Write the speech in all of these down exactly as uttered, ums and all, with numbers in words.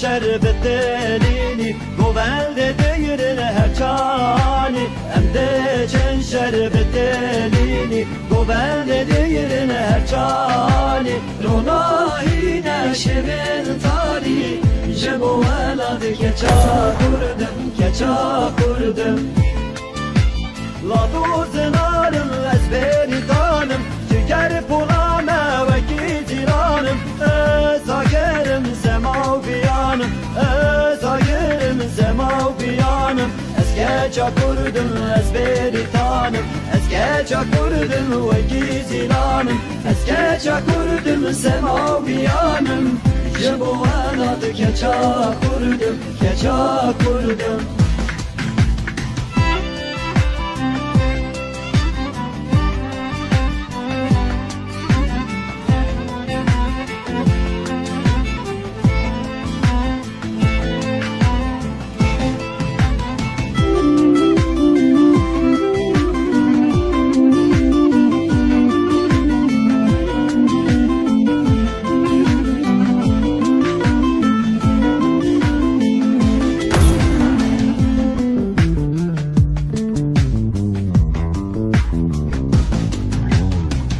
Şerbet elînî, govendê digirin her çanî. Em diçin şerbet elînî, govendê digirin her çanî. Ronahîne şevên tarî, ji bo welat keça Kurdim, keça Kurdim. Lado zinarim ez bêrîtanim, ciger pola me wekî cîranim. Ez agerim sema û biyanim, ez agerim sema û biyanim. Ez keça Kurdim, ez bêrîtanim, ez keça Kurdim wekî cîranim. Ez keça Kurdim sema û biyanim, ji bo welat keça Kurdim, keça Kurdim.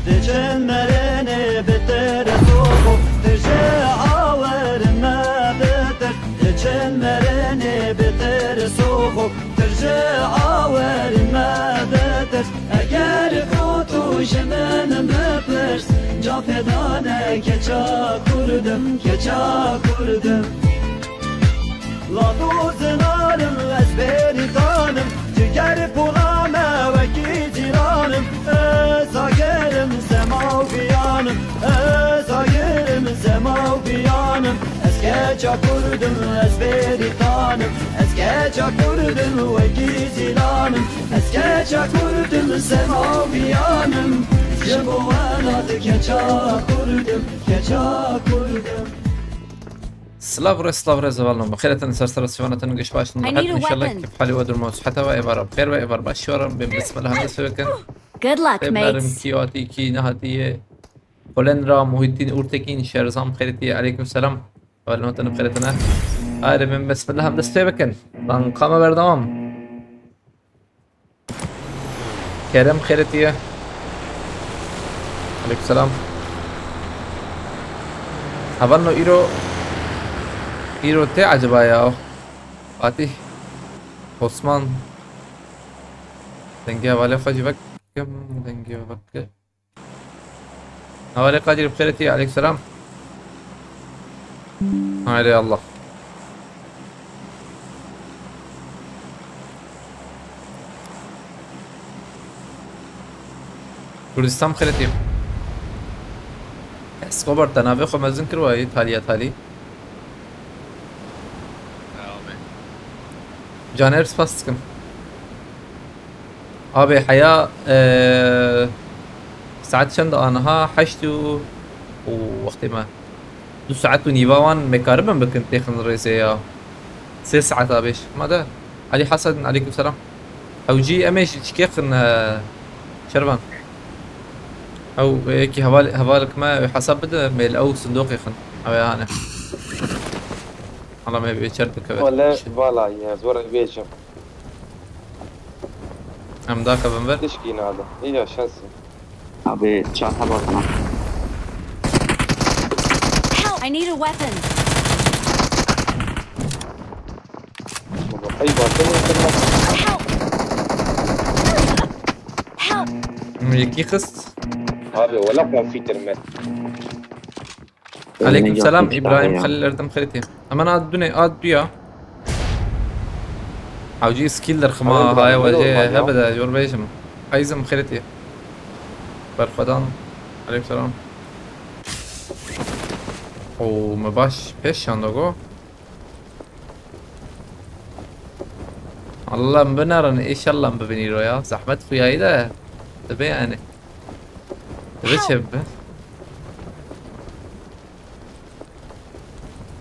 Diçin merênê bi tirs û xo, tu ji awerin me bitirs. Diçin merênê bi tirs û xo, tu ji awerin me bitirs. Eger xo tu ji min bipirs, cafê dane keça Kurdim, keça Kurdim. Lado zinarim ez bêrîtanim, ciger pola me wekî cîranim. Ez agerim sema û biyanim, ez agerim sema û biyanim. Ez keça Kurdim, ez bêrîtanim, ez keça Kurdim wekî cîranim. Ez keça Kurdim sema û biyanim, ji bo welat keça Kurdim, keça Kurdim. Silav re, silav re, zevalno. Bixêr hatin, ser ser sivana tin, giş baş in. I need a weapon. Kif halî we, durum we, siheta we, êvar bixêr be, êvar baş we re. Bên bismillah, hemde seve kin. Good luck, mates. Kî hatî, kî nehatî ye. Polen ra Muhittin Urtekin, Şerzam xêrî ye. Aleyküm selam. Wal no tenim xêrî tine. Haydi bên bismillah, hemde seve kin. Lan kama berdewam. Kerem xêrê tî ye. Aleykümselam. Hevalno îro, îro tê acaba ya? Fatih, Osman. Dengê hevalê xwe jî vekim, dengê vekim. Hevalê Kadir bi xêrê tî, aleykümselam. Haydi Allah. Kurdistan bi xêrê tî. Escobar, te navê xwe mezin kir, wayî talî ya talî. Caner, spas dikim. Abi heya, e, saet çend a niha? Heşt û, û wextê me. Du saet û nîva wan me karibin bikin têxin rêzê ya. Sê saet a bêş. Ma de. Ali Hasan, aleyküm selam. Ew cî em ê ji çikê xin, e, Şervan. Ew yekî heval, hevalek me hesab bide, mêl ew sindoqê xin. Ew ê hane. Hala me bê çer bikeve. Wele vala ye, zor ê bêjim. Em dakevin vir. Tişkî nade. Îya şensin. Abi, çanta bakma. Help! I need a weapon. Ey, bakın, bakın. Help! Help! Yekî xist. Abi, wala konfîtir me. Aleyküm selam, İbrahim Halil Erdem xêrê tî. Hemen ad dune, ad duya. Hewcî skill derxima, haye wecê hebe de, yor bêjim. Ayzim xêrê tî. Berxwedan. Aleyküm selam. Oo, me baş pêş şanda go. Allah em binerin, inşallah em bibin îro ya. Zehmet xuyayî de. Dibe yani. Dibe çi bibe?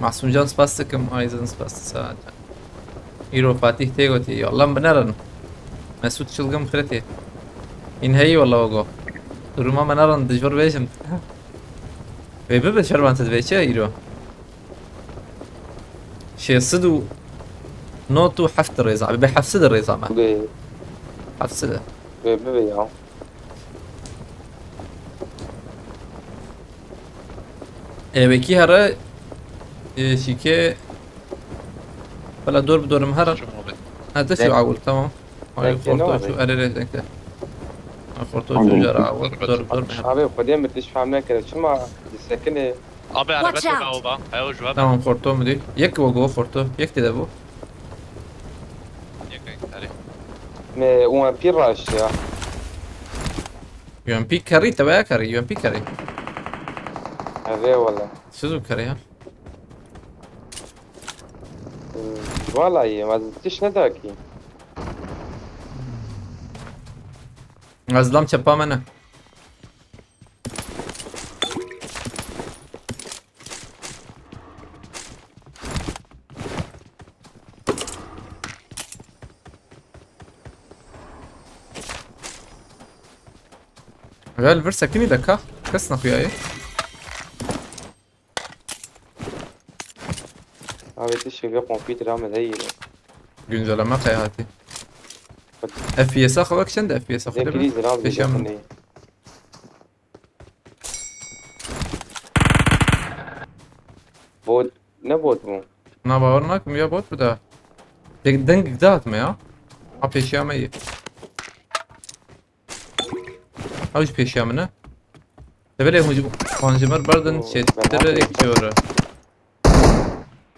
Masumcan spas dikim, Ayzin spas dikim. Îro Fatih tê gotî, ya Allah em binerin. Mesut Çılgın xêrê tî. În heyî wala ogo. Duruma me nerin, dijbir bêjim. Vê bibe şervan te divê çi îro? Şêst û nod û heft rêza. Be heft sed rêza me. Bê, Heft sed. bê, bê, bê ya. Ê, wekî here, ê, şîkê. Bela dor bi dorim here. Şu muhabbet. Ha, te şu awul, tamam. Ay, Belki ne xorto var? Şu erere denk de. Ha, xorto Aynen. Şu jara awul. Dor bi dor. Abi, Xwedê min tişt fehm nekire. Çima disekine? Abi araba Watch te out. bawo ba. Heyo jwab. Tamam, xorto mu dî? Yek wo go xorto. Yek tê de bû. Yek yek tarih. Me U M P raş ya. U M P kerî, te veya kerî, U M P kerî. Eve wala. Siz û kerî ha. Wala ye, ma tiş ne dakî. Ez lam çepa me ne. Gel vir sekinî de ka. Kes nexuyaye. Abi tişt vê kompîtera me de yî. Güncelleme qey hatî. F P S'e xwe wek çend F P S'e xwe Zê de krîz be. ram Pêşiya min. Zê bot, ne bot bû? Na bawer nakim ya bot bi de. Tek deng da hatme ya. Ha pêşiya me yî. Ew jî pêşiya min e. Debelê hûn ji wan ji mir berdin Oo, çêtir ben êk jor e.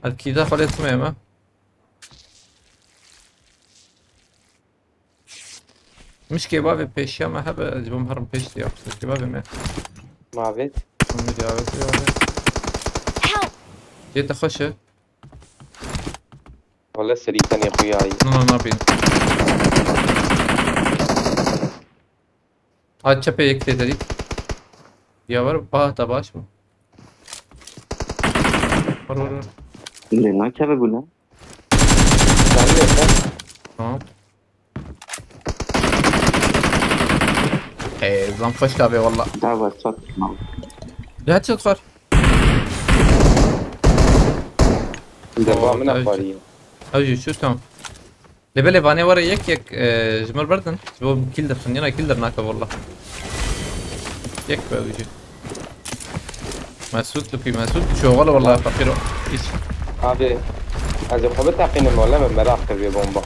Erkîda xwe lê time me. Mişkê bavê pêşiya me hebe, ez ji bo herim pêş diya. Mişkê bavê me. Mavêt. Hûn mi diya vekirî. Help! Cê te xweş e. Wala serî tenê xuyayî. Na, na, nabîn. Ha, çepê yek tê derî. Ya ver, ba, te baş mı? Var, var, var. Lê nakeve bûne. Sen ne sen? Tamam. Ee, zam hoş abi valla. Daha var çat. Daha çok var. Devam Tabii ne ki. parayı? Ew jî çû tam. Lê belê vanê were yek yek, e, ji mir berdin. Ji bo kill derxin, yana kill dernake valla. Yek be ew jî. Mesut dikî, Mesut şoxal walla feqîr o. Hiç. Abi, ez xwe biteqînim wala me meraq kir vê bomba.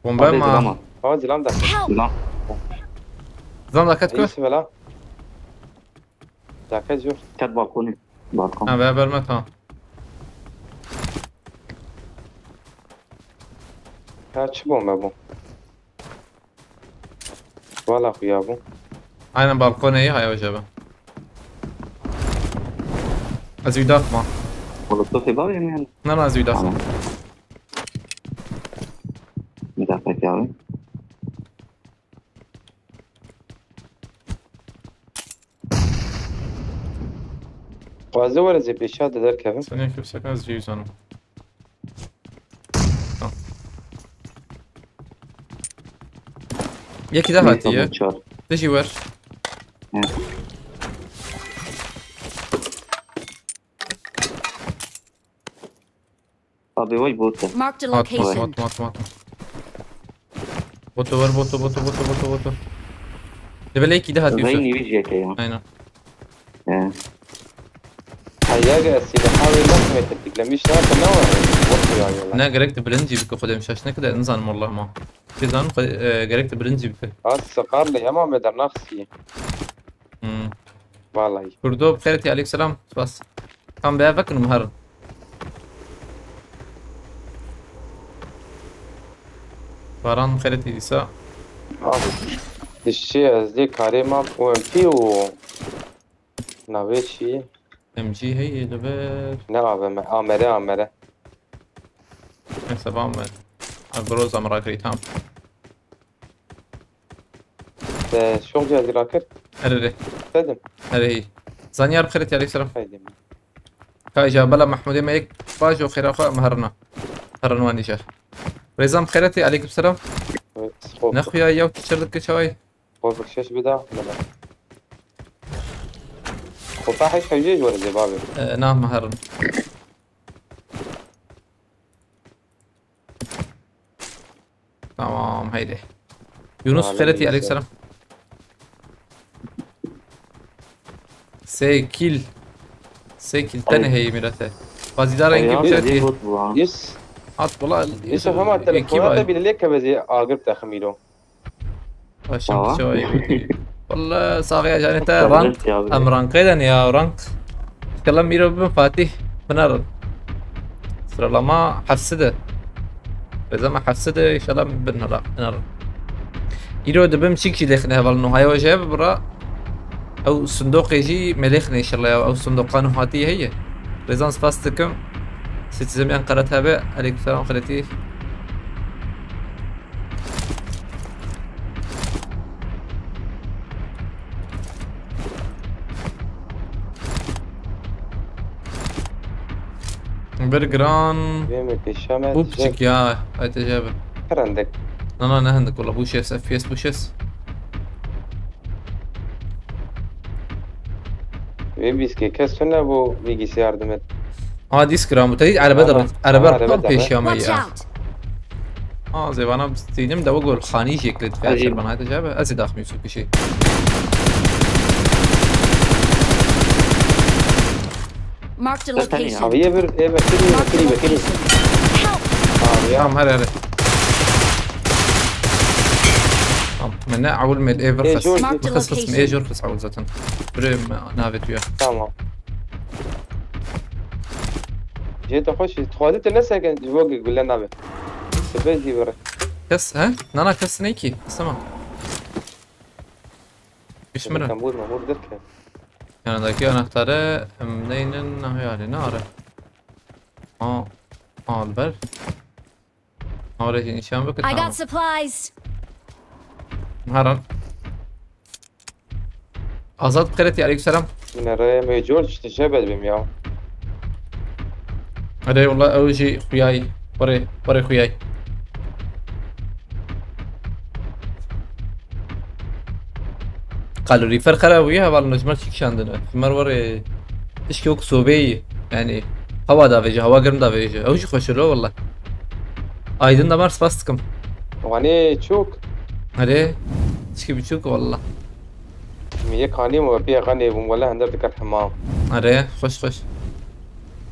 Bombe Abi ma. zilama. Ha, zilam da. Help! Zilam. Zam daket ku? Neyse vela. Daket jor. Ket balkoni. Balkon. Ha, veya berme tamam. Ha, çi bomba bu? Valla xuya bu. Aynen balkonê yî haya hoca be. Ez wî daxma. Molotofê bavê mi yani? Ne, ne, ez wî daxma. Tamam. Bir dakika abi. Xwazê were zê pêşiya de derkevin. Sen ne kimse, ez jî zanim. Tamam. Yekî de hatiye. Çar. Te jî wer. Hı. Abi vay bot e. Marked a Atma, location. atma, atma, atma. Botu ver, botu, botu, botu, botu, botu. Dibelê yekî de hatiye. Vay nivi jeke ya. Aynen. He. Heyage silahê nasıl tetiklemiş ne yaptı ne var? Bot ya yola. Ne gerek de birinci bir kodem şaş ne kadar insan Allah ma. Bizan e, gerek de birinci bir. Az sıkarlı ama me dernaxsiye. Hmm. Vallahi. Kurdo, bi xêretî, aleykum selam. Spas. Tam be vekin herin. Baran, bi xêretî dîsa. Dişçi ez dê karê mam U M P û navê çi? M G heye li ber. Ne A V M? Amere, amere. Neyse, bam be. Groza mi rakirî, tamam. Te şok cihazî rakir? Erê. Dedim. Erê. Zanyar, bi xêretî, aleykum selam. Haydi. Ka îja bela Mehmûdê me yek bajo xêra xwe em herina. Herin wan îja. Rêzan, bi xêretî, aleykum selam. Xop. Nexuya yew çiçir dike çawayî. Xop şeş bida. Bela. Xop heş hewce ji were zê bavê. E, na me herin. Yunus Xeletî, aleyküm selam. Sê kîl. Sê kîl tenê heye mîrete. Bazîdar engê bişetî. Yes. Hat wala. Yusuf, hema telefona te bîne lê keve zî agir te ximîro. Başım çawayı. Valla saxê canê te rank. Em rankê de ne ya rank. Kela mîro bin Fatih. Binarin. Sıralama hepsi de. Rêza me hepsi de, inşallah bin hala, binarin. Îro dibim çîk jî lêxine heval nuhaya we jê bibira. Ew sindoqê jî me lêxine inşallah ya, ew sindoqa nuhatî heye. Rêzan spas dikim. Citizen Ankara T V, aleykümselam Xeletî. Bir gran. Vê me pêşa me. Bu piçik ya, ay tecebe. Herendek. Na, na, ne hendik wala, bu şes, F P S bu şes. Vê bîskê kes tune bu bilgisayar dimet. Aa, disk ram bu. Teyit araba da, araba tam pêşiya me ya. Aa, zevana stînim de bu gol xanî jeklet. Bana hadi cabe. Ez daxmi su kişi. Marked a location. Abi ye bir, e, bekiri, bekiri, bekiri. Help! Abi ya. Tamam, her, her. Tamam, me ne awul me ev. Marked a location. Xis, xis, me ejor xis awul zaten. Bre me navet ya. Tamam. Jê te xweş, dixwaze tu ne seken, ji bo gule nabe. Sibe jî bire. Kes, he? Nana kes ne ki? Kes tamam. Bişmire. Kan bû me hûr derke. Yanındaki anahtarı em neynin nahiyari ne ara? Aa, al ver. Oraya nişan bakın. I got supplies. Haran. Azat Xeletî, aleykümselam. Yine reye me George tişe bedbim ya. Hadi wala ew jî xuyay. Were, were xuyay. Kalorîfer xera bûye heval nijmer çî kişandine. Mer were tişkî wek sobeyî. Yani hava da vêje, hava germ da vêje. Ew jî xweş lo wala. Aydın Damar spas dikim. Wanê çok. Hadi. Tişkî biçûk wala. Min yek hanî me pê xanê bûm wele hender dikar hema. Are, xweş xweş.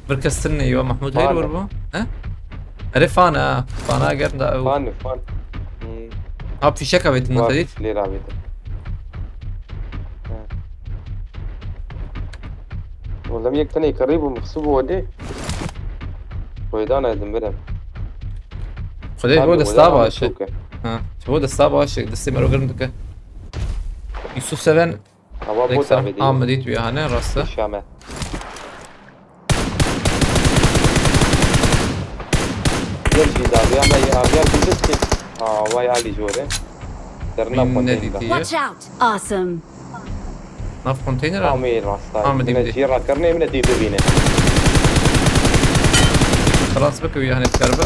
Bir kes tune ye, Mahmud heyr were bû. He? Are fan ha. Fana germ da ew. Fan, fan. Hmm. Ha, fişek avêtin. Lê avêtin. Wala min yek tenê kerî bû, mixsû bû wedê. Xwêdan edin birim. Xwedê bo desta baş e. Ha, bo desta baş e. Destê mero germ dike. Yusuf Seven. Hava bo tabê. Amedî tu yahane rasta. Şame. Gel jî daviya me ya aviya biziz ki. Aa, vay Ali jore. Derna konteyner. Watch out. Awesome. Nav konteyner. Amê rasta. Amedî. Min jî rakirine, min dî bibîne. Xelas bike wî, yani, dikaribe.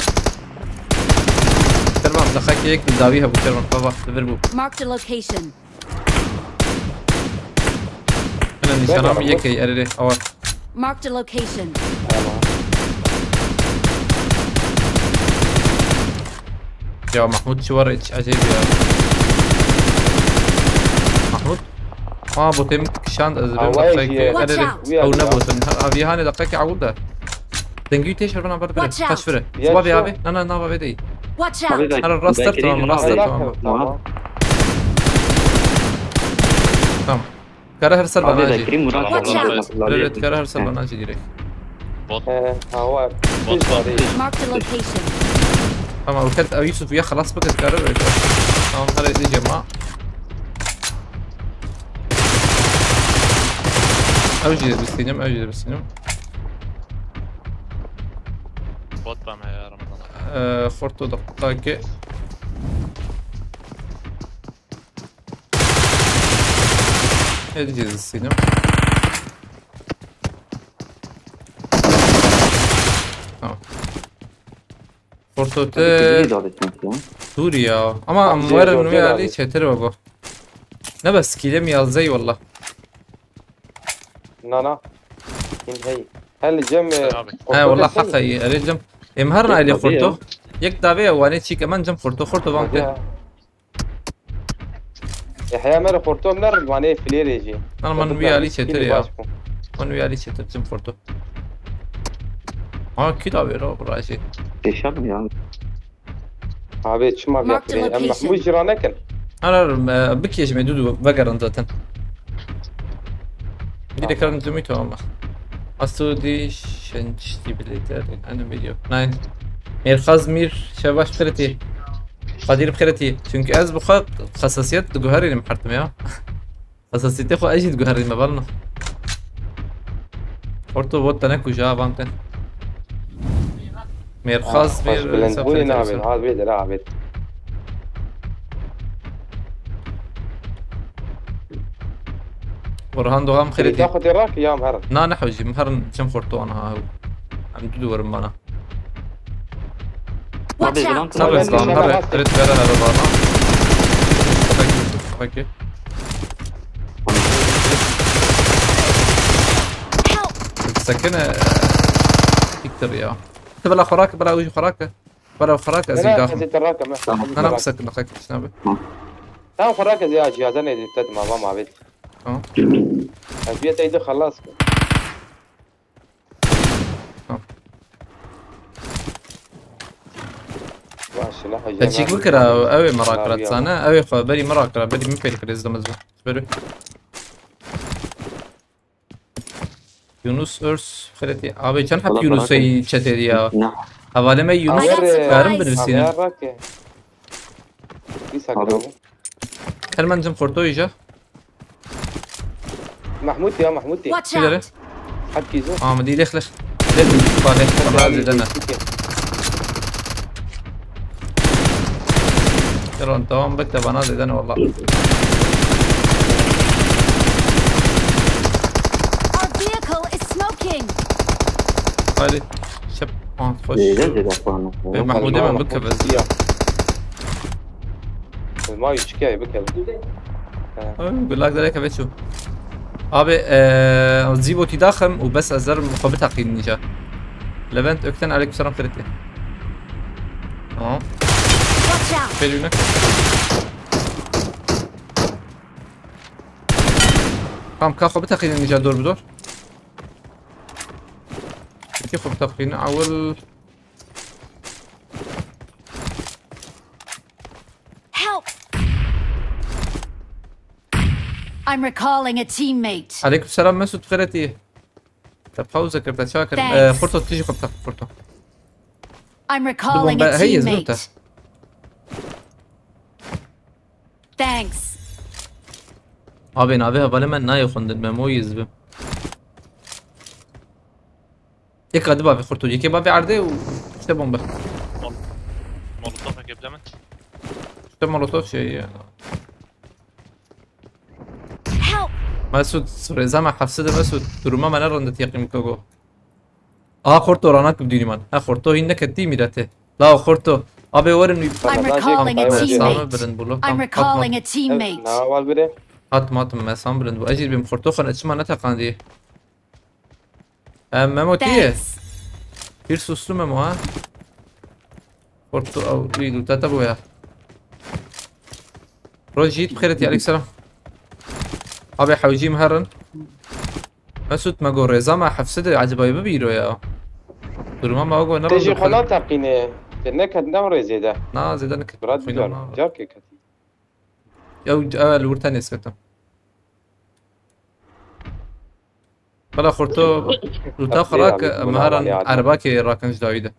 Dikaribe, em deqekê yek li dawî hebû, Kervan, baba, li vir bû. Marked a location. Hene nîşana min yekê, erê, awa. Marked a location. Tamam. Ya Mahmut, çi var, hiç acayip ya. Mahmut. Aa, botê min kişand, ez rê. Watch out. Ew ne botin. Ha, aviye hane dakika ki awul da. Dengî tê şer bana ber bire. Taş vire. Suba be abi. Na, na, na, be dey. Watch out. Hara rastır, tamam, rastır, tamam. Tamam. Kara her ser bana acı. Watch out. Evet, kara her ser bana acı direkt. Bot. Ee, ha, var. Bot var. Marked a location. Tamam, o kadar Yusuf ya, xelas bıkıt karı böyle. Tamam, hadi edeceğim ha. Ev jî dibistînim, ev jî dibistînim. Bot bana ya, Ramazan. Ee, xorto dakika ki. Edeceğiz istedim. Tamam. Portote. Dur ya. Ama amwara nûye alî çetir baba. Ne bes, kîlem yazey valla. Na, na. Hîn hey. Hel cem, e, abi. He, valla haq hey. Erê cem. Em her naylê xorto. Yek dave ya, wane çîk, eman cem xorto, xorto van ke. Hadi ya. Heya me re xorto em nerin, vanê filêrê jî. Lan man wî alî çêtir ya. Baş bû. Man wî alî çêtir, çim xorto. Ha, kî da wê ra, bira jî. Kêşem ya. Abi, çima vîya filêrê? Em Mahmûd jî ranekin. Har, har, e, bikêşim, ê dû dû vegerin zaten. Direkt karin zimî tamam. Astu di şençti bilete, en video. Nein. Mêrxaz Mîr, şev baş xeretî. Qadir bi xêretî. Çünkü ez bi xwe xesasiyet diguherînim hertim ya. Xesasiyetê xwe ez jî diguherînim, balna. Orto bot tene kuja van te. Mêrxaz, ah, xweş Mêr, bilindbûnê nabê, ha, vê dera, ha, vê. Orhan Doğan xêretî. Xwe tê rak ya em herin. Na, ne hewcî, em herin çim xorto an ha. Em du duwerim bana. Watch out! Tabii, tamam, tabii, tabii. Rit vere her bana. Peki, peki. Help! Sakın, e, siktir ya. Bela xorak, bela ucu xorak. Bela xorak, ez... Tamam. Nana, sakın, sakın, abi. Tamam, xorak, ez ya cihaza ne dedim, tamam abi. Tamam. Ez bir teyde halas. Tamam. Te çîk bikira, ew ê merak kira, dizane? Ew ê xwe berî merak kira, berî min pêl kirê, zidimiz bi. Beri. Yunus Örs, xeletî. Abi, çend heb Yunus ey çetê diya? Hevalê me Yunus, karim binivîsînim. Her mencim xortoyî ja. Mahmûtî ya, Mahmûtî. Watch out! Hepkî zor. Amidî lêx lêx. Lêx lêx. Bana zêde ne. Yalan, devam bek de bana zêde ne valla. Our vehicle is smoking! Haydi. Şep. Ah, hoş. Zêde zêde puanı. Ve Mahmûdê min bikeve. Ya. Ma üçkeye bikeve. Gulak derek eve çû. Abi, eee, zî botî daxim û bes ez zerim xwe biteqînin îca. Levent Ökten, aleykümselam, xeretî. Tamam. Watch out! Fêrî ne? Tamam, ka xwe biteqînin îca dor bi dor. Ki xwe biteqînin, ewil. Help! I'm recalling a teammate. Aleykümselam Mesut, xeretî. Te pawze kir, te çawa kir? Thanks. Ee, Xurto, tu jî xwe biteq, Xurto. I'm recalling a teammate. Hey, ez te. Thanks. Abi, navê hevalê me nayê xwendin, Memo yî ez bim. Yeka di bavê Xurto, yekê bavê erdê û işte bombe. Mol-, Molotov heke bilemit. İşte Molotov şey ya. Help! Mesut, rêza me hefside Mesut. Duruma me ne rind e, teqîm kogo. Aha, Xorto ranak bi dûnî man. Ha, Xorto hîn neketî mîretê. La Xorto. Abi werin wî. I'm recalling a teammate. Bilind bû lo. I'm recalling a teammate. Na, wal bire. Hat matim, mesan bilind bû. Ez jî bim Xorto xwe çima neteqandî. Em, Memo, tu yê? Thanks. Pir suslu Memo, ha? Xorto ew, wî dû te te bû ya. Roj jî bi xêretî, aleyküm selam. Abi hewcî min herin. Mesut, me got rêza me hefside, eceba bibîro ya. Duruma me got ne... Te jî xwe nateqîne. Te neket ne rêzê de. Na, zêde neket. Bira dî car, carkê ketî. Ew, ew li wir tenê sketim. Bela Xurto, Xurto xwe rak, em herin erebakê rakin ji dawî de.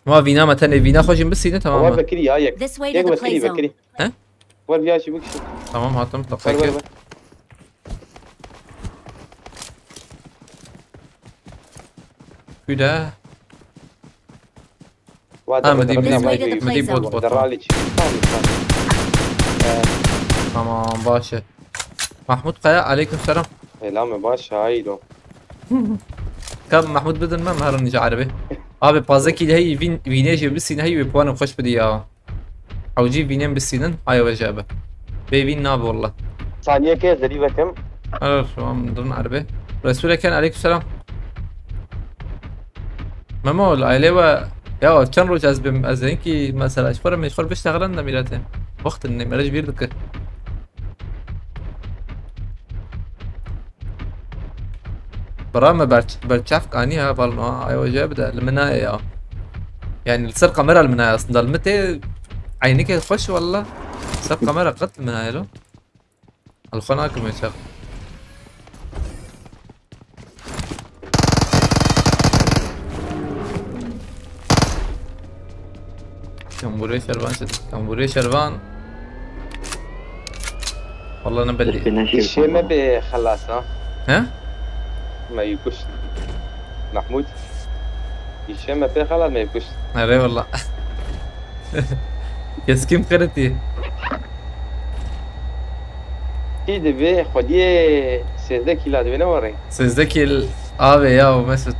Ma vîna me tenê, vîna xwe jî bisîne, tamam mı? Bekirî ya yek. This way to the play zone. He? Wer viya jî bikişin. Tamam, hatim. Wer, wer, wer. Güde. Ha, me dî, me dî, me dî, bot, bot. Tamam, baş e. Mahmut Kaya, aleyküm selam. Selam, baş, haydo. Ka Mahmut bidin me, merin nice arabi. Abi, pazdeh kîl heyî, vîn, vînê jî bisîn heyî wê puanê xweş bidî ya. Hewcî vînên bisînin, haya we jî be. Bê vîn nabe walla. Saniyeke ez derî vekim. Evet, tamam, dirin arabi. Resuleken, aleyküm selam. Memo, li ailê we, ya çend roj ez bim, ez hinkî mesela ji xwe re mecbur biştexilin de mîletê. Wextin nêmere ji bîr dike. Bira me ber-, berçavk anî ha, val no, ayo jê bide, li min nayê ya. Yani li ser kamera li min nayê aslında, li min tê eynike xweş walla. Ser kamera qet li min nayê lo. Li xwe nakim ê çax. Kambûrê şervan çi? Kambûrê şervan. Wallah ne belli. Îşê me bê xelas ha. He? Me yê kuşt. Mahmud. Îşê me pê xelas me yê kuşt. Erê wallah. Keskî min xiretî. Kî divê xwediyê sêzdeh kîla divê ne warê. Sêzdeh kîl avê ya Mesut.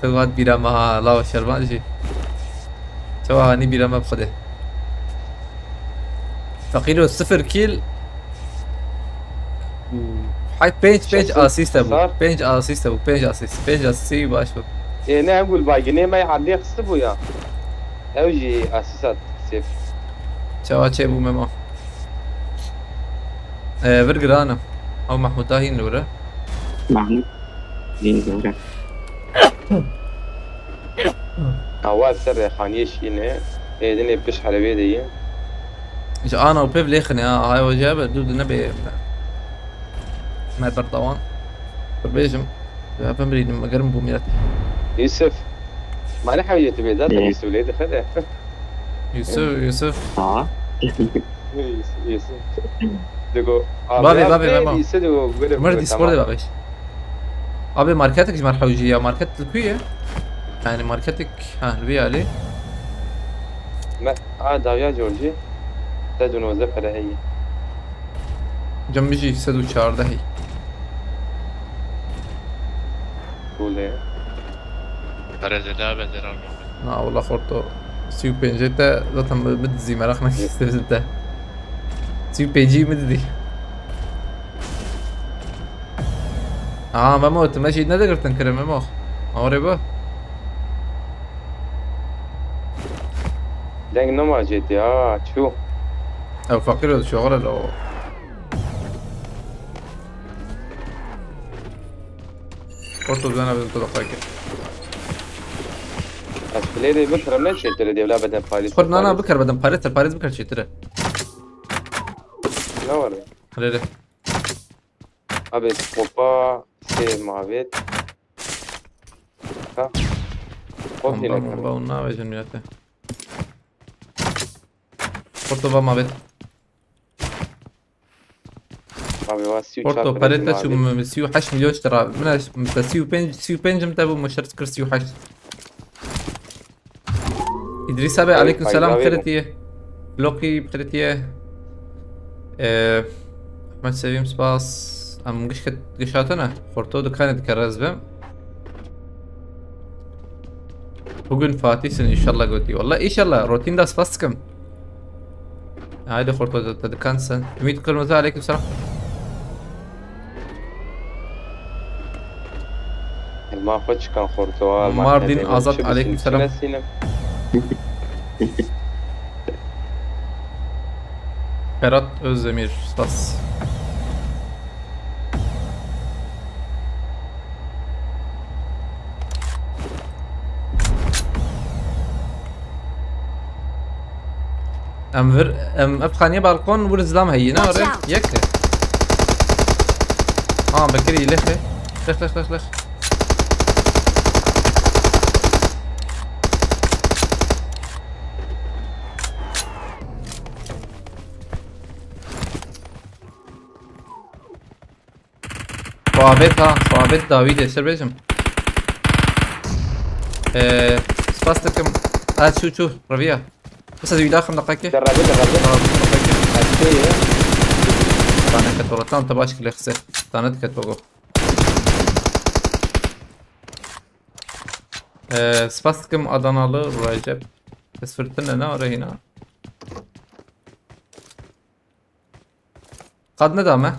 Tu hat bîra me ha, lawa şervan jî. Çawa hanî bîra me bi Xwedê. Feqîro sifir kîl. Hay pênc, pênc asîst hebû. Pênc asîst hebû. Pênc asîst. Pênc asîst baş bû. Ê, ne, em gul baygine me erdê xistibû ya. Ew jî asîsta sêf. Çawa çêbû Memo? Ee, vir giran e. Ew Mahmûda hîn li wir e. Mahmûd hîn li wir e. Awa ser rêxaniyê şîne. Ê dinê piş herebê de ye. Ji ana û pêv lêxine ha. Ahay hoca be, dû dine bê. Me berdawan. Bêjim. Ya ben birînim, me germ bû milet. Yusuf. Ma ne hewiyê tu bê, zaten Yusuf lê dixede. Yusuf, Yusuf. Ha? Yusuf, Yusuf. Digo, Bavê, abi, bavê, abi, Memo. Yusuf digo, gure, Mır gure, Discord tamam. Bavê. Abi marketik ji mer hewjî ya, market li ku ye? Yani marketik, ha, li vî alî. Me, a, dawiya Georgie. Sed û nozdeh pere heye. Cem bijî sed û çardeh heye. Cool e. Pere zêde be, zerar yok. Na, wala xorto. Sî û pêncê te zaten bi, bi dizî, meraq nekir, sê te. Sî û pêncî min didî. Aha, Memo, tu me jî nedigirtin kire, Memo. Orê bu. Deng nema jêtî, ha, çû. Ew feqîr ol, şoxir e lo. Xorto zana bizim tu daqayke. Ez plêrê bikirem ne çêtir e, dêvla beden Parîs. Xort nana bikir beden Parîs, Parîs bikir çêtir e. Ne var ya? Hele hele. Abi, skopa sê mavêt. Ha. Hop, hîn bomba, ekan. Bomba, navêjin milete. Xorto va mavêt. Abi, va sî û çar Porto, pere te çû, mavêt. Min sî û heşt milyon ji te ra. Min, min te sî û pênc, sî û pênc min te bû, min şert kir sî û heşt. Îdrîs abi, ey, aleyküm selam, fayda xêrê verin. Tîye. Lokî, xêrê tîye. Ee, Ahmet Sevim, spas. Em giş ket-, giş hatine. Xorto dikanê dikere ez bim. Bugün Fatih'sin inşallah gotî. Wallah inşallah. Rotîn da spas dikim. Haydi Xorto, te dikan sen. Ümit Kırmızı, aleyküm selam. Ma xwe çikan xorto, Mardin Azat, aleyküm selam. Ferhat Özdemir, spas. Em vir, em ev xaniyê balkon wir zilam heyî, ne, ore? Watch out! Yek e. Ha, bekirî, lêxe. Lêx, lêx, lêx, lêx. Xwe avêt ha, xwe avêt dawî dê, ser bêjim. Ee, spas dikim. Ha, çû, çû, reviya. Bes ez wî daxim deqekê. Derebe, derebe. Tamam, deqekê. Erkê ye. Tane ket ola, tam te baş kile xise. Tane diket bego. Ee, spas dikim Adanalı Recep. Ez firtin ne, ne, oraya yine. Qad neda me.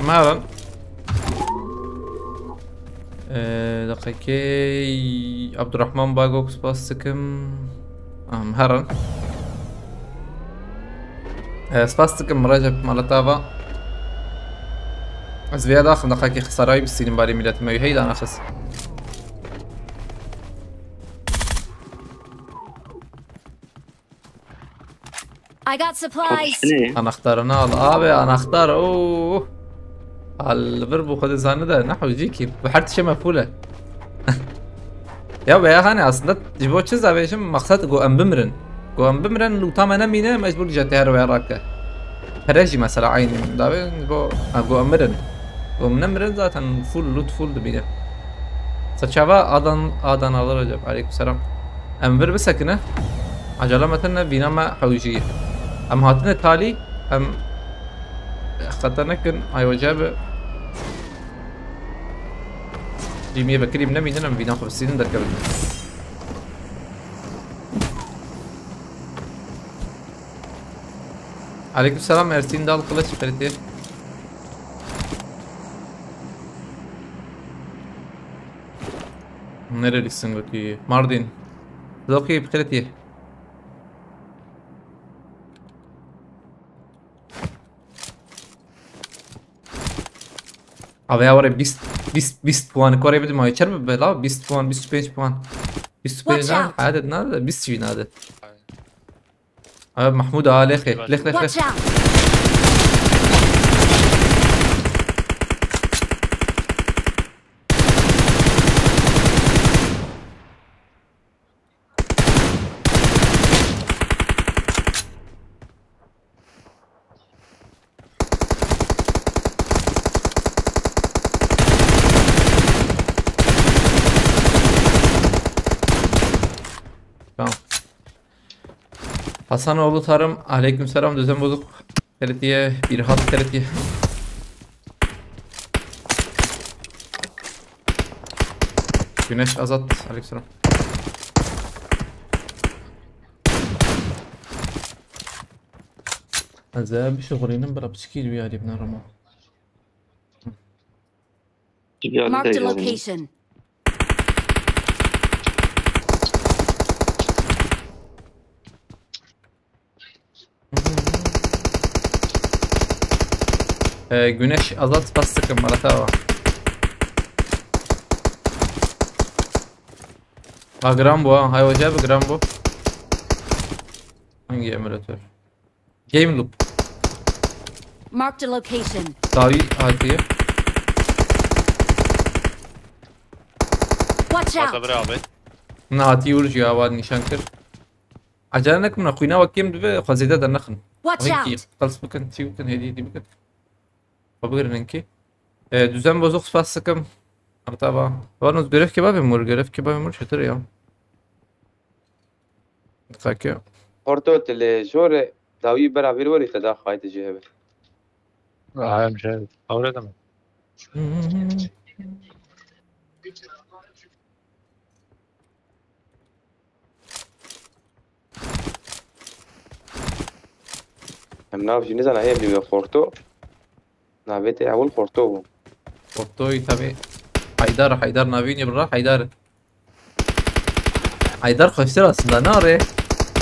Maran. Ee, deqekey Abdurrahman Bagok spas dikim. Am, herin. Ee, spas dikim Recep Malatava. Ez vêya daxim deqekê xisarayî bistînim barê miletê me wî heyda naxis. I got supplies. Anahtarını al abi, anahtar. Oo. Al vir bu kadar zanı da ne hocikî. Bu her tişe mefule. Ya veya hani aslında ji bo çi zavêjim maksat go em bimrin. Go em bimrin, lûta me nemîne, mecbur dije te her wê rake. Pere jî mesela aynı davê, go, ha, go em mirin. Go em nemirin zaten full loot full dibîne. Sa çava Adan, Adan alır hocam. Aleykümselam. Em vir bisekine. Acele me tine vîna me hewjî. Em hatine talî, em xeternekin, ay hoca bi. Cîmiyê vekirî nemînin, em vîna xwe bistînin derkevin. Aleykümselam Ersin Dal Kılıç, xeritî. Nerelisin gotî? Mardin. Lokî bi xeritî. Abi ya were bîst, bîst, bîst puan kore bidim ay çer bi bela bîst puan, bîst û pênc puan. Bîst û pênc Watch lan, out. Adet nerede? Bîst çivi nerede? Abi Mahmud ağa lêxê, lêx, lêx, lêx. Watch out! Tamam. Hasanoğlu Tarım, aleykümselam, düzen bozuk. Krediye, bir hat krediye. Güneş Azat, aleykümselam. Ez ê bişuxulînim, bira piçikî li wî alî bine rima. Marked a location. Ee, Güneş Azat spas dikim, Maratava. Ha, gram bu ha. Hay hoca bi gram bu. Hangi emülatör? Game loop. Marked a location. Dawi hatiye. Watch out! Sabir abi. Na hatiye vurucu ya, var nişan kir. Acele nekin, xwîna wek kêm dibe, xwe zêde dernexin. Watch out! Qels bikin, çî bikin, hêdî hêdî bikin. Xwe bigirin hinkî. E, düzen bozuk spas sıkım. Artaba. Varnos görev kebabı mı? Görev kebabı mı? Şutur ya. Kake. Porto tele jore dawi bera bir weri xeda xayte cihebe. Hem şey, avre de mi? Em nav jî nizana hê em dibe Xorto. Navê te ewil Xorto bû. Xortoyî tabii. Haydar, Haydar navînî bira, Haydar. Haydar xweştir aslında, ne arê?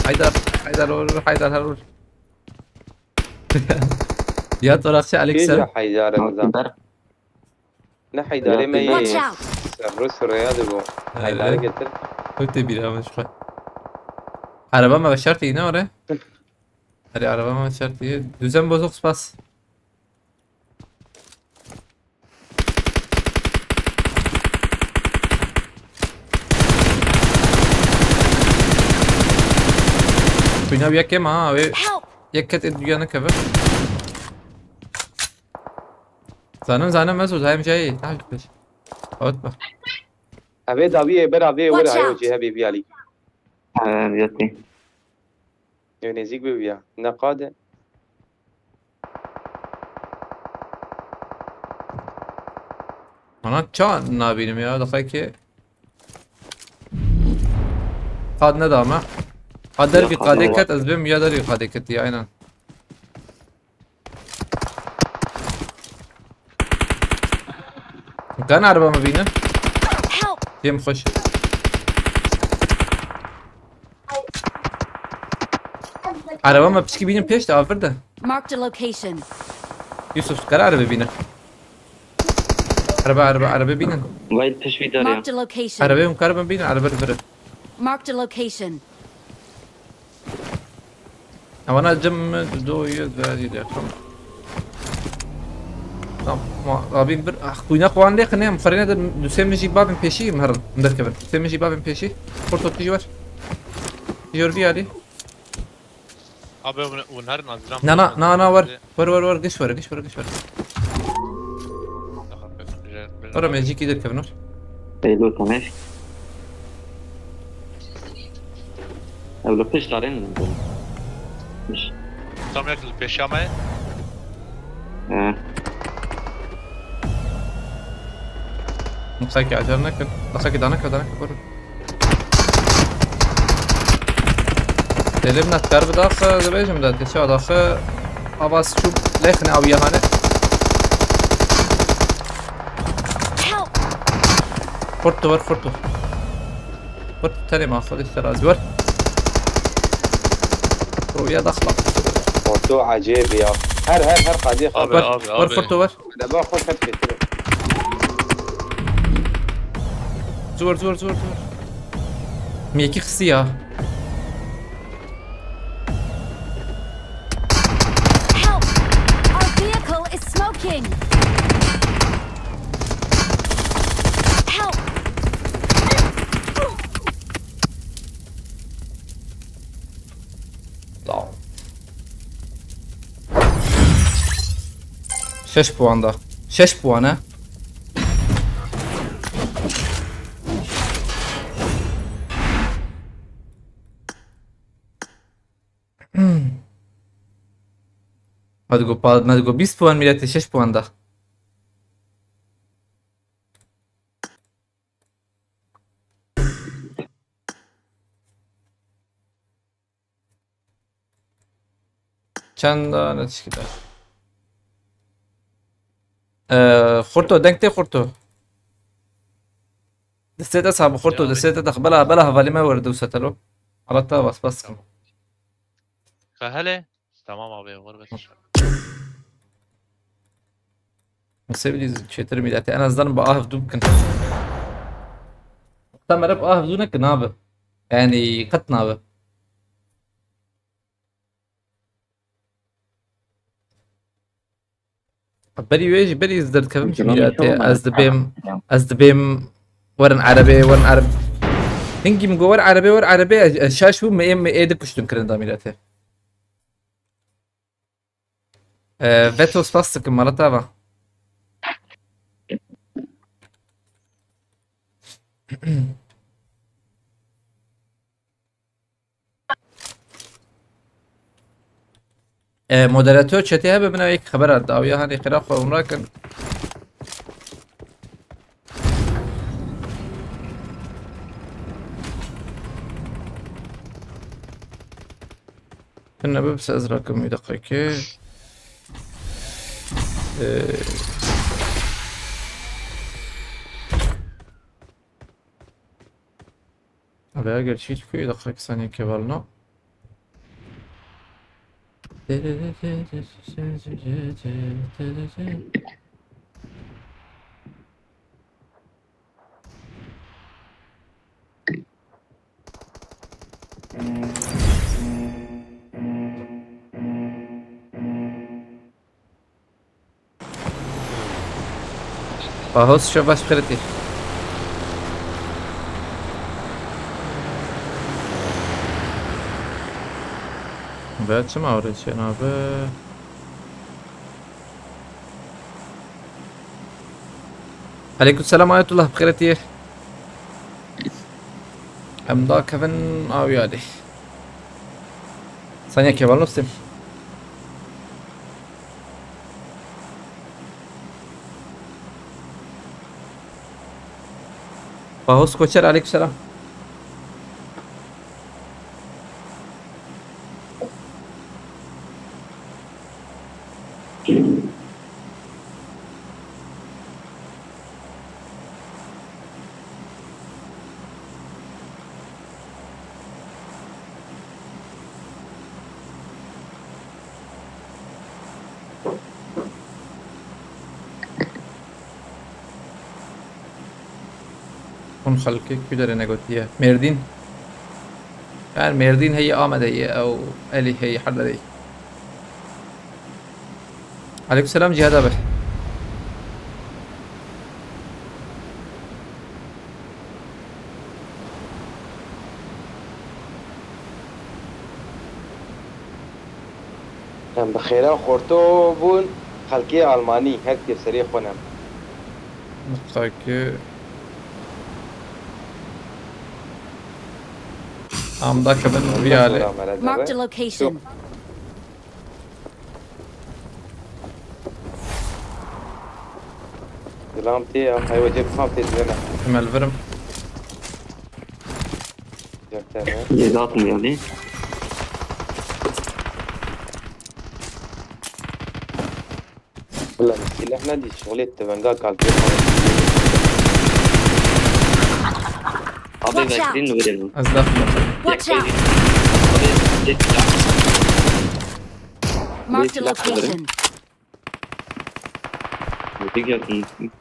Haydar, Haydar vur, Haydar her vur. Cihat Orakçı, aleyküm selam. Kêja Haydar e nizam. Haydar. Ne Heydarê me yê Watch out! Serrû sirreya digo. Heydarê getir. Ew tê bîra min ji xwe. Araba me veşartî ne ore? Erê, araba me veşartî. Düzen bozuk spas. Şuna bir yakayım ha abi. Help! Yak ket et dükkanı kebe. Zanim, zanim, ez uzayım şey. Tamam, gitmiş. Avutma. Evê dawiyê ber avê were ayo cihê bê biyalî. Ev yatî. Yo nêzîk bê ya. Ne qade. Ana ça nabînim ya, daxayke. Qad nedame. Ha dervî qadê ket, ez bêm ya dervî qadê ket ya, aynen. Kan araba mı bînin? Cem xweş. Araba me piçkî bînin pêş de, avir de. Marked a location. Yusuf, kara araba bînin. Araba, araba, araba bînin. Vay piş bir dar ya. Marked a location. Araba hûn karibin bînin, araba li vir e. Marked a location. Ewana cem mi do yek verî de. Tamam. Tamam, abî bir, ah, kuynak wan lê xine, em xerine de du sê min jî babin pêşî, em herin, em derkevin. Du sê min jî babin pêşî. Porto tijî wer. Tijî wer vî alî. Abi, hûn, hûn herin, ez Na, na, na, na, wer. Wer, wer, wer, giş wer, giş wer, giş wer. Ora mecîkî derkevin or. Ey, dur, tamam. Ew li pişt darên. Tam yak li pêşiya me. He. Qisakî acele nekin. Qisakî daneke, daneke, buyurun. Dedim ne kar bir dakika, dibêjim de, teşe dakika. Avaz şu lexne aviye hane. Help! Xurt tu ver, xurt tu. Xurt tu tenê ma, xurt işte razı ver. Roya daxla. Foto acayip ya. Her, her, her qadiye Abi, Ver, abi, ver abi. Xurt tu ver. Deba xwe ket pêtir. Zor, zor, zor, zor. Mi yekî xistiya. Help! Our vehicle is smoking! Help! Tamam. Şeş puan da. Şeş puan he. Hmm. Hadi go pa-, hadi go bîst puan milletê, şeş puan da. Çend da ne tişkî de. Ee, Xurto, denk tê Xurto. Destê te sabi Xurto, Devam et. Destê te de bela, bela hevalî me werde û setelo. Alata bas bas kim. Tamam. Ka hele? Tamam abi, var be. Sevgili çetir milletê, en azından bi ahv dû bikin. Te mere bi ahv dû nekin abi. Yani qet nabe. Berî wê jî berî ez derdikevim ji Ekonomî mîratê. Çawa Ez dibêm, ya. Ez dibêm werin erebê, werin ereb. Hingî min got wer erebê, wer erebê, ez, ez şaş bûm, me ê, me ê dikuştin kirin da mîratê. Ee, Veto spas dikim, mala te ava. E, moderator chatê hebe bina yek xebera dawiya hani xira xwe hûn rakin. Hine bibse ez rakim wî deqekê. E, Abi eger çî çi kuyu da kırk saniye kevalno. Paho, şo baş xirtî. Be çima orê çênabe? Aleykum selam Ayetullah, bi xêretî. Em da kevin awiyadê. Sanya keval nustim. Pahos Koçer, aleykümselam. Hûn xelkê ku derê negotiye? Mêrdîn. Eger Mêrdîn heye, Amed heye, ew Elî heye, her derê. Aleykum selam Cihad abi. Em bi xêra xorto bûn, xelkê Almanî, her kê serê xwe ne. Xelkê. Em da kevin vî alê. Marked a location. Dilam tê ya, haywa cep tam tê dilene. Em li vir in. Cep tane. Lê zaten yani. Wala silah nedî, şixulê tevenga kalkê. Abi Watch out! Vekirin verin. Ez daxil. Watch out! Abi, Marked a location.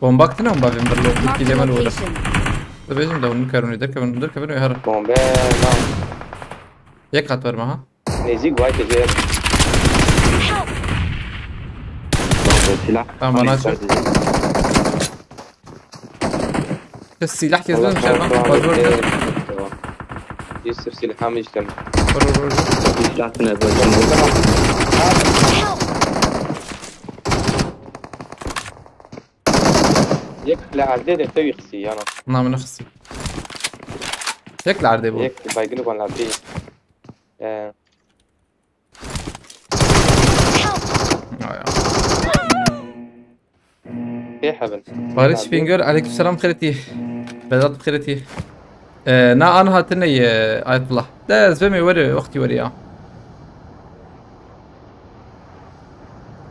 Bomba tine, bomba vin bir lo. Marked a location. Dibêjim de hûn kerin, derkevin, derkevin û her. Bombe, na. Yek hat verme ha. Nêzîk vay tecê. Silah. Tamam, bana aç. Kes silah kes. Yusuf silah hamle işte. Vur, vur, vur. Silah tine. Yek li erdê de tewî xisî yana. Na min xisî. Yek li erdê bû. Yek baygin wan li erdê. Ee. Ay, ay. Pê hebin. Barış Bingöl, aleykümselam, xêretî. Vedat xêretî. Ee, na an hatine ye, Ayetullah. De ez vemê were, wextî were ya.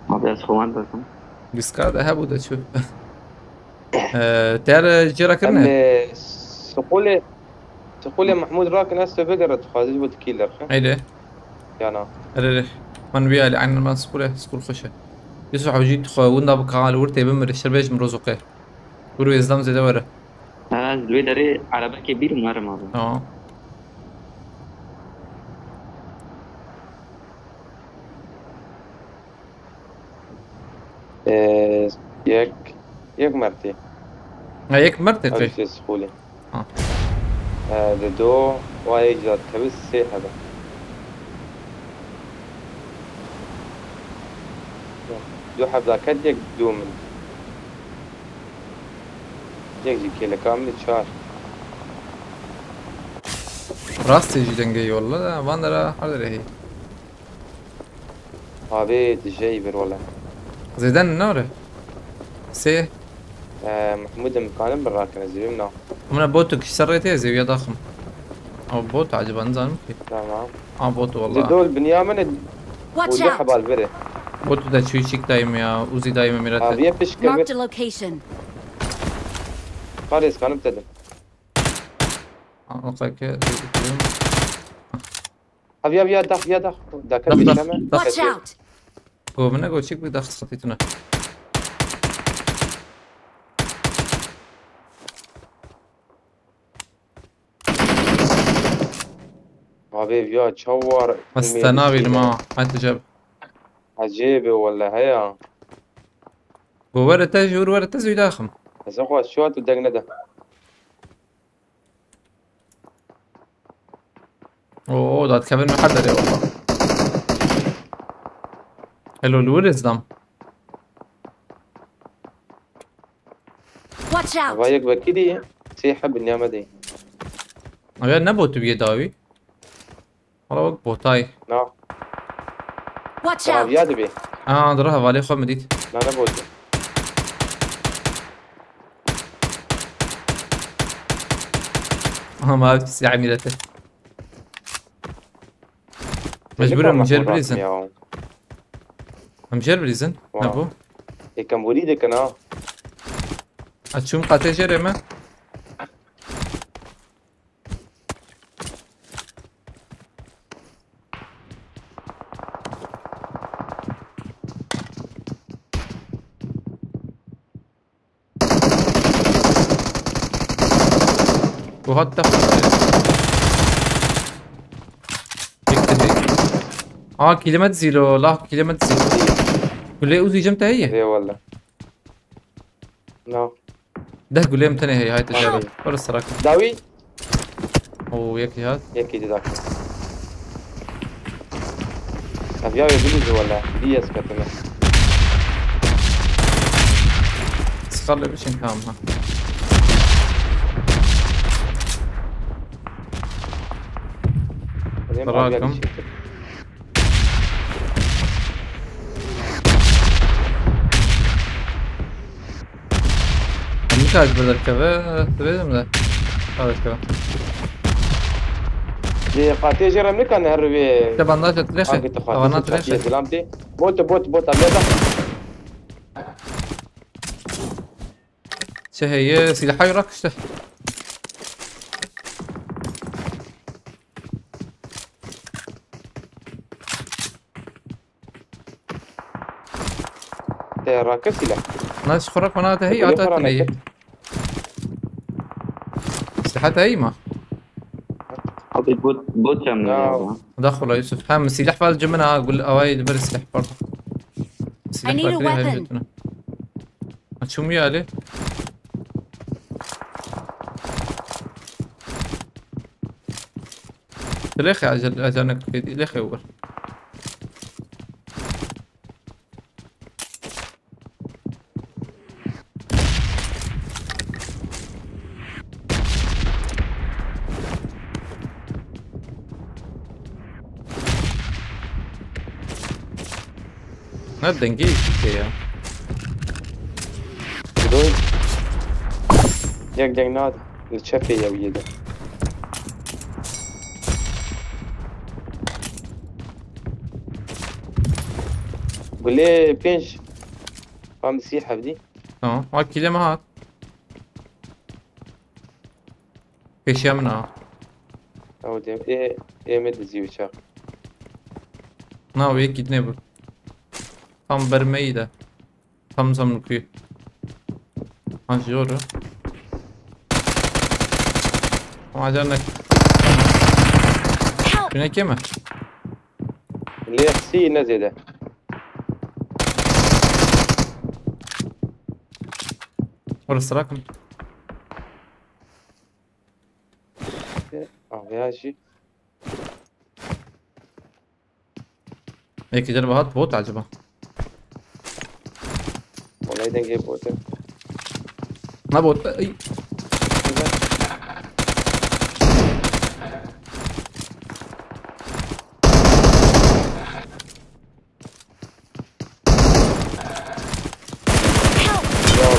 Abi ez xwe wan derdim. Giska de hebû de çû. Ee, te yar, e, cêra kirine? Em, e, Siqûlê, Siqûlê Mehmûd rakin, ez te bigere, tu xwazî ji bo tu kî derxe. Heyde. Yana. Erê, erê. Man wî alî, aynen man Siqûlê, Siqûl xweş e. Yusuf Hewcî tu xwe winda bika, li wir tê bimire, şer bêjim rozoqê. Wir wê zlam zêde were. Ha, ez li wê derê erebekê bîrim, werim abi. Tamam. Ee, yek, yek mertî. Ha, yek mertî. Ev tê. Jî Siqûlî. Ha. Ee, di do, wa yek jî dikeve sê hebe. Du heb daket yek du min. Yek jî kêleka min çar. Rastê jî dengê yol la, van dera her derê heye. Abi, dijey bir wala. Zêden ne ore? Sê. Ee, Mahmud, em kanin bir rakine zîvim na. Mina botu ki ser rê tê zêwiya daxim. Ama bot acaba nizanim ki. Tamam. Ama botu valla. Zidol Binyamin. Watch out! Hebal vere. Botu da çiçik dayım ya, Uzi dayım Mirat. Abi, yep iş kemir. Marked a location. Paris kanım dedim. Aa, okay, ki. Abi, abi, ya dak, ya dak. Dak, dak, dak. Watch out! Go, min go, çek bir dak satituna. Abi, ya çawar. Hasta nabînim ha. Hadi cevap. Acayip wala heya. Go, were te, jur were te züydaxım. Ez xwe şu tu deng nede. Oo, dat kevin mi her derê wala. Hello, li wir izdam. Watch out! Ava yek vekî dî, sê heb Binyamin dî. Ava ne botu bîye dawî? Hala wek botay. Na. Watch out! Aviya dibê. Aa, dira hevalê xwe min dît. Na, ne botu. Aha, ma ev siyah mirete. Mecbur em jêr bilîzin. Em jêr bilîzin. Wow. Nebû. Yekem wî dikin ha. Ez çûm qatê jêrê me. What the fuck? Yek dedi. Aa, kilometre zîlo, lah kilometre zîlo. Gule uzayacağım te iyi. Eyvallah. No. Deh gulê min tenê heye, hay tecrübe. Tamam. Were sirak. Dawî. Oo, yekî hat. Yekî dida. Ev ya bilî ji wele. Dî ez ketime. Sıkarla bir şey tamam ha. Bırakın. Nikaj burada keve, dedim de. Al işte. Lê qatê jê re nikane her wê. Te bandaj et, lexe. Hangi tu xatê. Avana tu lexe. Selam de. Bot, bot, bot, abi da. Şey, heye, silahı yok işte. Te rakir sîleh. Nas xura kona te hey. Gulê ata xura te hey. Nekir. Siha te hey ma? Abi bot, bot çem ne ya? Daxula Yusuf. Hem silah val cimina gul away bir silah pardon. Silah I need a val bir weapon. Açım ya Ali. Lêxe acel, acele lêxe wer. Ne dengê yekî ya. Dur. Yek deng nade. Li çepê ye wî de. Gulê pênc. Pam sî hevdî. Tamam. Bak kile mi hat? Pêşiya min a. Ew dê ê, ê me dizî wî çax. Na, wê yekî dinê bû. Tam ber me yî de. Tam zam li ku yî. Ha, jor e. Ama acar ne? Help! Şuna keme? Lê sî ne zêde. Orası rakım. Aviya jî. Yekî der bahat bot acaba? Olay dengê bot e. Ne bot? Ay. Ya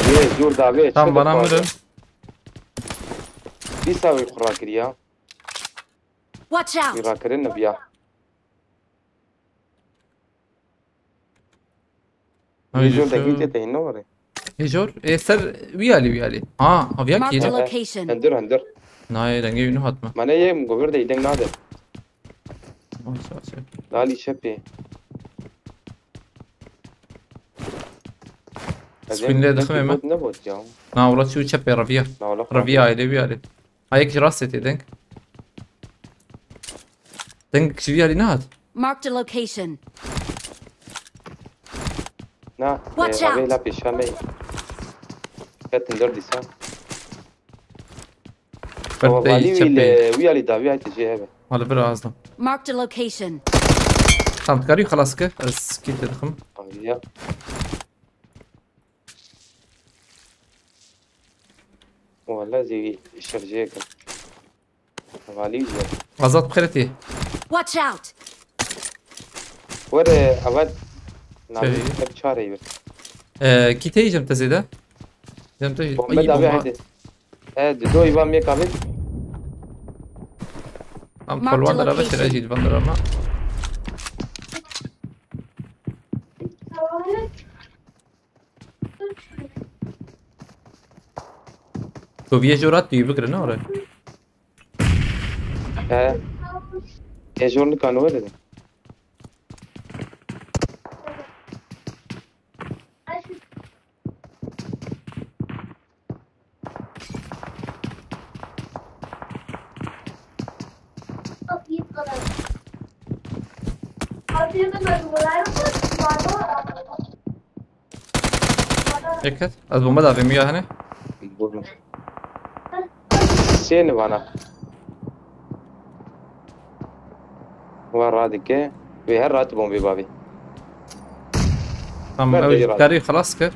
vê jor da vê. Tam bana vurun. Dîsa wî xura kiriya. Watch out! Wî rakirin niviya. Ay, jor de gîtê te hîn ne were. Hejor, e, ser wî alî, wî alî. Ha, aviya kî? Marked a location. Hundir, hundir. Nayê, dengê wî nuhatme. Mane yê govir de îdeng nade. Ay, sağ ol. Dalî çepê. Spin lê dixime me. Ne bot ya? Na, wala çû çepê, reviya. Na, wala reviya, aile wî alî. Ha, yek ji rastê tê deng. Deng ji vî alî nehat. Marked a location. Na, watch out! Avê la pêşa me. Ketin der dîsa. Bertê valî wî çepê. Wî alî dawî aytê jê hebe. Wala bir azdan. Marked a location. Tam dikarî xelas ke, ez kî te dixim. Aviya. Wala zî şarjeyek. Valî jî. Azad bi xêretî. Watch out! Were, ava navê hep çarê bir. Ee, kî teyî cem te zêde? Cem te. Bombe. Ay, davi bomba. Haydi. E, di do îvan mêk avê. Tam kolwan dera ve tira jî van dera ma. Tu viyê jora tu bigre ne ore? He. E jor nikan were de. Yek kes. Ez bomba davêm ya hene. Sê nivana. Wa radike. Wê her rahat bombê bavê. Tamam, ew karî xelas kir.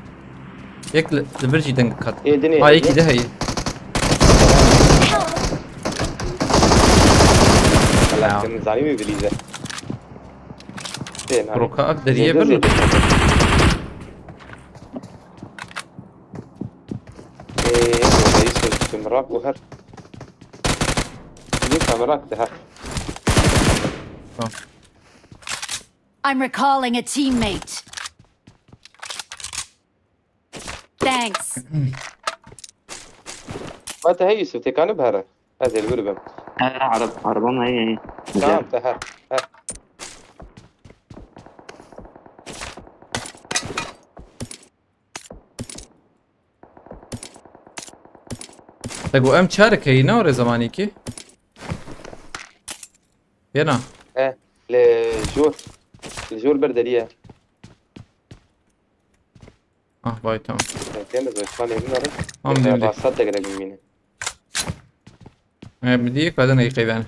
Yek li, li vir jî deng kat. Ê dinê Ha, heye. Yekî de heye. Helal, Ya. Sen zanî mi bilîze? Sê nivana. Roka ev deriyê Zêde, bir. Zêde. Ê, reis, Mirak û her. Nîka Mirak de her. Tamam. I'm recalling a teammate. Thanks. Ma te hey Yusuf, te kanî bihera. Ez ê li wir bim. He, arab-, araba me heye. Tamam, te her, her. Te got em çarek heyî ne orê zemanî ki? Yena. He, li jor. Li jor ber derî ye. Ah, vay, tamam. Sen de zor, sen de bilmiyorum. Tamam, Ee, bildim. Vasat da gerek bilmini. He, bir diye kadın ayı kayben.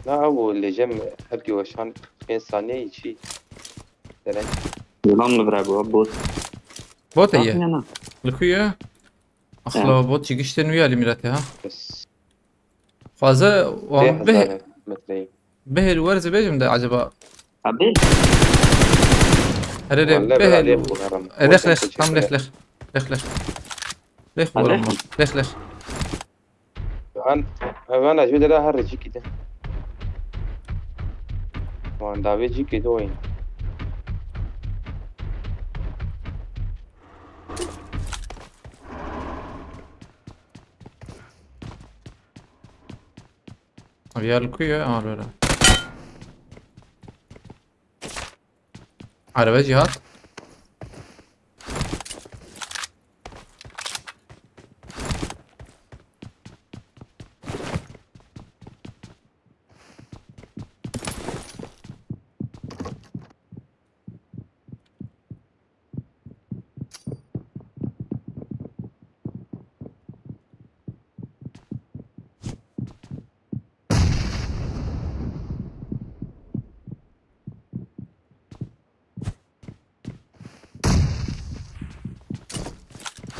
Na, bu lejem hep yavaşan insan ne içi. Dene. Yılan mı bırak o? Bot. Bot iyi. Bakın yana. Likuya. Axla bot çi giştin wî alî mîratê ha. Yes. Xwaze wan Dê bih-, hezar metreyim. Bihêl werze bêjim de acaba. Abi. Herê rê Vallahi bihêl. Bira lêx buherim. E, lêx, lêx, tam lêx, lêx. Lêx, lêx. Lêx Ha, buherim. Lêx. Lêx, lêx. An, hemen acı dere her ciki de. Wan davê ciki de oyun. Abi ya li ku ye? Aa, böyle. Araba cihat.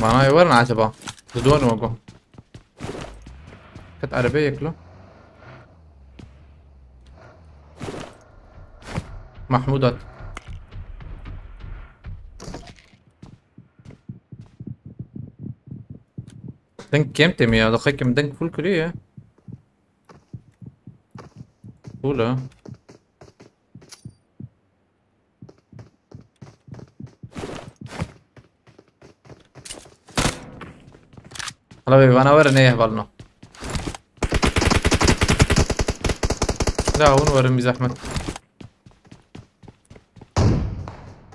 Bana werin acaba? Didon mu go? Ket arabê yeklo. Mahmud at. Deng kêm tê mi ya? Daxekim deng full kiriye. Full ha. Hala bir bana ver ne balno. La hûn werin bir zahmet.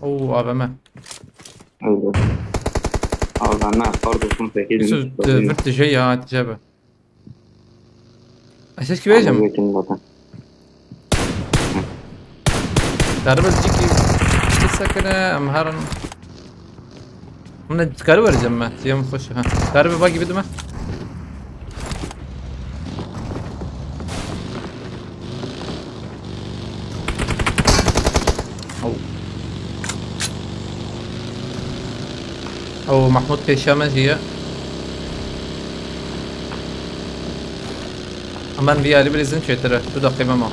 Oo, A V M. Evet. A V M, pardon, sekiz. Yusuf, e, virt tije ya, tije be. Ez hişkî bêjim. Ama yekin zaten. Darbe cîkî çi sekine, em herin. Min dikarî wericem me, tiyem xweş, ha. Darbe bagî bidime. Ew. Ew Mahmud pêşiya me jî ye. Em ben vî alî bilîzin çêtir e. Du deqê me ma.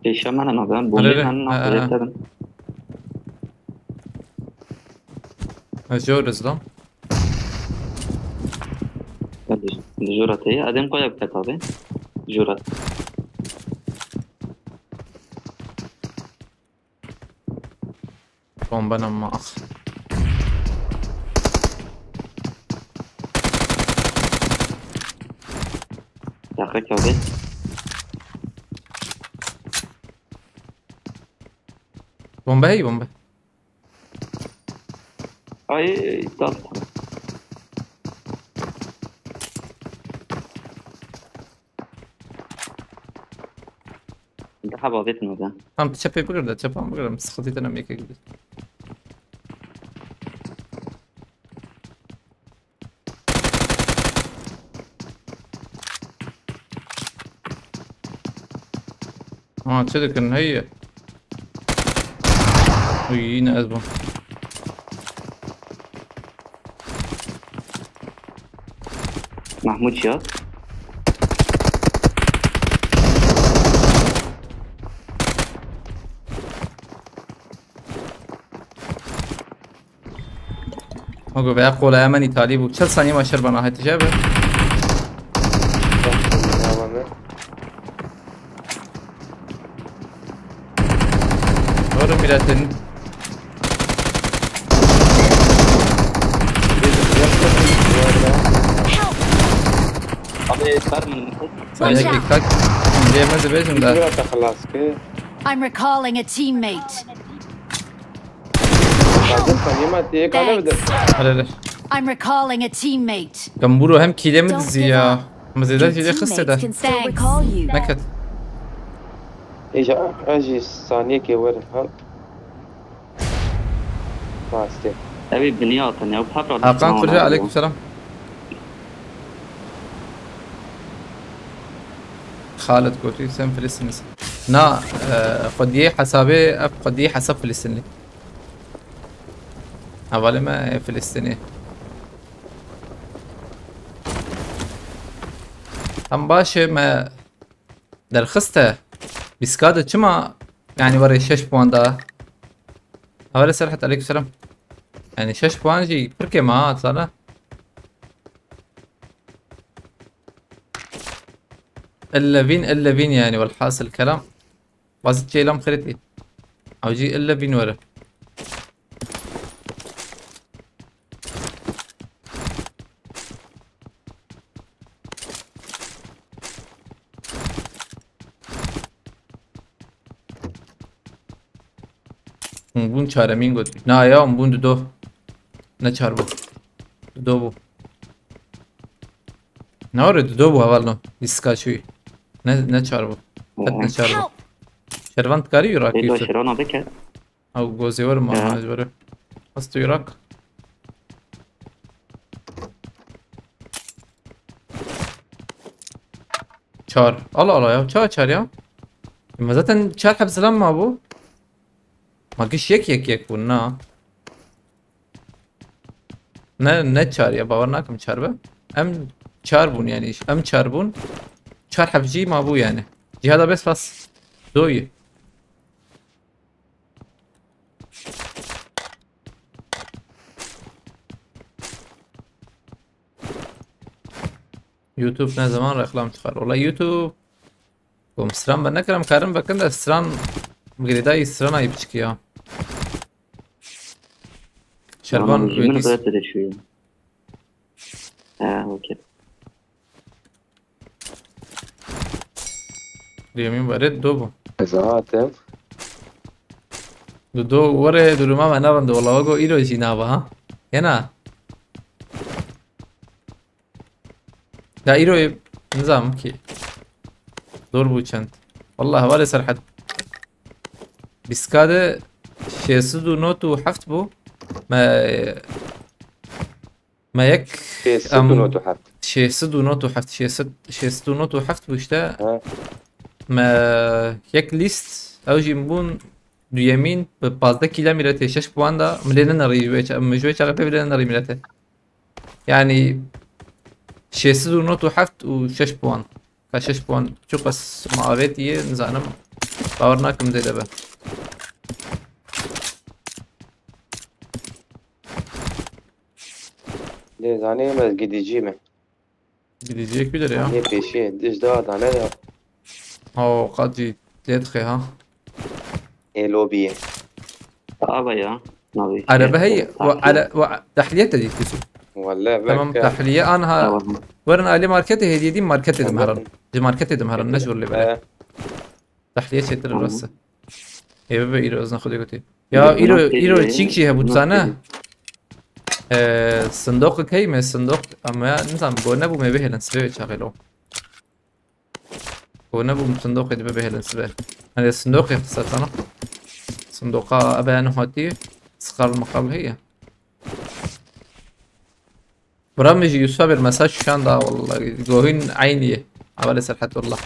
Pêşiya me ne nabe, bombe Erê, erê. He, he, he. Ez jor izlam. Li, li jora te ye. Edem koya biket abi. Jora. Bomba nama ah. Dakika abi. Bomba hey bomba. Ay, iptal. Daha vaziyet mi oldu? Tamam, çepê bigir de, çepan bigir de, sıkıntı dönem yeke gidiyor. Ha, çi dikin, hey. Uy, yine ez bûm. Mahmut Şihat. Mago veya kolaya men îtalî bû. Çel saniye ma şer bana hetice be. Doğru milletin. Abi, sarmın. Saniye dikkat. Diyemez bezim de. Biraz da halas ki. I'm recalling a teammate. Hadi, saniye ma diye kale bir de. Thanks. Hadi, hadi. I'm recalling a teammate. Gamburo hem kile mi Don't dizi give ya? Up. Ama zêde Your zêde teammates xiste de. Can still Thanks. Recall you. Neket. Îja, ez jî saniyekê werim, ha. Rastî. Ew ê binî hatin ya, bu hevra Hakan Kurca, aleyküm selam. Xalid Koçu, sen Filistinlisin. Na, e, xwediyê hesabê, ev xwediyê hesab Filistinli. Hevalê me, e, Filistinî. Em baş e, me derxiste. Bîska de çima, yani, were şeş puan da? Hevalê Serhat, aleyküm selam. Yani, şeş puan jî pir kêm ha, sala. Ellevîn, ellevîn yani, velhasil kelam. Bazı şeyler xirîtî. Ew jî ellevîn were. Hûn bûn çaremîn got. Na ya, hûn bûn dido. Ne çar bû. Dido bû. Ne were dido bû hevalno. Lîstika çûyî. Ne, ne çar bû. Qet ne çar bû. Help! Şervan dikarî wî rakî Êdo tu. Şervan abi ke. Ew gozê were ma, ya, ez were. Hest wî rak. Çar. Allah Allah ya. Çar çar ya. Ma zaten çar heb zilam ma bû. Ma giş yek yek yek bûn na. Ne, ne çar ya, bawer nakim çar be. Em çar bûn yani, em çar bûn. Çar heb jî ma bû yani. Cihada bes pas. Doyî. YouTube ne zaman reklam çıkar? Ola YouTube. Bom stran ben nekirim, karim bakın da stran girêdayî strana yî biçikî ya. Şervan Tamam, Kuwêtî. Min bırak da şu. Ha, okey. Duyamıyorum bari, do bu. Ez hatim. Du do were duruma me nerinde wala wago îro jî nava ha. Yena. Ya îro nizam ki. Dor bû çend. Wallah hevalê Serhat. Bîska de şêst û nod û heft bû. Me, me yek şêst û nod û heft. Şêst û nod û heft, şêst, şêst û nod û heft bû işte. Ha. Me yek lîst, ew jî bûn duyemîn bi pazdeh kîlemîretê şeş puan da. Milê nenerî ji wê ça-, min ji wê çaxê pê milê nenerî mîretê. Yani şêst û nod û heft û şeş puan. Ka şeş puan çok az ma avêtiye, nizanim. Bawer nakim zêde be. Lê zanê me gidicî me. Gidiciyek bilir ya. Lê pêşiyê, dij da dane de. Ha, o qat jî lê dixê ha. Ê lobiyê. Ava ya. Navê Araba şey, hey, tahliye. Wa ara-, wa tahliye te dît kuzum. Welle Tamam, belki. Tahliye anha. Tamam. Werin alê marketê hediye dîm marketê dim herin. Tamam. Ji marketê dim herin, ne ji wir lê bere. He. Tahliye çêtir Tamam. rası. Ê bibe îro ez nexwedê gotî. Ya Dur, îro, nasıl îro hediye? Çîk jî hebû Nasıl dizane. hediye? Ee, sindoqê key me sindoq ama nizam go nebû me bihêlin sibê çaxê lo. Go nebû sindoqê dibe bihêlin sibê. Hani sindoqê xisatana. Sindoqa ebe eno hatî. Sixal mixal heye. Bira min jî Yusuf bir mesaj şan da wallahi. Gohîn eynî ye. Hevalê Serhet wallah.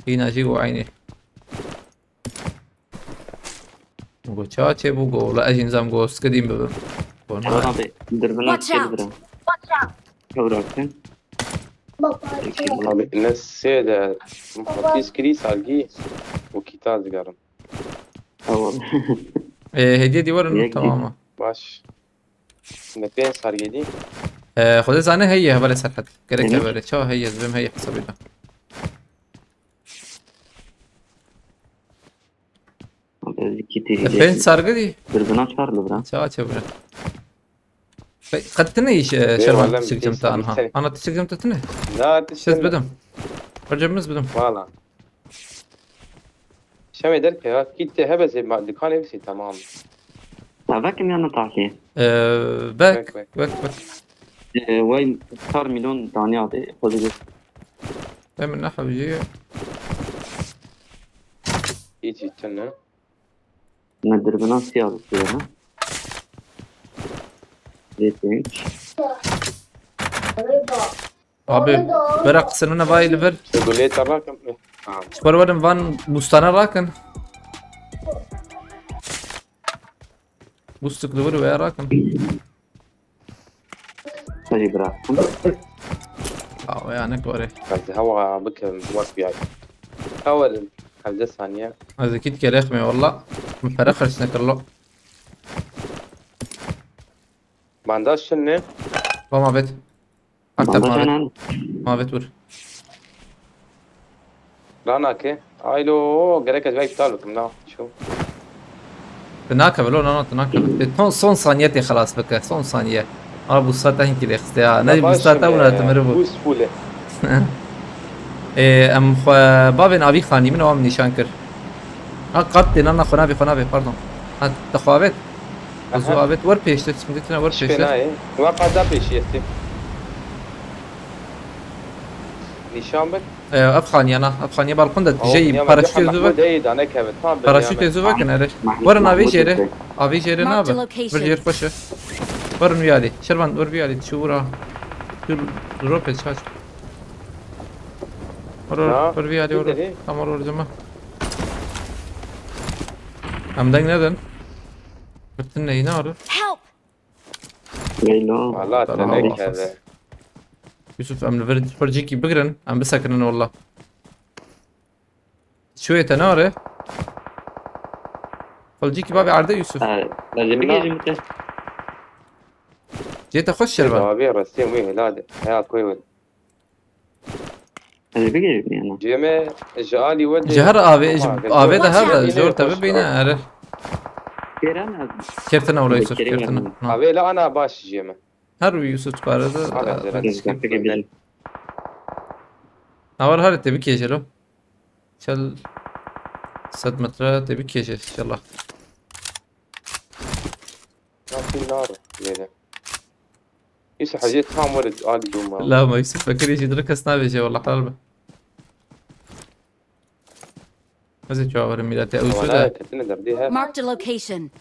Hîna jî û eynî. Go ça çêbû go la ez jî nizam go skidîm bibim. Go na. Wana be, dirbina Watch çê out! Bira. Hewra kin. Abi ne sê de muhafîz kirî sargî û kîta zigarim. Tamam. Ee, hediye dî werin Yek tamam mı? Baş. Ne pê sargî dî? Ee, Xwedê zane heye hevalê Serhet. Gerek Hı hı. Hebere. Ça heye zibim heye hesabî de. Abi, ez iki T V E pênc sargı dî. Birbina çar li bira. Ça çebire. Qetine iş Şervan wallem tişik cem ta anha. Ana tişik cem ta tine. Na tişik. Şez bidim. Hocamız bidim. Valla. Şemê derke ya. Kit te hebe zê ma dikanê bisî tamam. Ya vekim ya na tahliye. Ee, vek, vek, vek. Ee, vay çar milyon danya de xwedî. Em ne hewcî. Hiç tune. Ne dirbina siyah bistire ne? Lê pênc. Abi, bera qisirmine vay li vir. Gulê te rakim. Ha. Ji xwe werin van bûstana rakin. Bûstik li wir veya rakin. Hadi bıraktım. Awe ya ne gore. Ez hewa bikim wek biyay. Hewa hevde saniye. Ez ê kît gerek me walla. Min pere xerç nekirlo. Bandaj şinne. Tamam, evet. Aktar Bandaj mavet. Önemli. Mavet vur. Ranake. Aylo, gerek ez belki iptal bikim, na. Şu. Tu nakeve lo, no, no, tu nakeve. Te ton, son saniye te xelas bike, son saniye. Ama bu saate hinkî lê xiste ya. Ne bu saate bûna tu miri bû. Boost full e. Ê, em xwe bavên avî xanî min wan nîşan kir. Ha, qat tê, na, na, xwe navê, xwe navê, pardon. Ha, te xwe avêt? Aha. Ez û avêt, wer pêştir, sıkıntı tine wer pêştir. Şifenayê. Wa qada pêşî estê. Nîşan bik. Ee, ev xaniye na, ev xaniye balkon de tijeyî paraşütê zû vek. Paraşütê zû vekin erê. Werin avê jêre. Avê jêre nabe. Vir jêr xweş e. Werin wî alî. Şervan, wer wî alî. Çi vura. Dur, dur, pêç, kaç. Wer, wer, wer vî alî, wer. Tamam, wer cema. Em deng nedin. Girtin neyine arı? Help! Leyla. Valla te nekeve. Yusuf, em li vir xurcîkî bigirin, em bisekinin walla. Çûyê te nare? Xulcîkî bavê erde Yusuf. Ha, ez ê bigihîjim te. Cê te xweş şervan. Abi rastî wî helal. Heya koy win. Ez ê bigihîjim yana. Cê me ji alî we de. Ji her avê, ji avê de her de, jor te bibîne, ere. Kêre ne? Kertine wala Yusuf, kertine. Avê la ana baş cê me. Her wî Yusuf dikare de. Navara her te bikêje lo. Çel sed metre te bikêje inşallah. Nasıl nar yere. Yusuf Hacı tam var alî duma. La ma Yusuf Bekirî jî dir kes nabêje wala qal be. Ez ê çawa werim mîletê ew sude. Ketine derdê he. Marked a location.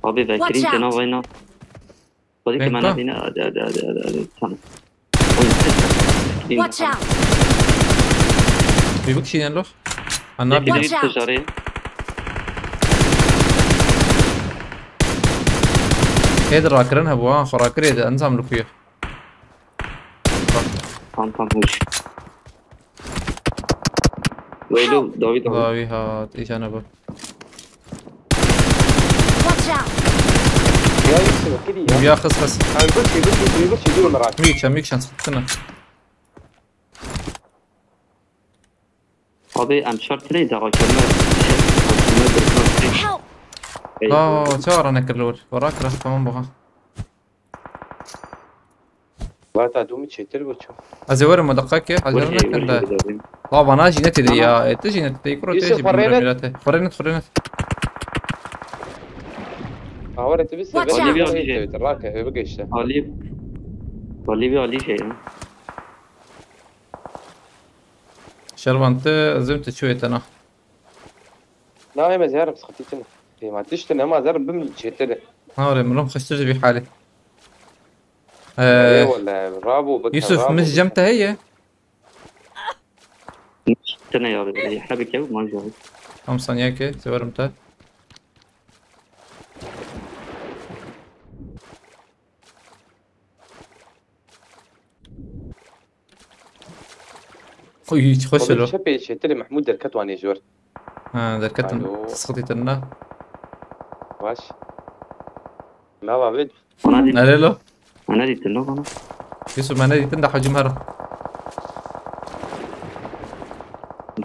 Abi Bekirî tena vayna. Hadi ki bana beni, hadi, hadi, hadi, hadi, hadi. Tamam. Watch out! Bir bak şeyden lo. Ana bir. Watch out! Hêd rakirin hebû ha, xwe rakirê de, enzam li ku ye. Tam, tam, hoş. Weylo, David abi. David hat, îşane bu. Watch out! Ya, yoksa kedi ya. Ya, xis, xis. Ay, bu şey, bu şey, bu şey, bu şey, bu şey, bu şey, bu şey. Mükşen, mükşen, sıktın. Abi, em şart tine dawa kelme. Help! Aa, çawa rane kir lor. Wara kira, tamam, buha. Vata dû min çêtir bû çû. Ez ê werim, deqekê, acele nekin de. La bana jî netê de ya. E, tu jî netê de. Kuro tê jî bimre mîrete. Xurênet, xurênet. Awara tu bî Watch out! Rake, hebe geçti. Ali. Ali bir Ali şey ya. Şervan te zim te çûyê te na. Na, em ez herim sıkıntı için. Ema tiştin, ema zerim bim çetede. Ha, re, mirom xiştir ji vî halê. Ee, Eyvallah, bravo, bak, Yusuf, bravo, min ji cem bak. Te heye? Tene ya, e, hebek ya, man jawab. Tam saniye ki, severim te. Oy, hiç hoş Oğlum, öyle. Çepê çetiri Mahmud derket wanê jor. Ha, derket Alo. Sıkıntı tırna. Baş. Nava vid. Nereye lo? Ana dîtin lo bana. Yusuf, me nedîtin de hacim herim.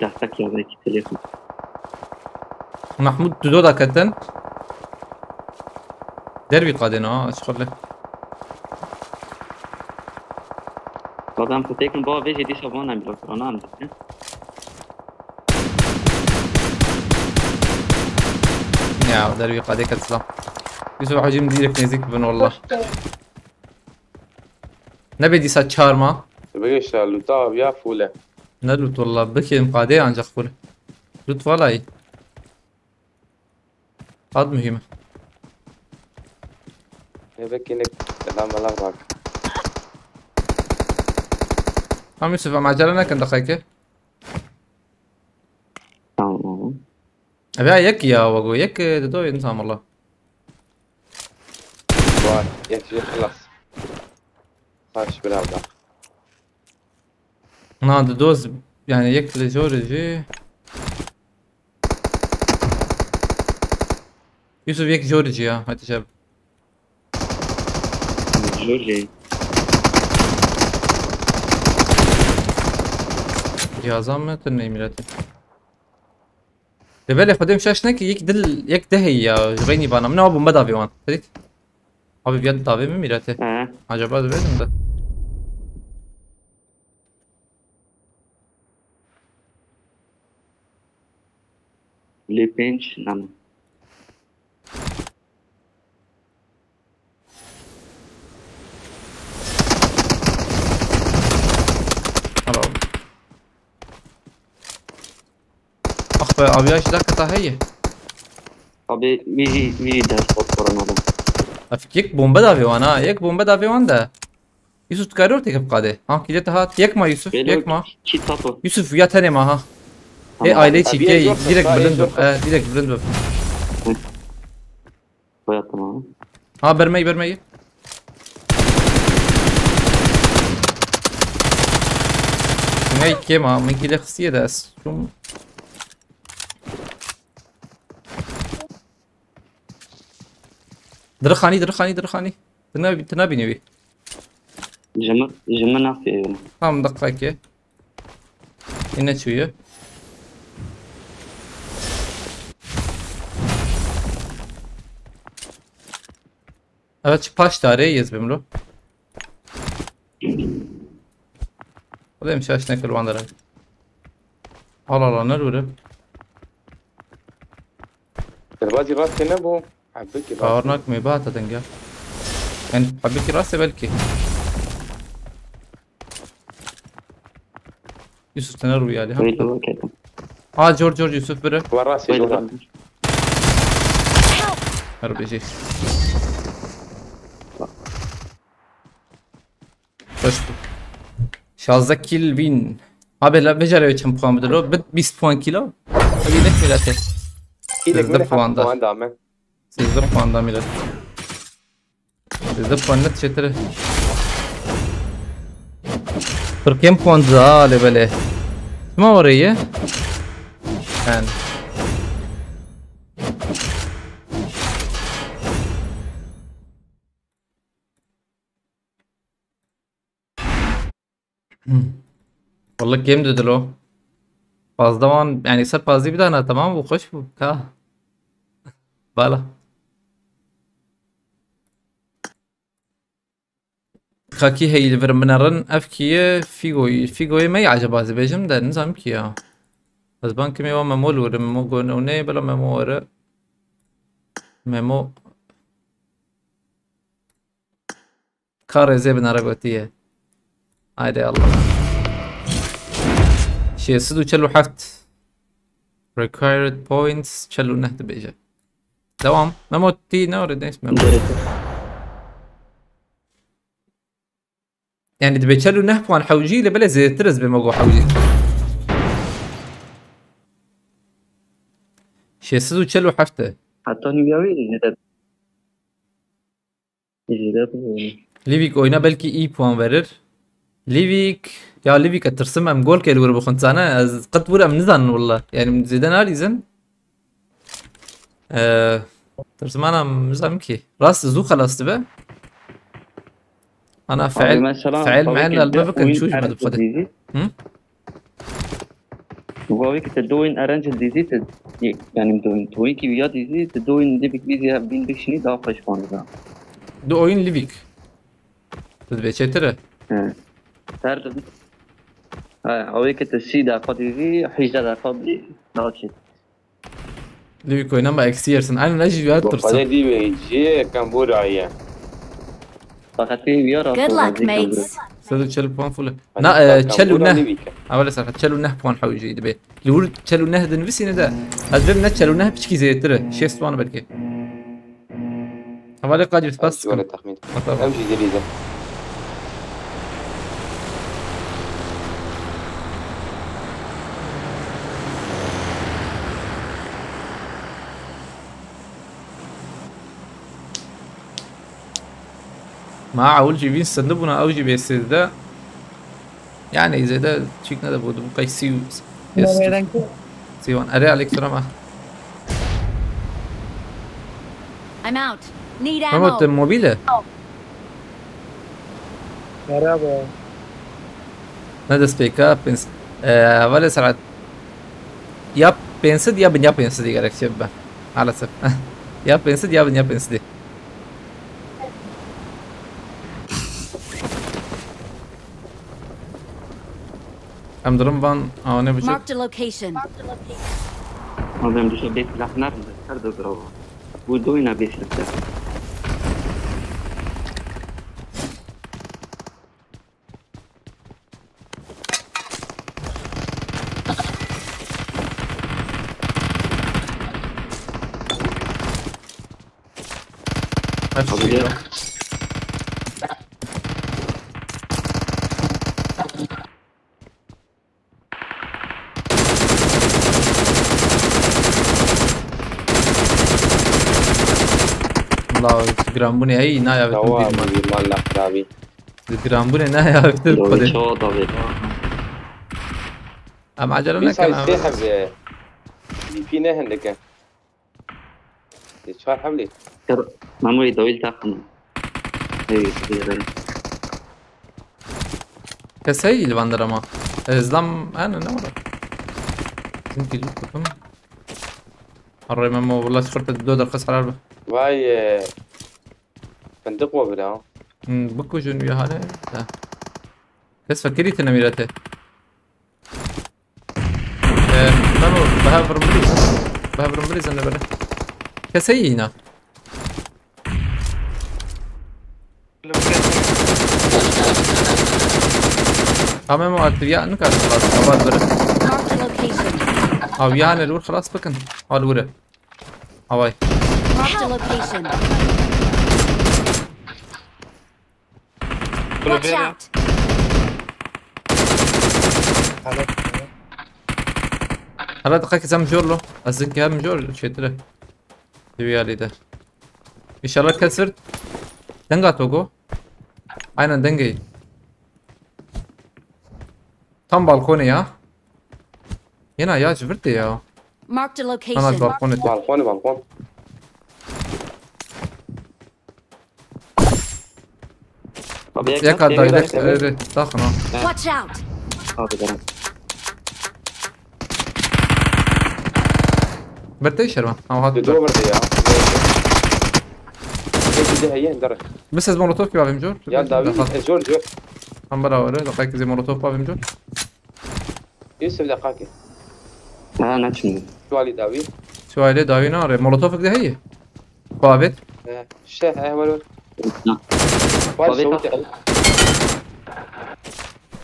Destek ya, belki telefon. Mahmud, tu do da ketin. Dervî qadên ha, aşkole. Adam ku têkin bava vêjê dîsa van em blok, ana em dîtin. Ya, dervî qadê ket silam. Yusuf hacim direkt nêzîk bin wallah. Nebe dîsa çarma. Bigişte luta ya fule. Ne lut wallah, bikêm qadê ancak fule. Lut vallahi. Ad mühim. Eve kinek selam selam bak. Tamam Yusuf, ama acele nekin dakika. Tamam. Eve yek ya, wago yek, e, dedo insan valla. Var, yek şey khalas. Kaç bir abla. Na, di doz, yani yek li jor jî. Yusuf yek jor jî ya, hadi şeb. Jor jî. Cihazan mı? Tır neyim ileti? De belê xwedê şaş ne ki yek dil, yek dehê ya, ji xeynî bana. Min ava bombe davê wan. Xedît. Abi viya davê min mîrete. He. Acaba divê min de. Lê pênc name. Hello. Ax be, aviya jî dakika heye. Abi, wî jî, wî jî ders bot koran adam. Afik yek bombe davê wan ha, yek bombe davê wan de. Yusuf, tu karî ortê kif qadê. Ha, kî de te hat. Yek ma Yusuf, Belo yek ma. Çî tato. Yusuf, ya tenê ma ha. Tamam. Ê, aileyê çî, direkt bilind bib. E, direkt bilind bib. Hı. Koya tamam. Ha, bermey, bermey. Ney kêm ha, min kî de xistiye de ez. Çum. Dirixanî, dirixanî, dirixanî. Tine, tine bînî wî. Ji min, ji min nafiye. Tam dakika ki. Yine çiye. Evet, çi paş tarê yez bimro. Xwedê min şaş nekir wan derin. Al, al, al, ne rûre? Derbazî rastê ne bû. Hebekî Bawer rastê. Nakim ê bihata deng ya. Yani hebekî rastê belkî. Yusuf, te ne rûyalî ha? Wait, wait, wait. Ha, cor, cor, Yusuf, bire. Wa rastê, wait, cor. Wait. Her bijî. Hoş bû. Şazdeh kill win. Abi, la, vêca re çend puan bidilo? Bit bîst puan kilo. Abi, ne kilo te? Sêzdeh puan da. Puan da me. Sêzdeh puan da millet. Sêzdeh puan net çetir. Kırk puan da, ale bele. Kime orayı? Ben. Hmm. Walla kêm didilo. Pazdeh wan, yani ser pazdeh bir tane tamam, bu hoş bu. Ka. Bala. Kakî heyî li vir min erin, ev kî ye? Figoyî. Figoyê me ye acaba, ez dibêjim de, nizam kî ya. Ez ban kimê wa Memo li wir, Memo gone û nê, bila Memo were. Memo. Ka rêzê binere gotiye. Haydi Allah. Şêst û çel û heft. Required points çel û neh dibêje. Devam. Memo tî ne orê dês Memo. Yani dibe çel û neh puan hewcî, lê belê zêdetir ez bê me go hewcî. Şêst û çel û heft e. Heta nîvya wê jî zêde. Jî de bû. Livik oyna belkî î puan verir. Livik, ya Livik, e tirsim em gol kê li wir bixwin, zane ez qet wir em nizanin willa. Yani zêde nalîzin. Ee, Tirsimana mizam ki. Rast zû xelas dibe. Ana Abi fiil, mesela fiil Tawê me'en ki elbe de bikin oyun çûj me arranged dibxwede. Dizî. Hı? Tawê ki te do oyun arranged dizî te, yani do oyun, tawê ki ya dizî te do oyun dibik dizî ya bin bikşini daha xweş puan da. Do oyun Livik. Tu dibê çêtir e? He. Her de. Ha, awê ki te sî deqa dizî, hîjde deqa bî, daha çêtir. Lewî koyna me eksi yersin. Aynen, ez jî ya tirsim. Xwedê dî wê ciyê yekem bûra ye. Faqet pê viya Good luck, mates. Sed û çel puan full. Hani Na, e, çel û neh. Lewî ke. Awele serhat çel û neh puan hewcî dibe. Li wir çel û neh dinivîsîne de. Ez bim ne çel û neh piçkî zêdetir e. Şêst puan belkî. Hevalê Kadir, spas dikim. Were texmîn. Hata. Em jî dilîzin. Ma ewil jî vîn sindibûna, ew jî bê sêzdeh. Yani zêde çîk nedebû, dibû qey sî û, sî û, sî û wan. Erê, aleykum selam, ah. I'm out. Need ammo. Memo, te mobil e? Merhaba. Ne destpêka, pênc, e, hevalê serhat. Ya pênc sed ya bin ya pênc sed gerek çê bibe. Maalesef. Ya pênc sed ya bin ya pênc sed. Em dirim van awane biçûk. Marked a location. Abi em dişa bê silah nerin de, her de bravo. Bu doyna bê silah. Her şey yok. La, giranbûnê heyî, nayavêtin. Tamam, bîr man. Bîr man, laf nabî. Giranbûnê nayavêtin. Doğru, Xwedê. Çoğu da bir. Em acele nekin, em. Sê hevde. D P ne hindike. Sê çar hevlê. Kar, Memoyê dawîl taxim. Hey, hey, hey. Kes heyî li van der ama. E, zlam, yani ne var? Çünkü loot tutum. Arrê Memo, wala sifir te do derxist helal be. Vay, e, fındık o bira. Hmm, bikujin ya hane. Ha. Kes fakirî te nemîrete. Ee, Memo, biha virin bilîzin. Biha virin bilîzin li bere. Kes heyî îna. Ha, Memo, aktiviya nikare xelas. Aval bere. Marked a location. Aviya hane li wir xelas bikin. Hal wire. Havay. Marked a location. Watch out! Hala diqekî zem jor lo. Ez zinkî hem jor çêtir e. Di wî alî de. Înşallah kes vir. Denga Togo. Aynen dengê. Tam balkonê ya. Yena ya ji vir tê ya. Marked a location. Ana ji balkonê tê. Balkon, balkon. Abi, yek Yeka tam direkt, direkt, evet. Evet, evet, daxin ha. Watch out! Abi, tamam. Bertey şervan. Ha, hat. Dua verde ya. Bir de heye, dar. Bes ez molotof ki bavim jor. Ya, David, Daxil. E, jor, jor. Tam beraber, daxil ki molotof bavim jor. Yusuf, daxil ki. Ha, ne çin. Suali David. Suali David ne are? Molotof de heye. Babet. E, şey, e, var, var. Var Tabii, şewit. tabii.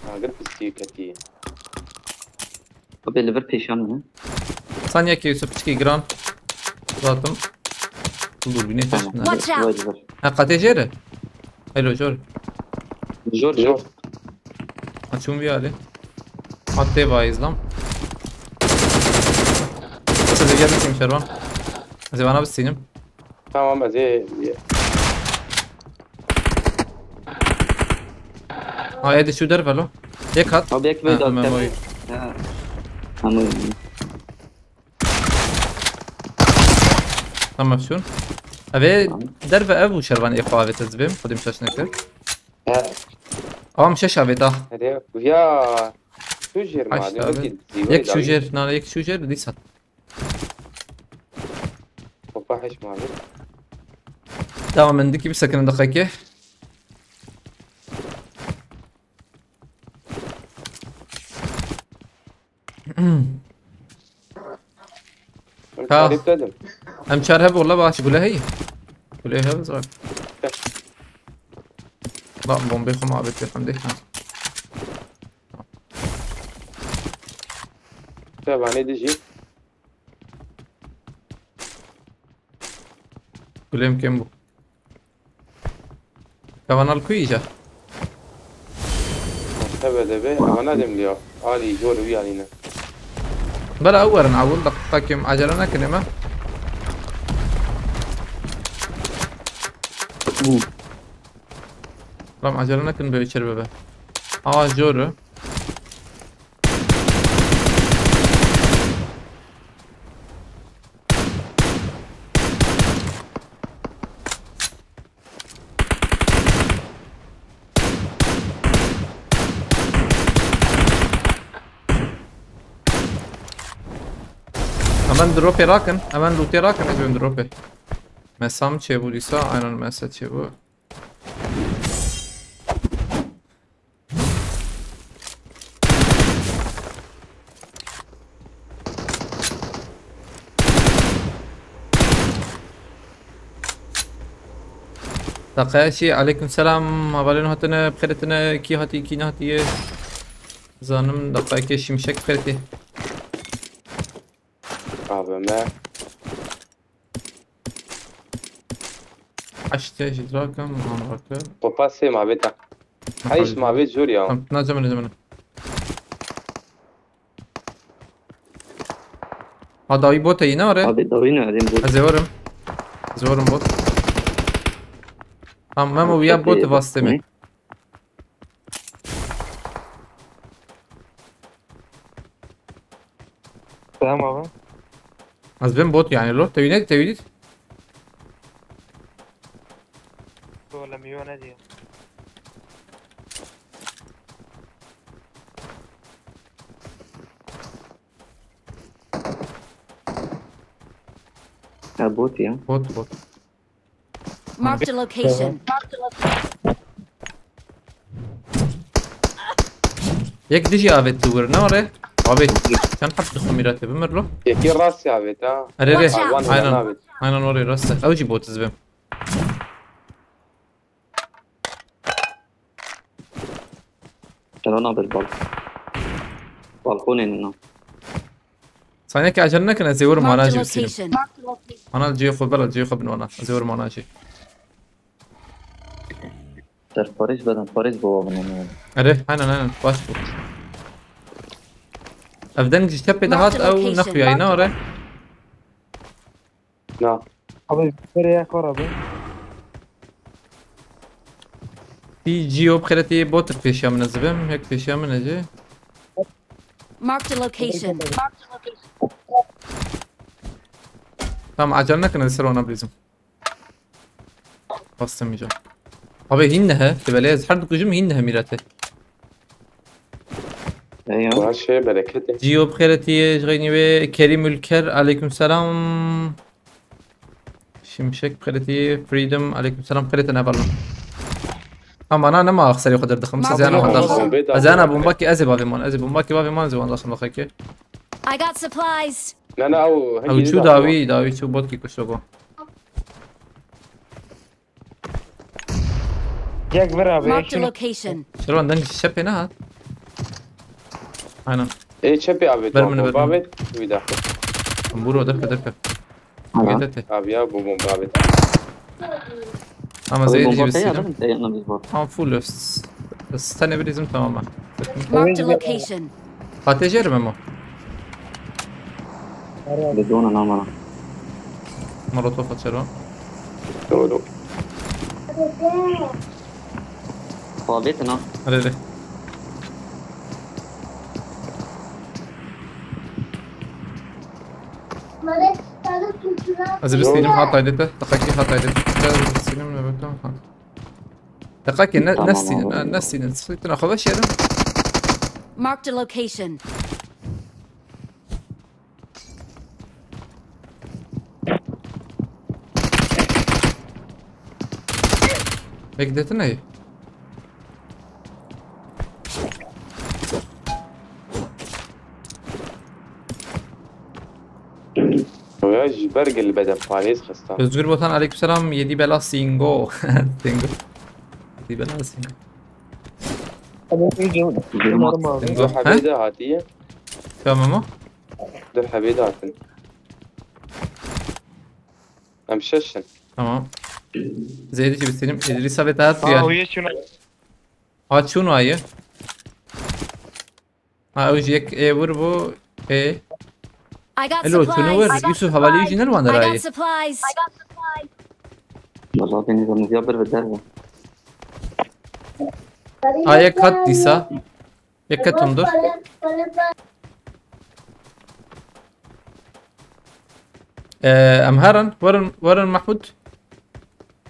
Ha, gel pistî ketî. Tabii, li vir pêşan min. Saniyekê Yusuf piçekî giran. Zatim. Dur, bir nefes. Tamam. Ne? Watch out. Vay, vay. Ha, qatê jêr e. Hello, jor. Jor, jor. Açım bir hali. Hatta vay izlam. Size gel biteyim Şervan. Zevana biteyim. Tamam, ez ê... Ha, edi şu derve lo. Yek hat. Abi, yek Ha, böyle tamam, atlar. oy. Ha. Tamam. Tamam şun. Abi derve ev bu Şervan ê xwe avêt ez bêm. Xwedîm şaş nekir. He, Am şeş avêt ah. hadi ya. Şu jêr Haş malî, abi. wekî zîwê Yek şu dawî. jêr, nane yek şu jêr, dîsat. Hopa heş malî. Tamam, min dikî bir sekinin deqekê. Em Ha. tarîf dedim. Em çar hebe wala baş gule hey. Gule hebe zor. Bak, bombê xwe ma avêt pêxem dê. Şevanê dijî. Gulêm kêm bû. Kavanal ku îja? Tebe de be, ama nadim diyor. Ali, gör uyanine. Bela ew werin ewil deqîqa kêm acele nekin ême. Ram acele nekin be içeri bebe. Awa jor e. Hemen dropê rakin, hemen lootê rakin, ez ön dropê. Mesam çêbû dîsa, aynen mesa çêbû. Daqeşî, aleykum selam. Havalên hatine, bixêretine, kî hatî, kî nehatiye. Zanim, daqekê şimşek bixêretî. Abi me. Aştiye jî drakim, anvakir. Hopa sê ma bêta. Heş ma bê jor ya. Tamam, na cemene, cemene. Ha, dawî bot e yine are. Abi, dawî ne, alim bu. Ez ê werim. Ez ê werim bot. Tamam, Memo ya bot vastê me. Tamam abi. Ez bim bot yani lo. Tewî ne, tewî dît? Wala mi wana diye. Ha, bot ya. Bot, bot. Marked a location. Yek dijî avêt li wir, ne were? Avêt. Çend heb dixwe mîratê bimir lo? Yekî rast ya avêt ha. Erê, erê. Watch out. Wan Aynen. Avêt. Aynen orayê rast e. Ew jî bot ez bim. Şevan abi bal. Balkonê ne? Saniyekê acele nekin, ez ê werim mana Marked a jî bisînim. location. Mana cihê xwe bela, cihê xwe bin wana. Ez ê werim mana jî. Ser Parîs beden, Parîs baba bunun. Erê, aynen, aynen. Baş bû. Ev deng ji tepê dihat, ew nexuyayî, ne were? Na. Abi, nereye kor abi? Tî cîyo bixêretî botir pêşiya min ez dibim. Yek pêşiya min e jî. Marked a location. Tamam, acele nekin, ez ser wana bilîzim. Bastım iyice. Abi hîn ne he? Tibelê ez her dikujim hîn ne he mîrete. Eyvallah. Baş e, bereketê. Cîyo bixêretî, ji xeynî wê Kerîm Ülker, aleyküm selam. Şimşek bixêretî, Freedom, aleyküm selam, bixêretî ne balon. Ama na nema axserê xwe derdixim, siz Marked yana a wanda. location. Ez yana bomba ki ez ê bavê man, ez ê bomba ki bavê man, ez ê wanda xim ki. I got supplies. Ne ne ew Ew çû dawî, dawî çû bot ki kuşto go. Yek vir abi, Marked a yek şunu. Location. Şervan, deng çepê nehat. Aynen. Ê çepê avêt. Ber min, ber min. Avêt wî daxil. Buro, derke, derke. Aha. Gidete. Abi ya, bu bomba avêt. Ama Abi zeydi bomba gibi atıyor ya, sildim. Değil mi? Değil mi? Biz bu. Tamam, full üst. Stun'e bir izim, tamam mı? Marked a location. Ateşerim ama. Bidona namara. Molotof atarım. Doğru. Faaliyet ne? Hadi, hadi. Ez bistînim, ha, taydete. Deqekî ha taydete. Ez bistînim, evet, tamam, ha. Deqekî ne, Tamam, nestînin, abi. Ha, nestînin. Sıktın, ha, xwe veşerim. Marked a location. Bekletin ey. Ya ji ber gel bede parêz xista. Özgür Botan, aleykümselam, yedi bela singo. Singo. Yedi bela singo. Ama iyice Singo. Singo. Dur Ha? Hebê de hatiye. Tamam o. Dur hebê de hatin. Em şeş in. Tamam. Zeydi gibi senin İdris abi daha Aa, tuya. Uye şuna. Ha, çûn ayı. Ha, o yek e vur bu. E. I got Elo, çûn supplies. Vur. Yusuf, havali yüzünden mi I got ayı? Supplies. Vallahi deniz ya bir ve derve. Ha, yek kat dîsa. Yek kat ondur. Ee, em herin, werin, werin Mahmud.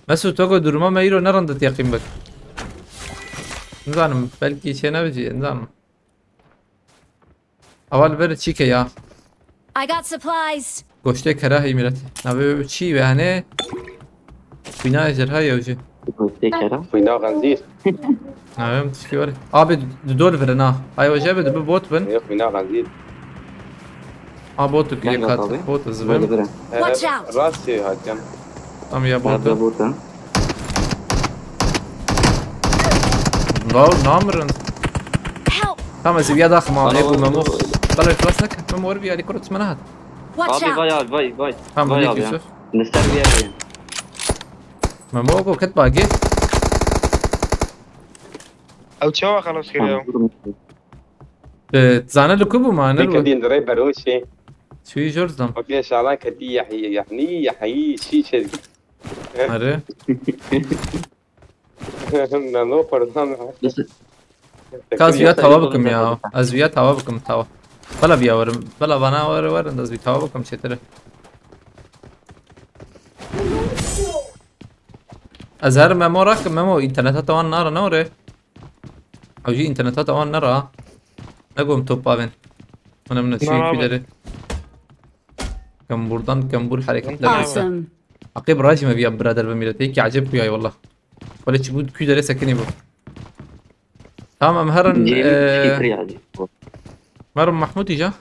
Mesut, to go duruma me îro ne rinde teqîm bik. Nizanim, belkî çê nebicî, nizanim. Awal ver çîke ya. I got supplies. Goştê kerahê miletî. Navê çî ve hene? Xwîna ejderha ye jî. Goştê kera. Xwîna xenzîr. Navê min tişkî were. Abi, du dol verin ha. Ay, o jebe de bi bot bin. Yok, xwîna xenzîr. Ha, bot ki Ben kat. Abi. Bot zibin. Böyle bire. Watch out. Rastê hatim. Tam ya bot. Nerede burada? Law namrin. Help. Tamam, ez vîya daxim abi, Tamam, bu Memo. Tamam. Bela iflas neke. Memo, were vîya, li kurut me nehat. Watch Abi out. Vay abi, vay vay. Tamam, Vay Malik abi ya. Yusuf. Li ser bir yerdeyim. Memo, go ket bagê. Ew çawa xelas kiriye? Tamam, durun. Ee, zane li ku bû ma, ne Peki bû? Din dirê beroşê. Çûyî jor zam. Okey, şalan ketî yahî, yahnî, yahî, şî çêdikî. Are. Memo kurdan. Nasıl? Ka ez vîya tawa bikim ya. Ez vîya tawa bikim, tawa. Bela vîya werim. Bela vana were werin, ez vî tawa bikim çêtir e. Ez her Memo rakim, Memo, interneta te wan nara, ne were? Ew jî interneta te wan nera. Ne gom top avên. Ana min Na, çi na, kû dere. Kembûrdan kembûr hareketler. Awesome. Aqib rajî me vîya birader ve millet. Êkî ecêb kuyay wallah. Wele çi bû kû dere sekinî bû. Tamam, em herin, Cêrî e, çîtir yani. Merim Mahmud îca.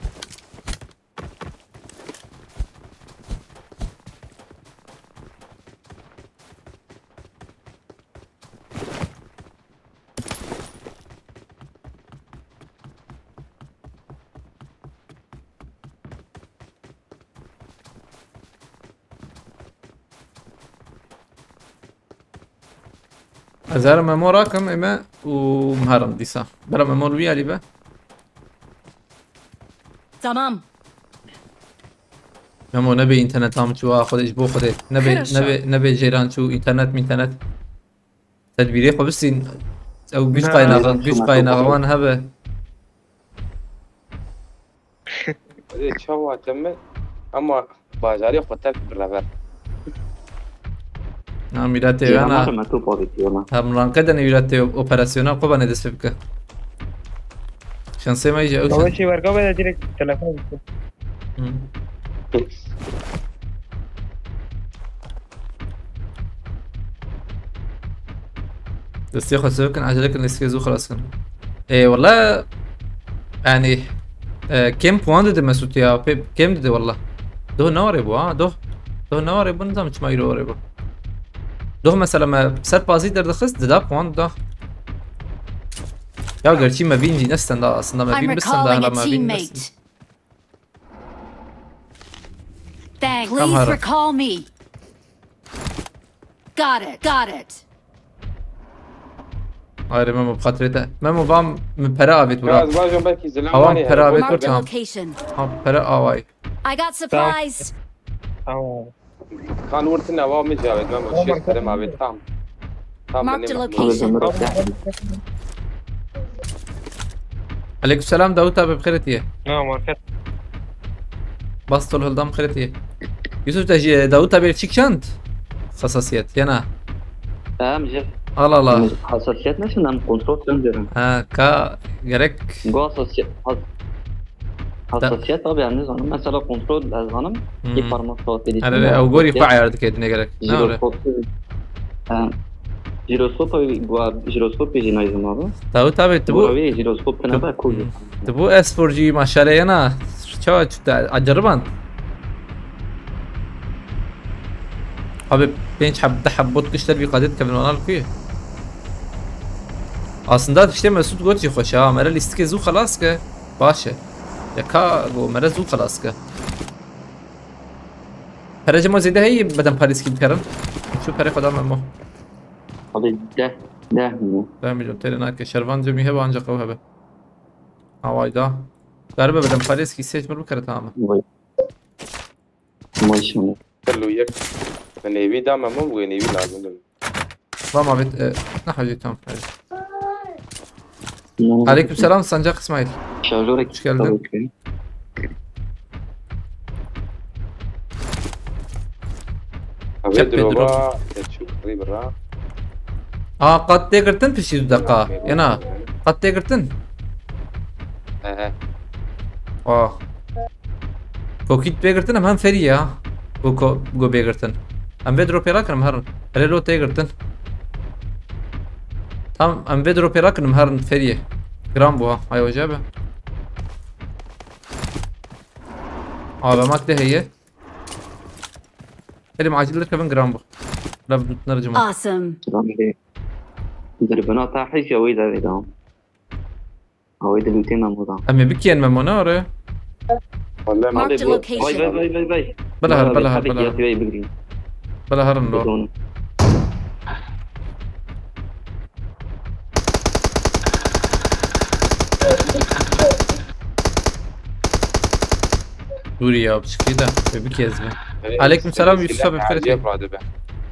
Ez herim Memo rakim ême û em herin dîsa. Bela Memo li wî alî be. Tamam. Memo, nebê înternet tam çû, a Xwedê, ji bo Xwedê. Nebê, Хорошо. Nebê, nebê ceyran çû, înternet mînternet. Tedbîrê xwe bistîn. Ew güç Ne. Kaynağı, güç kaynağı wan hebe. Wê çawa teme, ama bajarê xwe terk bi rever. Na, mîratê Ceyran wena. Var mı? Top abi diyor lan. Hem ranke de ne mîratê operasyona Kobanê dest pê bike. Şansê me iyice ew Baba şan. Şey var, Kobanê direkt telefon gitti. Hı. Destê xwe sev kin, acele kin, lîstikê zû xilas kin. Ê, wele, yani, e, kêm puan dide Mesut ya, pê, kêm dide wele. Doh ne warê bû, ha, doh. Doh ne warê bû, nizam çima îro warê bû. Doh mesela me ser pazî derdixist, dida puan da. Ya gerçî me vîn jî nestenda aslında, me I'm vîn bistenda, recalling hela a me vîn teammate. Nestenda. Thanks. Tamam, Please hara. Recall me. Got it, got it. Ayrı Memo, xatirê te. Memo, vam min pere avêt wira. Ya, ez bajon belkî zilam Avam wanê pere avêt. Marked a location. Ha, pere avay. I got supplies. Tamam. Kan wurtin ava min cavêt, Memo, şêst pere avêt, tam. Tam Marked a benim location. Aleykümselam Davut abi, bi xêr hatiye. Ne market? Bastol hildam, bi xêr hatiye. Yusuf te jî Davut abi çi kişand? Hassasiyet, yana. Em jî Allah Allah. Hassasiyet neşin, em kontrol sen derim. Ha, ka gerek. Go hassasiyet, has-, hassasiyet abi, em nizanim. Mesela kontrol ez zanim. Hmm. Ki parmak saati. Hele, hele, ew gorî xwe ayar dike, dine gerek. Ne öyle? Jiroskop. Em, jiroskop abi, go, jiroskop jî nayzim abi. Tabi, tabi, tu bu. Abi jiroskop tu, ne be, cool. Hmm. Tu bu espor jî maşallah yana. Çawa çi te acırban. Abi pênc heb, deh heb bot kişter bir kadet kevin anal kuye. Aslında işte Mesut got jî xweş ha. Mere lîstikê zû xelas ke. Baş e. Ya ka go mere zû xelas ke. Pere cema zêde heye bedem parêzkî bikerin. Şu pere xwe da Memo. Abi deh, deh mi? Deh milyon T L nake. Şervan cemî hebe ancak ew hebe. Havayda. Darbe bedem parêzkî seç mir bikere tamam. Vay. Maşallah. Kilo yek. Min êvî da Memo, wê nêvî lazim e. Tamam abi, e, ne hacı, tamam. Aleykümselam Sancak İsmail. Şarjör. Hoş geldin. Abi, çep droba, droba. Geçiyor, bira. Aa, qat tê girtin piştî du deqa. Ena, qat tê girtin. He, he. Ah. Kokît bê girtin, em hem ferî ya. Go ko-, go bê girtin. Em vê dropê rakin, em herin. Hele lo tê girtin. Tam em vê dropê rakin, em herin ferî. Giran bû ha. Ay hoca be. A V M de heye. Elim acil kevin giran bû. Lav dutnar cuma. Awesome. Giran bê. Dirbina tahij ya wê de vê de. Awê dilûtê Memo da. Em ê bikiyên Memo ne are? Marked a location. Vay, vay, vay, vay, vay. Bela her, bela her, bela her. Bela herin lo. Dûrî ya, piçikî de. Ê, bikez be. Aleyküm selam, Yusuf abi, bikez be.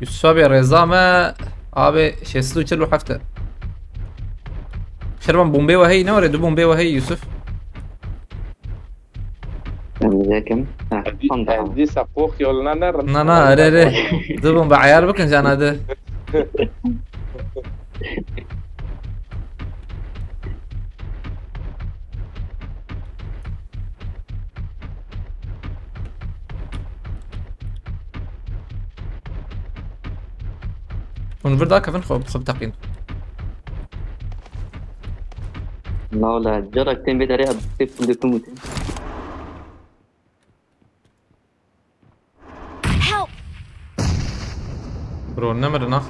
Yusuf abi, rêza me, abi, şêst û çil û heft. Şervan, bombê we heyî, ne were, du bombê we heyî, Yusuf. Em zekim. Heh, tam da. Dîsa pox yoluna nerin. Na, na, erê, erê. Du bombe ayar bikin cana de. Hûn vir dakevin xwe, xwe biteqîn. La wala, cara tên vê derê, tê pul dê pul mutin. Help! Bro, nemirin ha.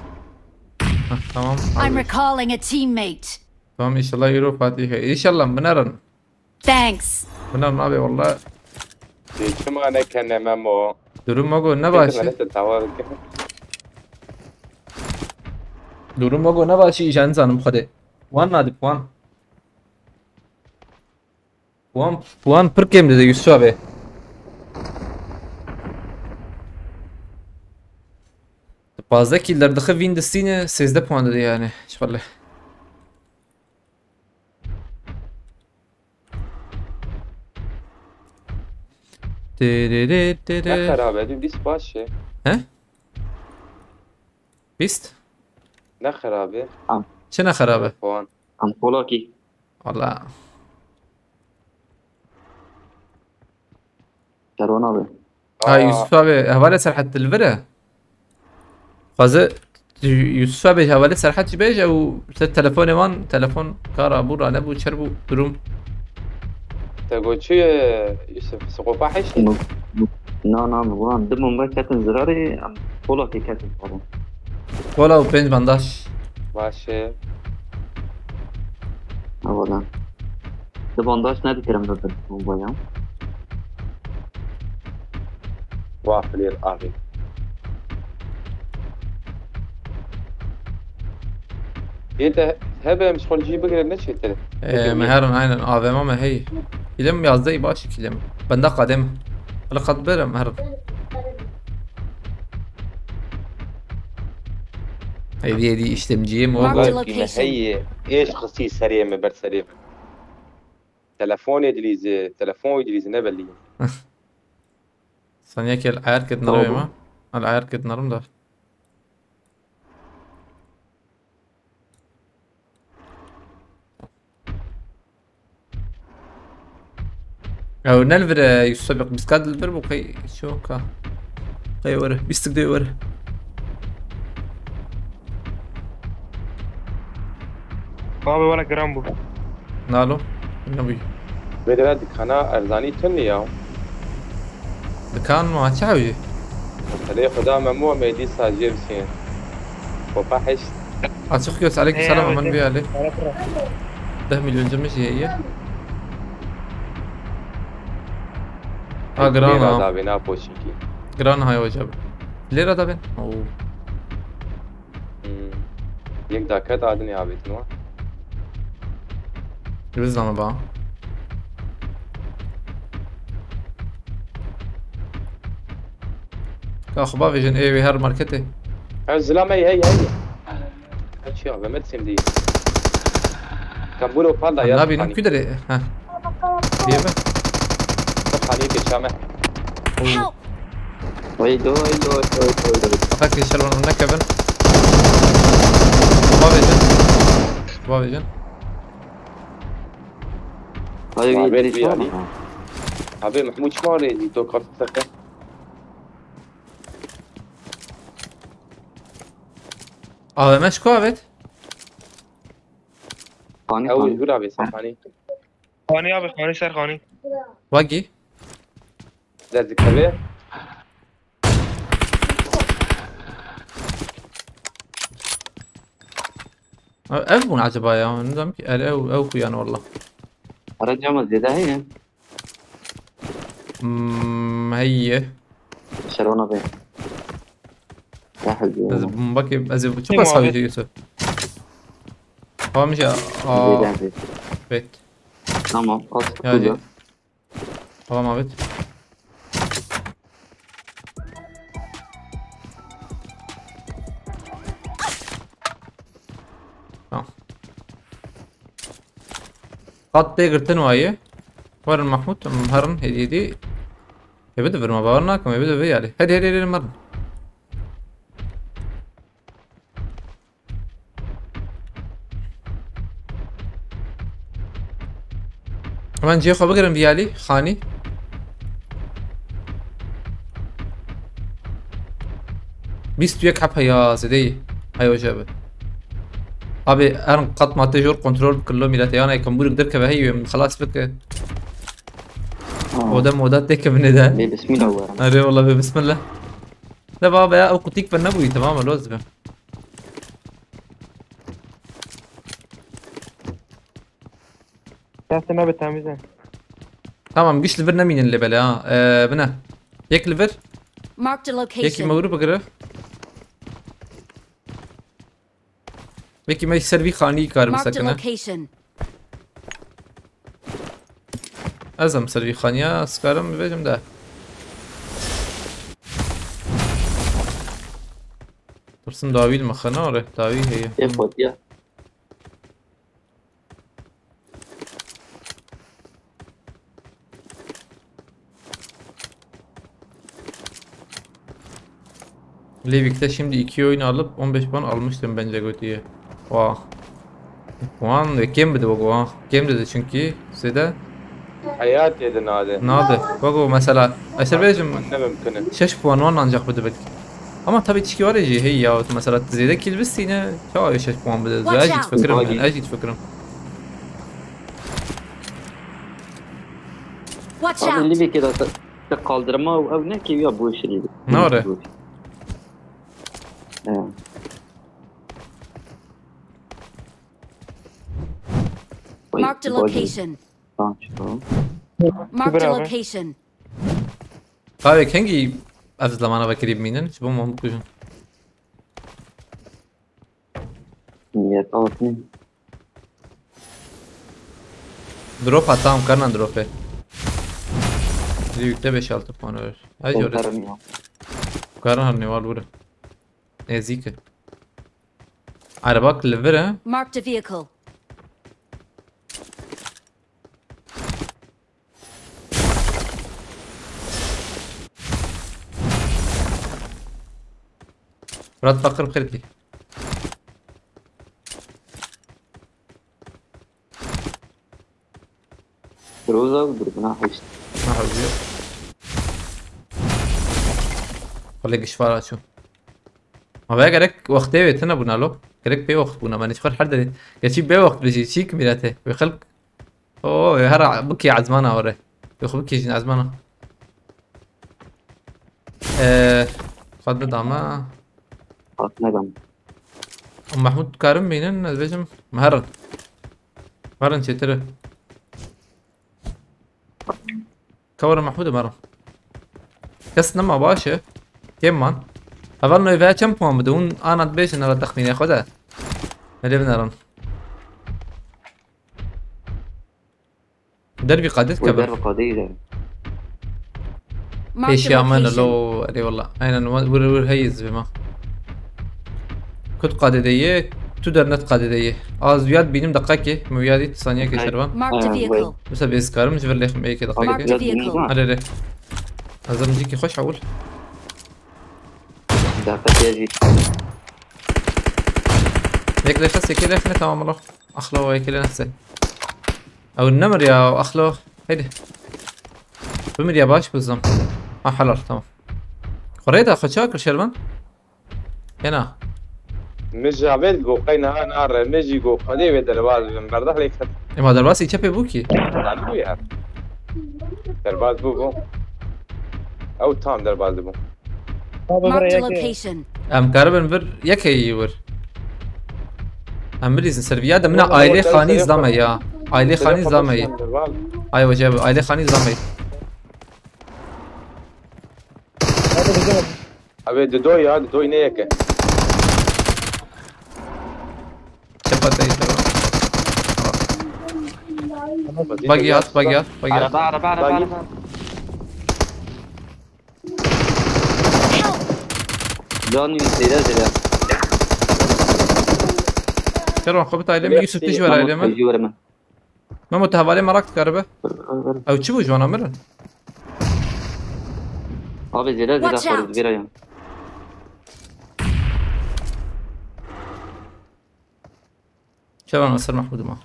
Heh, tamam. I'm recalling a teammate. Tamam, inşallah Euro Fatih. İnşallah binerin. Thanks. Binerin abi, vallahi. Çima ne kene Memo? Durum o ne başı. Neyse, tawar. Durum o ne başı, ijan zanım xwedê. Wan nadip wan. Wan, wan pir kêm dide Yusuf abi. Pazdeh kill derdixe, vîn distîne, sêzdeh puan dide yani. Şöyle. Tere, tere. Ne xerabe, dün biz baş şey. He? Bîst? Ne xerabe? Çi ne xerabe? Puan. Am kolakî. Valla. Serwan abi. Ha, Yusuf abi, hevalê Serhet li vir e. Xweze Yusuf abi hevalê Serhet jî bêje û te telefonê wan, telefon kara bû, rane bû, çer bû, durum. Te got çi, Yusuf? Siqopa heşt? Na, na, wan di bombe ketin zirarê, em kolakê ketin, pardon. Kola û pênc bandaj. Baş e. Havadan. Di bandaj ne dikirim bibin bombayam. Wafilêr avê. Yê te hebe em ji xwe li cî bigire ne çêtir. Ee, me herin aynen A V M me hey. Kilim yazdayı baş kilim. Bende kadem. Hala kat bir em herin. Heydi heydi işlemciyim o. Mark the Belkî me location. heye êş xistî serê me ber serê me. Telefonê dilîze, telefonê dilîze ne belî. Saniye kel ayar kit narım ma. Al ayar kit narım da. Ew ne li vir e, Yusuf Sabik, biskad li vir bû, qey çi yok ha. Qey were, bîstik de were. Abi wala giran bû. Nalo? Ne bû? Vê dere dikana erzanî tune ya. Dikan ma çawi? Serê Xuda me mû me dîsa jê bisînin. Kopa heşt. Açık göz, aleyküm Hey, selam, abi, aman sen- bir ali. Deh milyon cümle şey iyi. Ha, gran Lira ha. da bê napoşîkî. Gran ha hocam. Lira da ben. Oo. Hmm. Yek daket adinê avêtin wa. Biz ama ba. Ka xwe bavêjin ê wê her marketê. Ev zilamey hey hey. Ev çi ya? Mehmet Semdî. Kambûro pal da ya. Nabî ne ku derê? Ha. Diye be. Xanî pêça me. Help! Weydo, weydo, weydo, weydo. Fakat ki şervan ne kevin. Bavêjin. Bavêjin. Hadi Muhabbet bir bir direkt var yani. mı? Abi Mahmut çima rêzî to kart seke. A V M ji ku avêt? Hani Ew hani. hur avê ser xanî. Xanî abi, xanî ser xanî. Wagî. Derdikeve. Ev bûn acaba ya? Nizam ki. Er ew, ew xuyan wallah. Ara cama zêde heye. Hmm, heye. Şerona be. Ya hadi. Ez bakayım, ez çok Tamam basağı abi. Yusuf. Tamam ya. Aa, Zêde zêde. evet. Tamam. Al. Ya, Güzel. Tamam abi. Tamam. Qat tê girtin wayê. Werin Mahmut, em herin hêdî hêdî. Ê bide vir, me bawer nakim, ê bide vir yani. Hadi hadi hadi merin. Hemen cihê xwe bigirin vî alî, xanî. Bîst û yek heb heya zêdeyî. Heya hoca bi. Abi, ern qat ma tê jor kontrol bikir lo mîletê. Yana yekemburîk derkeve hey wê xelas bike. Oda moda têkevine de. Bê bismillah we. Erê wala bê bismillah. De baba ya, o kutik ben ne bûyî, tamam mı? Loz be. Destine bir temiz e. Tamam, giş li vir nemînin lê belê ha. Ee, bine. Yek li vir, Marked a yekî location. mewrû bigire. Yekî me ser vî xanî kar Marked a bisekine. Location. Ez em ser vî xaniya skarim bibêjim de. Pirsim dawî li me xwe nare, dawî heye. Ê xwetiya. Livik'te şimdi iki oyun alıp on beş puan almıştım bence Goti'ye. Vah. Puan ve kim dedi bak o? Kim dedi çünkü size Heyatê de nade. Nade. Bak o mesela. Eşer Beyciğim Ne mümkün. şeş puan wan ancak bide belki. Ama tabii çiki var ya hey ya mesela zêde kill bistîne çawa şeş puan bide. Watch Ez out. hiç fikrim Bagi. yani. Ez hiç fikrim. Watch Abi out! Livik'e de te kaldırma ev ne ki ya bu işi Livik. Ne var ya? Evet. Marked a location. Tamam, çıkalım. Marked a Bravo. Location. Kavê kengî ev zamana vekirî bimînin, ji bo min bikujin. Niyet altın. Drop hatta em karnan dropê. Zî yükte beş altı puan ver. Ay, öyle. Korkarım ya. Karan harnê wal vure. Nêzîk e. Arabak li vir e. Marked a vehicle. Fırat Fakir Xirkî. Groza, grubuna heşt. Aha, diyor. Xwelê gişvar açû. Ma vaya gerek wextê wê tune bûna lo. Gerek pê wext bûna. Me nişxwer her derê. Geçî bê wext bijî. Çîk mîrete. Wê xelk. Oo, wê her bikî ezmana were. Wê xwe bikî jin ezmana. Eee, xwe didame. Hatine ben. Û Mehmûd karim bînin, ez bêjim, meherin. Meherin çêtir e. Kewr Mehmûd meherin. Kes nema baş e. Kêm man. Heval noy veya çend puan bide? Hûn ana dibêjin, hela texmînê xwe de. Me lê binerin. Derbî qadê dike Wê bin. Derbi qadê î de. Marked a Pêşiya me location. Lo, erê wala. Aynen, wa-, wir, wir heyiz bi ma. Kut qadê de ye, tu dernet qadê de ye. Az wiyad bînim deqekê, mi wiyadî saniyekê Ay. Şervan. Marked a Aynen, vehicle. Wê. Mesela bêzkarim, ji vir lêxim êkê Abi, deqekê. Marked a biraz vehicle. Dinle. Erê, erê. Hazır müzik hoş hawul. Dakika teyze. Yek leşe, seke leşe, tamam, Allah. Axlo, yekê lê nefsê. Ew nemir ya, axlo. Heydi. Bimir ya, baş buzum. Ha, helal, tamam. Xorê da xwe çawa kir Şervan? Hena. Min ji avêt got, qey niha nare, min jî got, Xwedê wê derbas bibin, berdax lê ket. Ema derbasî çepê bû kî? Zanî bû ya. Derbas bû, bû. Ew tam derbas dibû. Marked a location. Em karibin vir yekê yî wir. Em bilîzin ser viya de mina ailê xanî zame ya. Ailê xanî zame yî. Ay wece ailê xanî zame yî. Abi, dido ya, dido yine yeke. Çapa tey, tamam. Bagî at, bagî at, bagî at. Araba, araba, araba, araba. Can yüz lira lira. Kervan, xwe bit ailê min, Yusuf, tu ji ber ailê min. Tecrübe min. Memo, tu hevalê merak dikaribe? Ver, ver, ver. Ew çi bû, ji wana mirin? Abi, zêde, zêde Watch out! Xoruz, vira ya. Kervan, ser Mahmud'um ha.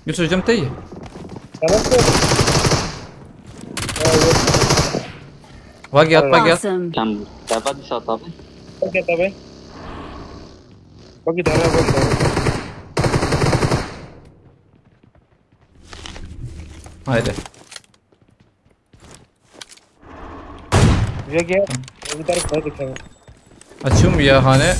Yusuf cem teyî. Tamam, tamam. Vagi at, vagi at. Awesome. Tamam. Defa dişa tabi. Okey, tabi. Okey, tabi, okey, tabi. Haydi. Gel, gel. Bir taraf daha geçelim. Açılmıyor hani.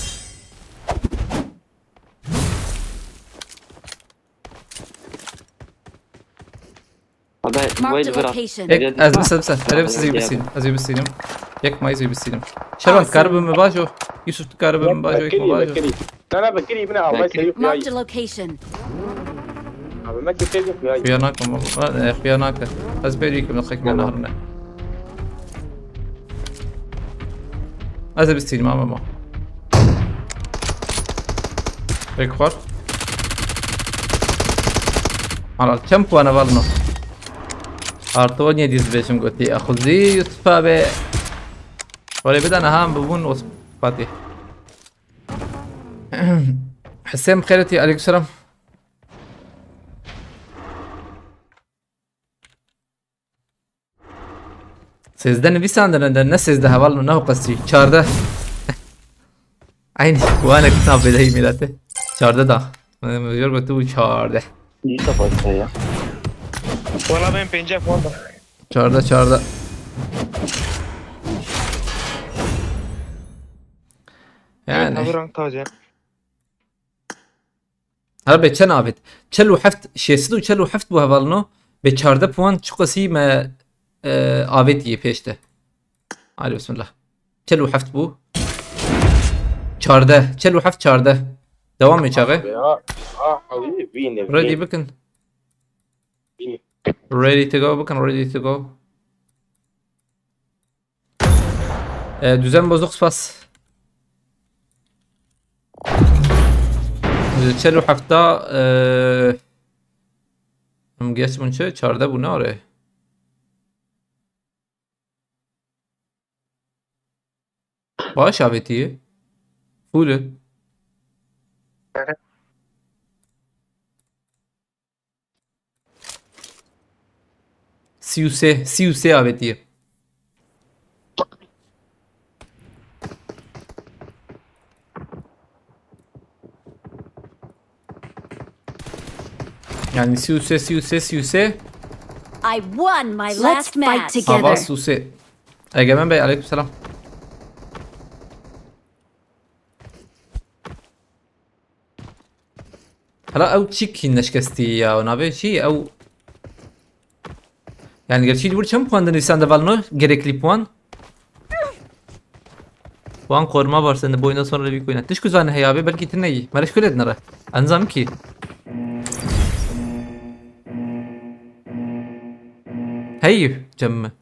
Abi, Marked a wait, bırak. Location. Ek, ez bir sebse. Hele bir sizi bir sileyim. Ez bir sileyim. Yek mayız bir sileyim. Şervan, karibim mi baş o? Yusuf, tu karibim mi baş o? Yek mi baş o? Bekiri, bekiri. Sana bekiri, yine almayı seviyor. Marked a location. Abi, ben kefil yok ya. Xuya nakim, e, xuya nakim. Ez bêrî kim xek me nahrine. Ez ê bistînim, ama ma. Pek xwar. Hala çem puanı var mı? Artı on yedi yüz beşim götü. Axuzî Yusuf abi. Oraya bir tane ham bubun Fatih. Hüseyin Xeyreti, aleykümselam. Sêzdeh nivîsandine de, ne sêzdeh heval, ne qesî. Çardeh. Aynı wane kitab bile milete. Çardeh da. Mecbur götü bu çardeh. Dîsa başla ya. Wala ben pêncî puan da. Çardeh çardeh. Yani. Tabi rank tace. Her be çend avêt? Çel û heft, şêst û çel û heft bû hevalno. Be çardeh puan çiqasî me e, avêtiye pêş de. Hadi bismillah. Çel û heft bû. Çardeh. Çel û heft çardeh. Devam et çaxê. Ya, ha, ew ê vînê. Ready bikin. Ready to go bikin, ready to go. E, düzen bozuk spas. Çel û hefta e, em geç bûn çi? Çardeh bû ne are? Baş avêtiye. Full. Sî û sê, sî û sê avêtiye. Yani sî û sê, sî û sê, sî û sê. I won my last match. Hava sî û sê. Egemen Bey, aleykümselam. Hala ew çîkî neşkestî ya, navê çî ew. Yani gerçi li wir çend puan dinivîsan de valno gerekli puan. Puan koruma var sende, bu oyundan sonra bir oyna. Tişku zane hey abi, belki tinneyi. Mereş kule dinara. Enzam ki. Hey, cem mi?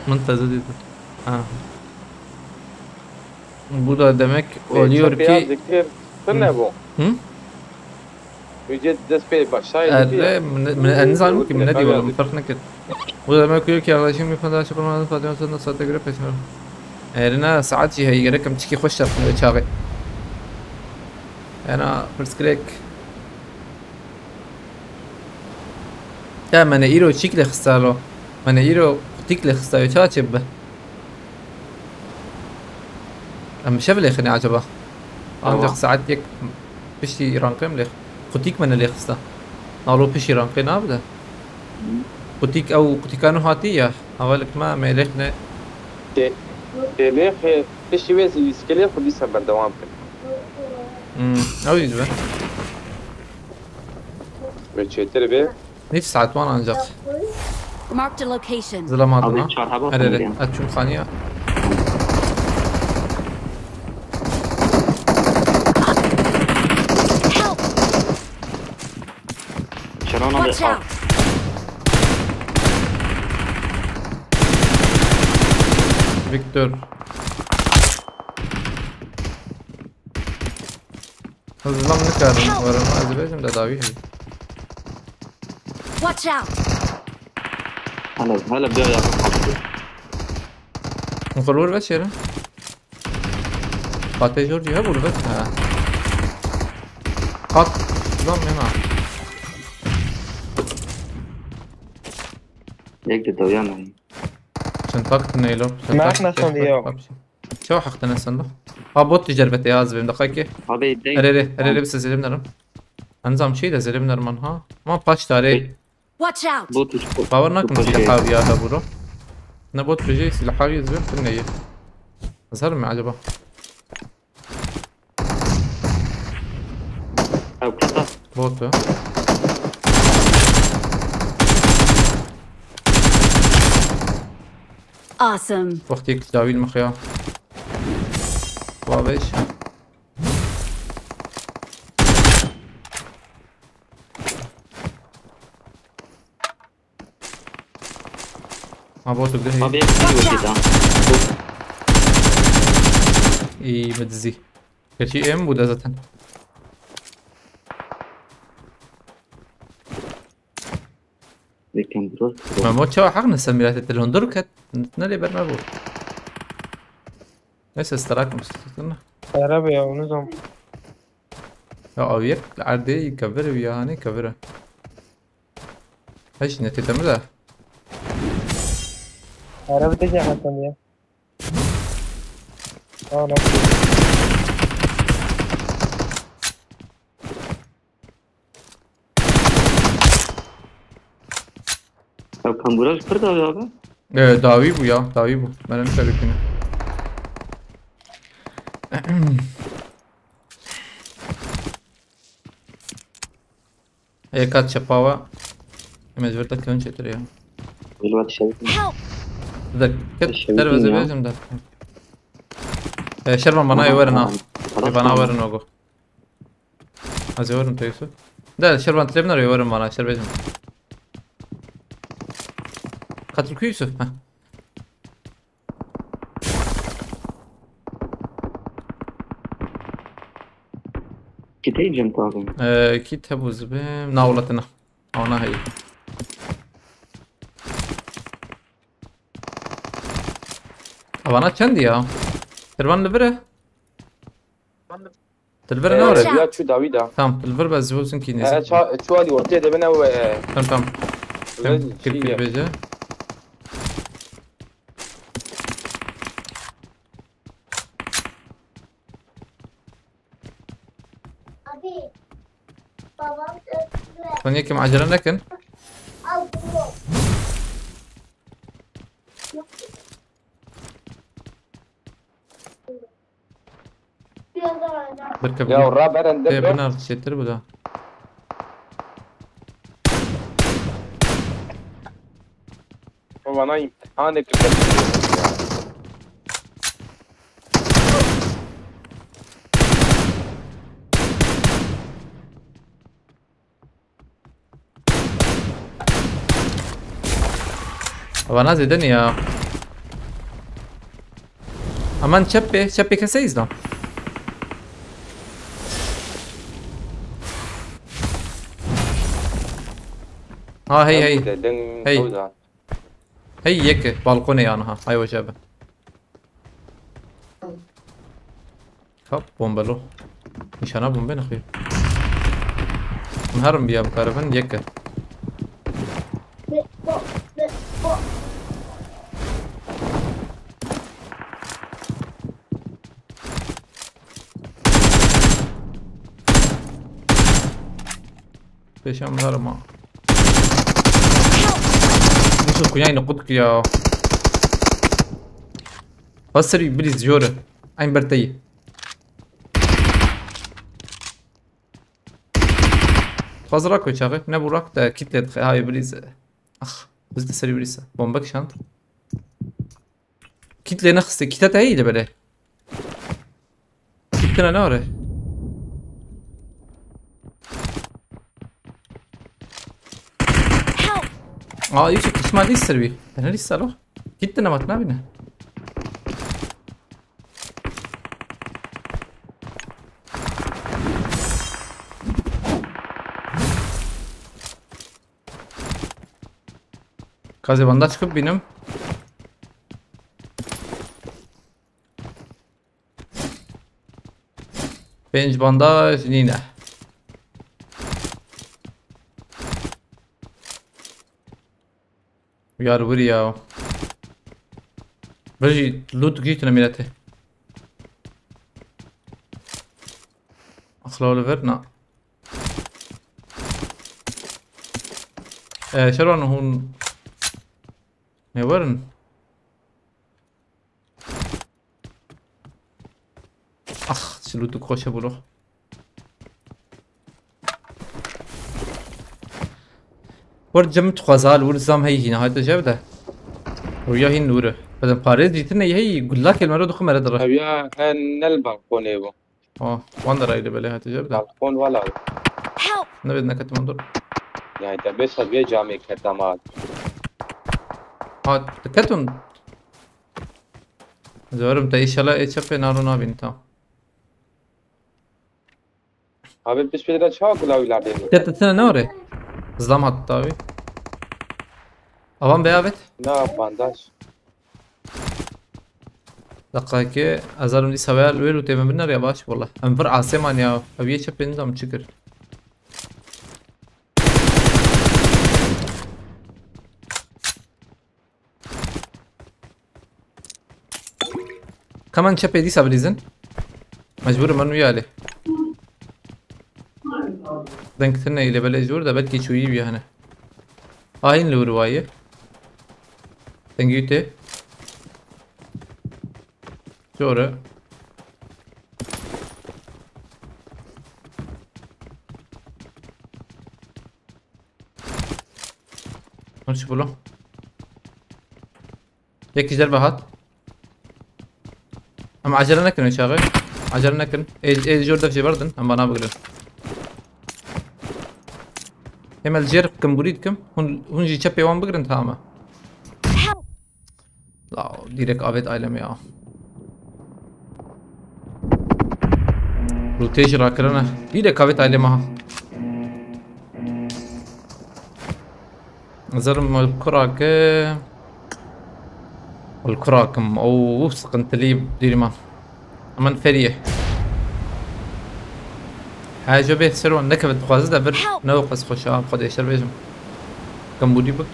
Min teze dît. Ha. Bu da demek oluyor ki... Zikir, tu ne bu? Hı? Ücret dest pê başlaydı. Erre, min, min, ez nizanim ki min ne diyor oğlum, fark nekir. Bu da demek oluyor ki yaklaşık bir fazla açıklamalarını Fatih Hasan'ın saate göre peşin. Erine saat jî heye, gerek em çikî xweş tapin ve çaxê. Ena pirsgirêk. Ya me ne îro çîk lê xista lo. Me ne îro qutîk lê xista yo, ça çê bibe? Em bi şev lêxinê acaba? Ancak saet yek piştî ranqê em lêx. Qutîk me ne lêxista. Nalo piştî ranqê nabide. Qutîk ew qutîka nû hatî ya. Hevalek me em ê lêxinê. Te, te lêxê piştî wê zî îskelê xwe dîsa berdewam kin. Hmm, ew jî dibe. Ve çêtir be. Nîv saet wan ancak. Marked a location. Zilam hatına. Abi çarhaba Erê erê. ya. Açım xaniya. Help! Çarhana Watch de out! Victor. Hızlam ne kadar var ama ez bezim de davi hadi. Watch out! Hala hala bir ayağa kalktı. Muxulur ve şerin. Pate George ya burada. Ha. At. Lan yana. Yek de dayan yani. Sen tak neylo. Sen Merk tak- nasıl diyor? Çawa heq te nesend? Ha bot ticerbete ya ez bim daxaki. Abi de. Erere, erere bir sezelim derim. Enzam şey de zelim derim ha. Ama paç tarih. Watch out! Bu tuşku. Bawer nakim Bu silah şey. Haviya heburo. Ne bot bir şey silah Haviya zibim tu neyi. Hazır mı acaba? Abi kata. Botu. Awesome. Wextê dawî li mixya. Wa vêj. Ma botu gihî. Abi hep bir yolcu da. Î min dizî. Gerçi em bû de zaten. Yekem dur. Memo çawa heq ne semîratê te li hundir ket. Ne lê ber me bû. Neyse starak mı tutun? Erebe ya, onu zaman. Ya ew yek li erdê yî kevir û ya hanê kevir e. Hiç netê te mi de. Araba te cevap ya. Aa, nasıl? Ya, kambura ji pir dawî abi. Ee, dawî bû ya, dawî bû. Ben onu söyleyeyim. Ê, kat çepa we. Em ê ji vir derkevin çêtir ya. Help! Derket, derveze bêjim de. Ee, Şervan bana ê werin ha. Ê, bana werin ogo. Ez ê werin te Yusuf. De, Şervan tile binare ê werin bana, Şer bêjim. Katil ku Yusuf? Heh. Kiteyê cem taxim. Ee, kit hebû zibim. Na, welatina. Ana heyî. Avana çend ya? Şervan li vir e? Dilber ne var? Watch out. Ya çu dawî da. Tamam, Dilber ben zivozun ki neyse. Ee, ça-, çu alî ortaya de bine ve, e, tamam, tamam. Ve tamam, şey kırk bir yap. Bece. Abi, babam öptü. Sen yekim acele nekin. Al bunu. Birke ya, bî-, ra beren de bê be. Binar çêtir bu da. O bana imtihanê kirdi. Vana zêde ne ya. Aman çep be, çep be keseyîz da. Ha, hey, hey. Hey. Hey, yek balkonê yan ha. Hay hoca be. Hop, bombelo. Nîşana bombe nexwe. Em herin biya bikaribin yek e. Pêşan herim ha. Yusuf kunyayê qut kiriya. Basirî bilî ziyore. Eyn berteyî. Xwaz rak wê çaxê. Ne bu rak de kit lê dixe. Hayê bilî ze. Ax. Biz de serî bilî se. Bombe kişand. Kit lê nexiste. Kite te heyî de belê. Kit tine ne are? Help! Aa, Yusuf, kişma lîster bî. Te ne lîster o? Kit tine mat nabîne. Kazê banda çıkıp bînim. Pênc bandaj nîne. Yar wir ya. Vir jî loot gîtine mîretê. Axla li vir na. Ee, şerwan hûn ne werin? Ah, çi lûtuk xweş e bûro. Wer cem tu xwezal, wir zam hey hîna, hayte jev de. Rûya hîn nûr e. Bedem parêz dîtine hey, gullak el mero dixu mere dire. Ev ya, e, ne li balkonê bû. Oh, wan de rayde belê hate jev de. Balkon wala. Help! Ne bed neketim dur. Yani te bêsa vê camê keta mal. Ha, diketun. Zorim te inşallah e çepê naro nabîn tam. Abi pişt pêra çawa gula wî lardê bû? Te te ne ore? Zlam hat tabi. Avan be avet. Na bandaj. Deqayekê ez alim dîsa veya wê lûtê min binêre ya baş wala. Em vir asê man ya. Ev yê çepê nizam çi kir. Kaman çepê dîsa bilîzin. Mecbûr in min wî alê. Deng tune lê belê ji wir de belkî çûyî bî hene. Ayîn li wir wayî. Dengî tê. Jore. Hûn çi bûlo? Yekî ji derve hat. Em acele nekin wê çaxê. Acele nekin. Ê, ê jor dev jê berdin. Em bana bigirin. Hêmel jêr kimbûrî dikim. Hûn, hûn jî çepê wan bigirin, tamam e. Help! Law, direkt avêt aileme ya. Rûtê jî rakirine. Direkt avêt aileme ha. Zerim kurakim. Kurakim. Oo, sıkıntılı diriman. Aman feriye. Ha, jo bê ser wan nekeve dixwaze de bir Help! Ne o qas xweş a, xwe dê şer bêjim. Kambûdî bik.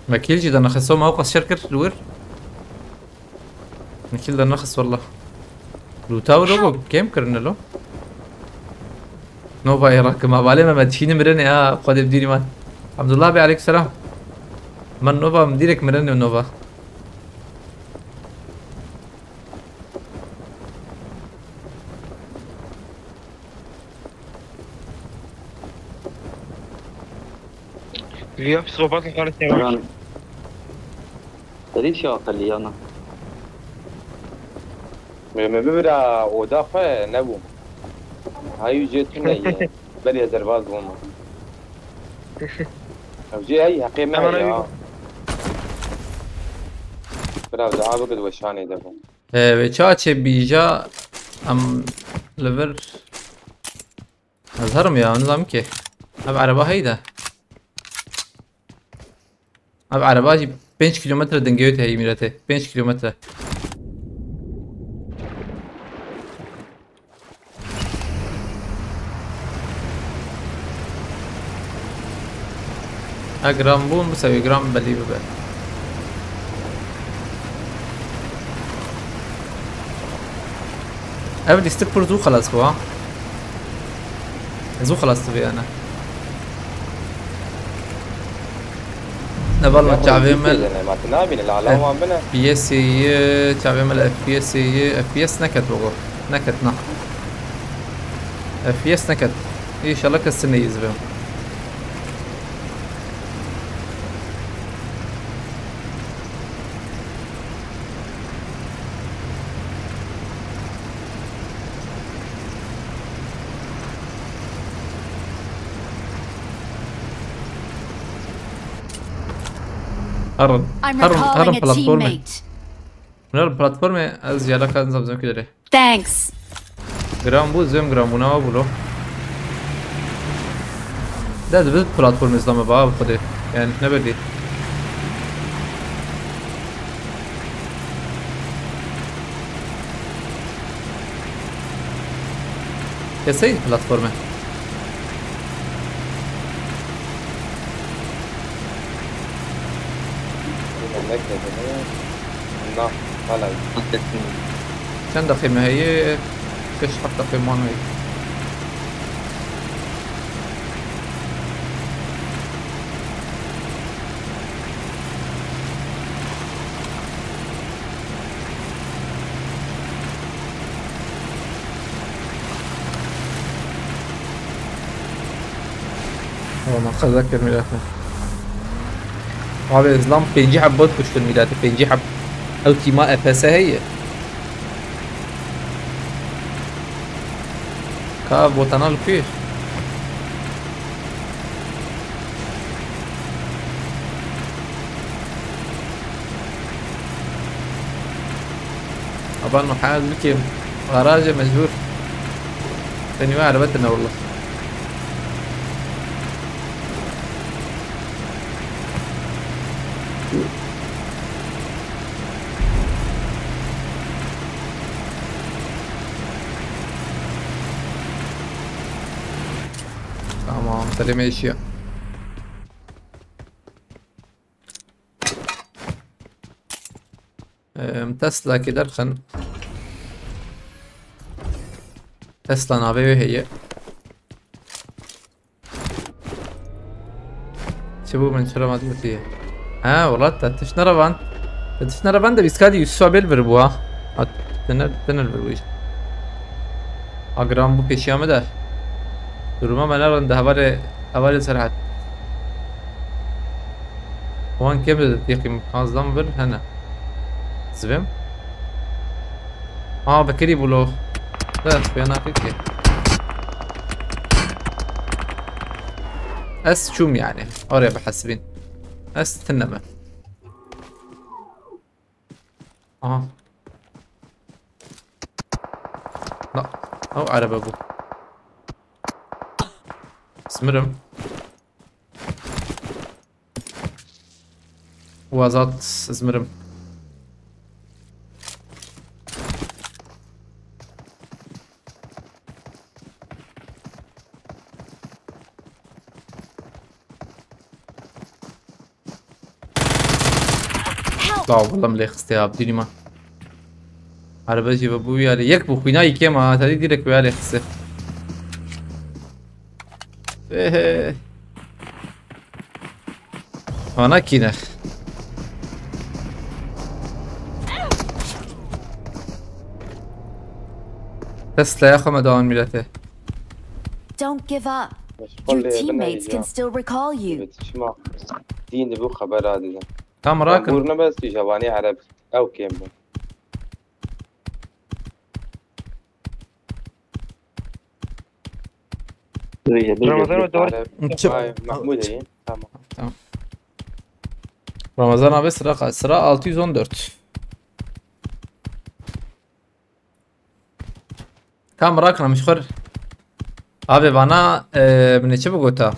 Me kîl jî de nexist, ma o qas şer kir li wir. Nikil de nexist wallah. Lûta wilo bû, kêm kirine lo. Nova ê rakim, hevalê me, me dişînî mirinê ha, Xwedê bi dîrî man. Abdullah bê, aleykum selam. Man Nova, min direkt mirinê Nova. Vîya psîkopatê xalis yavaş. Yan. Te dît ya aqilî ya na? Me, me bibira oda xwe nebûm. Hayû jê tune ye. Berê ez derbas bûm. Ev jê hey heqê me Hemen ya. Ayû. Biraz daha bigid weşanê de bûm. Ee, ve çaçê bîja em li vir Ez herim ya, nizam ki. Ev ereba heyde. Ev ereba jî pênc kilometre dingê te heyî mîrete. Pênc kilometre. Ha, gram bûn, bi sewî gram belî bibe. Ev lîstik pir zû xelas bû, ha. Zû xelas dibe yani. Ne bal ma çavê me. F P S'ê ye, çavê me li F P S'ê ye, F P S neket bû. Neket na. F P S neket. Înşallah kes sinê yî zibe. Herin, I'm herin, recalling herin a platformê. Teammate. Herin platformê, ez yala kan zamzam kidere. Thanks. Gram bû, zem gram bû, ne bû lo. De, de platformê zame ba, bi xwedê. Yani, ne belli. Keseydi platformê. Nekedi. Na, hala. Çend deqî me heye? Şeş heft deqî man heye. Ama qeza kir mîlete. Abi, Îslam pêncî heb bot kuştin mîlete, pêncî heb. Ew tîma E P S heye. Ka botana li ku ye? Aba Nuh, ez bikêm. Garajê mecbûr. Tenî we erebet ne willa. Tamam, selamê eşiya. Teslakî derxin. Tesla navê wê heye. Çi bû, min çira mat gotiye? Ha, welat te tişt nerevand. Te tişt nerevand de bîskadî Yusuf Abel vir bû ha. Hat, tiner, tiner vir bû îş. Agram bû pêşiya me de. Duruma me nerinde hevalê, hevalê Serhat. Wan kêm de teqîm azdan vir hene. Zivim. Aa, vekirî bû lo. Bes, xuya nakir ki. Ez çûm yani. Oraya bihesibîn. Ez tineme. Aha. La, ew erebe bû. Smirim. Wazat, smirim. Help! Sağ ol, Allah'ım lê xistê ya, Abdülîman. Araba jî ve bû yarê. Yek bû xwîna yekê ma, tadî direk ve yarê xistê. Ehe. Ana kîne. Tesla'ya xwe me dawan milete. Don't give up. Your teammates can still recall you. Evet, şima dîn bu xebera didin. Tam rakin. Bûrne bes tu javanî Ereb. Ew kêm bû. Ramazan ve doğru. Ereb. Çi- Vay, Mahmud iyi. Tamam. Tamam. Ramazan abi sıra kaç? Sıra altı yüz on dört. Kam rakna mişxur. Abi bana e, min çi bigota?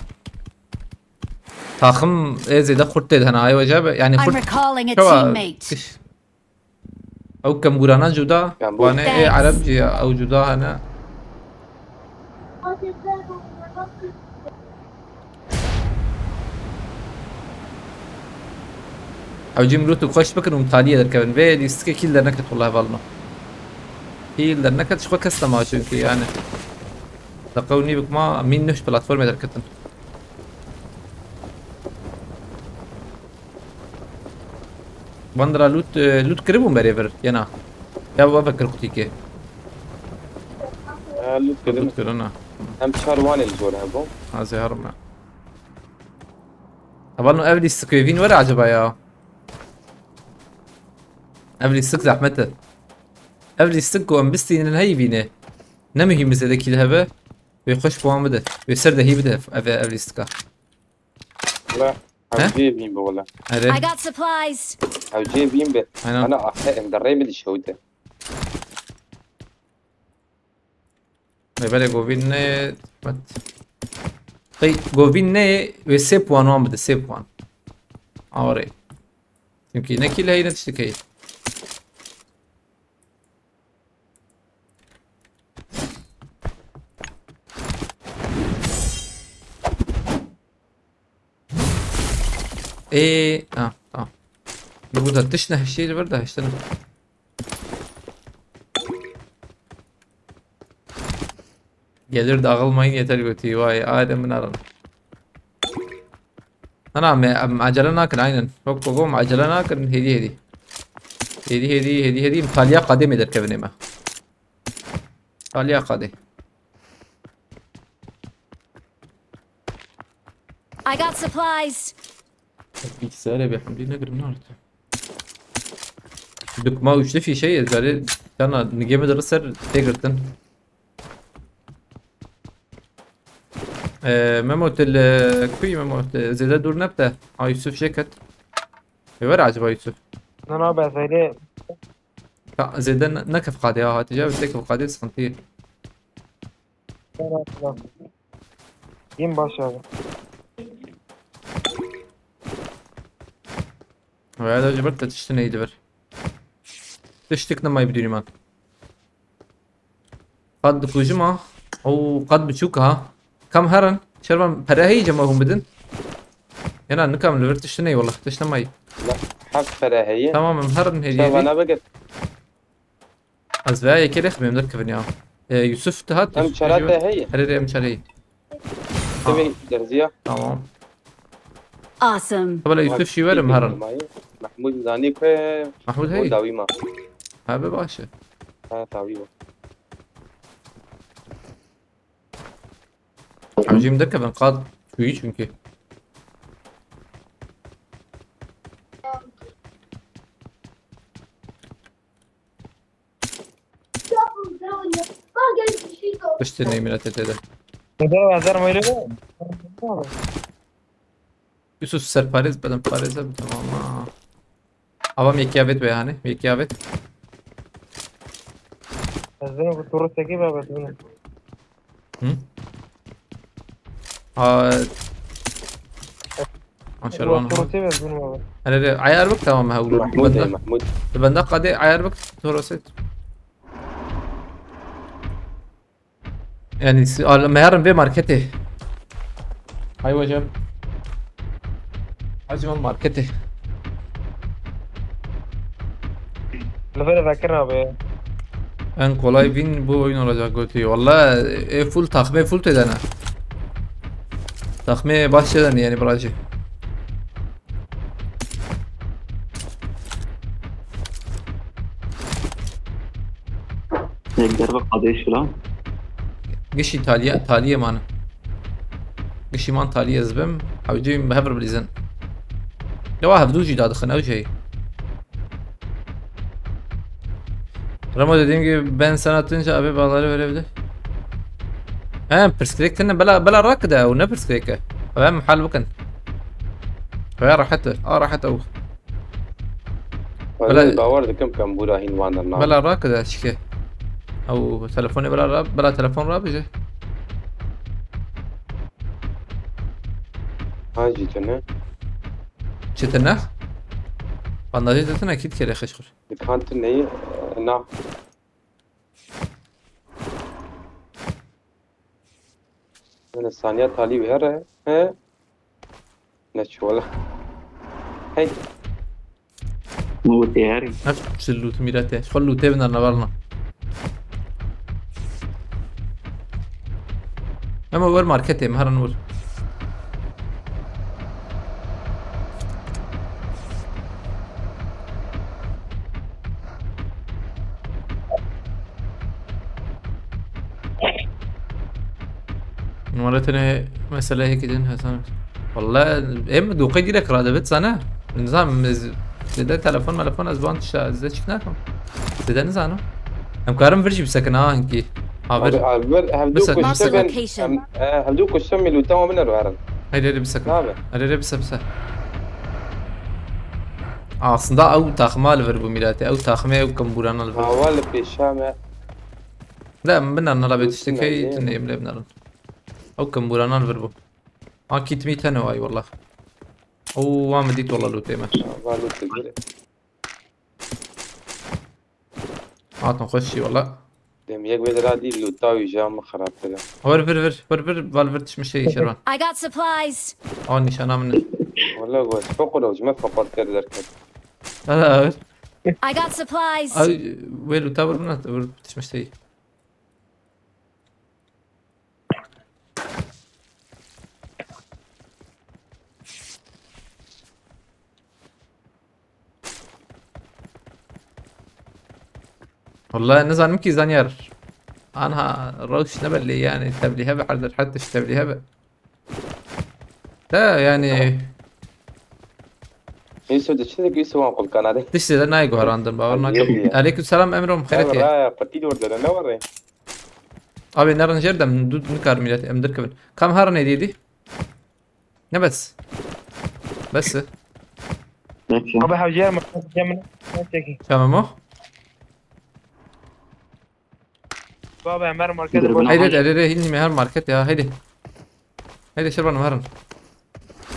Taxim ê zêde xurt tê de hene, ay wece be, yani I'm xurt recalling a çawa teammate. Ew kemgurana cuda, Kembûr. Wane ê Thanks. Ereb jî ya, ew cuda hene. Ew cî mirût û xweş bikin û taliyê derkevin. Vê lîstikê kîl derneket, wela hevalno. Kîl derneket, ji xwe kes nema çünkü yani. Deqe û nîvik ma mîn nû platformê derketin. Van dira loot, e, loot kiribûn berê vir, yena. Ya bu vekir qutîkê. Ha, loot kirin. Loot kirin ha. Hem çar wan el zor hebû. Ha, zehar me. Aval no ev lîstik wê vîn were acaba ya? Ev lîstik zehmet e. Ev lîstik ku em bistînin heyî vînê. Ne muhîm zêde kî li hebe. Wê xweş puan bide. Wê ser dehî bide ev, ev lîstika. Wala, He? Hewcê bîn be wala. Erê. I got supplies. Hewcê bîn be. Aynen. Ana ahe em de rê min dişewite. Ê, belê govîn ne. Qey govîn ne wê sê puan wan bide, sê puan. Awre. Çünkü ne kî lehî ne tiştik heyî. Ê, ha, tamam. Bu da tişt ne şey var da işte. Gelir dağılmayın yeter götü. Vay, Adem bunların. Ana me, em acele nakin aynen. Hop hop hop, acele nakin. Hedi hedi. Hedi hedi hedi hedi. Taliya kademe derkevine me. Taliya kade. I got supplies. Bilgisayara bir hamle ne girin artık. Dukma üçlü fişeği ezberi. Sana nigemi de ser tegirtin. Ee, Memo til, e, kuy Memo til, zêde dûr nebte. Ha, Yusuf şeket. Ê were acaba Yusuf? Na, na, be, zêde. Ka, zêde ne, ne kef qadê ha, Hatice, zêde kef qadê sıkıntı. Yim baş abi. Veya da acaba tiştin neydi ver? Tiştik ne may bir düğün. Qad dikujim ha. Oo, qad biçûk ha. Kam herin? Şervan pere heyî cema hûn bidin. Ena nikam li vir tişt ney wallah, tişt nemay. La, heft pere heye. Tamam, em herin hediye. Şervan abi git. Ez veya yekê rêximê em derkevin ya. Ee, Yusuf dihat. Em çara te heye. Herê rê em çarê. Tevê derziya. Tamam. Awesome. Tabela Yusuf şî werim herin. Mahmud zanî ku Mahmud hey. Dawî ma. Ha be baş e. Ha, dawî ma. Hocam derkevin qad çûyî çünkü. Piştî neyê mîna T T'de. Hezar, hezar meylo. Yusuf serparêz bedim parêze bidim ama. Avam yekî avêt be yani. Yekî avêt. Ez dibim ku tu rûsekî be, ez dibim. Hı? Aa. Maşallah. Erê, erê, ayar bik tamam hewlû. Mahmud, Bende, Mahmud. Bende qadê ayar bik toroset. Yani si-, al-, meherim vê marketê. Hay hocam. Hacı mal marketê. Li vir vekir abi. En kolay win bu oyun olacak götü. Valla e full takme full tedene. Takme başladan yani bracı. Yek derve qadê şila. Gişî taliye, taliye man. Gişî man taliye ez bim. Hewcî bi hev re bilîzin. Lewa hevdû jî dadixin ew jî. Remo dediğim gibi ben sana atınca abi bağları verebilir. He, pirsgirêk tine bela, bela rakide ew ne pirsgirêk e. Ew em hal bikin. Ew ya rahat e. A rahat ew. Wele Bela- bawer dikim kembûra hîn wan dernabe. Bela rakide çike. Ew telefonê bela ra-, bela telefon rabije. Ha jî tune. Çi tune? Bandajê de tune kît kere xeşxur. Dikan tune yi, e, na. Min saniya talî wî here. He? Ne çi wala. Hey. Min wê tê herî. Her çi lût mîrete. Xwe lûtê binar nevarna. Ama wer marketê, em herin wir. Numara tenê meseleyekî din Hasan. Walla em doqê direk radebit sana. Nizam ez zêde telefon melefon ez van tişta ez de çik nakim. Zêde nizanim. Em karim vir jî bisekin ha hinkî. Ha vir. Abi, abi, vir, hevdû Bisekin. Marked a kuşte ben, location. Em, e, hevdû kuşte milûta min ero herin. Haydi haydi bisekin. Nabe. Haydi haydi bise bise. Aslında ew taxma li vir bû mîratê. Ew taxmê ew kembûrana li vir. Hawa li pêşa me. La, em binarna la bê tiştekê, tu neyê em lê binarin. Ew kembûranan vir bû. A kît mît hene ay wallah. Ew wa min dît wallah lûtê me. Va lûtê girê. Hatin xweş jî wallah. Dem yek wê dira dî lûta wî ja min xerab kir. Vir, vir, vir, vir, vir, val vir tişmişe şervan. I got supplies. A nîşana min. Wallah go, feqir ew ji me feqirtir derket. Ala vir. I got supplies. Ay, wê lûta vir bina, vir tişmişe. Wallahi nizanim kî zanyar. Anha rewş ne belli yani, tevlî hebe, her derheq tişt tevlî hebe. Te yani. Neyse, de çi de giysi wan qulkana de. Tiştê de nayê guherandin, bawer nakim. Yedi ya. Aleyküm selam Emrom, xêret ye. Ra, pati dor de ne var re? Abi nerin jêr de min dû nikar mîlet em derkevin. Kam herin êdî dî? Ne bes? Bes e. Peki. Abi hewcer mi? Hewcer mi? Ne çekî? Tamam o. Baba Emer market. Haydi haydi haydi haydi, hînî me her market ya, haydi. Haydi şervan herin.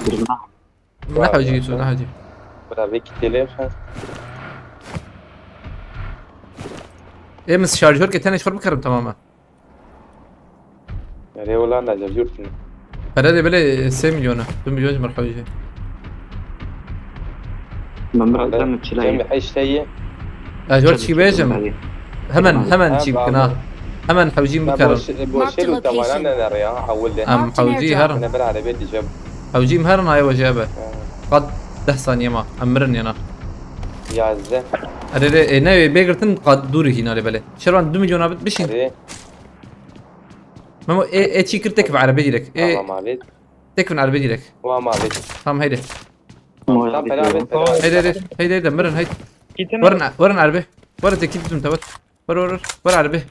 Birbirine. Ne hacı Yusuf, ne hacı. Bira vê kitêlê xwe. Ê, min şarjör ke tenê xwe bikerim tamam e. Erê wela ne şarjör tune. Pere de bile sê milyon e. Du milyon ji min hacı. Min bira Ben sen çilayê. Cem heşt heye. Ya jor çi bêjim. Hemen, hemen çî bikin ha. Hemen hewcî min bikerin. Boşê lu tevana ne nere ya, hewil de. Em hewcî herin. Ne bir arebe diyeceğim. Hewcî min herin, ay wece be. Qat deh saniye ma. Em mirin yana. Yazdeh. Erê, erê, e, ne, bê girtin, qat dûrî hîna lê belê. Şervan du milyon abit bişîn. Erê. Memo, e, e, çî kir, tek ve erebe direk. E, tamam abi. Tek ve erebe direk. Tamam abi. Tamam, heydi. Tamam, pera abi, pera abi. Heydi, heydi, heydi, heydi, mirin, heydi. Werin, werin erebe. Werin tekî didum tewet. Wer, wer, wer. Wer erebe.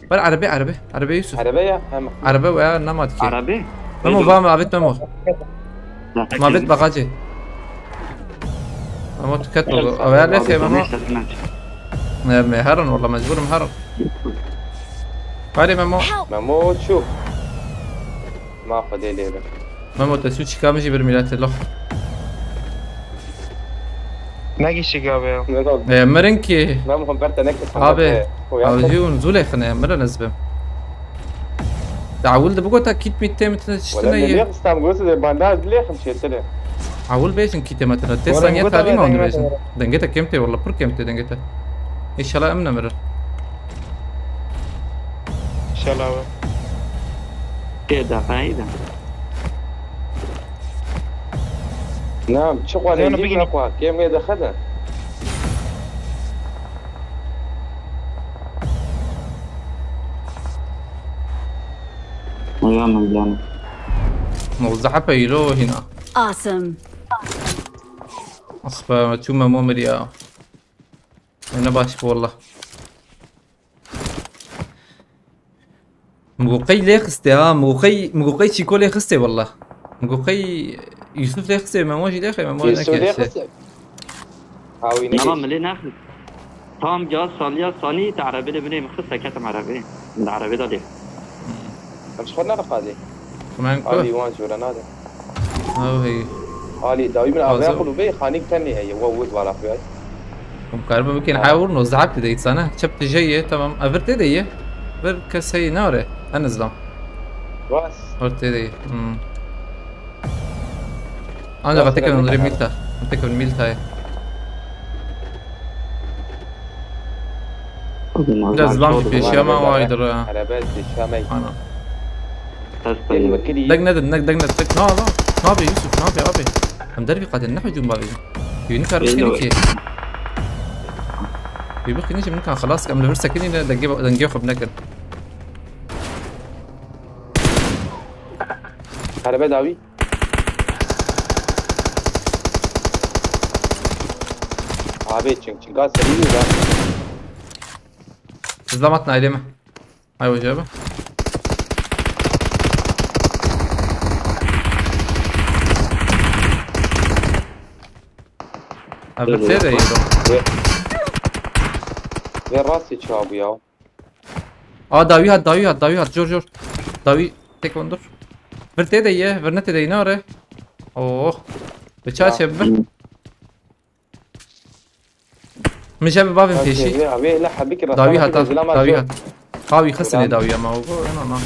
Wer erebe, erebe. Erebe Yusuf. Erebe ya, hem. Erebe we ya, nema dikê. Erebe? Memo, va me avêt Memo. Mavêt bagacê. Memo, tu ket baba. Ew ya lêxê Memo. Ne, me herin, walla mecbûrim herin. Hadi Memo. Memo çû. Ma Xwedê lê be. Memo, te sû çîka min jî bir mîletê lox. Negişik abi ya. E, mirin ki. Memo, ber te nekirdim. Abi, abi jî hûn zû lêxin e, mirin ez bim. Te ewil de bigota kît mît tê min tiştine ye. Wala ne lêxistam, gotu de bandaj lêxim çêtire. Ewil bêjin kîtê me tine. Tê saniye tarî ma hûn dibêjin. Dengê te kêm tê, wala pir kêm tê dengê te. Înşallah em nemirin. İnşallah abi. Kê de qayî de. Nam, çi xwe ne yî xwe, kêm wê de xede. Uyan uyan. Nozdeh hepe îro hîna. Awesome. Aspa, çûme mo miriya. Ne baş bu wallah. Muqey lê xiste ha, muqey, muqey çîko lê xiste wallah. Muqey Yusuf lê xiste, Memo jî lê xê, Memo Yusuf lê xiste. Hawî ne. Mama milê naxist. Tam ya saliya sanî te erebê lê binê min xist, te ketim erebê. Min erebê da lê. Em ji xwe nere qadê. Kumen ku? Alî wan jûre nade. Ew hey. Alî dawî min avêya xwe lûbê xanîk tenê heye. Wa wût wala xwe. Em karibin bikin ha wurno zehab tê de îtsana. Çep tije ye, tamam. Evir tê de ye. Bir kes heye nare. En izlam. Rast. Or tê de ye. Hmm. Ancak tek evin milta. Tek evin milta ye. Biraz zlam pêşiya me waydir ha. Araba pêşiya me. Ana. Deg nedin, deg, deg nedin, deg. Na, na. Nabe Yusuf, nabe abi. Em dervî qadin, ne hücum bavêjin. Yunus arif kini ki. Yunus kini jim nikan xelas, em li vir sekinî ne, dengê, dengê xwe binekin. Araba dawî. Abi çing çinga serî da. Zlamat nayleme. Ay hoca abi. Abi te de yedi. Ve, ve rastî çabu ya. Aa, dawî hat, dawî hat, dawî hat. Jor, jor. Dawî tek ondur. Vir tê de ye, vir ne tê de ye, ne are? Oh. Bi çaçe vir. Min jê bi bavên pêşî. Dawî hata, dawî hat. Dawî xistinê dawî ama o. Ena na.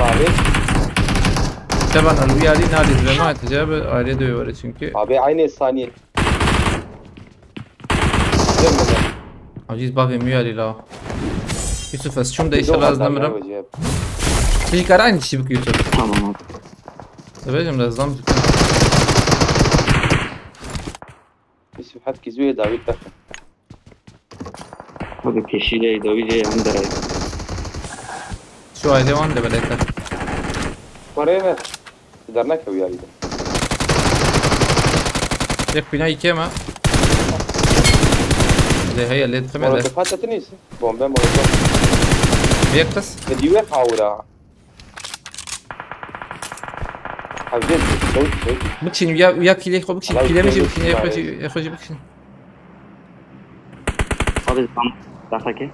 Abi. Sevan alwiyarî nadî dilema tije bi ayrı dövüyor çünkü. Abi aynı saniye. Aciz bavê miyarî la. Yusuf ez çûm de inşallah ez nemirim. Peki kara aynı kişi bik Yusuf. Tamam abi. Dibêjim de zam. Yusuf hetkî zûyê dawî texe. Abi pêşî de dawî jê hem de. Şu aile wan de belete. Parayı ver. Derneke uyarıydı. Yek bina iki ama. Lê heye lê dixim de. Molotof hatta neyse. Bombe molotof. Bir kız. Ve diyor havura. Abi, çabuk, çabuk. Bikişin, uya, uya kilê xwe bikişin. Kilê min jî bikişin, ya xwe jî, ya xwe jî bikişin. Abi, tam, daha ki.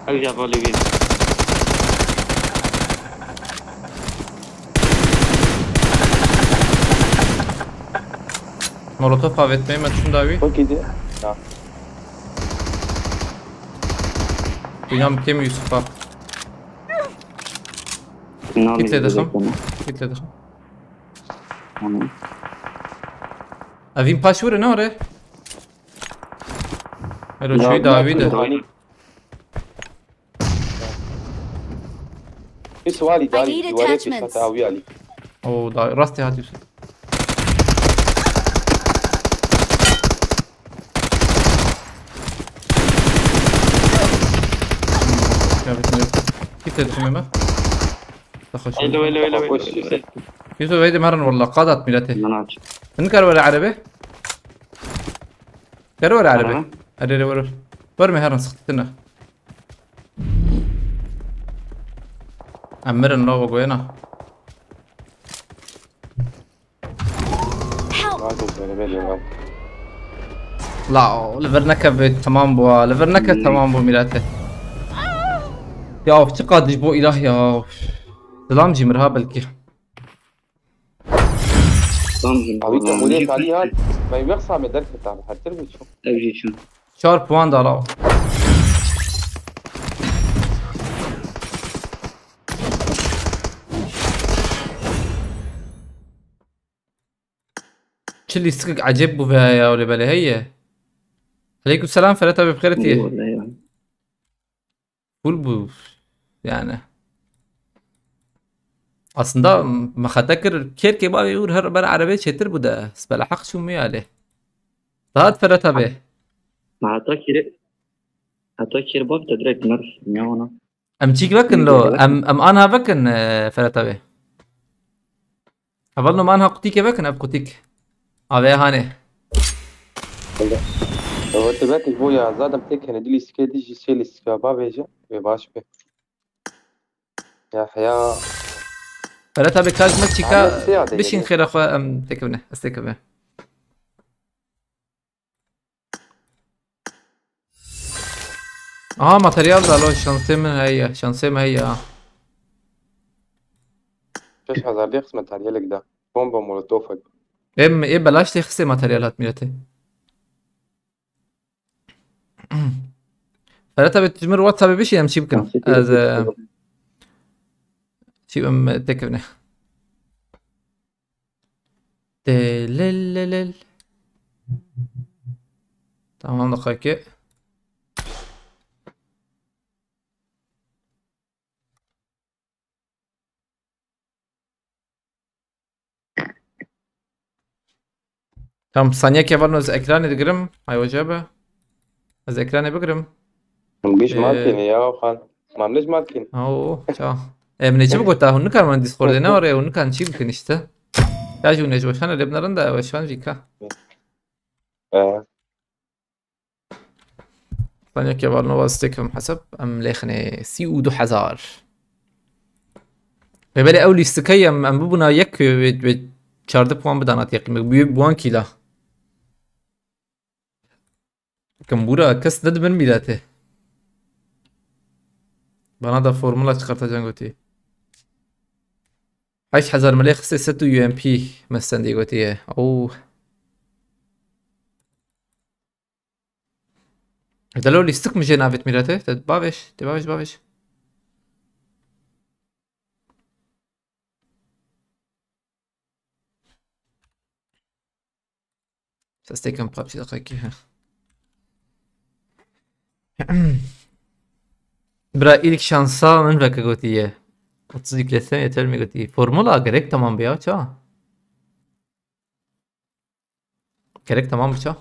Ew jî hevalê wî. Molotof avêtmeyê me çûn dawî. Çok iyiydi. Ya. Binam kim Yusuf abi? Git lê dixim. Git lê dixim. Tamam. Evîn paş were ne were? Helo, çûyî dawî de. Dawî. Yusuf, alî, I darî, need diwarê pêşa te, attachments. Awî alî. Oo, da, rastê hat Yusuf. Ya, bitmiyor. Git dedim hemen. Daha hoş. Elo, elo, elo, elo, elo. Yusuf, heydi merin wallah, qadat milletê. Lan aç. Min kar were erebê? Kar were erebê? Araba? Hadi, hadi, vur, vur. Vur me herin sıktı tına. Emirin la o goyena. Help! Hadi, beni veriyor lan. La, o, li vir neke bi tamam bu ha. Li vir neke tamam bu milletê. Ya, of, çi qadiş bu ilah ya. Selam Cimir ha belki. Tamam, tamam. Abi, tamam, tamam. Abi, tamam, tamam. Ben yok sami derket abi. Hatır mı çok? Tabii ki. Çar puan da la. Çi lîstikek ecêb bû veya ya, wele belê heye. Aleykum selam, Ferhat abi, bi xêr hatiye. Eyvallah ya. Full bû, yani. Aslında me xete kir, kêrkê bavê ûr her ber erebê çêtir bû de. Sibela heq çû miyalê. Rahat Ferhat abi. Me heta kêrê, heta kêr bav te direkt mer, ya ona. Em çîk vekin lo, em, em anha vekin, e, Ferhat abi. Heval no man ha qutîkê vekin, ev qutîk. Avê hanê. Ew te vekin bo ya, zadem tek hene di lîstikê di jî sê lîstika bavêje, wê baş be. Ya, ya. Ferhat abi, kaç me çîka bişîn xêra xwe, em têkevine, ez têkevine. Aha, materyal da lo, şansê min heye, şansê min heye. Şeş hezar lê xist materyalek da. Bomba molotofek. Em, ê belaş lê xistê materyal hat milletê. Ferhat abi, tu ji min re WhatsAppê bişî, em çî bikin? Ez, e, çî em têkevine. Tê lil lil lil. Tamam, deqeke. Tamam, saniyekê heval no ez ekranê digirim. Ay hoca be. Ez ekranê bigirim. Him giş Ee, makine ya, xan. Mam ne ji makine. Oo, ça. Em ne çi bigota, hûn nikarin Discordê ne were, hûn nikarin çi bikin işte. Ya jû ne ji weşan lê binarin de weşan jî ka. Ee. Saniyekê heval no ez têkevim hesab. Em lêxinê sî û du hezar. Wê belê ew lîstikeyê em, em bibûna yek wê, wê çardeh puan bidana têqîmek. Bi, bi wan kîla. Kim bûra kes ne dibin mîratê. Bana da formula çıkartacaksın gotî. Heşt hezar milê xistê set û U M P me stendê gotiye. Oo. Delo lîstik mi jê navêt mîratê? Te bavêj, te bavêj, bavêj. Sestêkim PUBG deqekî he. Bira, ilk şansa min veke gotiye. Otuz yüklesen yeter mi gotiye? Formula gerek tamam be ya, ça? Gerek tamam bû ça?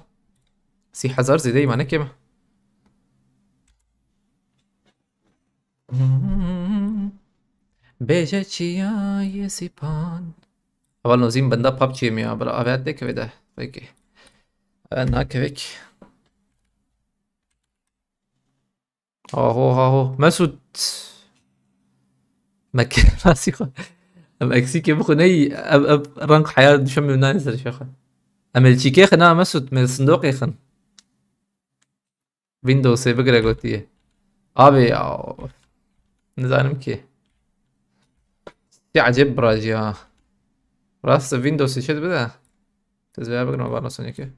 Sî hezar zêde îmane kêm e. Bêje çiya yê sîpan. Heval nozîn benda PUBG'ê mi ya, bira, avêt têkevê de. Peki. Avêt nakevek. Aho, aho. Mesut. Me ke-, rastî xwe. Em eksîkê bixwe neyî, ev, ev reng heya duşemê nayê ser şexe. Em ê li çîkê xin ha Mesut, me li sindoqê xin. Windowsê bigire gotiye. Abi ya. Nizanim ki. Tiştê ecêb birajî ha. Rast Windowsê çi dibide? Ez vêya bigirme, bana sonekî.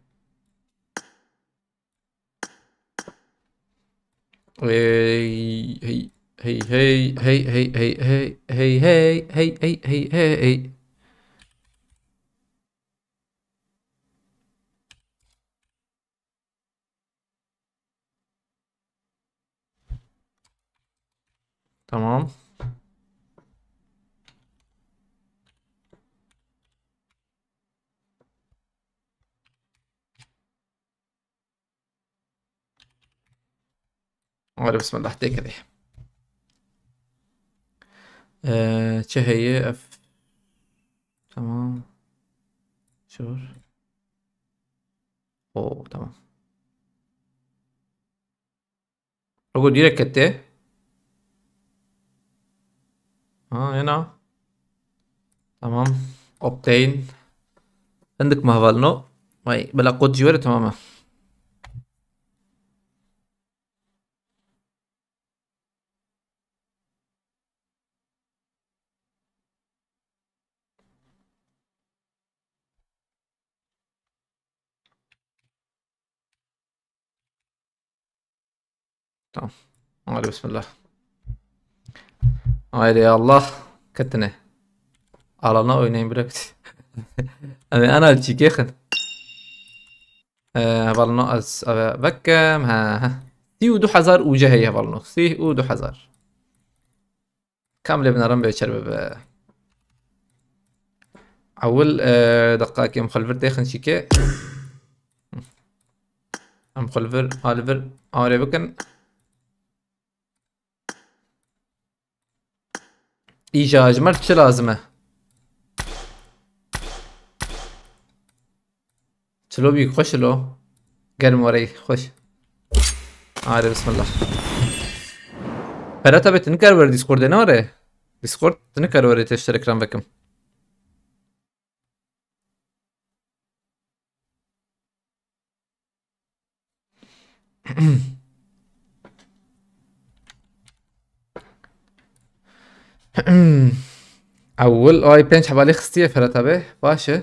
Hey, hey, hey, hey, hey, hey, hey, hey, hey, hey, hey, hey, hey, hey. Tamam. Hadi bismillah, têkilê. Ee, çi heye? Ev. Tamam. Sure. Oo, tamam. Logo direkt kete. Ha, ena. Tamam. Obtain. Hindik me hevalno. Vay, bela kod jî were, tamam e. Tamam. Hadi bismillah. Haydi ya Allah. Ketine. Alana oynayın bırak. Abi ana çikekin. Ee, hevalno ez, eve, vekem, ha, ha. Sî û du hezar uce heye hevalno. Sî û du hezar. Kam lê binarim bê çer bibe. Ewil, e, deqakê em xwe li vir têxin çîkê. Em xwe li vir, a li vir arê bikin. Îja ji me çi lazim e? Çilo bî xweş ilo. Germ warey xweş. Hadi bismillah. Ferhat abi, tu nikar were Discord'ê, ne were? Discord, tu nikar were te ji Telegram vekim. Ewil, ay pênc hevalê xistiye Ferhat abi. Baş e.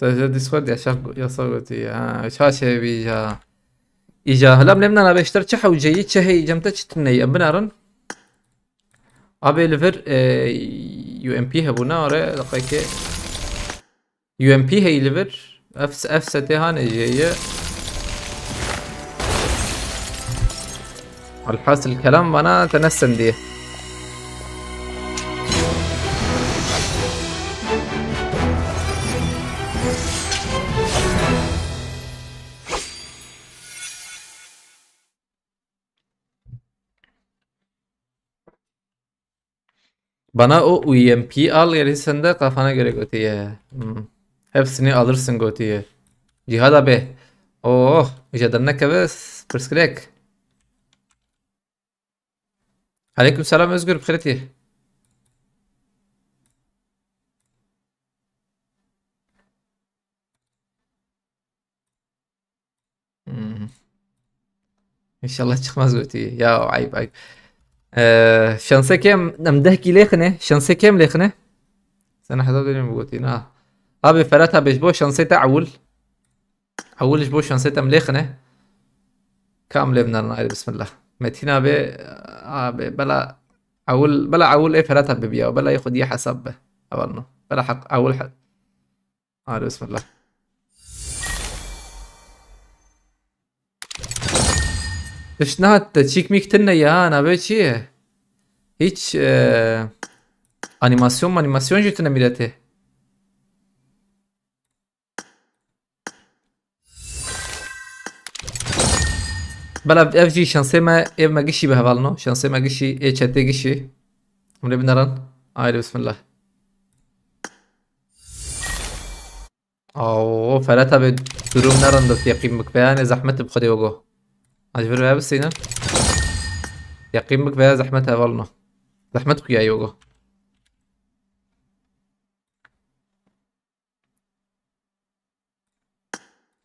Te ji Discord yasak, yasak gotiye. Ha, ça çêbî îja. Îja, hilam lê min nabê ji te çi hewce yî, çi heyî cem te çi tune yî. Em binarin. Abê li vir, e, U M P hebûna, ore, deqekê. U M P heyî li vir. Ev, ev setê hane jê ye. Alhasil kelam vana te ne sendî. Bana o U M P al, yani sen de kafana göre gotiye. Hmm. Hepsini alırsın gotiye. Cihad abi. Oh, îja dernekeve pirsgirêk. Aleyküm selam Özgür, bi xêr tî. Hmm. İnşallah çıkmaz gotiye. Ya ayıp, ayıp. Ee, şanse kem, em deh kî lêxine. Şanse kem lêxine. Sen hesap dönüyorum bu gotiye. Ha. Abi Ferhat abi, ji bo şanse te ewil. Ewil ji bo şansê te em lêxine. Ka em lê binarin, haydi bismillah. Metin abi, abi, bela ewil, bela ewil ê Ferhat abi biya, bela yê xwediyê hesab be. Evalno. Bela heq, ewil he-, haydi bismillah. Tişt nehat te çîk mîk tine ya, navê çi ye? Hiç, e, animasyon animasyon jî tine mîretê. Bela ev jî şansê me, ê me gişî bi hevalno. Şansê me gişî, ê çetê gişî. Em lê binerin. Haydi bismillah. Aw, Ferhat abi, durum ne rind e, teqîm bik veya ne zehmet bi xwedê wego. Ez vir veya bisînim. Teqîm bik veya zehmet hevalno. Zehmet xuya yogo.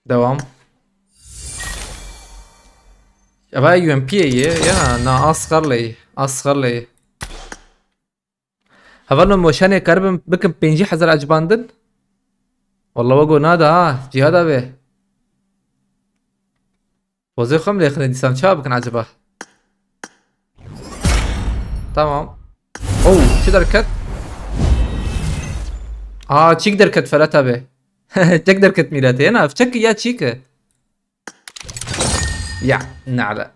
Devam. Eva U M P ye, ya, na, asxar ley, asxar ley. Hevalno moşanê karibim bikim pêncî hezar ecbandin. Wallah wego nada ha, Cihad abi. Pozê xwe em lêxine dîsan, çawa bikin acaba? Tamam. Oh, çi derket? Aa, çîk derket Ferhat abi. Çek derket mîretê. Ena, çek ya çîk. Ya, nale.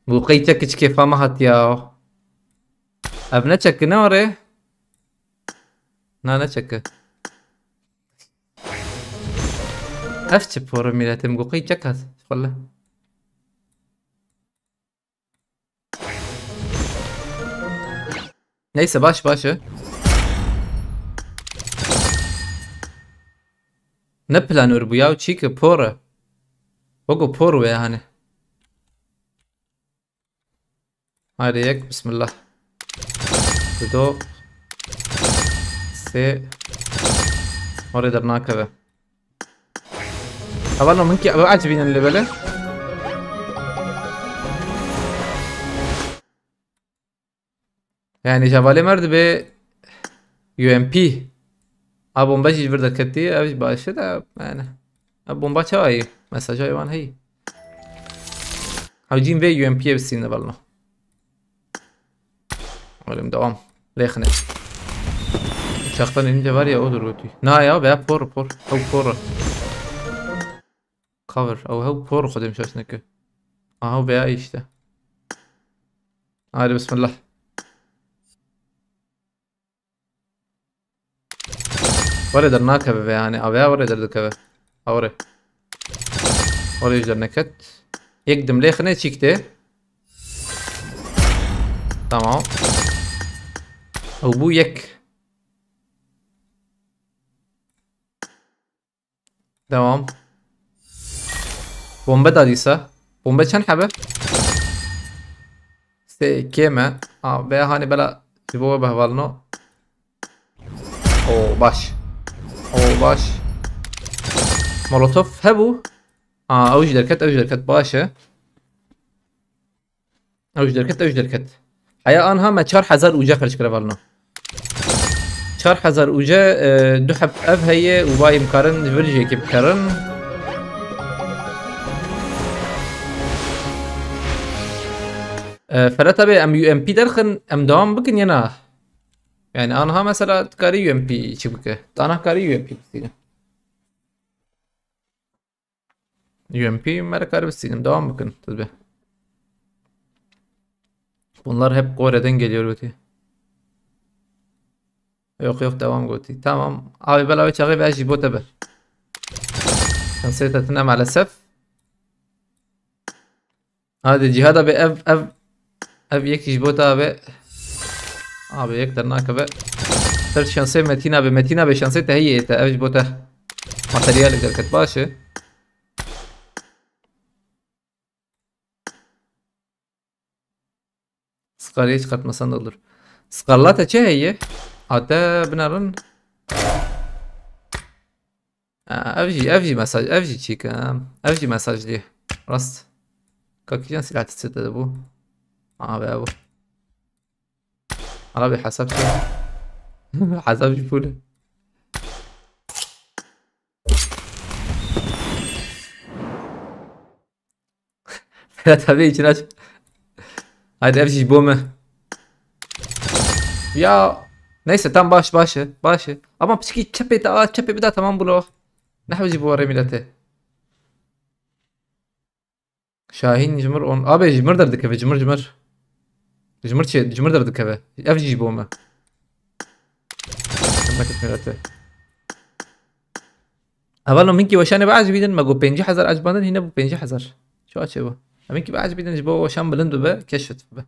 Bu qey çek hiç kêfa me hat ya. Ev ne çek ne orê? Na ne çek. Ev çi por e milletim, bu qey çek hat. Xwelle. Neyse, baş baş e. Ne planör bu ya? Çî ki por e. Wego por wê hani. Haydi yek, bismillah. Dido. Sê. Orê dernakeve. Hevalno min ki ev ecibînin lê bele. Yani hevalê mer dibe U M P. A bomba jî ji vir derketî, ev jî baş e de yani. Ev bomba çawa yî? Mesaja wan heyî. Ew cîn vê U M P'yê bisîne hevalno. Oğlum devam. Lêxine. Uçaktan inince var ya odur götü. Na ya be por por. Ew por. Cover. Ew hew por xwedê şaş neke. Aha veya işte. Hadi bismillah. Were dernakeve ve yani. Aveya were derdikeve. Ha were. Were ji derneket. Yek dimlê xine çîk tê. Tamam. Ew bû yek. Devam. Bombe da dîsa. Bombe çend hebe? Sê kêm e. A, veya hani bela ji bo we bi hevalno. O baş. O baş. Molotof hebû. A, ew jî derket, ew jî derket. Baş e. Ew ji derket, ew ji derket. Heya anha me çar hezar uce xerc kir hevalno. Çar hezar uce, e, du heb ev heye û vayê em karin ji vir jî yekê bikarin. E, Ferhat abi, em U M P derxin, em devam bikin ya na? Yani anha mesela dikarî U M P çi bike? Dana karî U M P bistîne. U M P me re kar bistînim. Devam bikin. Tabii. Bunlar hep Kore'den geliyor götü. Yok yok, devam götü. Tamam. Abi bela ve çağı ve ji bo te be. Sen seytetine maalesef. Hadi Cihad abi ev ev ev yek ji bo te abi. Abi yek dernakeve. Ser şansê Metin abi. Metin abi şansê te heye te. Ev ji bo te. Materyalek derket baş e. Skariyê çıkartmasan da olur. Skarlata çi heye? Ate binarin. Ha, ev jî, ev jî mesaj, ev jî çîk, ha. Ev jî mesaj diye. Rast. Kakîjan silah titsete de bu. Abi bu. Ara bir hesap şey. Hesap jî pul e. Ferhat abi için aç. Haydi ev jî bo me. Ya. Neyse tam baş başı. Başı. Ama piçki çepê de a çepê bir daha tamam bunu. Ne hevci bu araya millete. Şahin cimir on. Abi cimir derdikeve cimir cimir. Cimir çe cimir derdikeve. Ev jî bo me. Memleket millete. Hevalno min kî weşanê biecibînin, me got pêncî hezar ecibandin, hîne bû pêncî hezar. Çawa çêbû? Em min kî biecibînin ji bo weşan bilind bibe, keşfet bibe.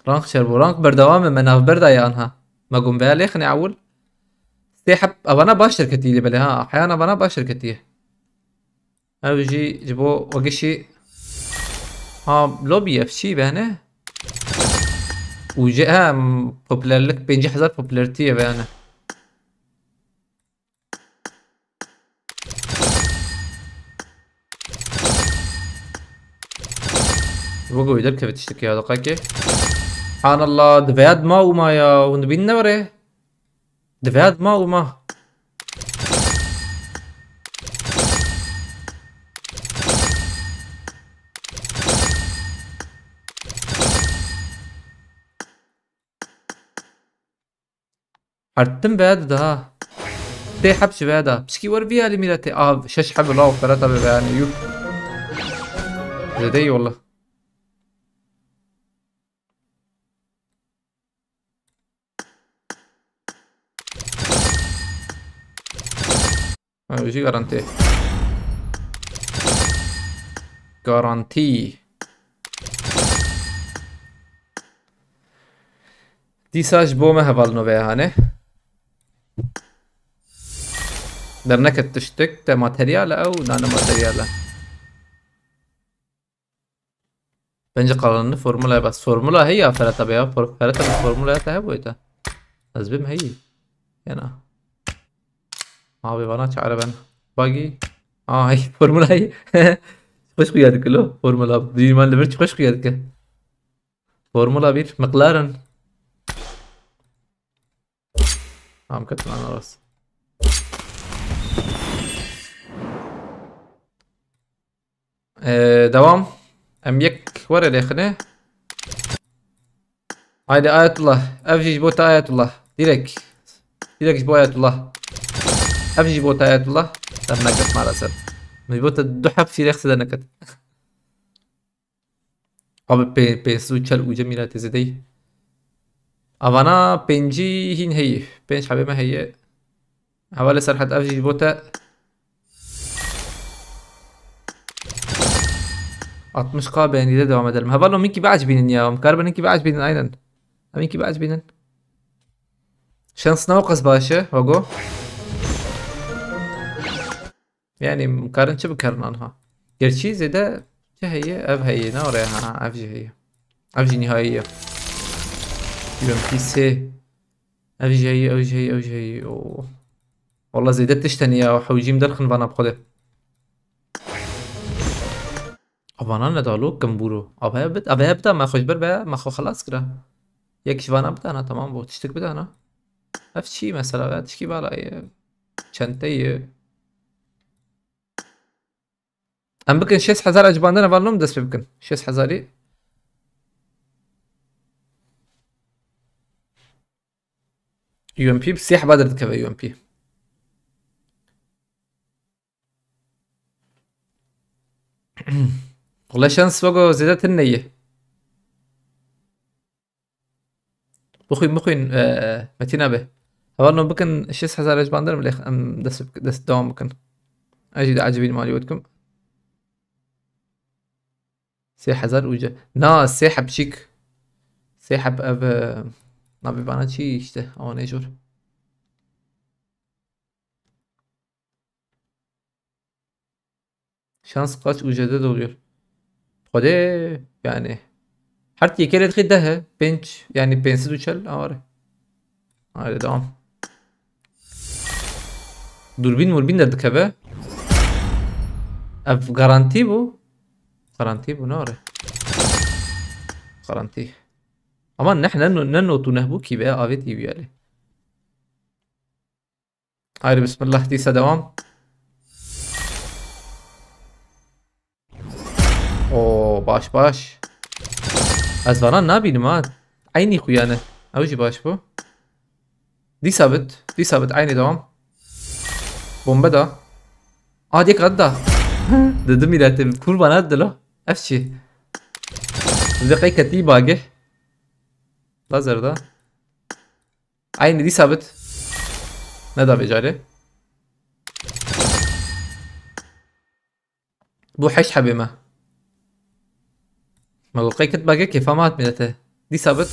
Rank çer bû, rank berdewam e, me navber daye anha. Me got veya lêxinê ewil. Sê heb, evana baş derketî lê belê ha, heyan evana baş derketiye. Ew jî ji bo wegişî. Ha, lobby ev çî bene? Û jî hem popülerlik, pêncî hezar popülerîtî ye bene. Bu goy derkeve tiştek ya, dakika ki. Subhanallah, diveya dima û ma ya, hûn dibînin ne were? Diveya dima û ma. Her tim veya dide ha. Tê heb ji veya da. Pişkî wer vî alî mîretê av. Şeş heb law ferata be veya ne yû. Zêde yî wele. Ha, jî garantî. Garantî. Dîsa ji bo me hevalino veya hane. Derneket tiştik, te materyal e ew, nane materyal e. Bence kalanını formula bas. Formula heye ya Ferhat abi ya. For-, Ferhat abi formula ya te hebûye te. Ez bim heye. Yana. Abi bana çare ben. Bagi. Aa, hey, formula heye. Xweş xuya dike lo. Formula. Dîman li vir xweş xuya dike. Formula bir. McLaren. Tamam, ketin ana rast. Ee, devam. Em yek were lêxine. Haydi Ayetullah. Ev jî ji bo te Ayetullah. Direkt. Direkt ji bo Ayetullah. Ev jî ji bo te Ayetullah. Derneket maalesef. Min ji bo te du heb fîrêx se derneket. Abi pê-, pênc sed û çel û cem mîna tê zêdeyî. Avana pêncî hîn heye. Pênc hebê me heye. Hevalê Serhat ev jî ji bo te. Altmış K beğenide devam edelim. Hevalno minkî biecibînin ya. Em karibin hinkî biecibînin aynen. Em minkî biecibînin. Şans ne o qas baş e, Vago. Yani, karin çi bikarin anha? Gerçi zêde çi heye? Ev heye, ne oraya ha? Ev jî heye. Ev jî nihaiye. U M P sê. Ev jî heye, ev jî heye, ev jî heye. Oo. Walla zêde tişt hene ya, hewcîm derxin vana bi xwe de. Avana ne dalo, kimbûro. Avaya bit-, avaya bida, me xwe ji ber be, me xwe xelas kira. Yek ji vana bidana, tamam bû. Tiştik bidana. Ev çi mesela be? Tişkî bala ye. Çente ye. Em bikin şêst hezar ecbandin, heval nom dest pê bikin. Şêst hezarî. U M P sê heba derdikeve U M P. Wala şans wego zêde tune ye. Bixwîn, bixwîn, e, Metin abi. Heval no bikin şêst hezar ecbandir em lê em dest, dest devam bikin. Ez jî de ecibîn malî wê dikim. Sê hezar û ce-, na, sê heb çîk. Sê heb ev, e, navê vana çi işte, awa ne jor. Şans kaç U C D de oluyor? Xwedê yani. Her yekê lê dixî deh e, pênc, yani pênc sed û çel aware. Haydi devam. Durbîn murbîn derdikeve. Ev garantî bû. Garantî bû, ne are. Garantî. Ama neh ne, ne notu neh bû kî be, avêtî bû yani. Haydi bismillah, dîsa devam. Oo, baş, baş. Ez vana nabînim ha. Eynî xuya ne. Ew jî baş bû. Dîsa bit, dîsa bit, eynî devam. Bombe da. A, dê kat da. Dedim îlatê kurban at dilo. Ev çi? Bi qey ketî bagê. Lazer da. Eynî dîsa bit. Neda vê carê. Bû heşt hebê me. Me got qey kit bagê kêfa me hat milete. Dîsa bit.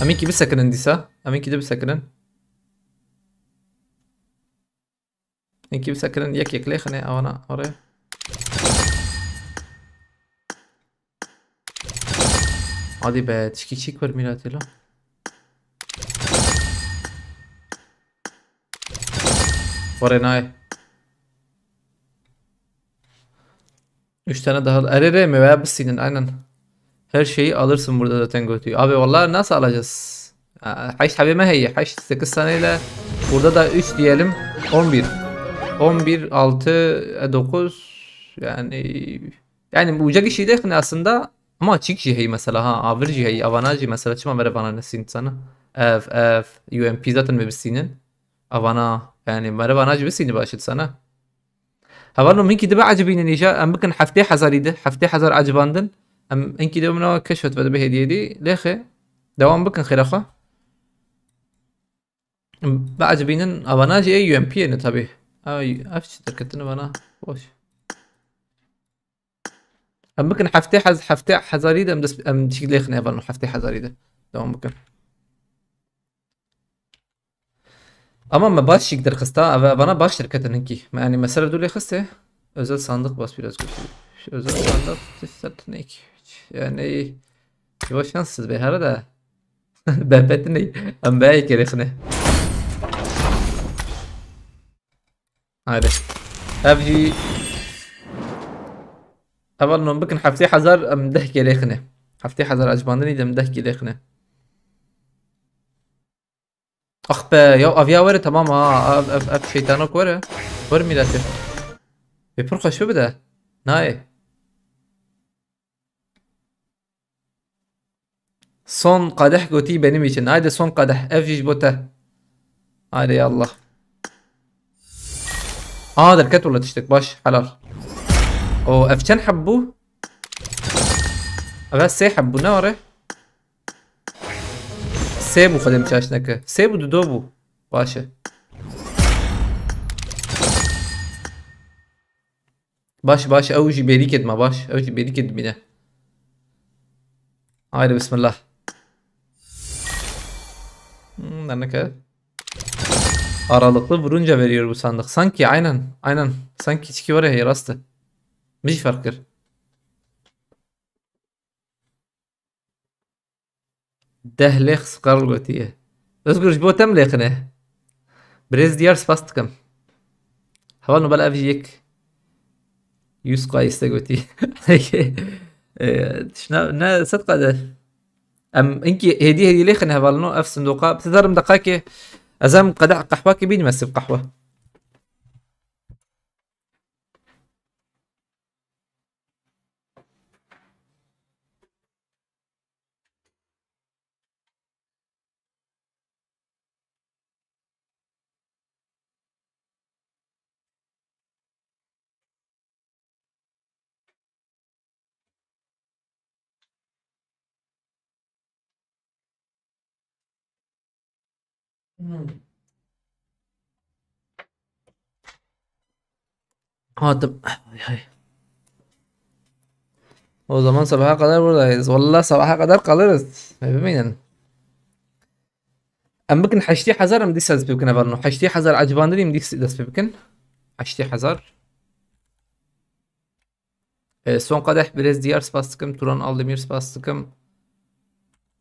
Em ê kî bisekinin dîsa. Em ê kî de bisekinin. Hinkî bisekirin yek yek lê xine awana oraya. Hadi be, tişkî çîk bir mîratê la. Were nayê. Üç tane daha. Erê rê, meyve bisînin, aynen. Her şeyi alırsın burada zaten götüyü. Abi vallahi nasıl alacağız? Aa, heşt hebê me heye. Heşt, sekiz taneyle burada da üç diyelim. On bir. On bir, altı, e, dokuz. Yani, yani bu uca kişi de aslında ama çik şey hey mesela ha. Avir şey hey. Avana şey mesela. Çima mere vana nesin sana? Ev, ev. U M P zaten me bisînin. Avana. Yani mere vana şey bisîni başladı sana. Hevalno, min kî dibe ecibînin îja, em bikin heftê hezarî de, heftê hezar ecibandin. Em hinkî de min keşfet ve dibe hêdî hêdî. Lêxe. Dewam bikin xêra xwe. Em biecibînin, avana jî ê U M P ne tabî. Ev, ev çi derketin vana? Boş. Em bikin heftê hez-, heftê hezarî de em dest, em çîk lêxine hevalno heftê hezarî de. Dewam bikin. Ama me baş şîk derxista, ev, evana baş derketin hinkî. Me, yanî me ser ev du lê xiste. Özel sandık bas biraz kötü. Özel sandık, seçenek. Yani, yavaş şanssız be herhalde. Bepet ne? Em be kerexne. Haydi. Ev jî. Heval non bikin heftê hezar, em deh kerexne. Heftê hezar ecbandinî de em deh kerexne. Ax be, ya aviya were tamam ha. Ev, ev, ev şeytanok were. Were mileti. Ve pir xweş bide. Nayê. Son kadeh gotî benim için. Haydi son kadeh. Ev jî ji bo te. Haydi ya Allah. Aa, derket wala tiştek. Baş, helal. O, ev çend heb bû? Ev sê heb bû, ne are? Sê bû, xwedê min çaş neke. Sê bû, dudo bû. Baş e. Baş, baş, ew jî bêrîkê dima, baş. Ew jî bêrîkê dibîne. Haydi bismillah. Hmm, derneke. Aralıklı vurunca veriyor bu sandık. Sanki, aynen, aynen. Sanki çiki var ya, rastı. Bir şey fark kır. Deh lêx Skarl gotiye. Özgür, ji bo te min lêxine. Birêz Diyar, spas dikim. Heval Nobel, ev jî yek. Yüz qayîs te gotî. Ee, tişna, ne, sedqa de. Em hinkî hêdî hêdî lêxine hevalino, ev sindoqa. Bizarim deqakê ez em qedeh qehwakê bînim, ez sib qehwe. Hmm. Hatim. Ay, ay. O zaman sabaha kadar buradayız. Vallahi sabaha kadar kalırız. Emin miydin? Em bikin heştê hezar, em dîsa dest pê bikin, hevalno. Heştê hezar ecibandinî em dîsa dest pê bikin. Heştê hezar. E, son kadeh Birêz Diyar, spas dikim. Turan Aldemir, spas dikim.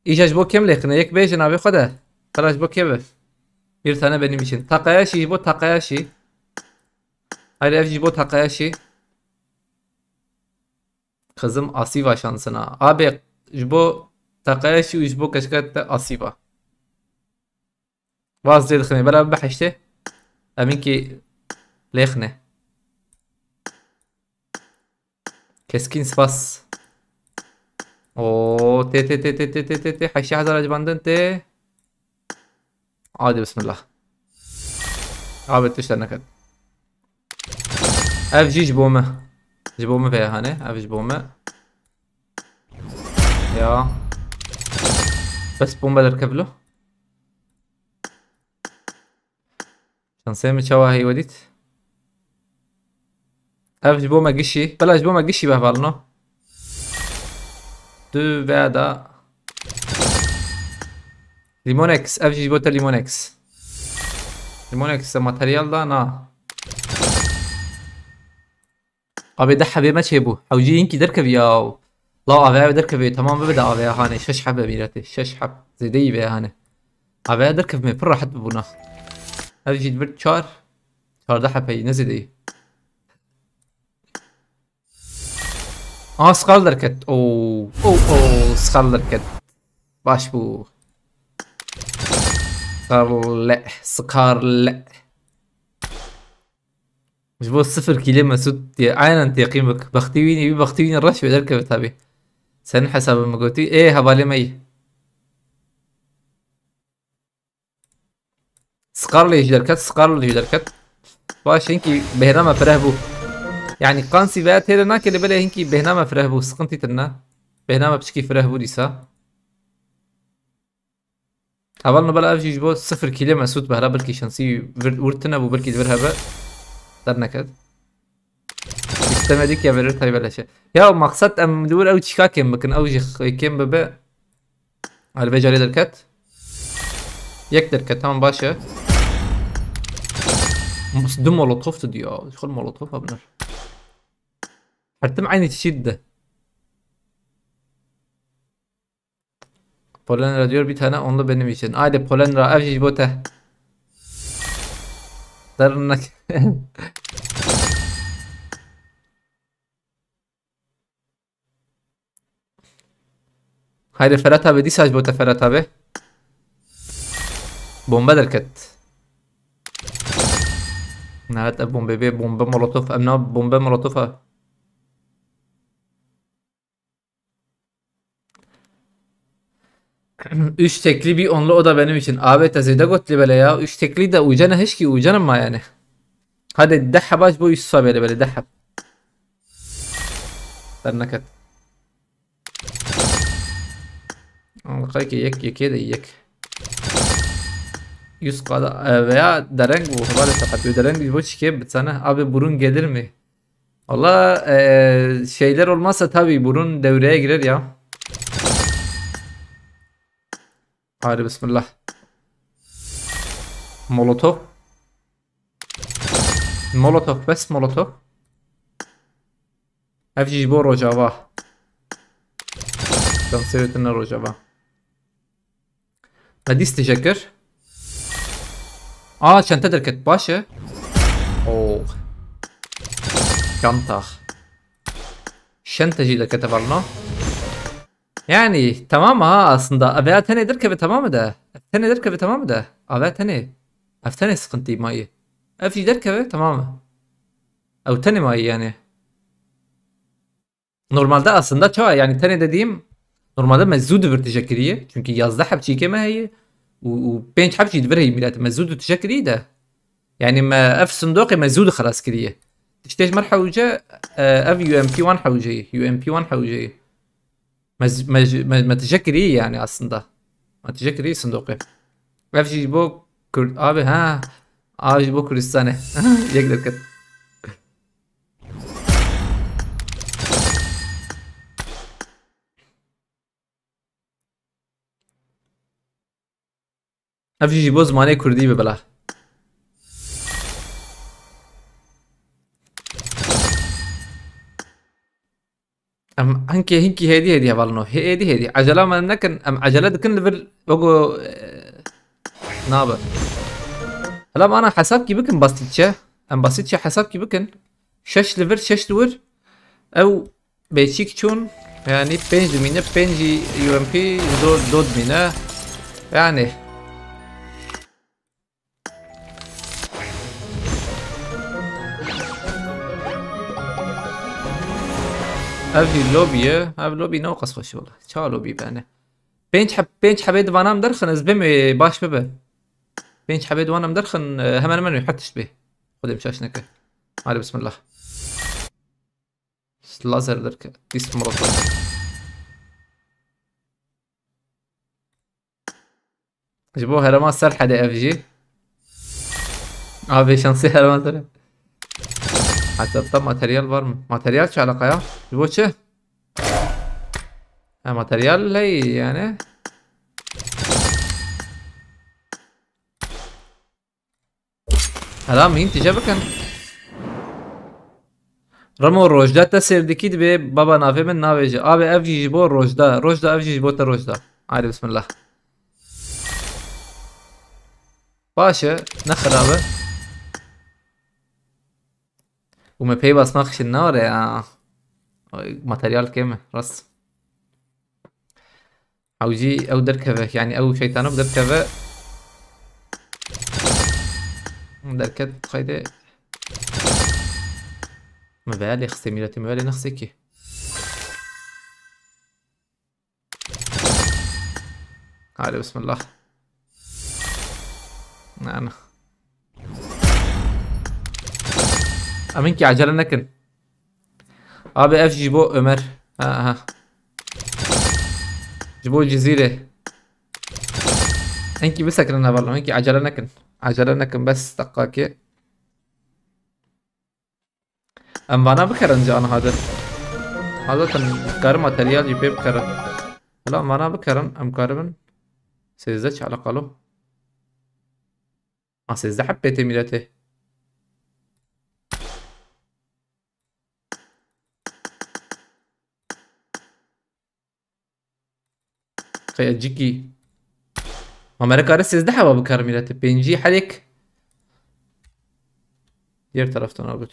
Îja ji bo kêm lêxine, yek bêje navê xwe de. Qala ji bo kê be. Bir tane benim için. Takayashi ji bo Takayashi. Hayır, ev ji bo Takayashi. Kızım Asiva şansına. Abi, ji bo Takayashi û ji bo keşka te Asiva. Vaz zêdixine, bela bibe heştê. Em hinkî lêxine. Keskin spas. Oo, tê, tê, tê, heştê hezar acibandin tê. Hadi bismillah. Abi tişt neket. Ev jî ji bo me. Ji bo me veya hane. Ev ji bo me. Ya. Bes bombe derkevlo. Şansê min çawa heye we dît? Ev ji bo me gişî. Bela ji bo me gişî be hevalino. Tu veya da. Limonex. Ev jî ji bo te Limonex. Limonex e materyal da na. Abi de hebê me çêbû. Hewcî hinkî derkevî ya. La aveya derkevê, tamam bibe de aveya hanê. Şeş hebe mîretê. Şeş heb. Zêdeyî veya hanê. Aveya derkevme pir rahat bibûna. Ev jî bir çar. Çardeh hepeyî, ne zêdeyî. Aa, Skarl derket. Oo, oo, oo, Skarl derket. Baş bû. Skarle, Skarle. Ji bo sifir kîlê Mesut diye aynen teqîm bik. Bextî wînî, wî bextî wînî reş wê derkeve tabî. Senin hesabın mı götü? Ê, hevalê me yî. Skarlê jî derket, Skarlê jî derket. Baş, hinkî bêhna me pireh bû. Yani qansî veya têre nake, lê belê hinkî bêhna me fireh bû, sıkıntı tine. Bêhna me piçkî fireh bû dîsa. Hevalno bela ev jî ji bo sifir kîlê me sûd be, hela belkî şansî vir, wir tine bû, belkî li vir hebe. Derneket. Sîstemê dî ke verir tay beleşe. Ya maqsed em li wir ew çîka kêm bikin, ew jî xwe kêm bibe. Hal vê carê derket. Yek derket, tamam, baş e. Du molotof tu diyor. Ji xwe molotof abner. Her tim aynı çiçî dide. Polenra diyor, bir tane onlu benim için. Haydi Polenra, ev jî ji bo te. Dernek. Haydi Ferhat abi, dîsa ji bo te Ferhat abi. Bombe derket. Evet, ev bombe bê, bombe molotof, em na bombe molotof ha. Üç tekli bir onlu, o da benim için. Abi te zêde got lê bele ya. Üç tekli de ucana hişki ucana ma yani. Hadi deh heba ji bo üst sabê lê bele, deh heb. Derneket. Anlakayke yek, yekê de yek. Yüz kada, e, veya dereng bu. Hadi sakat bir dereng bu çike bitsene. Abi burun gelir mi? Valla, e, şeyler olmazsa tabii burun devreye girer ya. Hadi bismillah. Molotov. Molotov, bes molotov. Ev jî ji bo Rojava. Kanserê tune Rojava. Me dîst tije kir. Aa, çente derket, baş e. Oh. Çanta. Şente jî derkete balno. Yani tamam ha aslında. Veya tenê derkeve tamam mı de? Tenê derkeve tamam mı de? Ave tenê. Ev tenê sıkıntı mayı. Ev jî derkeve tamam mı? Ew tenê mayı yani. Normalde aslında çawa yani tenê dediğim normalde me zû divir tije kiriye. Çünkü yazdeh heb çîkê me heye. Û, û pênc heb jî divir heye millet. Me zû tije kiriye de. Yani me ev sindoqê me zû xelas kiriye. Tiştê ji me re hewce, e, ev U M P one hewce ye. U M P one hewce ye. Me, me, me, me tije kiriye yani aslında. Me tije kiriye sindoqê. Ev jî ji bo Kurd, abi ha. Ev jî bo Kurdistanê. Yek derket. Ev jî ji bo zimanê kurdî be bila. Em hinkê hinkî hêdî hêdî hevalino. Hêdî hêdî. Ecela me nekin. Em ecele dikin li vir wego, e, nabe. Hela em ana hesab kî bikin basitçe. Em basitçe hesab kî bikin. Şeş li vir, şeş li wir. Ew bêçîk çûn. Yani pênc dimîne, pênc jî U M P, do, do dimîne. Yani. Ev jî lobby ye. Ev lobby ne o qas xweş wala. Ça lobby bene. Pênc heb-, pênc hebê divanam derxin, ez bêm ê baş bibe. Pênc hebê diwanam derxin, e, hemen hemen wê her tişt bê. Xwedê min şaş neke. Hadi bismillah. Lazer derke. Dîs molotof. Ji bo herema Serhedê ev jî. Abi şansê herema Serhedê. Hesapta materyal var mı? Materyal çi alaka ya? Ji bo çi? Ha, materyal ley yani. Hela min tije bikin. Remo Rojda te sêr dikî dibê baba navê min navêje. Abi ev jî ji bo Rojda. Rojda ev jî ji bo te Rojda. Haydi bismillah. Baş e. Ne xirab e. Û me pey basma xişin nare ya. Ay, materyal kêm e. Rast. Ew jî ew derkeve, yani ew şeytanok derkeve. Derket xeyde. Me veya lê xistê mîretê me veya lê nexsê kî. Hadi bismillah. Yani. Emin ki acele nekin. Abi ev ji bo Ömer. Ha, ha. Ji bo Cizîrê. Enkî bisekirin hevalno, enkî acele nekin. Acele nekin, bes deqakê. Em vana bikerin ji aniha de. Ha zaten karin materyal jî pê bikerin. Hala em vana bikerin, em karibin. Sêzdeh çi eleqalo? A sêzdeh heb pê tê mîretê. Qeya cikî. Ma mere kare sêzdeh heva bikar mîretê. Pêncî herêk. Diğer taraftan abi.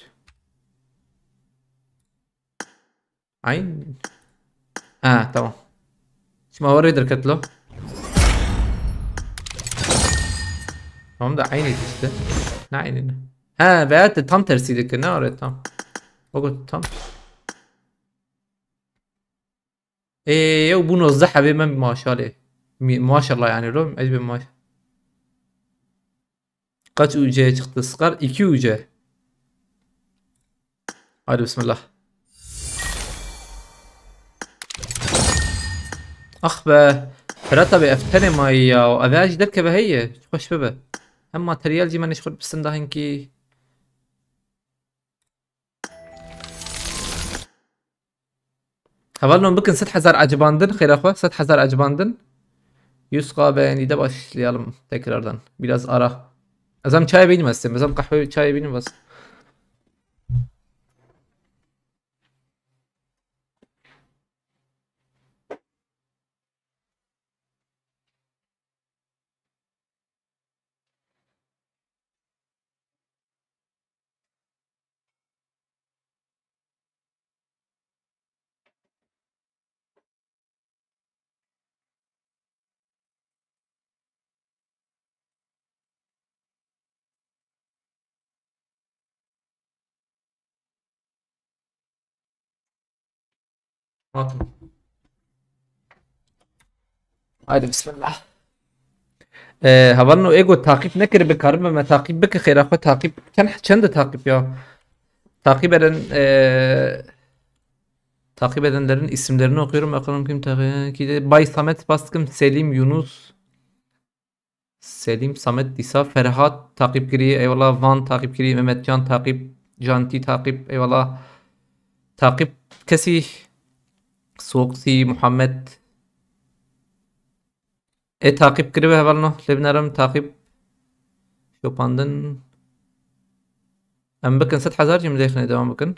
Ayn. Ha, tamam. Şimdi hava raider katlo. Tamam da aynıydı işte. Ne aynı ne? Ha, veya de tam tersiydi ki. Ne oraya tam? O tam. Ee, yew bû nozdeh hebê me maşalê. Mi-, maşallah yani lo. Ez bir maş. Kaç U C çıktı Scar? iki U C. Haydi bismillah. Ah be. Firat abi ev tenê mayî ya. Ev ji derkeve heye. Xweş bibe. Hem materyal jî me nişxul bisin daha hinkî. Hevalnon bikin sed hezar acibandin, xêra xwe, sed hezar acibandin. Yüz K beğenide başlayalım tekrardan. Biraz ara. Ez em çayê bînim ez, ez em qehwe çayê bînim ez. Hatim. Haydi bismillah. Ee, hevalno ego takip nekir, bikarim me takip bike xêra xwe takip. Çend, çend takip ya? Takip eden, ee, takip edenlerin isimlerini okuyorum. Bakalım kim takip. Bay Samet Baskın, Selim Yunus. Selim, Samet, Dîsa, Ferhat taqîb kirî, eyvallah. Van taqîb kirî, Mehmetcan taqîb, Janti taqîb, eyvallah. Taqîb kesî, Soxî, Muhammed. Ê taqîb kiribe hevalno, lê binerim taqîb şopandin. Em bikin sed hezar jî min lêxinê devam bikin.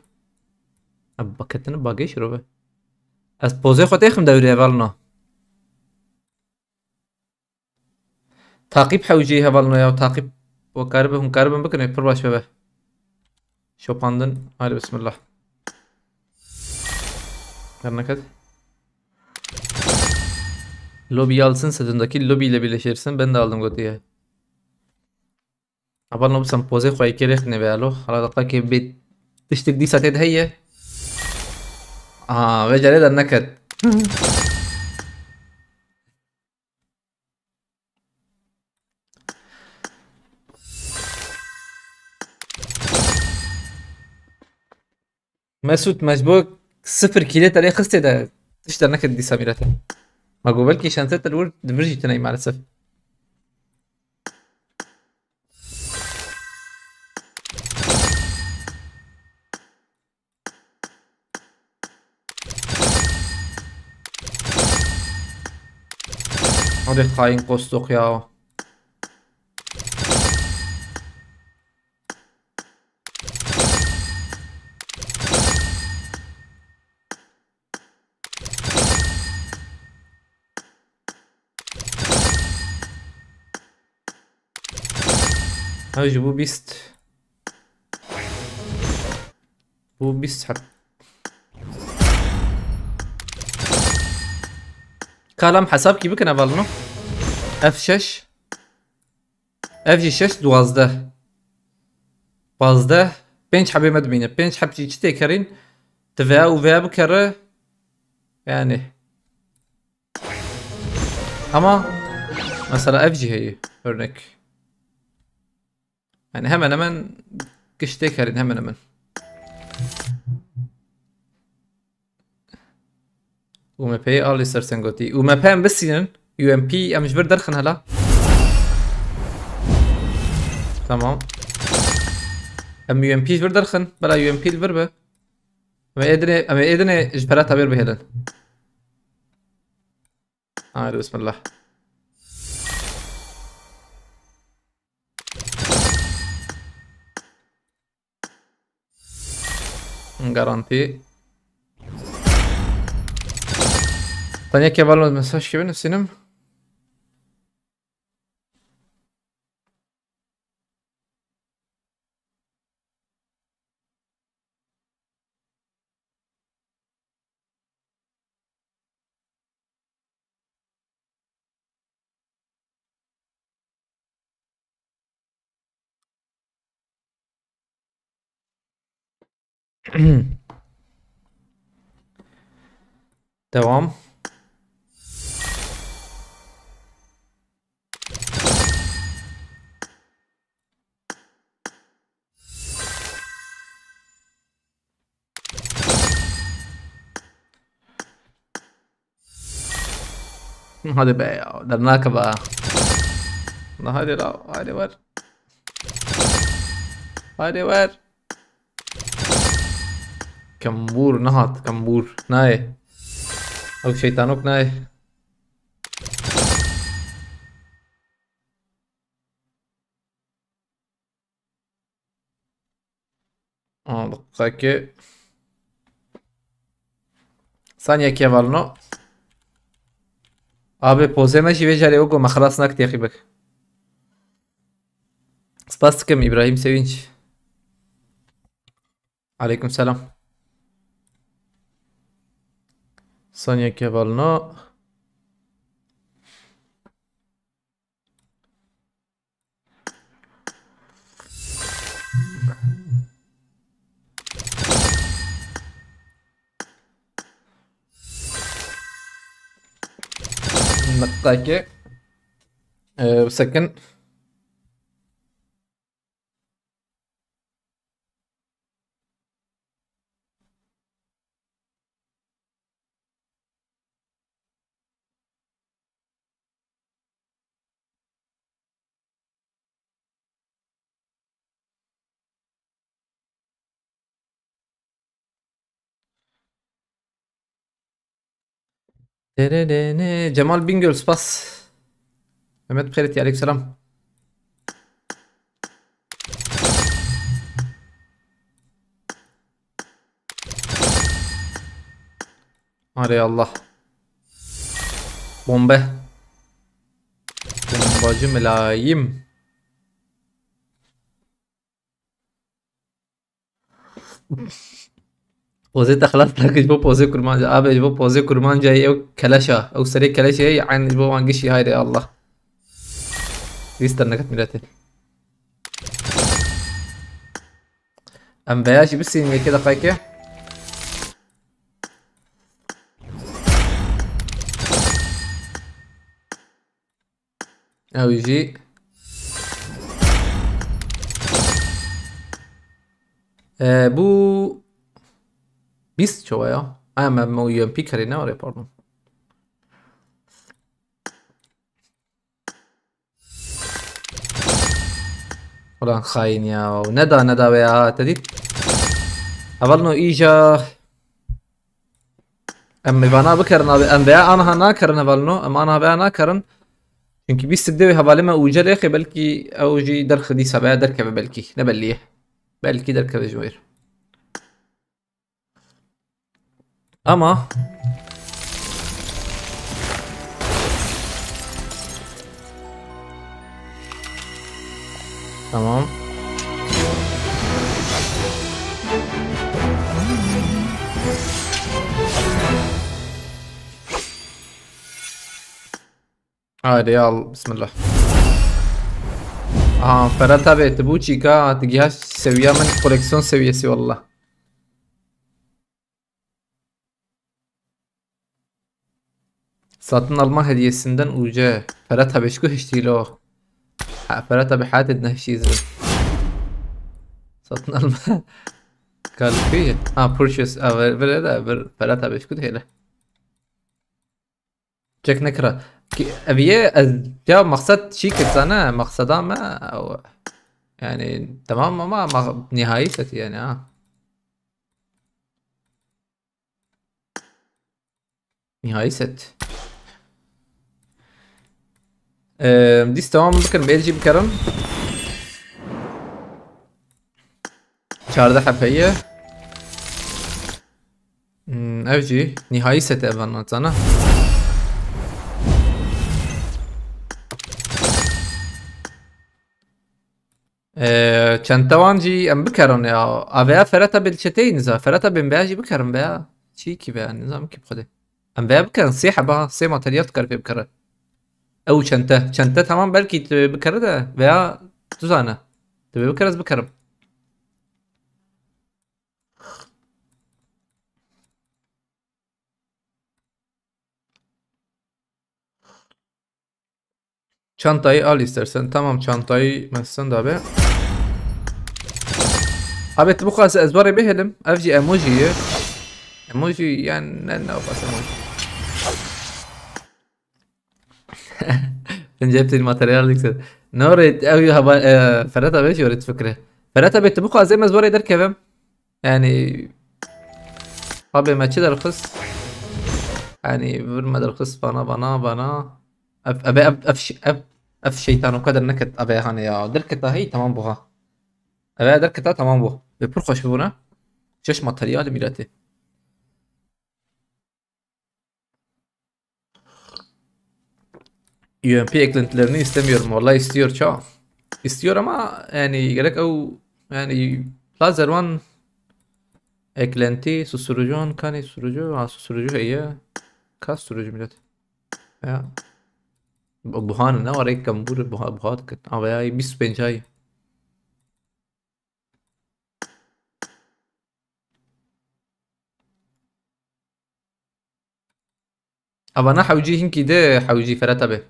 Em baketini bagê şiro be. Ez pozê xwe têxim dewrê hevalno. Taqîb hewcî hevalno ya, taqîb we karibe, hûn karibin bikin, ê pir baş bebe. Şopandin, haydi bismillah. Her neket. Lobi alsın, sezondaki lobi ile birleşirsin, ben de aldım gotiye. Hevalno bisem pozê xwe yekê rêxinê be alo. Hala deqakê bê tiştek dîsa tê de heye. Aa, vê carê de neket. Mesut, me ji bo sifir kîlê te lê xistê de tişt derneket dîsa mîrete. Ma got belkî şanse te li wir, li vir jî tune maalesef. Hadi hain kostok ya. Ha, ji bo bîst. Bu bîst heb. Kalam hesab kî bikin hevalno. F şeş. F jî şeş, duwazdeh. Pazdeh. Pênc hebê me dibîne. Pênc heb jî çi têkerîn? Ti veya û veya bikere. Yani. Ama mesela ev jî heye, örnek. Yani hemen hemen giş têkerîn, hemen hemen. U M P'yê al li ser sengotî. U M P em bisînin. U M P em ji vir derxin hela. Tamam. Em U M P ji vir derxin. Bela U M P li vir be. Em ê dinê, em ê dinê ji pera tabêr bihêlin. Haydi bismillah. Garantî. Tanya Kemal mesaj gibi nusînim. Devam. Hadi be ya, dernakeve. La hadi la, hadi ver. Hadi ver. Kembûr nehat, kembûr. Nayê. Ew şeytanok nayê. Aa, diqekê. Saniyekê hevalno. Abi pozê me jî vê carê wek me xilas nak têxî bik. Spas dikim Îbrahîm Sevinç. Aleyküm selam. Saniyekê hevalno. Miqdakê. Ee, bisekin. Derelene. Cemal Bingöl, spas. Mehmet Xerit, aleyküm selam. Arê Allah. Bombe. Bombacı mülayim. Pozê te xilas nake ji bo pozê kurmanca. Abi ji bo pozê kurmanca ew keleşa. Ew serê keleşê ye, eyn ji bo wan gişî, haydi Allah. Vîst tane neket miletê. Em veya jî bisînin yekê deqayke. Ew jî. Ee, bu bîst çawa ya? Ha, me, me U M P kerê ne, pardon. Ulan xayin ya. Neda, neda veya te dît. Hevalno îja. Em ê vana bikerin abi. Em veya anaha nakerin hevalno. Em anaha veya nakerin. Çünkü bîst û dê wê hevalê me ûce lêxê, belkî ew jî derxidî sebeya derkeve belkî. Ne belli ye. Belkî derkeve ji wêr. Ama Tamam. Haydi al, bismillah. Aha, Ferhat abi, tu bu çîka, tu giha seviya min koleksiyon seviyesi valla. Satın alma hediyesinden uca. Ferhat abi, şu hiştilo. Ha, Ferhat abi, hayat edin hiştiyiz. Satın alma. Kalkıyor. Ha, purchase. Ha, ver, ver de, ver, Ferhat abi, şu hele. Çek nekira. Ki, ev ye, ez, ya maqsed çi kir zane, maqseda me, ew, yani, tamam ama ma-, nihayî setî yani, ha. Nihayî set. Eee, dîs tamam bikin, bêr jî bikerin. Çardeh hepeye. Hmm, ev jî nihayî sete ev anlatana. Ee, çentewan jî em bikerin ya. Aveya Ferhat abi li çeteyî niza. Ferhat abi em veya jî bikerin veya. Çi ki veya nizam ki xwedê. Em veya bikerin sê heba, sê materyal dikar pê bikere. Ew çente. Çente tamam belkî tu bikere de veya tu zane. Tu bê bikere ez bikerim. Çantayı al istersen. Tamam, çantayı messen da be. Abi tu bu kadar ez var ya bir helim. Ev jî emoji ye. Emoji yani ne ne yapasın emoji. Bence hepsini materyal yüksek. Ne oraya ev hava e, Ferhat abi şey öğret fikri. Ferhat abi tu bu kadar ez var ya derkevim. Yani abi me çi derxist? Yani vurma derxist bana bana bana. Ev ev ev ev, şi- ev, ev şeytan o kadar neket abi hani ya. Derketa hey tamam bu ha. Eve derketa tamam bu. Ve pur hoş bu buna. Şeş materyal mileti. U M P eklentilerini istemiyorum. Vallahi istiyor çok. İstiyor ama yani gerek o yani lazer one eklenti susturucu an kani susturucu ha susturucu heye. Kas susturucu millet. Ya. Bu- Buhan ne var ek kambur buha buha dikkat. Ama ya bîst û pênc ay. Avana hewcî hinkî de hewcî Ferhat abi.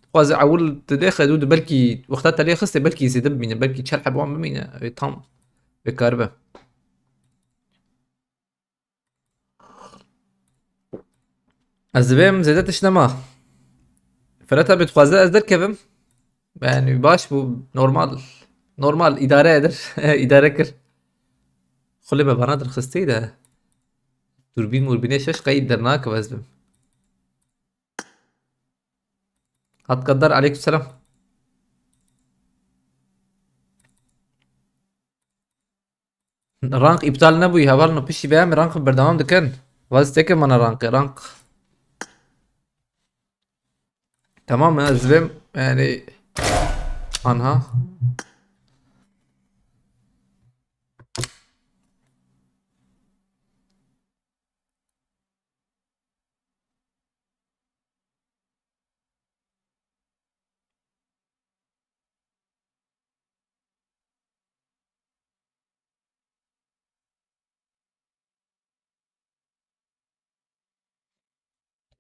Dixwaze ewil tu lê xedû de belkî wexta te lê xistê belkî zêde bimîne, belkî çar heb wan bimîne. Wê tam bêkar be. Ez dibêm zêde tişt nema. Ferhat abi dixwaze ez derkevim. Yani baş bu normal. Normal idare eder. İdare kir. Xulê me bana derxistî de. Durbîn murbînê şeş qey dernakiv ez bim. Hat Gaddar aleyküm selam. Rank iptal nebûyî hevalno piştî vê em rank berdewam dikin. Vaz teke mana rank rank. Tamam ya ez bêm yani anha.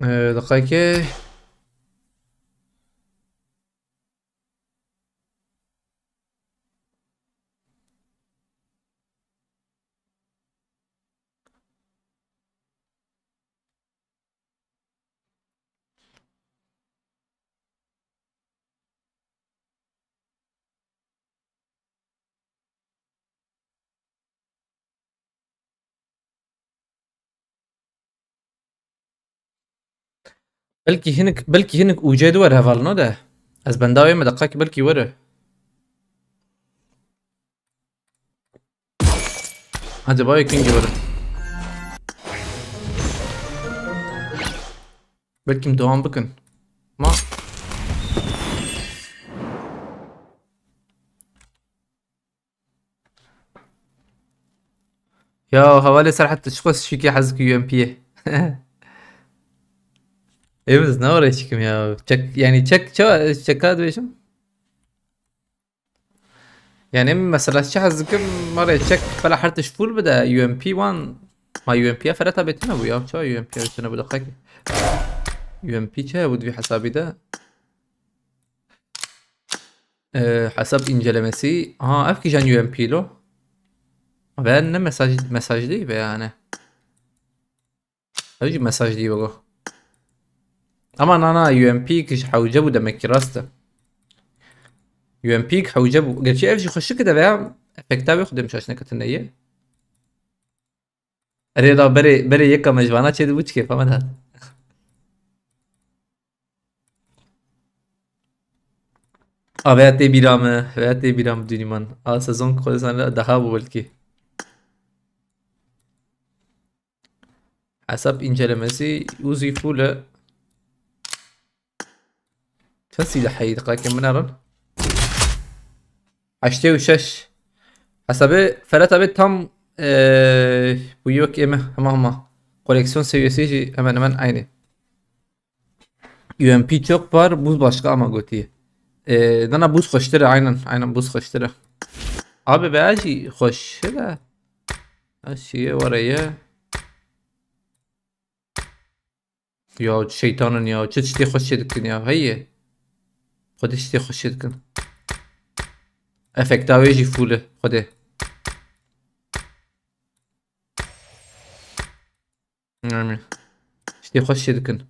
Ee, dakika. Belkî hinik, belkî hinik ûcê di were hevalno de. Ez bendawê me deqakî belkî were. Acaba yekîn were. Belkî em devam bikin. Ma Ya hevalê Serhat tu çiqas şikî hez ki U M P ye. Ê biz ne oraya çıkım ya. Çek yani çek çek çeka dibêjim. Yani mesela çi hez dikim mare çek bela her tiş full bide U M P wan. Ma U M P ya Ferhat abi tine bu ya. Çawa U M P ya tine bu dakika ki. U M P çi bu bir hesabı da. Ee, hesap incelemesi. Aha, ev kîjan U M P lo. Ve ne mesaj mesaj değil be yani. Ev jî mesaj değil bak. Ama na na, U M P ki ji hewce bû demek ki, rast e. U M P ki hewce bû. Gerçi ev jî xweşik e de veya efekta wê xwedê min şaş neketine ye. Erê da berê, berê yeka me ji vana çê dibû çi kêfa me dihat. A veya tê bîra me, veya tê bîra me dûnî man. A sezon ki xwedê sana daha bû belkî. Hesap incelemesi, Uzi full e. Çend sîleh heyî diqekin binerin? Heştê û şeş. Hesabê Ferhat abi tam, eee, bu yok eme, hema hema. Koleksiyon seviyesi jî hemen hemen aynı. U M P çok var, buz başka ama gotiye. Eee, dana buz xweştir e, aynen, aynen buz xweştir e. Abi be jî xweş e de. Her şeye var ye. Ya şeytanın ya, çi tiştê xweş çê dikin ya, heye. Xwedê tiştê xweş çê dikin. Efekta wê jî full e, xwedê. Yani, tiştê xweş çê dikin.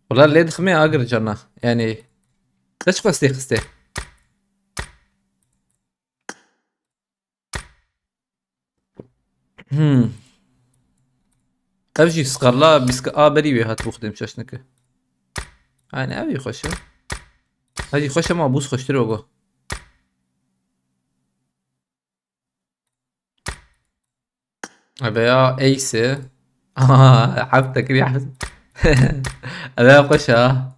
Wala lê diximê agir cana, yani. Te çi xwestê xistê? Hmm. Ev jî skarla bîst a berî wê hat bû xwedê min şaş neke. Aynen ev jî xweş e. Ev jî xweş e ama bûz xweştir e go. Eve ya Ace. Aha, heft tekirî heft. Eve ya xweş e.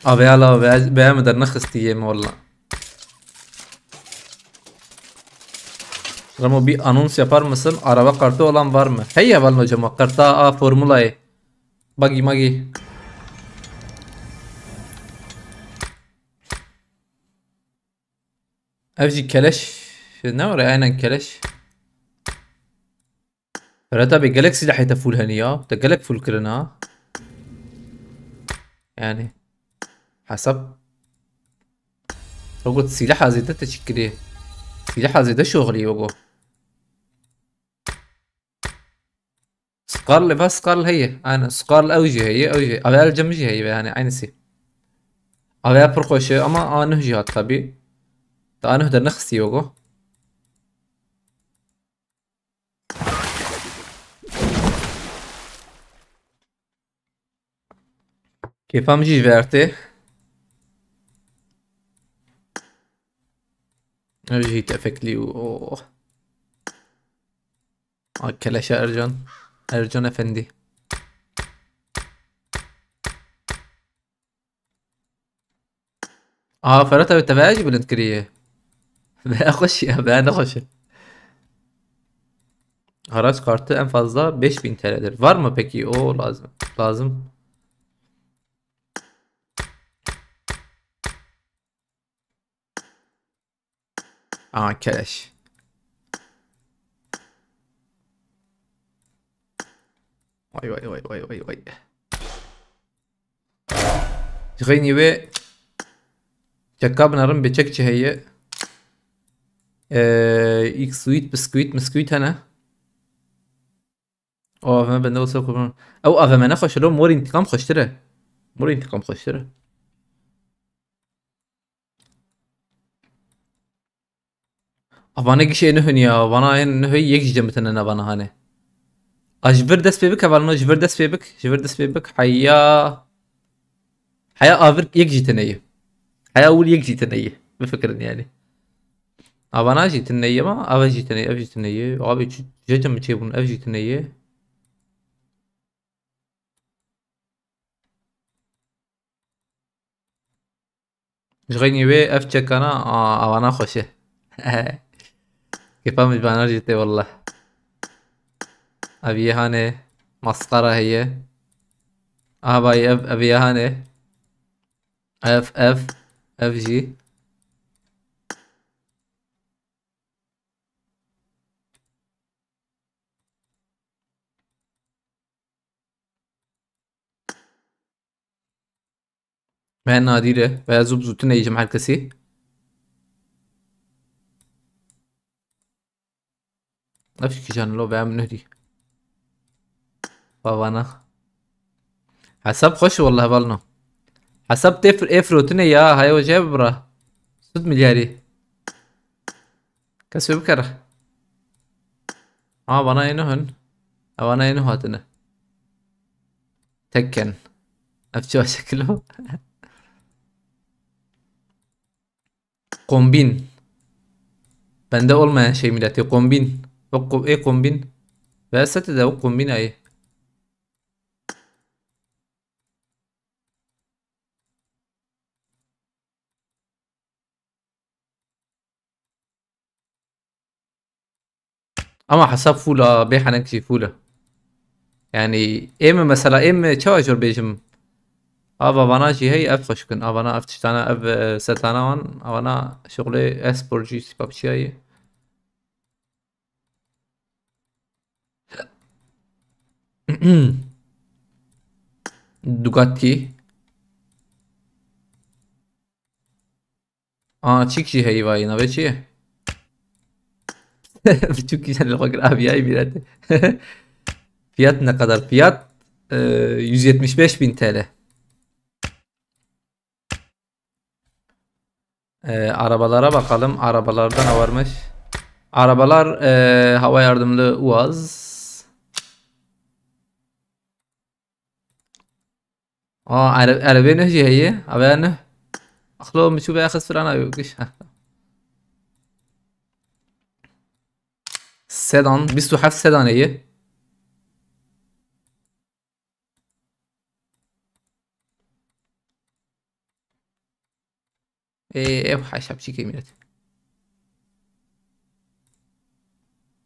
Abi ya la be, be mi der nexistî yê me valla. Ramo bir anons yapar mısın? Araba kartı olan var mı? Hey ya valla hocam, o karta a formulayı. Bagi magi. Ev jî keleş. Ne var ya? Aynen keleş. Ferhat abi, gelek silahê te full henî ya. Te gelek full kirin ha. Yani. Hesap. Rogo silaha zêde te çi kirî? Silaha zêde şoxilî wego. Skarl, eva Skarl heye. Aynen. Skarl ew jî heye, ew jî heye. Ave el cem jî heye yani aynısı. Ave ya pir xweş e ama a nuh jî hat tabi. Ta a nuh de nexistî wego. Kêfa min jî ji vê re tê. Ev jî tefeklî û, oh. A keleşe Ercan. Ercan Efendi. Aa, Ferhat abi, te veya jî bilind kiriye. Veya xweş ya, veya ne xweş e. Araç kartı en fazla beş bin T L'dir. Var mı peki? O lazım. Lazım. Aa, keleş. Vay, vay, vay, vay, vay, vay. Ji xeynî wê çeka binerin, bê çek çi heye? Ee, X-Suite, biskuit, miskuit hene. O A V M bende olsa kurban. Ew A V M ne xweş e, lo mor intikam xweştir e. Mor intikam xweştir e. Avane gişê nuh in ya, vana yên nuh yek ji cem bitine navana hane. A ji vir dest pê bik, hevalno ji vir dest pê bik, ji vir dest pê bik, heya. Heya avir yek jî tine ye. Heya wil yek jî tine ye. Bifikirin yani. Avana jî tine ye ma, ava jî tine ye, ev jî tine ye. Abi çi, je cem çê bûn, ev jî tine ye. Ji xeynî wê ev çekana, a, avana xweş e. Kêfa min ji vana jî tê wallah. Ev yê hanê masqara heye. Aha bayî ev, ev yê hanê. Ev, ev, ev jî. Veya nadir e. Veya zû bi zû tune yê ji me her kesî. Ev kîjan lo veya min nehî. Bavana. Hesap xweş e, wallah, balno. Hesap tê fir-, ê firotine ya, haya wece bibra. Sud milyarî. Kes wê bikere. Ha, vana êno hin. Vana êno hatine. Tekken. Ev çi şekil o? Kombîn. Bende olmayan şey milletî. Kombîn. O ko-, ê kombîn. Ve sete de o kombîn ayı. Ama hesab full a, bê henek jî full e. Yani ê min mesela, ê min çawa jor bêjim? Ava vana jî hey, ev xweş kin. Avana ev tiştana, ev, e, setana wan, avana şuxlê espor jî, PUBG'yayê. Dugatti. Aa, çik jî heyî vayî, navê çi ye? Biçûk kîjan li xwe kir, aviyayî mîretê. Fiyat ne kadar? Fiyat, e, yüz yetmiş beş bin T L. E, arabalara bakalım. Arabalardan ne varmış? Arabalar, e, hava yardımlı Uaz. Aa, ere-, erebê nuh jî heye. Eve nuh. Axlo min çû veya xist firana yok iş. Sedan, bîst û heft sedan heye. Ê, ev haşa biçîkê mîret.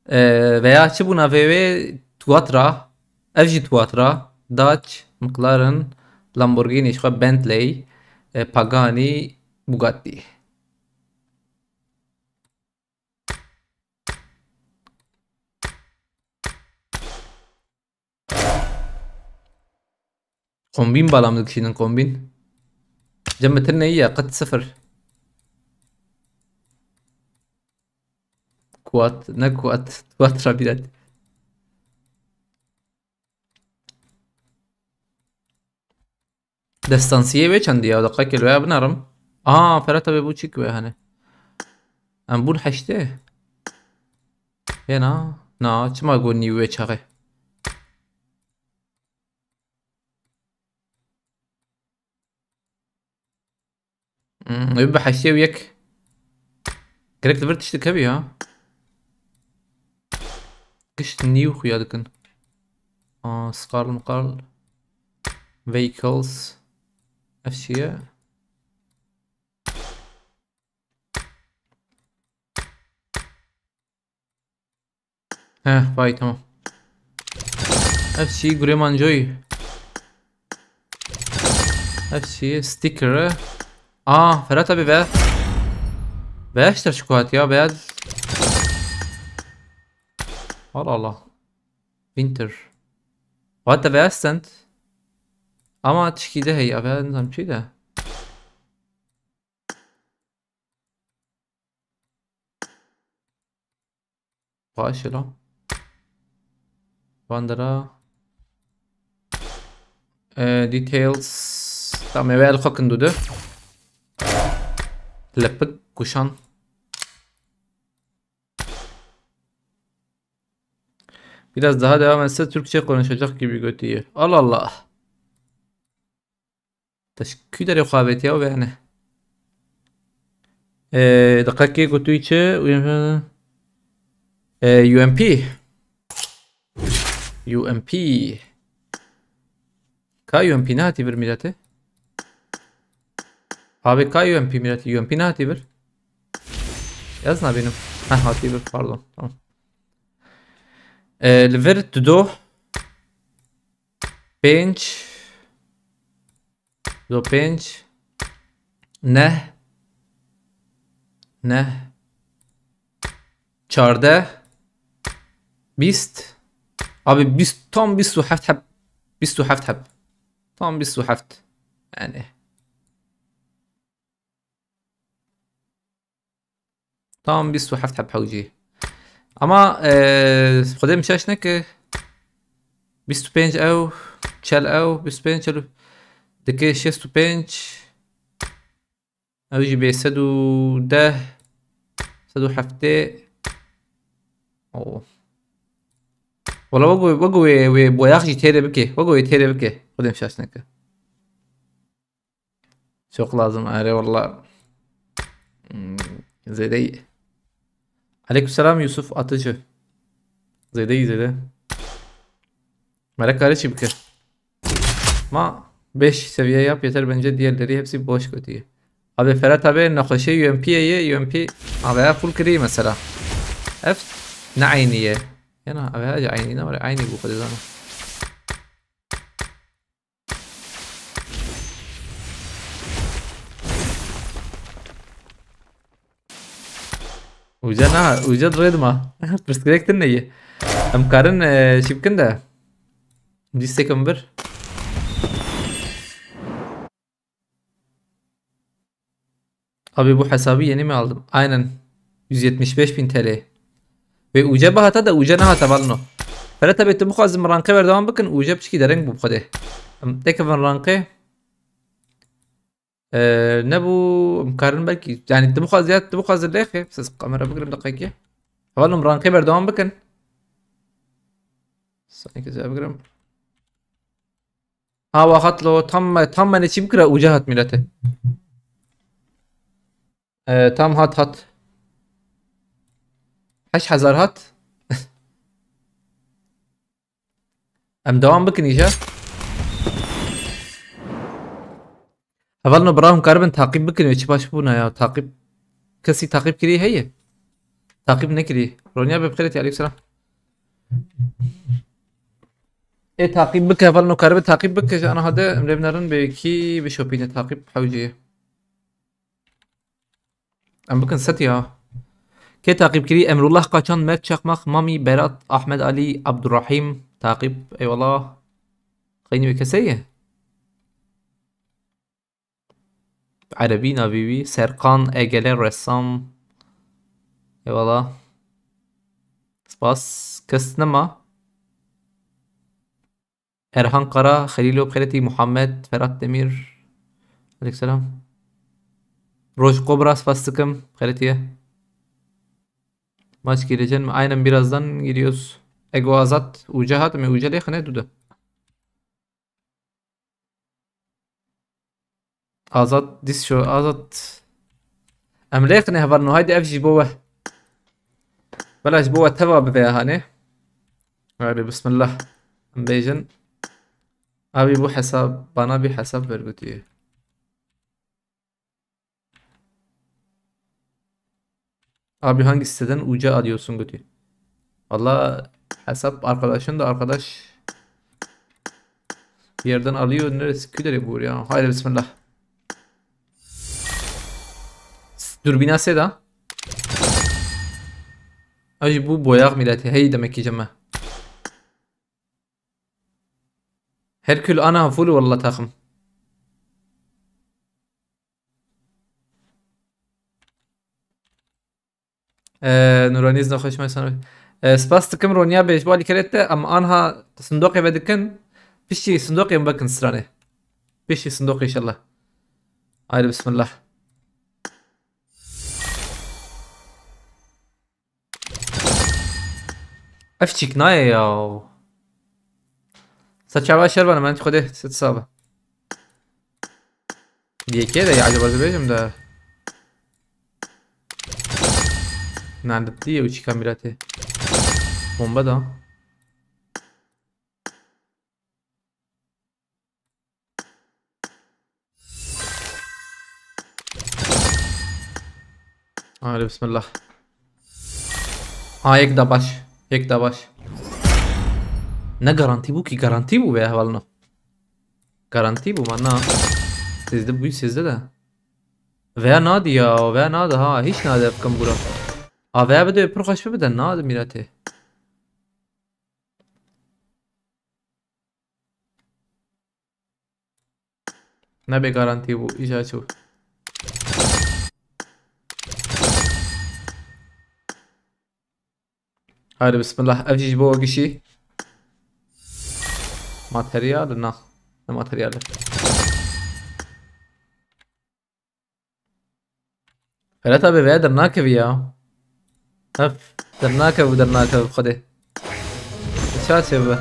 Ee, veya çi bû navê wê? Tuatra. Ev jî Tuatra. Dacia, McLaren, Lamborghini, ji xwe Bentley, e, Pagani, Bugatti. Kombîn bala min dikişînin, kombîn. Cem metin neyi ya, qet sıfır. Kuat, ne kuat, kuat rabiret. Destansiyê wê çendî ya? Deqekê li wê binerim. Aa, Ferhat abi, bû çîk wê hene. Em bûn heştê. Yê na? Na, çima got nî wê çaxê? Hmm, ew bi heştê û yek. Gerek li vir tiştik hebî ya. Gişt nîw xuya dikin. Aa, Scarl Mcarl. Vehicles. Ev çi ye? Heh, vay, tamam. Ev çi, Grey Manjoy. Ev çi, sticker e. Aa, Ferhat abi be. Beş de şu kuat ya, beyaz. Allah Allah. Winter. What the best sent? Ama tişkî de hey, abi, nizam çi de. Paşê la. Bandera. Ee, details. Tamam, eve el xwe kindu de. Lepik kuşan. Biraz daha devam etse Türkçe konuşacak gibi götüyü. Allah Allah. Te ji kî derê xwe avêtiye û vêne? Ee, diqekê gotûyî çi? Ee, U M P. U M P. Ka U M P nehatî vir mîrete? Abi ka U M P mîrete? U M P nehatî vir? Ez nabînim. Heh, hatî vir, pardon. Tamam. Ee, li vir dido. Pênc. Do pênc. Neh. Neh. Çardeh. Bîst. Abi bîst, tam bîst û heft heb. Bîst û heft heb. Tam bîst û heft. Yani. Tam bîst û heft heb hewcî. Ama, e, Xwedê min şaş neke. Bîst û pênc ew, çel ew, bîst û pênc, çel û, dike şêst û pênc. Ew jî bê sed û deh, sed û heftê. Oo. Wala wego, wego wê, wê boyax jî têrê bike. Wego wê têrê bike. Xwedê şaş neke. Çok lazım, are valla. Hmm, zêde iyi. Aleykümselam Yusuf Atıcı. Zêde iyi, zêde. Melek kare çi bike? Ma beş seviye yap yeter bence, diğerleri hepsi boş kötü. Abi Ferhat abi nexweşê U M P ye, U M P A V A full kiriye mesela. Ev ne aynı ye. Yana A V A aynı ne var? Aynı bu kadar zaman. Uca na, uca rê dima. Pirsgirêk tune ye. Em karin, e, çi bikin de. Lîstek em bir. Abi bu hesabı yeni mi aldım? Aynen. Yüz yetmiş beş bin T L. Ve uca bahata da uca nehata valno. Ferhat abi tu bixwazim ranqê berdewam bikin, uca piçkî dereng bû xwedê. Em tekevin ranqê. Ee, ne bu, em karin belki, yani tu bixwaz ya, tu bixwaz lêxê, siz kamera bigirim deqekê. Hevalno em ranqê berdewam bikin. Sanki size bigirim. Ha, wa hat lo, tam, tam me neçî bikira uca hat milete. Ee, tam hat hat. Heşt hezar hat. Em devam bikin îja. Hevalno bira hûn karibin taqîb bikin wê çi baş bûna ya. Taqîb, kesî taqîb kirî heye? Taqîb nekirî. Ronya be bixêrê te, aleyhisselam. Ê taqîb bike, hevalno karibe taqîb bike, ji ana hade em lê binerin bê kî bişopîne taqîb hewcê. Em bikin set ya. Kê taqîb kirî? Emrullah Kaçan, Mert Çakmak, Mami, Berat, Ahmed Ali, Abdurrahim. Taqîb, eyvallah. Xeynî wê kesê ye? Erebî navî wî. Serkan, Egele, ressam. Eyvallah. Spas. Kes nema. Erhan Kara, Xelîlo, bixêretî. Muhammed, Ferhat Demir. Aleyhisselam. Roj Kobra, spas dikim. Bixêretiye. Maç girecen mi? Aynen, birazdan giriyoruz. Ego Azat, Uca hat mı? Uca lêxine dudu. Azat, diz şu, Azat. Em lêxine hevalno, haydi ev ji bo we. Bela ji bo we teva bibe hani. Haydi bismillah. Em bêjin. Abi bu hesab, bana bir hesap ver götüye. Abi hangi siteden uca alıyorsun götü? Valla hesap arkadaşın da arkadaş bir yerden alıyor. Neresi? Küdere bu ya. Haydi bismillah. Dürbina seda. Ay bu boyak milleti. Hey demek ki cema. Herkül ana full valla takım. Ee, Nuraniz nexweş me sana. Ee, spas dikim Ronya bê ji bo alîkerê te, em anha sindoqê vedikin. Piştî sindoqê em vekin stranê. Piştî sindoqê inşallah. Haydi bismillah. Ev çîk nayê ya. Sa çava şer bana, men xwedê sit sabe. Yekê de ya, acaba dibêjim de. Nanditî ew çîka mîratê. Bomba da. Hadi bismillah. Ha, yek da baş. Yek da baş. Ne garantî bû ki, garantî bû be hevalno. Garantî bû ma na. Sizde bû, sizde de. Veya nadi ya, veya nadi ha. Hiç nadi efkim bura. A veya bide pir xweş bide nadi mîratê. Nebê garantî bû, îca çû. Haydi bismillah, ev jî ji bo we gişî. Materyal na. Ne materyal? Ferhat abi veya dernakevî ya. Hef. Dernakev û dernakev xwedê. Çaçe be.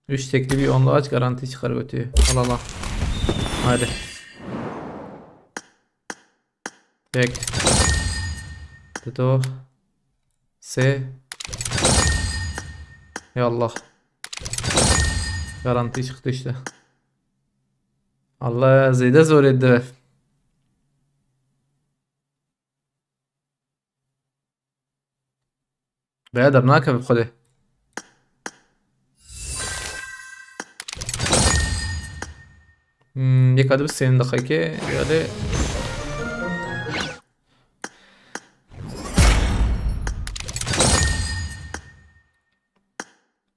Üç tekli bir onlu aç garanti çıkar götü. Al al al. Haydi. Tek. Dido. Se. Ya Allah. Garanti çıktı işte. Allah zêde zor edi. Veya dernakeve bi xwedê. Hmm, yeka dibi sênin deqekê, yalê.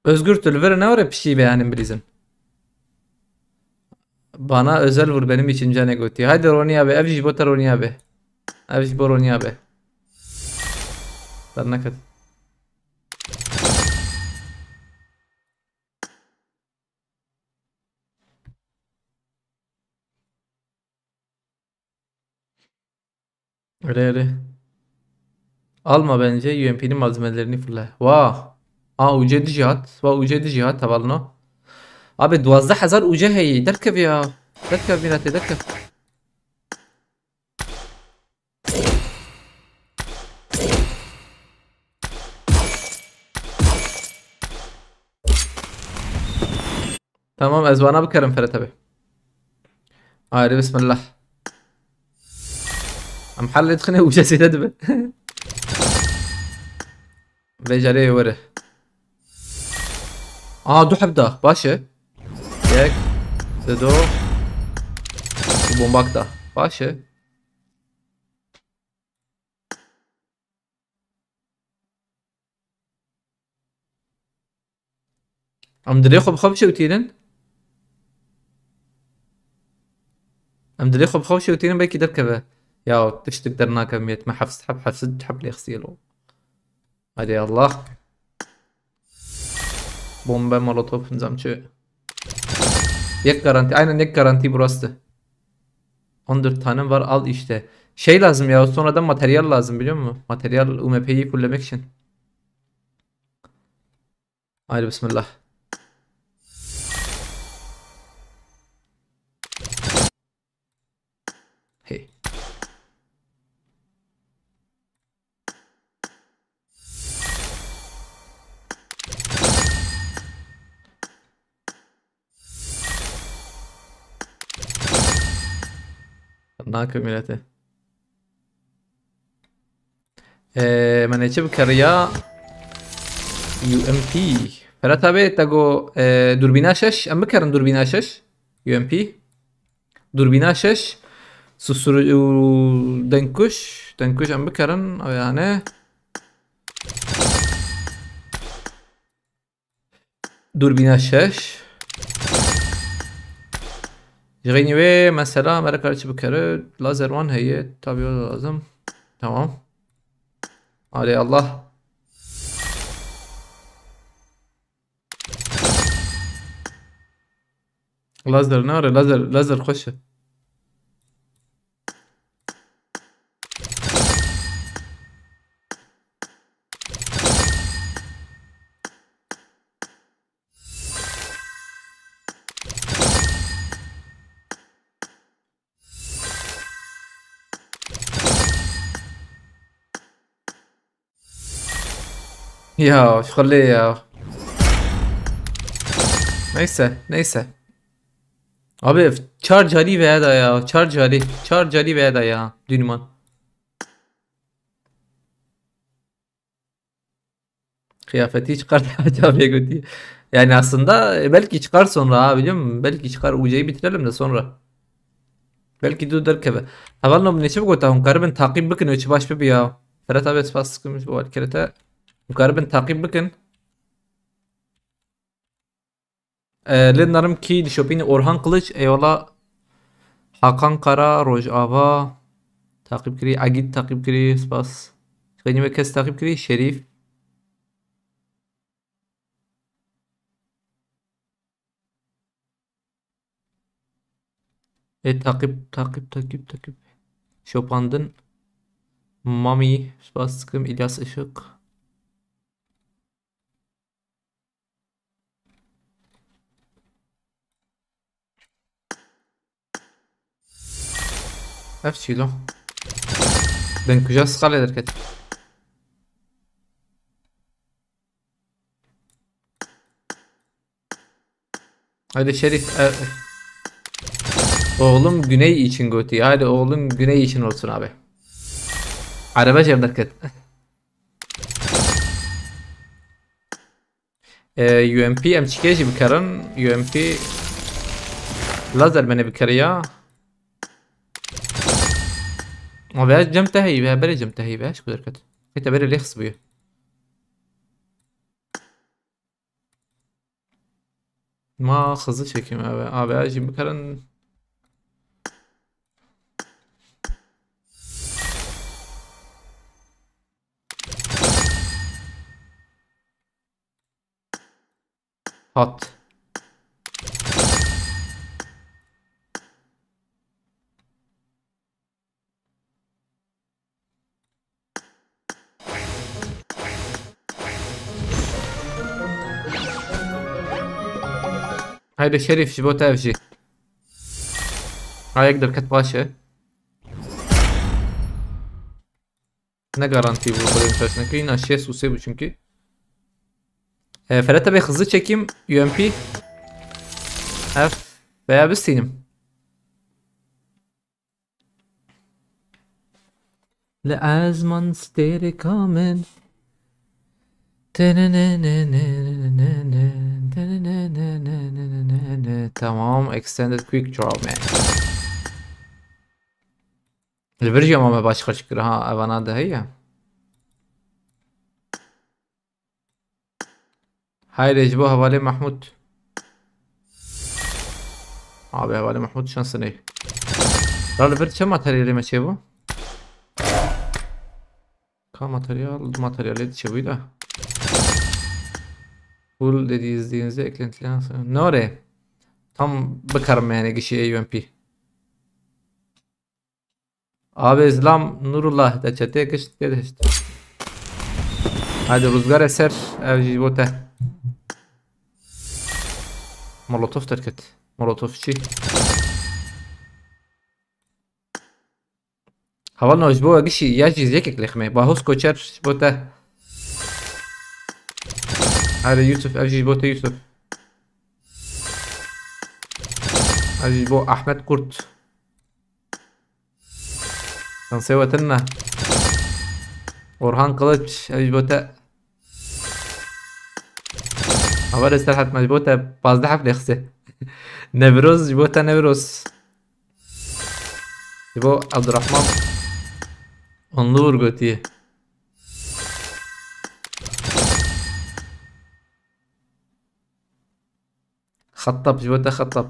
Özgür, tu li vir newere piştî beyanim bilîzin. Bana özel vur benim için canê gotî. Haydi Ronî abi, ev jî ji bo te Ronî abi. Ev jî bo Ronî abi. Derneket. Öyle öyle. Alma bence U M P'nin malzemelerini fırla. Vah. Aa, U C dijî hat. Vah, U C dijî hat, hevalno. Abi, duwazdeh hezar U C heye. Derkev ya. Derkev, mînetê, derkev. Tamam, ez wana bikerim Ferhat abi. Haydi bismillah. Em hellê dixine û cesede dibe. Vê carê were. Aa, du heb da. Baş e. Yek. Dido. Û bombak da. Baş e. Em dilê xwe bi xwe bişewtînin. Em dilê xwe bi xwe bişewtînin, belkî derkeve. Ya tiştik dernakeve, miyet me hefsed heb, hefsed heb lê xistiyê lo. Hadi Allah. Bombe, molotof, nizam çi. Yek garanti, aynen yek garanti burası. On dört tane var, al işte. Şey lazım ya, sonradan materyal lazım, biliyor musun? Materyal, U M P'yi fulllemek için. Haydi bismillah. Hey. Nake milete. Ee, me neçe bikeriya U M P. Ferhat abi, te go, e, durbîna şeş, em bikerin durbîna şeş. U M P. Durbîna şeş. Susur û dengkuş. Dengkuş em bikerin, ew yani. Durbîna şeş. Ji xeynî wê mesela me re kar çi bikere? Lazer wan heye. Tabii o da lazım. Tamam. Hadi Allah. Lazer nare, lazer, lazer xweş e. Ya, şixulê ya. Neyse, neyse. Abi, çar carî veda ya, çar carî, çar carî veda ya, dünman. Kıyafeti çıkar, Hacı abiye götü. Yani aslında, e, belki çıkar sonra ha, biliyor musun? Belki çıkar, U C'yi bitirelim de sonra. Belki dur derkeve. Hevalno, min neçe bigota, hûn karibin takip bikin, û çi baş bibi ya. Ferhat abi, spas sıkılmış bu kerete. Hûn karibin takip bikin. E, lê narim kî dişopînî? Orhan Kılıç, eyvallah. Hakan Kara, Rojava. Takip kirî, Agit takip kirî, spas. Xeynî me kes takip kirî, Şerîf. E, takip, takip, takip, takip. Şopandin. Mami, spas dikim. İlyas Işık. Ev çî lo? Bin kuja skalê derket. Haydi Şerif, e, oğlum güney için goti. Haydi oğlum güney için olsun abi. Araba jêr derket. E, U M P em çikê jî bikerin. U M P lazer bene bikeriya. Ama veya cem te heyî, veya berê cem te heyî, veya şku derket. Xeyte berê lê xis bûye. Ma hızlı çekim abi. Abi ya jî bikerin. Hat. Haydi Şerif, ji bo te ev jî. Ha, yek derket baş e. Ne garantî bû, xwedê min ters nekirî. Na şêst û sê bû çünkü. E, Ferete bê hızlı çekeyim, U M P. Ev veya bistînim. Li ezman stêrê kamin. Tamam, extended quick draw man. Li vir jî ama me baş xerc kir ha, evana de heye. Haydi ji bo hevalê Mahmud. Abi hevalê Mahmud şansine. Ra li vir çi materyalê me çêbû? Ka materyal, materyalê çêbûyî de. Full dediğinize eklentiler nasıl? Nore. Tam bikarim yani gişi A U M P. Abi Zlam Nurullah de çete gişt tê de işte. Hadi Ruzgar Eser, ev jî bo te. Molotof derket. Molotofçi. Hevalno ji bo gişî ya jî yekek lêximê. Bahus Koçer ji bo te. Hadi Yusuf, ev jî ji bo te Yusuf. Ev jî ji bo Ahmet Kurt. Şansê we tune. Orhan Kılıç, ev ji bo te. Haber Serhat me ji bo te pazdeh heb lêxse. Nevroz, ji bo te Nevroz. Ji bo Abdurrahman Onlur gotiye. Xettab, ji bo te Xettab.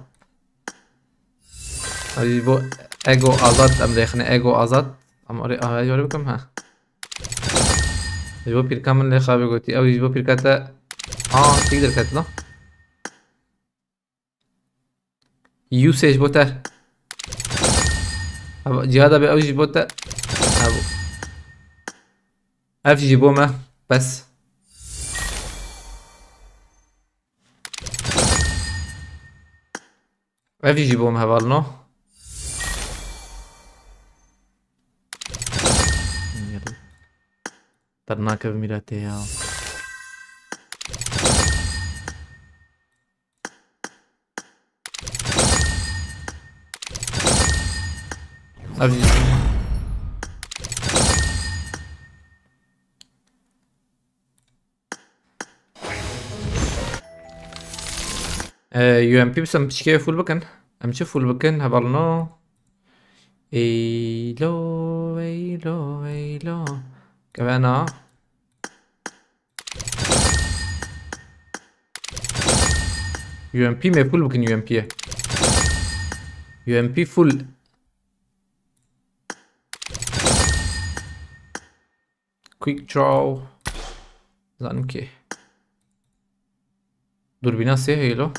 Ew ji bo Ego Azad, em lêxine Ego Azad. Em orê avayî were bikim, ha. Ji bo pîrka min lêxa bigotî. Ew ji bo pîrka te. Ha, tîk derket la. Yusê ji bo te. Ev, Cihada be ew ji bo te. Ev. Ev ji bo me. Bes. Ev jî ji bo me hevalno. Dernakeve mîratê ya. Ev jî ji bo me. Ee, U M P bisim piçkê full bikin. Em çi full bikin? Hevalno. Eylo, eylo, eylo. Kevena. U M P me full bikin U M P'ye. U M P full. Quick draw. Zanim ki. Durbîna sê heylo.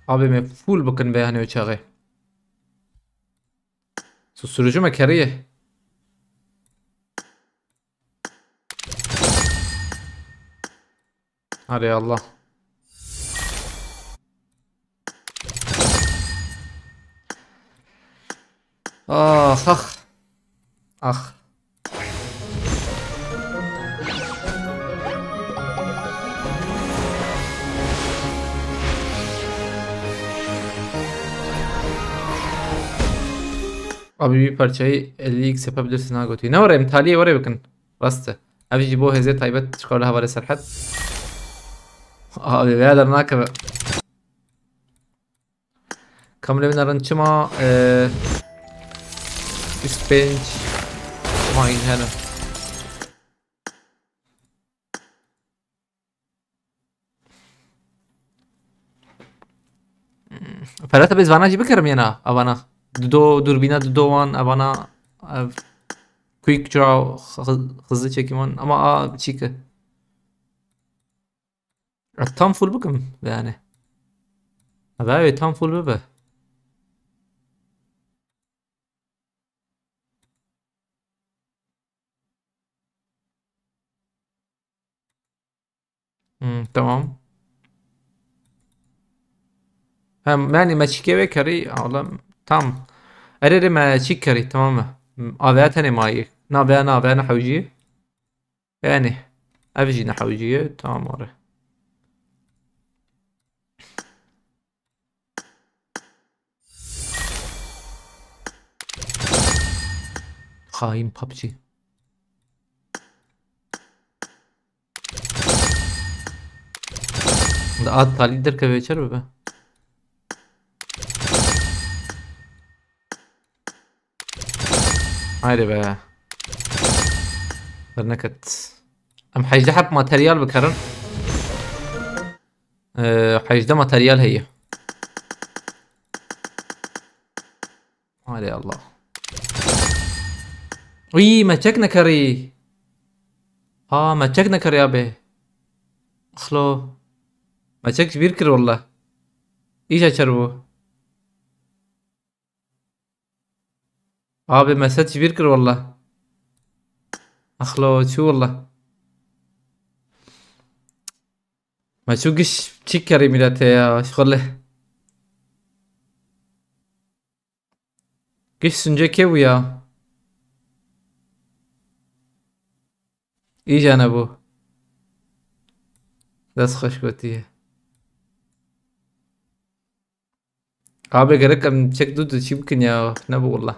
Abi me full bikin be hani o çağı. Susturucu me keriye. Hadi Allah. Ah, ah. Ah. Abi bir parçayı elli x yapabilirsin ha, Goti. Ne var, em taliyê were bikin. Rast e. Ev jî bo hêzê taybet ji xwe li hevalê Serhed. Abi vêya dernakeve. Kamilê min erin çima, e, bîst û pênc mayîn hene. Ferhat abi, ez vana jî bikerim yena, avana. Dido, durbîna dido wan, avana, ev, quick draw, hız-, hızlı çekim wan. Ama a, çî ki. E, tam full bikim yani. Abi, tam full bibe. Hmm, tamam. Hem yani me çîkê wê kerî, alem tam. Erê, erê, me çîk kerî, tamam mı? Hmm, A V A tenê mayî. Na V A, na V A ne hewcî. Yani ev jî ne hewcî ye, tamam, are. Hain PUBG. Da at talî derkeve çer bibe. Haydi be. Derneket. Em hejdeh heb materyal bikerin. Ee, hejdeh materyal heye. Hadi Allah. Uy, me çek nekerî. Ha, me çek nekerî abi. Axlo. Me çek ji bîr kir wallah. Îja çer bû. Abi me set ji bîr kir wallah. Axlo çû wallah. Me çû giş çîk kerî mîletê ya, şixulê. Giş sunce kê bû ya? Îja nebû. Dest xweş gotiye. Abi gerek em çek du du çî bikin ya. Nebû wallah.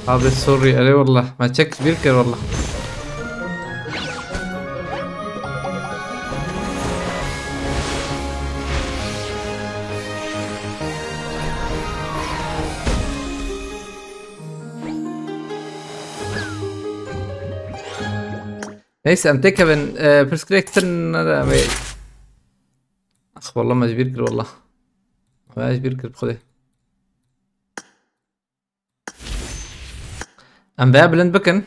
Abi sorry, erê wallah. Me çek bîr kir wallah. Neyse, em têkevin, e, pirsgirêk din nere, em ê. Ax, wallah me ji bîr kir, wallah. Me ji bîr kir, bi Xwedê. Em vêya bilind bikin.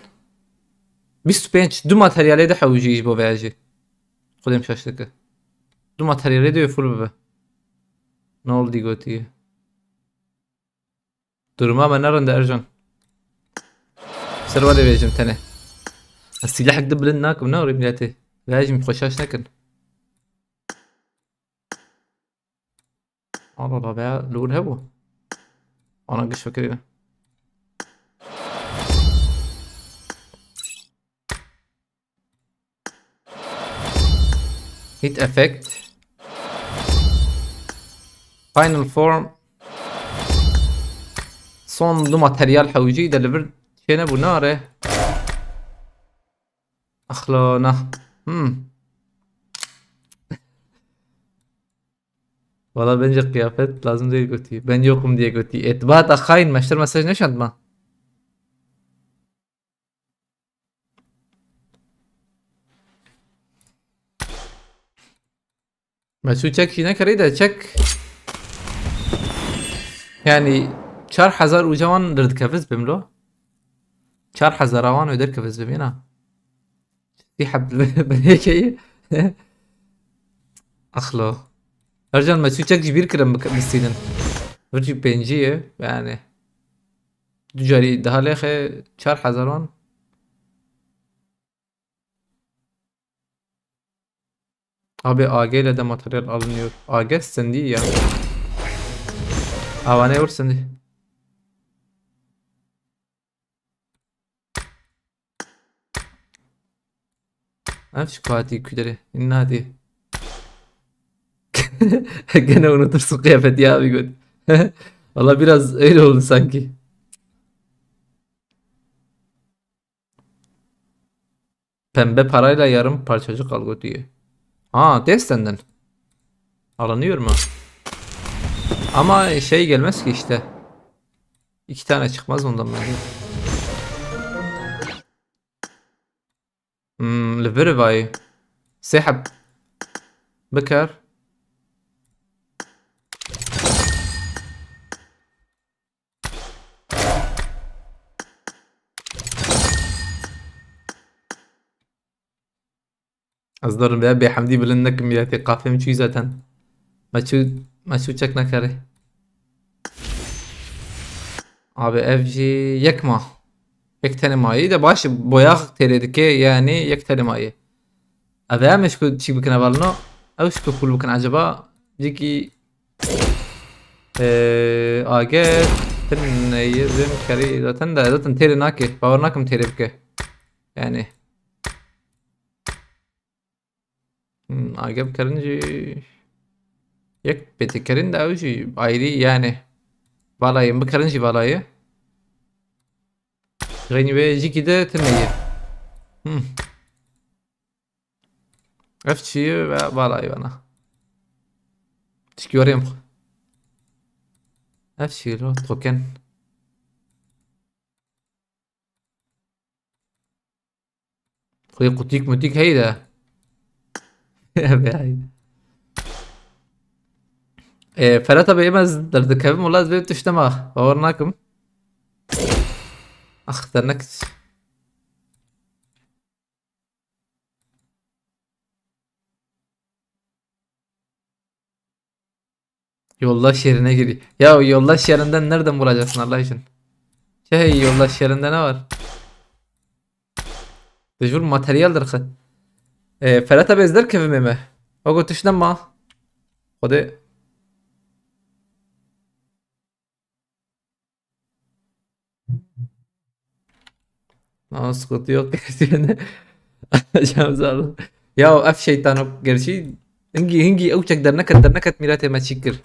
Bîst û pênc, du materyalê de hewcî ji bo vêya jî. Xwedê min şaş dike. Du materyalê de wê full bibe. Ne oldu gotiye? Duruma me nerinde Ercan. Ser we de bêjim tenê. Ez sîlehek di bilind nakim, ne orê miletê. Vêya jî min xwe şaş nekin. Allah Allah, veya li wir hebû. Ana giş fikirî ne. Heat effect. Final form. Son du materyal hewcî de li vir çênebû nare. Axlo na. Hmm. Valla bence kıyafet lazım değil goti. Ben yokum diye goti. Etbaat a hain, meşter mesaj ne şandma? Me çû çek jî nekerî de çek. Yani çar hezar uca wan derdikeviz bim lo. Çar hezar wan û derkeviz bim yena. Sî heb bi yekeyî. Axlo. Ercan, me çû çek ji bîr kirin bik-, bistînin. Vir jî pêncî ye, yani. Du carî daha lêxe çar hezar wan. Abi A G ile de materyal alınıyor. A G sendî ya. Avane vur sendî. Ev çi kuatî kudere? Inna hadi. Gene unutursun kıyafeti ya abi, göt. Valla biraz öyle oldu sanki. Pembe parayla yarım parçacık al götüyü. Aa, tez senden. Alınıyor mu? Ama şey gelmez ki işte. İki tane çıkmaz ondan bence. Hmm, li vir vayî. Sê heb. Biker. Ez darim ya bêhemdî bilind nekim ya tê qafê min çûyî zaten. Me çû, me çû çek nekerê. Abi ev jî yek ma. Yek tenê mayî de baş boyax têrê dike yani yek tenê mayî. Ev em ji ku çî bikin hevalno. Ew ji ku pul bikin acaba. Cîkî Eee, A G tin ye zêm kerî zaten de zaten têrê nake. Bawer nakim têrê bike. Yani. Hmm, A G bikirin jî yek pêtîkirin de ew jî ayrî yani. Valayê bikirin jî valayê. Reynî wê jîkî de tune ye. Hmm. Ev çi ye ve valayê vana. Tişkî warê em xwe. Ev çi ye lo? Token. Xwê qutîk mutîk heyî de. Ev heyî. E, Ferhat abi, ême ez derdikevim, wala ez vê tişt nema. Bawer nakim. Ax, dernek. Yoldaş yerine giriyor. Ya yoldaş yerinden nereden bulacaksın Allah için? Şey, yoldaş yerinde ne var? Mecbur materyaldir xı. E, Ferhat abi, ez derkevim ême. O gotiş nema. Xwedê. Aa, sıkıntı yok gerçekten. Şamzal. Ya ev şeytan o gerçi. Hingi hingi ew çek derneket derneket mîratê me çî kir.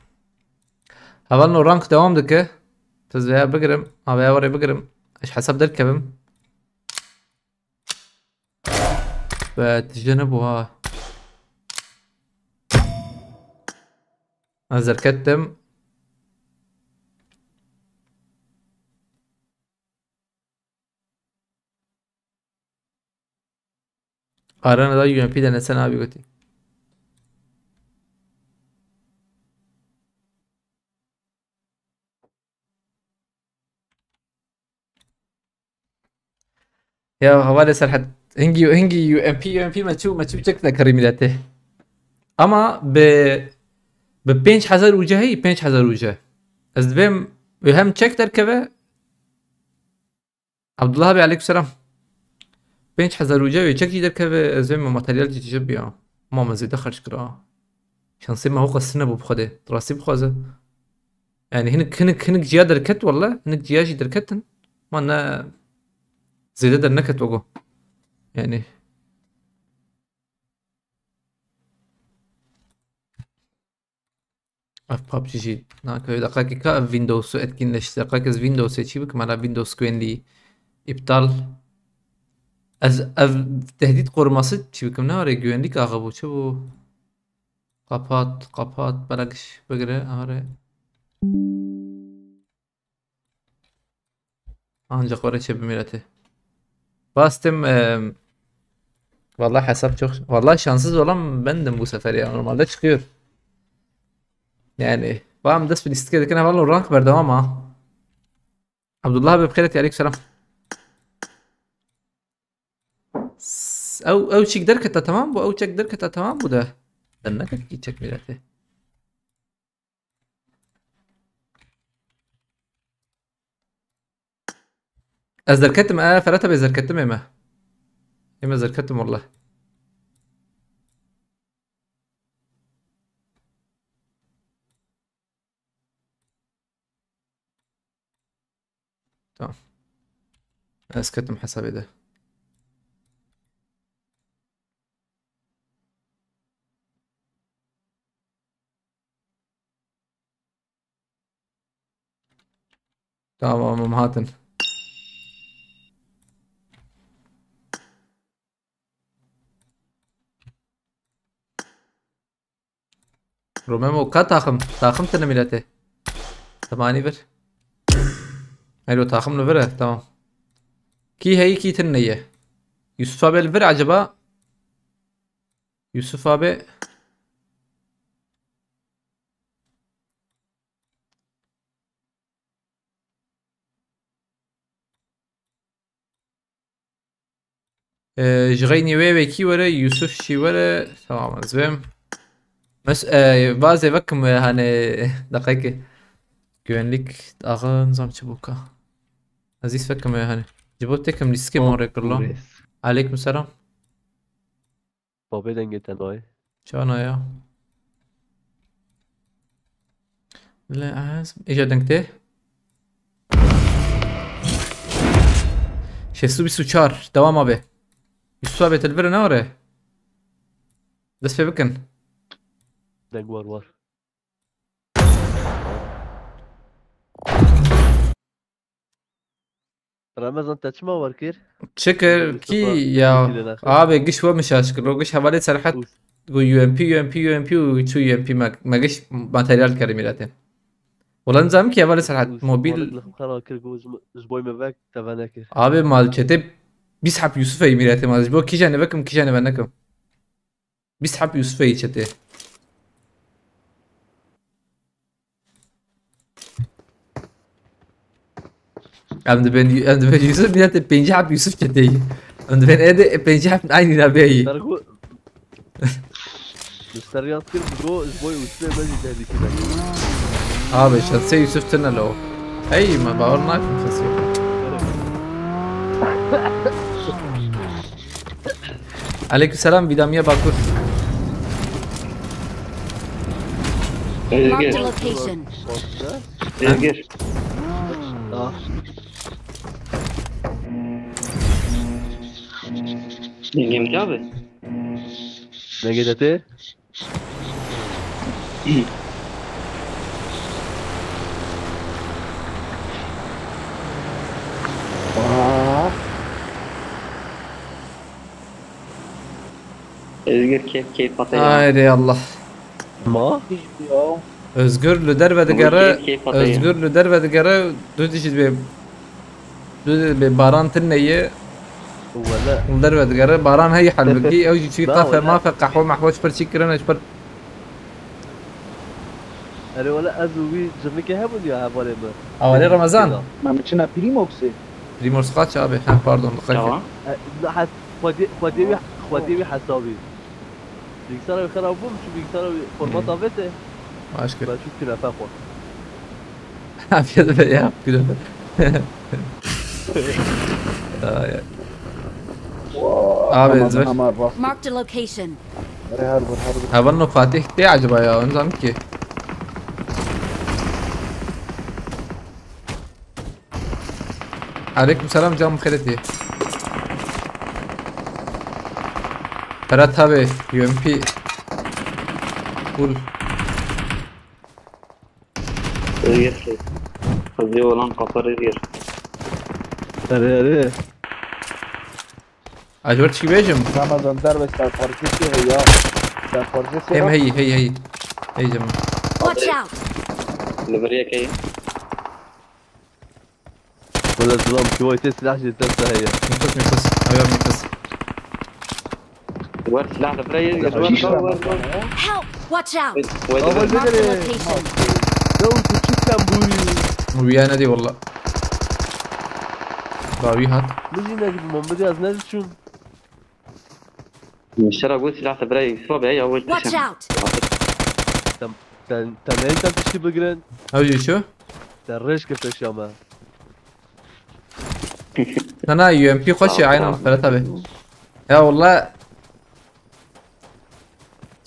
Hevalno rank devam dike. Tez veya bigirim. Ha veya warê bigirim. Eş hesap derkevim. Ve tije nebû ha. Ez derketim. Arena da U M P denesene abi, gotî. Ya hevalê Serhet. Hingî, hingî U M P, U M P me çû, me çû çek de kirî milletê. Ama bi, bi pênc hezar uca heyî, pênc hezar uca. Ez dibêm wê hem çek derkeve. Abdullah abi, aleykum selam. Pênc hezar uca wê çek jî derkeve, ez vêm materyal jî tije biya. Ma me zêde xerc kira. Şansê me hoqa sine bû bi Xwedê. Rastî bixwaze. Yani hinik, hinik, hinik ciya derket walla. Hinik ciya jî derketin. Ma ne zêde derneket wego. Yani. Ev PUBG jî nake. Deqakê ka ev Windows'u etkinleşti. Deqakê ez Windows'ê çî bikim, hala Windows güvenliği iptal. Ez ev tehdit koruması çî bikim, ne arê güvenlik axa bû, çi bû? Kapat, kapat, belek iş bigire, arê. Ancak oraya çevirmeyeti. Bastım. Em, vallahi hesap çok. Vallahi şanssız olan bendim bu sefer ya. Normalde çıkıyor. Yani. Bam dest bir istik edin. Vallahi rank verdim ama. Abdullah abi, bixêret, aleykum selam. S-, ew, ew çîk derketa, tamam bû, ew çek derketa, tamam bû de. Sen ne kadar gidecek millete? Ez derketim, e, Ferhat abi, ez derketim ême. Ême ez derketim wallah. Tamam. Ez ketim hesabê de. Tamam, em hatin. Romemo ka taxim? Taxim tine milete. Temani vir. Elo, taxim li vir e, tamam. Kî heyî, kî tine ye? Yusuf abi li vir acaba? Yusuf abi. Ee, ji xeynî wê wekî were, Yusuf jî were. Tamam, ez bêm. Mes, e, vazê vekim, e, hani, deqeyke. Güvenlik ağı nizam çi bûka. Ezîz vekim, e, hani. Ji bo tekim lîstikê Oh, mon rê kirlo. Nurês. Aleyküm selam. Babê dengê te nayê. Çana ya. Le ez. Îja deng tê. Şeş sed bîst û çar. Devam abi. Yusuf abi, te li vir e, ne were? Dest pê bikin. Deng war war. Remezan, te çima war kir? Çi kir kî ya? Abi, giş we min şaş kir. O giş hevalê Serhat Û- got U M P, U M P, U M P û çû U M P me, me giş materyal kir miletê. Wala nizam ki hevalê Serhat û mobil. Malik li xwe xera kir, got, "Ji, ji boy me vek, te ve nekir." Abi, mal çete bîst heb Yusuf ey miletê mal. Ji bo kîjanê vekim, kîjanê ve nekim. Bîst heb Yusuf ey çetê. Em dibên, em dibên Yusuf, milletê pêncî heb Yusuf çetê yî. Em dibên êdî pêncî heb aynî navê yî. Ferqu-, Mister Yat kir, go, ji bo Yusufê me jî tehlîkî nekir. Abi, şansê Yusuf tune lo. Hey, me bawer nakim kesî. Aleykümselam, Vidamiye Bakur. Marked a location. Özgür. Ah. Yengem abi. Ne gidete? Aa. Özgür keyf keyf ataya. Haydi Allah. Ma? Ya. Özgür li derve digere. Özgür keyf keyf ataya. Özgür li derve digere. Du dijî bê. Du dijî bê baran tine ye. Wele. Li derve digere. Baran hey halbikî. Ew jî çî Na, kafe wele. Mafe, qehwe mehwe ji pir çî kirine ji pir. Erê wele ez û wî cinikê hebûn ya hevalê min. Awarê Remezan. Kêda. Me mi çine Primoxê? Primos kaç abi? Ha, pardon, dikkat et. Tamam. E, ne has-, xwediyê, xwediyê wî, xwediyê wî hesabî. Bilgisayara wî xerab bû, çû bilgisayara wî formata vete. Aşkı. Ben çû künefe xwe. Afiyet be ya, künefe. Ay, ay. Abi, tamam, zor. Tamam, bak. Marked a location. Her, her, her, her. Heval no Fatih tê acaba ya, onu zanım ki. Aleyküm selam, canım xeletî. Ferhat abi, U M P. Full. Özgür şey. Hızlı olan kapar Özgür. Hadi, hadi. Acaba çi bêjim? Ramazan derve serparkesi he ya. Serparkesi. Hem hey, hey, hey. Hey canım. Watch out! Li vir yekê. Wala zilam ki waytê silah jî dest de heye. Min kust, min kust. Ayar min kust. Wer silah li vir ye, wer, wer, wer, wer. Help! Watch out! Wait, wait, wait. Marked a location. Ya tu çi sen bu? Bu bir yana değil valla. Daha bir hat. Min jî nekir, min bidî ez ne diçûn. Şera got silah te birayê Yusuf abi ya, wek Watch kişen. Out! Tem, tem, tem neyden tiştî bigirin. Ew jî çi? Te rêj kir peşiya me. Na, na, U M P xweş e, aynen, Ferhat abi. Ya wallah.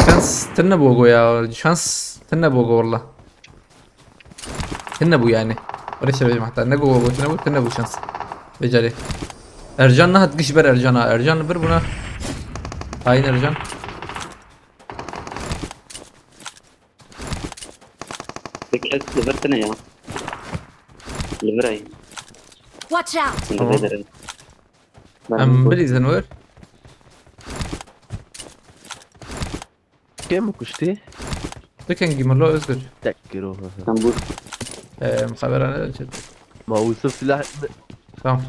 Şans tine bogo ya. Şans tine bogo wallah. Tine bû yani. Öyle şey diyeyim hatta. Ne bogo, tine bû, tine bû şans. Beceri. Ercan ne hat giş ber Ercan ha. Ercan bir buna. Hain Ercan. Dikkat, li vir tine ya. Li vir ay. Watch out! Li vir derin. Em bilîzin wir. Kêm mi kuştî? Tu kengî Milo Özgür. Tek kiro. Em bu. Em xebera ne çet. Ma Yusuf silah. Tamam.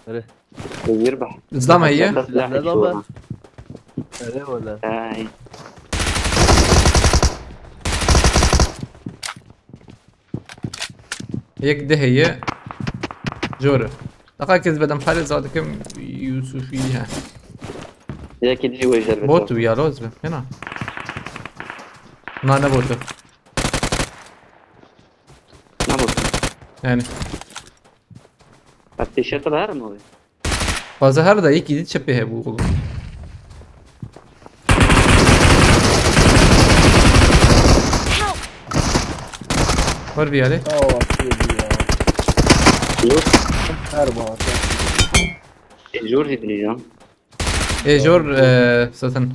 Öyle. Yirmi. Zlam heye. Silah ne zaman? Öyle wala. Ay. Yek de heye. Jor e. Daqa kes bedem pare za dikim Yusufî he. Yekî dî wê jêr bit. Bot bû ya, loz be. Hena. Na, ne bot e. Ne bot e? Yani. Bak, tişört de her mi oluyor? Fazla her da yekî dî çepê hebû oğlum. Help! Var bir yere. Aa, atıyor ya. Yok. Her bahar. E, zor zidleyeceğim. E, zor, e, zaten.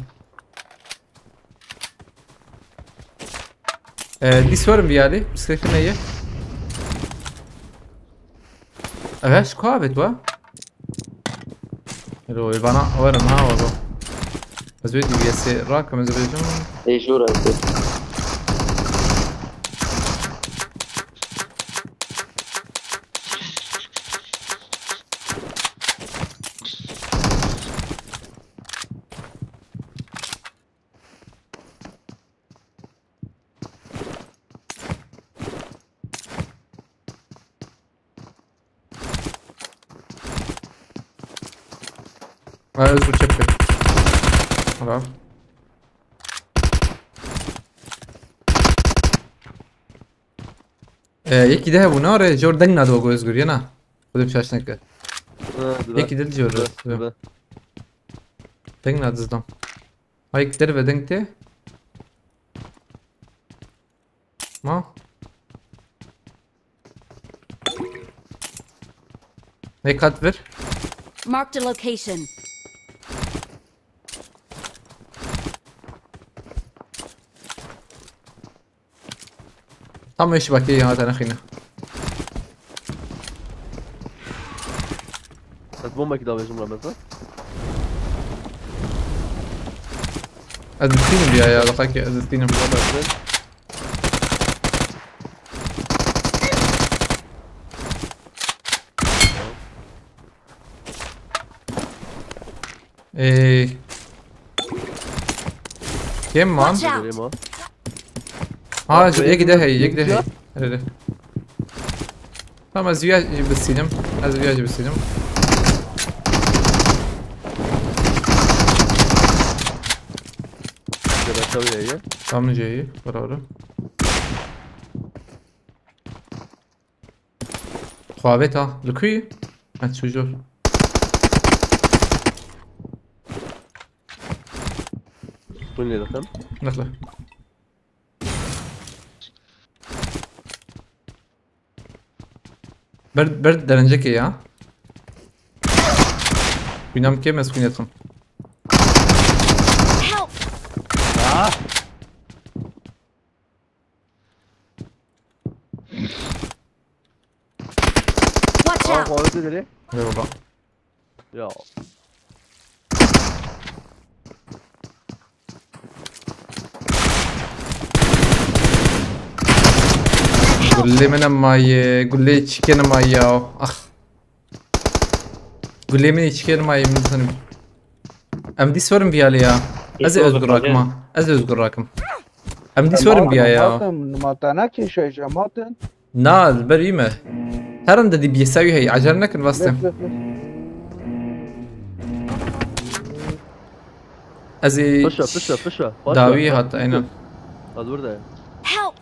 E, dîs werim vî alî, bisikletê me ye. Ev heş ku avêt we? Ero, ê vana werim ha, wego. Ez wê D B S'ê rakim, ez ê bêjim. Ê, jûr ez ê. Ha, Özgür çek bek. Tamam. Ee, yekî de hebû, ne re? Jor deng nado go Özgür, yena. Xwedê şaş neke. Ha, dibe. Yekî dil jor. Dibe, dibe. Deng nadizdam. Ay, derve deng tê. Ma. Ne kat vir? Marked a location. Tam eşi bakê ya, tane xîne. Ez bombekî davêjim Remezan. Ez distînim ya, ya, baka ki ez distînim. Remezan. Ee, Kim man? Watch out! Vereyim o. Ha, yek de hey, yek de hey. Hadi, hadi. Tamam, ez vîya jî bistînim. Ez vîya jî bistînim. Şöyle tabii ya. Tamam, C'yi, beraber. Xwavêt ha, li ku yî? Ez çû jor. Hûn lê dikin. Nexle. Ber, ber derencekê ya. Bînam kêm ez xwînê dikim. Help! Ah! Watch out! Aa, xwarin te derê. Eyvallah. Ya. Gulê min e maye, gulê çikên e maye ya. Ah. Gulê min çikên e maye, min dizanim. Em dîs werin vîyalê ya. Ez ê Özgür rakim ha. Ez ê Özgür rakim. Em dîs werin vîya ya. Matin, matana kêşe cematin. Na, li ber wî me. Herin de dî biyesewî heye. Acele nekin, vastê. Lef, lef, lef. Ez ê Pişe, pişe, pişe. Dawî hat, aynen. Hadi burada. Help!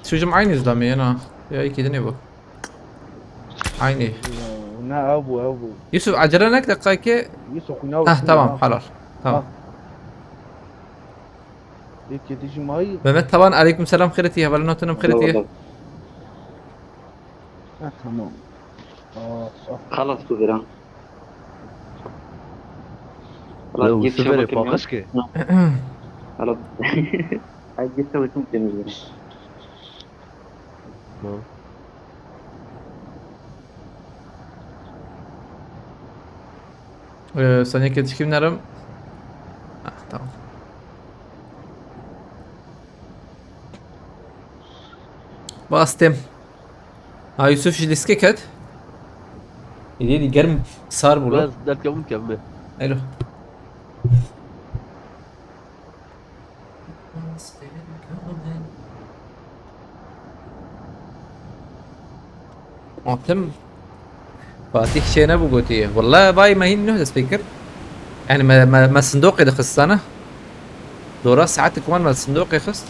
Şu jim aynı izlemi yana. Ya iki dine bu. Aynı. Ne ev bû, ev bû. Yusuf, acele nek, dakika iki. Yusuf, ne Heh, tamam, halal. Tamam. Yekê dijî mayî. Mehmet Taban, aleyküm selam, xêreti, hevalin otunum, xêreti. Ha, tamam. Aa, sağ. خلص كبيرة. Lew, siberê paqij ke. خلص. هاي جبت ويكم تنزل. Ee, sen yekê dişkî nerim. Ah, tamam. Bastım. Ha, Yusuf ji lîskê ket. Êdî germ sar bû lo. Ben derkevim kevme. Elo. Atim. Fatih şey ne bu gotiye. Vallahi bay me hin nuh dest pê kir. Yani me, me, me sindoqê de xistana. Dora saetik wan me sindoqê xist.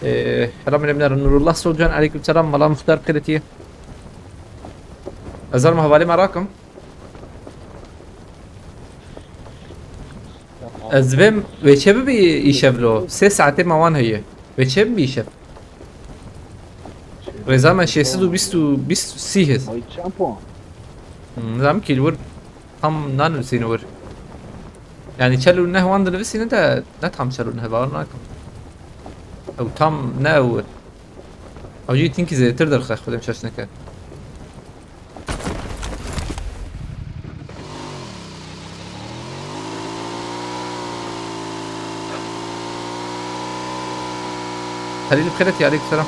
Ee, selam aleyküm Nurullah Solcan, aleyküm selam, Mala Muhtar Kırıtiye. Ezar me hevalê me rakim. Ez vêm wê çê bibî îşev lo. Sê saetê me wan heye. Wê çê bibî îşev. Rêza me şêst û bîst û bîst sî hêz. Ay çend puan? Hmm, nizam kî li wir tam nanivîsîne wir. Yani çel û neh wan dinivîsîne de ne tam çel û neh, bawer nakim. Ew tam ne ew. Ew jî tinkî zêdetir derxe, Xwedê şaş neke. Halil Kırıt, aleyküm selam.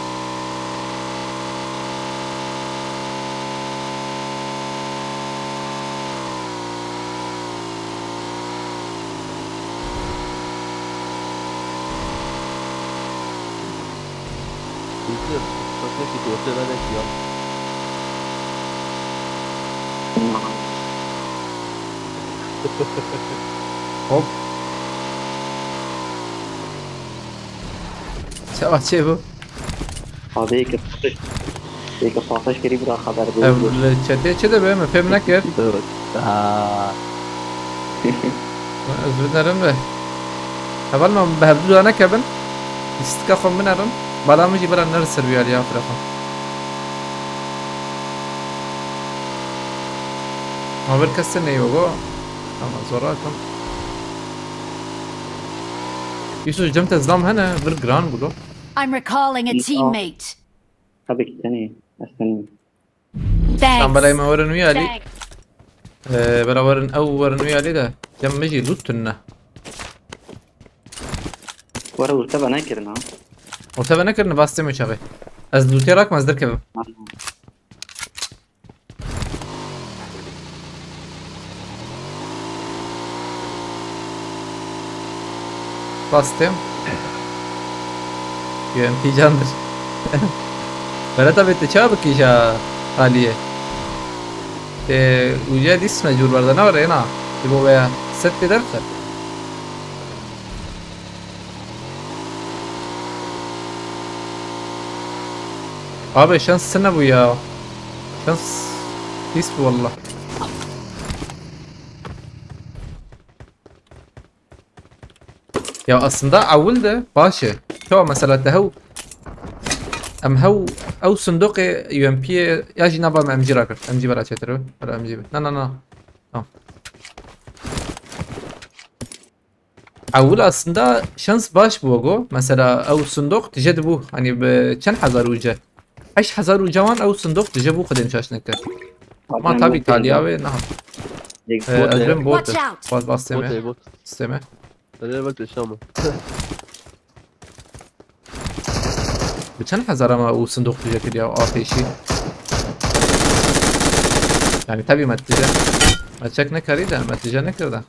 Yusuf, çok ne ki ortaya ben ya. Hop. Savaş şey bu. هذا هيك طاطش. هيك طاطش قريب راح خبر Ev li çetê çi dibe, min fêm nekir. Evet. Ha. Ez binerim de. Heval me bi hevdu da nekevin. Lîstika xwe binerin. Bala min jî bira nir ser wî alî, afire xwe. Ma bir kes neyo go. Ama zor akim. Yusuf, cem te zam hene, bir gran bû lo. I'm recalling a teammate. خبك تاني استني. Tam belay me Thanks. werin wî alî. Thanks. Ee, bera werin ew werin wî alî de. Cem min jî loot tune. ورا ورتبة ناكرنا. Orta ve nekirine bastê me çaxê. Ez lootê rakim, ez derkevim. Bastım. Yön ticandır. Böyle tabi te çabuk işa haliye. Te uca dis mecbur vardı, ne var ena? Ki bu veya set de derse. Abi şans sene bu ya. Şans pis bu valla. Ya aslında ewil de baş e. Çawa mesela te hew, em hew ew sindoqê U M P'yê ya jî nava me M G rakir. M G bera çêtir. Bera M G. Na, na, na. Tamam. Ewil aslında şans baş bû go. Mesela ew sindoq tije dibû. Hani bi çend hezar uca? Heşt hezar uca wan ew sindoq tije bû, Xwedê şaş neke. Ma tabi taliya wê na. Ee, Bot ez ne? bim bot. Watch out! Bas, bas Bot deme. ne bot? Sisteme. Hadi evet yaşama. Bi çend hezar ama û sindoq tije kiriya a pêşî? Yani tabi me tije. Me çek nekarî de, me tije nekir de.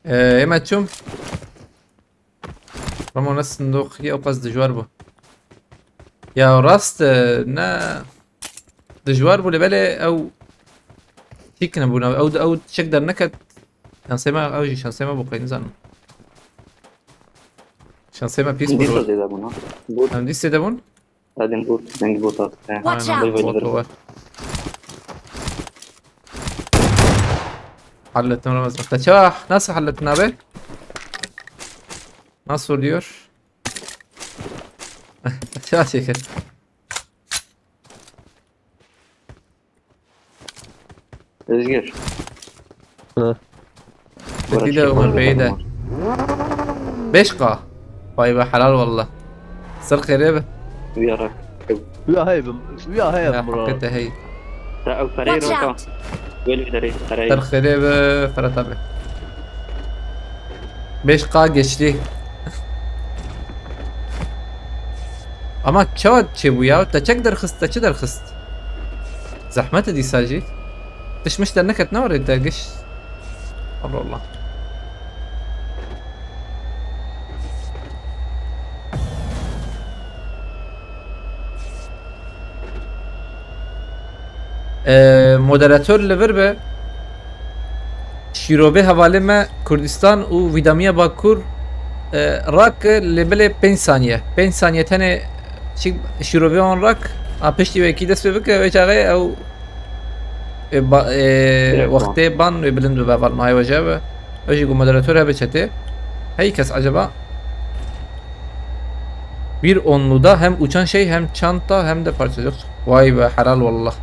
Ee, ême çûm. Ramo ne sindoqî ew qas dijwar bû. Ya rast, e, ne dijwar bû lê belê ew tîk nebûn. Ew, ew çek derneket. Şansê me, ew jî şansê me bû qey nizanim. Şansê me pîs bû. Dîsa zêde bûn ha. Bot. Em dîsê de bûn? Edin bot, deng bot hat. He. Watch Aynen, out! Bot var. Hallettim Ramazan. Te çawa? Nasıl hallettin abi? Nasıl oluyor? Te çawa çeker? Özgür. Ha. Bora Tepkî de çekme Umar Bey de. Beş K. Vay be, helal valla. Sır xêrê be. Uyarak. Uya hey bim. Uya hey Ya, bim bro. Hakikaten hey. Te ew pereyê Watch raka. Out! Wê li derê pereyê. Sır xêrê be, Ferhat abi. Beş K geçti. Ama çawa çêbû ya? Te çek derxist, te çi derxist? Zehmet e dîsa jî. Tişt mişt derneket ne warê te giş. Allah Allah. Ee, moderator li vir be. Şîrovê hevalê me Kurdistan û Vîdamiya Bakur, e, rak lê belê pênc saniye. Pênc saniye tenê çi şîrovê wan rak. A piştî wekî dest pê bike, wê çaxê ew, e, ba-, e, Direkt wan. Wextê ban wê bilind bibe, val nayê we jê be. Ew jî ku moderator hebe çetê. Hey kes acaba? Bir onlu da hem uçan şey hem çanta hem de parçacık. Vay be, helal wallah.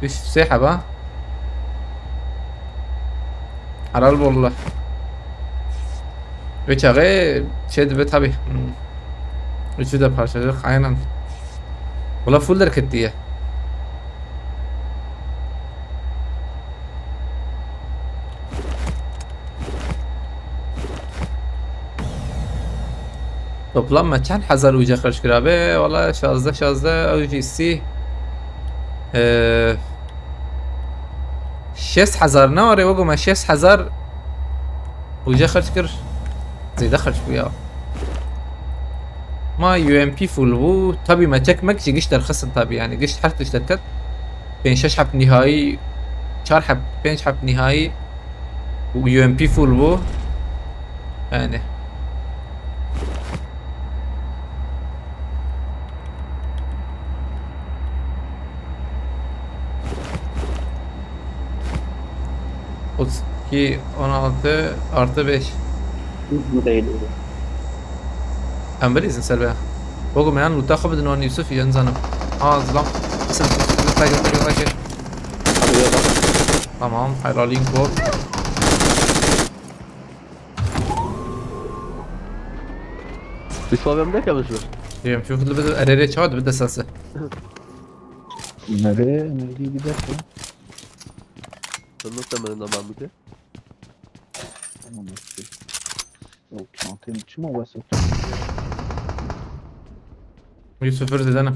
Üç sê heba. Helal wallah. Ve çağı şey dibe tabi. Hmm. Üçü de parçacık, aynen. Bula full derket diye. Toplam me çend hezar uca xerc kira be? Wala şazdeh, şazdeh, ew jî sî. Ee, şêst hezar ne were, wego me şêst hezar uca xerc kir. Zêde xerc bû ya. Ma U M P full bû. Tabi me çek mek jî giş derxistin tabi, yani giş her tişt derket. Pênc şeş heb nihayî, çar heb, pênc heb nihayî. U M P full bû. Yani. Otuz iki, on altı artı beş. Bu değil. Em bilîzin ser be. Wego me yan luta xwe bidin wan Yusuf, yan zanim. Ha, zilam. Sen, sen, sen, sen, sen. Tamam, helalin kol. Yusuf abi, em ne yapmışlar? Diyorum, şu fıtlı bir erere çağırdı, bir de sesi. Nereye? Nereye gidersin? Sen nasıl hemen adam bir de? Tamam, okey. Yok, çantayı kim o basıyor? Yusuf Zidane.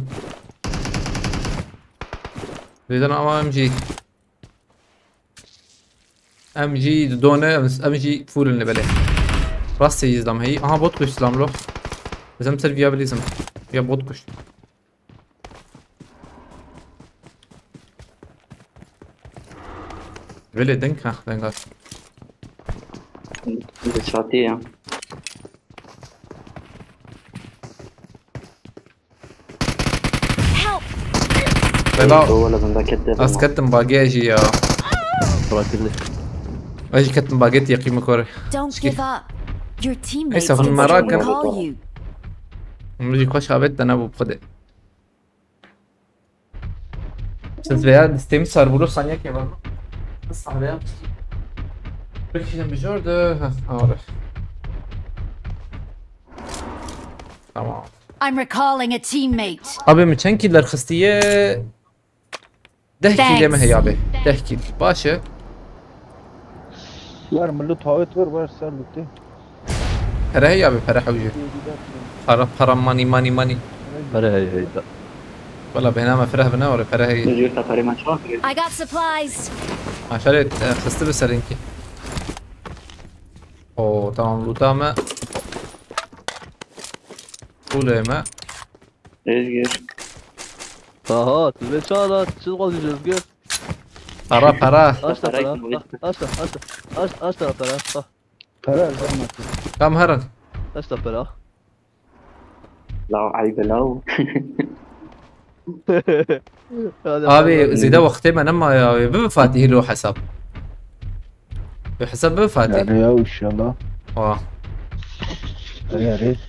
Zidane ama M G. M G done, M G full ne böyle. Rast seyiz lam hey. Aha, bot kuş lam lo. Bizim ser viabilizm. Ya bot kuş. Böyle denk ha, denk ha. Bir de çatı ya. Help! Bela. Doğru, lazım da kette. Az kettim bagê jî ya. Bırakın. Ez jî kettim bagê, yekî min kore. Don't give up. Your teammates Neyse, hûn can merak still in. Call you. Min jî xweş avêt de nebû bi xwedê. Siz veya desteğimi sar bunu saniye ki var. Nasıl abi ya? Bir kişiden bir zor da, ha, abi. Tamam. I'm recalling a teammate. Abi mi çend killer xistiye? Deh kîlê me heye abi. Deh kîl. Baş e. Wer min lut hawêt wir, wer ser lutê. Pere heye abi, pere hewce. Para, para, money, money, money. Pere heye, heye. Valla bêhna me fireh bine, were pere heye. Özgür, ta perê me çawa kirê? I got supplies. Aşağı et, e, xiste bi serinki. Oo, tamam, luta me. Pûlê me. Özgür. Aha, tu vê çawa da, çi dixwazî ji Özgür? Para, para. Aç da para. Aç da, aç da. Aç, aç da para. Ha, Para zahmet. Kam herin. Aç da para. Law aybe law. Hadi Abi bakalım. Zêde wextê me nema ya. Bi Fatihî lo hesab. Bi hesab bi Fatih. Hadi ya inşallah. Wa. Hadi hadi.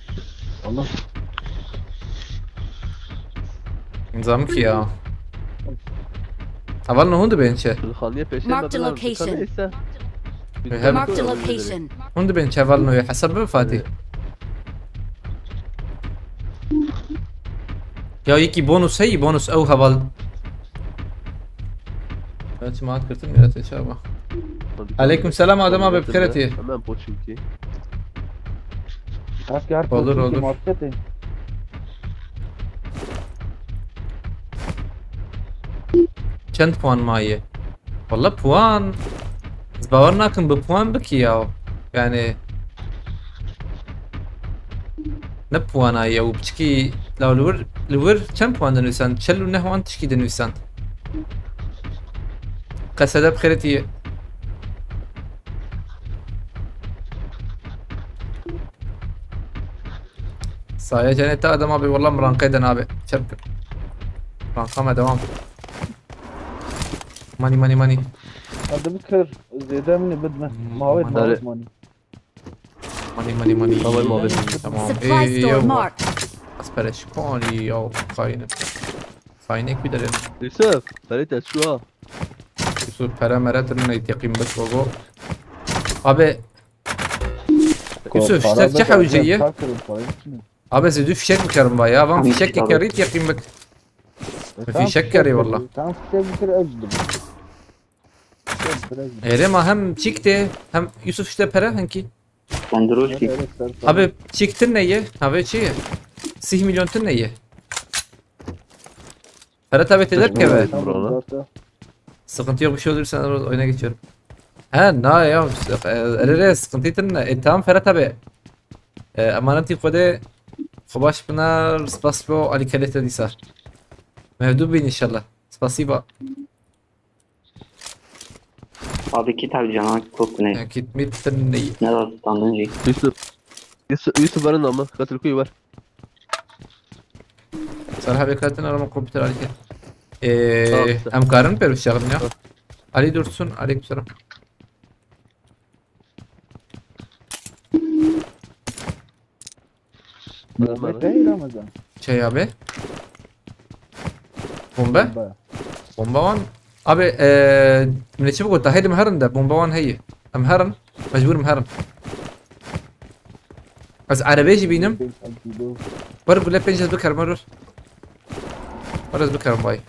Allah. Nizam ki ya. Heval ne hûn dibên çi? Xaniye peşê Marked me a bilan location. Neyse. Hem- Marked a location. Hûn dibên çi heval nû yê hesab bi Fatih. Ya yekî bonus heyî, bonus ew heval. Ya çima hat girtin ya te çava. Aleyküm selam, Adem abi, bi xêr hatî. Hemen poçinki. Asker Olur, olur. Marketê. Çend puan maye? Valla puan. Ez bawer nakim bi puan bikî ya. Yani ne puana ye û piçikî law li wir, li wir çend puan dinivîsand? Çel û neh wan tişkî dinivîsand. Qesede bi xêretî ye. Saye cenê te Adem abi, wallah min ranqê de nabe. Çep kir. Ranqa me devam. Money, money, money. Hadi bir kır. Zêde min ê bidme. Mavê Money. mavê money. Money, money, money. Tamam abi. Tamam. Supply Ey, store yo. marked. Ez pere şikonî ya. Xayine. Xaynek bir derim. Yusuf, perê te çû ha. Yusuf pere mere tırın ne teqîm bik baba. Abi. Yusuf, ji te çi hewce ye? Abi, ez ê du fişek bikerim ba ya. Van fişek kerî teqîm bik. Fişek kerî valla. Tam fişek bitir ez de. Êrê ma hem çîk tê, hem Yusuf işte pere henkî. Tendurûşkî. Abi çîk tine ye, ha vê çi ye? Sih milyon tine ye. Pere tabi tê derkeve. Sıkıntı yok, bir şey olursa oyuna geçiyorum. He, na ya, e, erere sıkıntı tine. E, tamam Ferhat abi. E, emanetî Xwedê xwe baş bina, spas bo alî kelê te dîsa. Mevdû bîn inşallah. Spasiba. Abi kit abi cana kok ne? Ya, kit mit tine. Ne da standın jî. Yusuf. Yusuf, Yusuf verin ama. Katil kuyu ver. Serha bê katin arama kompüter alî ke. Ee, Tamam, işte. Em karin pêro şexin ya. Tamam. Ali Dursun, aleykümselam. Bomba değil Ramazan. Şey abi. Bombe? Bomba. Bomba wan. Abi, ee, min çi bigota, heydi em herin de, bomba wan heye. Em herin, mecbûr em herin. Ez erebê jî bînim. Wer gule pênc ez bikerim, wer. Wer ez bikerim bay.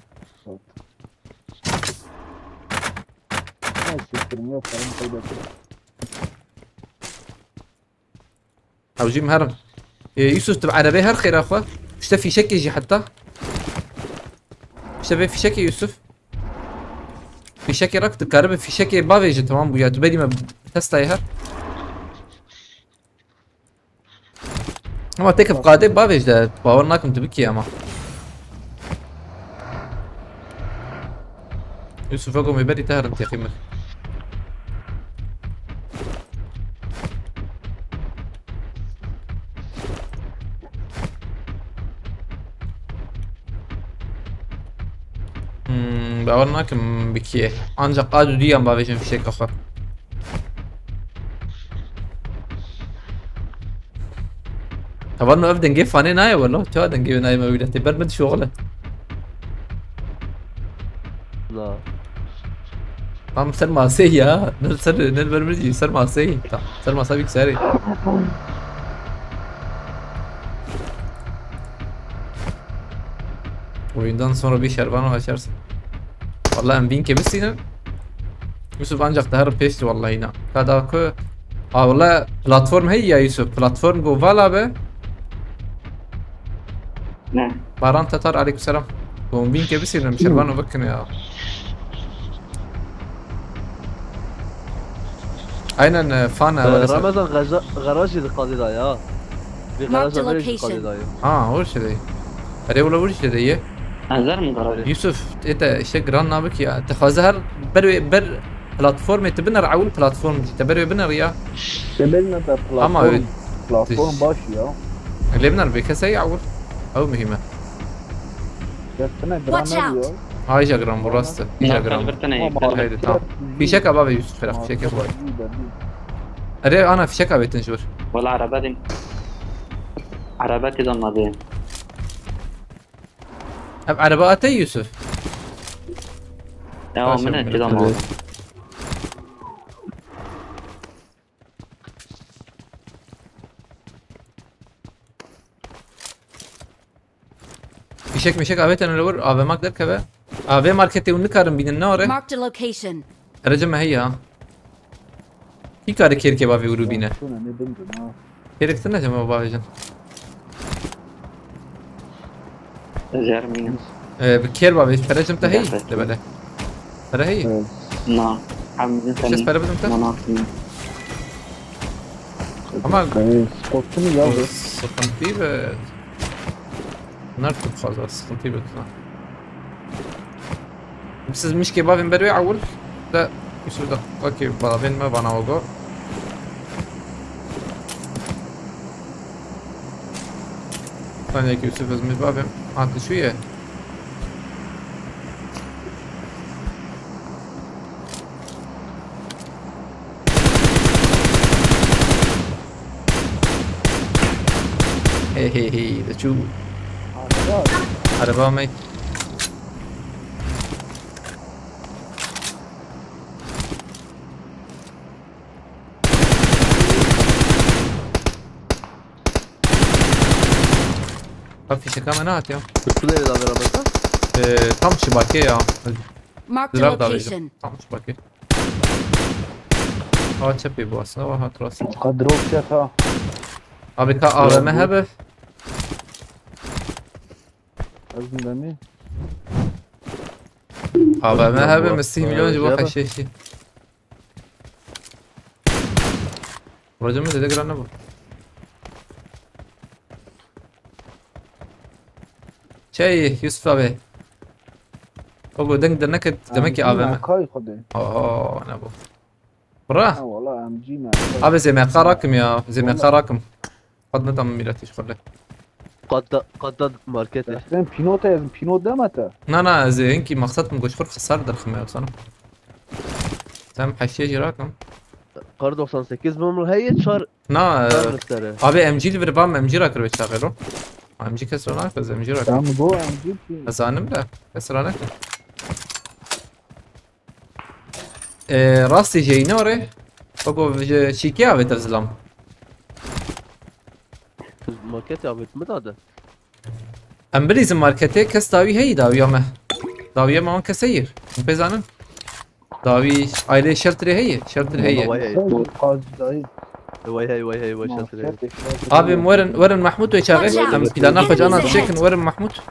Ne siktirim yok, paramı kaybettim. Ew jî em herin. Ee, Yusuf, tu bi erebê her xêra xwe. İşte fîşekê jî heta. İşte vê fîşekê Yusuf. Fîşekê rak dikare bi fîşekê bavêje, tamam bû ya. Tu berî me Tesla'yê her. Ama tek fqadê bavêj de. Bawer nakim tu bikî ama. Yusuf, ego me berî te herin teqî min. Hmm, bawer nakim bikî. Ancak a dudiyan bavêjin fişeka xwe. Heval no ev dengê fanê nayê welo. Çawa dengê wê nayê me wî de? Tê ber min dişoxile. Na. Tam ser masê ya. Ne ser, ne ber min dişî, ser masê. Tam ser masa bilgisayarê. Oyundan sonra bir şervan açarsın. Vallahi em bîn ke bisînin. Yusuf ancak daha pêşti vallahi yine. Ka da ku. Aa, vallahi platform heye ya Yusuf. Platform go vala be. Ne? Baran Tatar, aleykümselam. Go em bîn ke bisînin, şervan o bakın ya. Aynen, e, fan e, öyle sen. Ramazan garajı da ya. Marked a location. Ha, o şey. Erê wala wurî şey ye. Ezer mi garajê? Yusuf, ete işte gran nabik ya. Te xwaze her ber ber platformê te biner ewil platform dî. Te ber wê biner ya. Te biner de platform. Ama platform baş ya. Lê biner be kesey ewil. Ew muhîm e. Watch out. Ay ja gran bu rast e. Îja gran. Ama haydi tamam. Fişek aba ve Yusuf xera fişek bu. Erê ana fişek abetin jor. Wala araba din. Araba tê de ma bê. Ev ereba te Yusuf? Ya, min e, tê de ma. Fişek mişek avêtin li wir, A V M'ak derkeve. A V marketê hûn nikarin bînin, ne ore? Marked a location. Erece me heye ha. Kî kare kêrikê bavê ûrû bîne? Kêrik tune cem bavê jin. Zer mînim. Ee, bi kêr bavê, pere jim te heyî? Debele. Pere heyî? Na. Hem pere bidim te? Ama Ee, Scott'un ya bu. Sıkıntı be. Bunlar çok fazla sıkıntı be. Siz mişkê bavên ber wê ewil de Yusuf da. Okey, bavên me vana ogo. Sanki Yusuf ez mi bavêm. Ha, tu şu ye. Hey hey hey, de çû. Araba. Araba me. Ha, fişeka me nehat ya. Tu nerede abi arabada? Ee, tam çibakê ya. Marked a location. Tam çibakê. Aa, çepê bu aslında, var hatırası. Ka drop çek ha. Abi ka A V M hebe. Ez mi demî? A V M hebe, mi sî milyon ji bo xeşeşî. Rocamı dedi gran bu. Şey, Yusuf abi. O bu denk de ne kadar demek ki A V M. Kay kode. Oho, ne bu? Bura. Ha, wala M G mi? Abi zeme karakim ya, zeme karakim. Qad ne tam millet iş kule. Qad da, qad da market. Sen pinote yazın, pinot deme te. Na na, ez hinkî maqsad min goşxur xisar derxim ya sana. Sen heştê jî rakim. Kar doksan sekiz mi heye çar. Na, abi M G li vir bam M G rakir ve çaxelo. M G kes rana kız M G rakir. Tamam bu M G ki. Zanim de. Kes rana kız. Ee, rastê jeyî ne orê? Bak o şîkê avêtir zilam. Market avêt mi dade? Em bilîzin marketê kes dawî heyî dawiya me. Dawiya me wan kes heyî. Em pê zanin. Dawî ailê shelterê heyî. Shelter heyî. Vay hey. Qaz dayı. Vay hey, vay hey, vay shelter hey. Abi werin, werin Mahmut ve çaxê. Em plana xwe canan çêkin werin Mahmut.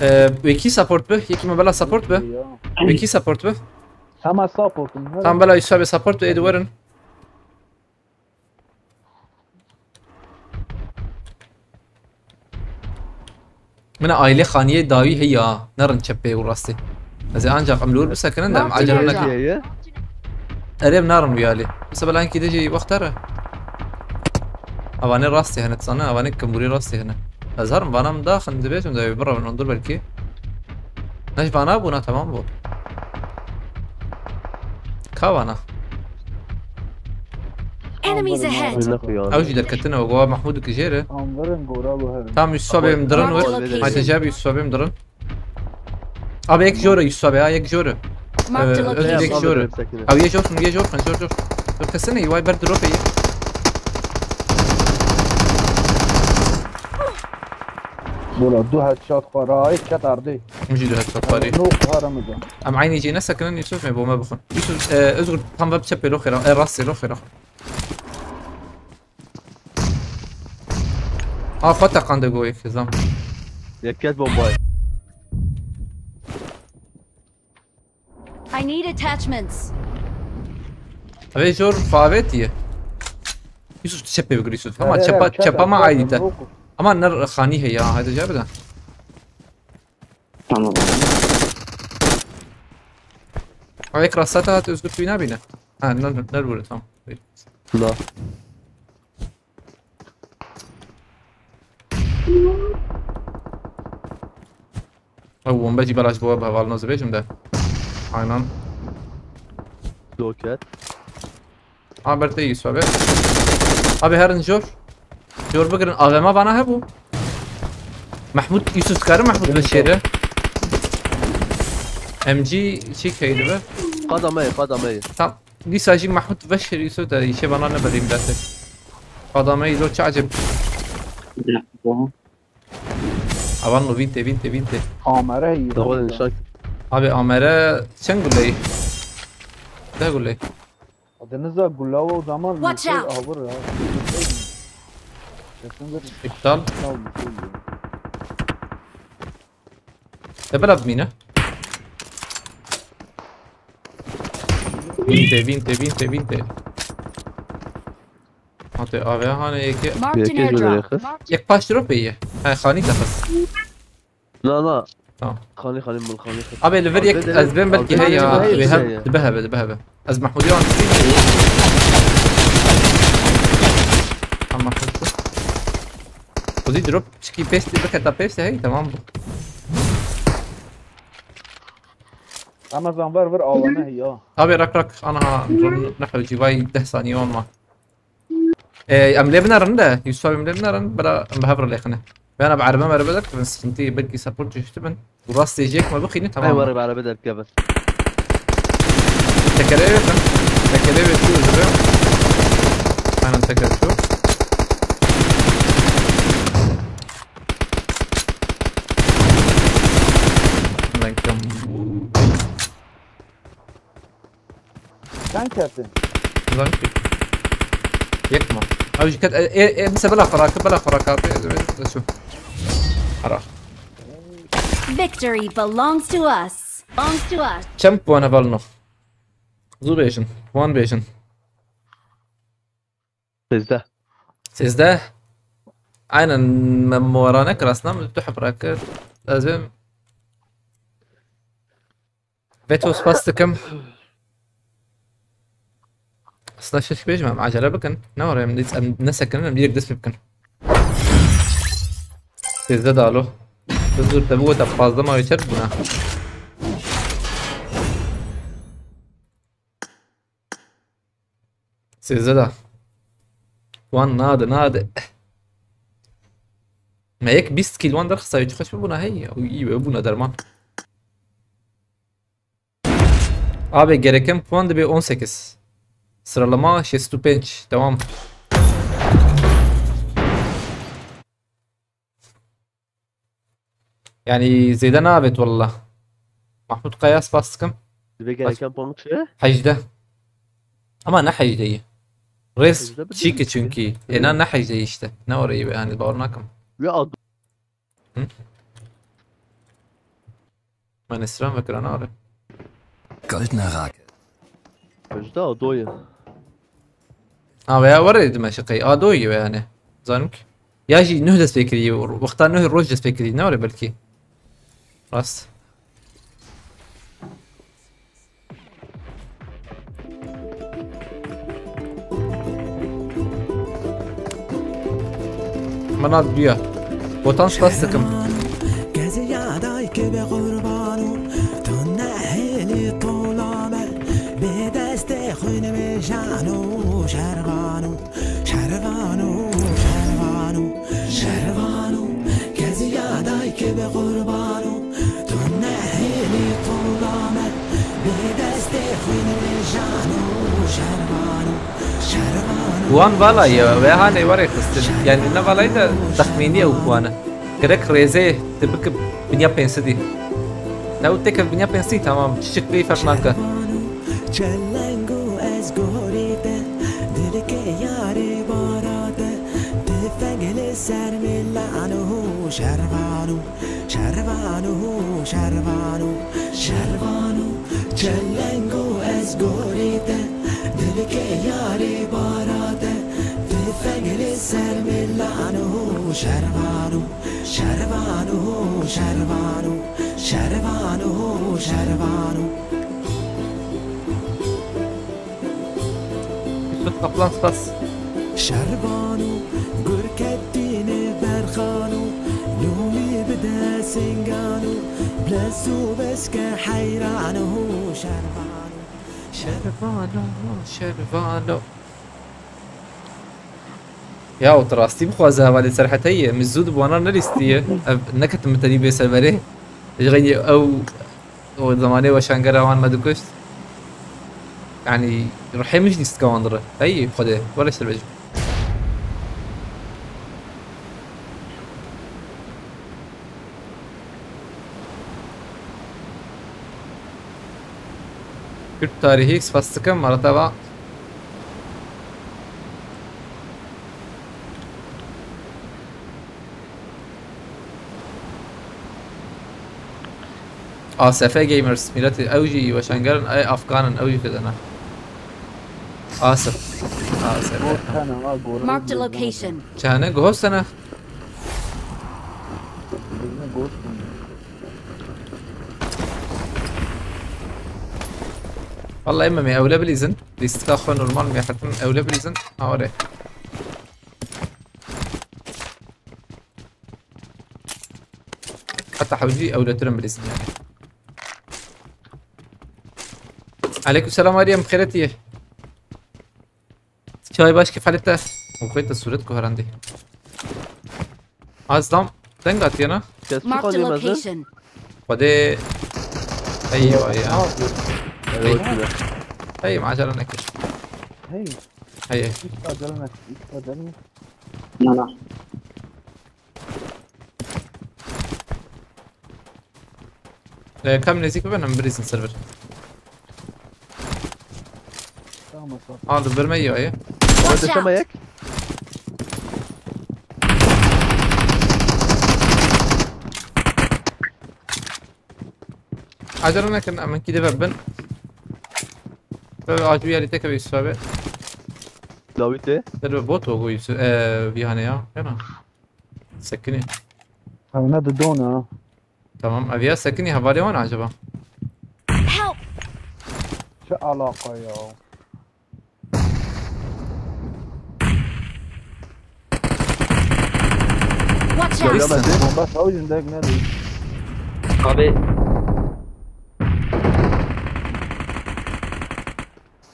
Ee, wekî support bi. Yekî me bela support bi. Wekî support bi. Hema supportum, he. Tam bela Yusuf abi support êdî werin. Min aile xaniyê dawî heya, nerin çepê û rastê. Ez ê ancak em li wir bisekinin de em acele nekin. Erê em narin wî alî. Mesela belki de jî wext here. Avane rastê hene, dizane, avane kimburî rastê hene. Ez herim vana min daxin dibêjim de biravin ondur belkî. Ne ji vana bûna, tamam bû. Ka vana? Enemies ahead! Ew jî derketine, we gowa Mahmûd ki jêre. Tam Yusuf abê min dirin wir. Hayte jab Yusuf abê min dirin. Abi yek jore Yusuf abi ha, yek jore. Marked a location. Yek jore. Abi ye jor, ye jor, jor, jor. Dur kesene, way ber drop ye. Bula du headshot xwe ra, ay ket ardê. Min jî du headshot xwarî. No xwara min de. Em eynî cî nesekinin Yusuf me bo me bixin. Yusuf, e, Özgür tam web çepê lo xêra, e, rastê lo xêra. Ha, xwe teqande go yek zam. Yek ket bombayê. I need attachments. Ev ê jor favêtiye. Yusuf, tu çepê bigir, Yusuf. Ama çepa, çepa ma aydî te. Ama ner xanî heye ha, haydi cevap de. Tamam. Ama ek rasta te hat Özgür, tu nabîne. Ha, ner, ner vurdu, tamam. La. Ew bombe jî belaş bû, bi hevalino zibêjim de. Aynen. Loket. A ber te Yusuf abi. Abi herin jor. Jor bigirin, A V M vana hebû. Mahmut, Yusuf dikarim Mahmut veşêre. M G çi keydi be? Qada me, qada me. Tam. Dîsa jî Mahmut veşêre Yusuf de, îşe bana ne berîm date. Qada me lo çi acib. Avan lo vinte, vinte, vinte. Amere iyi. Tamam, inşallah. Abi amere çend guleyî? Deh guleyî. Deniza gulawo zaman Watch out! Avur ya. Kesin bir İptal. Sağ olun. Te bela bimîne. Vinte, vinte, vinte, vinte. Hate A V hanê yekê. Marked an Yekê airdrop. Yek paş drop ye. Ha, xanî te xist. Na, na. Tamam. Xanî, xanî, mil xanî. Abi, li vir yek, ez bên belkî heye ya. Wê heb, dibe hebe, dibe hebe. Ez Mahmudî an. Tamam, Mahmud. Xwedî drop çikî pêstî biketa pêstî hey, tamam bû. Ramazan, ver, ver, awane ya. Abi, rak, rak, ana, ne hewcî, vay, deh saniye olma. Ee, em lê binerin de, Yusuf abi, em lê binerin, bira em bi hev re lêxine. Ben abi, erbe merbe derkevin, sıkıntı, belki support düştü bin. Bu rast diyecek mi? Bakayım, tamam. Ay, var, erbe derkevin. Tekere evet lan. Tekere evet, bu üzere. Aynen, tekere şu. Lan kim? Sen kesin. Lan ki. Yek mi? Abi, dikkat, e, e, e, mesela bela faraka, bela faraka abi, e, e, şu. Ara. Victory belongs to us. Belongs to us. Çem puan hevalno. Zu bêjin, puan bêjin. Sêzdeh. Sêzdeh. Aynen, me morane kirasna, min tu hep rakir. Ez bim. Veto spas dikim. Aslında şeş bêjim, em acele bikin. Ne var, em, em nesekinin, em direkt dest pê bikin. Sêzdeh dalo. Huzur, te bu da fazla mavi çer buna. Sêzdeh da. Wan nade, nade. Me yek bîst kîl wan derxista, çi xweş bûna hey. Û î we bûna derman. Abi, gereken puan dibe on sekiz. Sıralama şêst û pênc. Devam. Yani zêde nabêt wallah. Mahmut Kaya spas dikim. Dibe gereken puan çi? Hejdeh. Ama ne hejdeyî? Rêz çîk e çünkü. Êna ne hejdeyî işte. Ne orayı be yani, bawer nakim. Ve ad- Hı? Ben Esra'm ve Kıran abi. Goldener Rake. Hejda Adoye. Ha, veya var ya, dime şakayı. Adoye ve yani. Zanim ki. Ya jî nuh dest pê kirî, wexta nuh roj dest pê kirî, ne were belkî. Rast. Mana duya. Botan spas dikim. Geziya dayke be qurbano, tu nehêlî tola me, bê destê xwîn me jano şervano. Şervano, şervano, şervano, keziya dayke be qurbano, tu nehêlî tola me, bê destê xwîn me jano, şervano, şervano. Wan vala ye, ve hanê were xistin. Yani ne valayı da tahmini ew puanı. Gerek rêzê te bike binya pênc sedî. Ew têke binya pênc sedî, tamam. Çiçik pê ferq nake. Çelengo ez gorî te, dilke yarê bara te, tifeng li ser milano, şervano, şervano, şervano, şervano. Çelengo ez gorî te, dilke yarê bara te, Şervano, şervano, şervano, şervano, şervano. Yusuf Kaplan spas. Şervano, gurketine berxano, nûlî bide singano, blesu beske heyrano, şervano. Şervano, şervano. Ya, tu rastî bixwaze hevalê serheteyî ye. Min zû di wana nelîstiye. Ev neketim min tenî bê serverê. Ji xeynî ew, o zemanê weşangera wan me dikuşt. Yanî, ruhê min ji lîstika wan dire. Hey, Xwedê, were ser bêjim. Kürt tarihî spas dikim, Maratava. A S F Gamers, miletî ew jî weşanger in, ey Afgan in, ew jî têdene. A S F. A S F. Marked a location. Çane, guhostene. Vallahi emme me ewle bilîzin. Lîstika xwe normal me hetim ewle bilîzin. Ha, orê. Heta hewcî ewletir in bilîzin yani. Aleyküm selam Meryem, xêretî ye. Çay baş kefalete. O xwe te suret guherandî. Azlam, deng hatiye na? Kes çi Marked a xwedê mezin? Location. Xwedê. Eywa ya. Ne yapıyorsun? Eywa. Eywa. Hey, macera nekir. Hey. Hey. Hiç acele ne? Hiç acele ne? Na, na. Ee, kam nêzîk bibe, em birîzin server. Tamam, sağ ol. Aa, li vir me yayê. Watch out! Desteme yek. Acele nekin, em hinkî dibe bin. Tabii acil yeri tek bir üstü abi. Dawî tê? Tabii bot o bu üstü, ee, bir hani ya. Yana. Sekinî. Ew ne didon ha. Tamam, ev ya sekinî hevalê wan acaba? Help! Çi alaqa ya? Watch out! Göremedim. Bomba sağ yüzünden ne değil? Abi.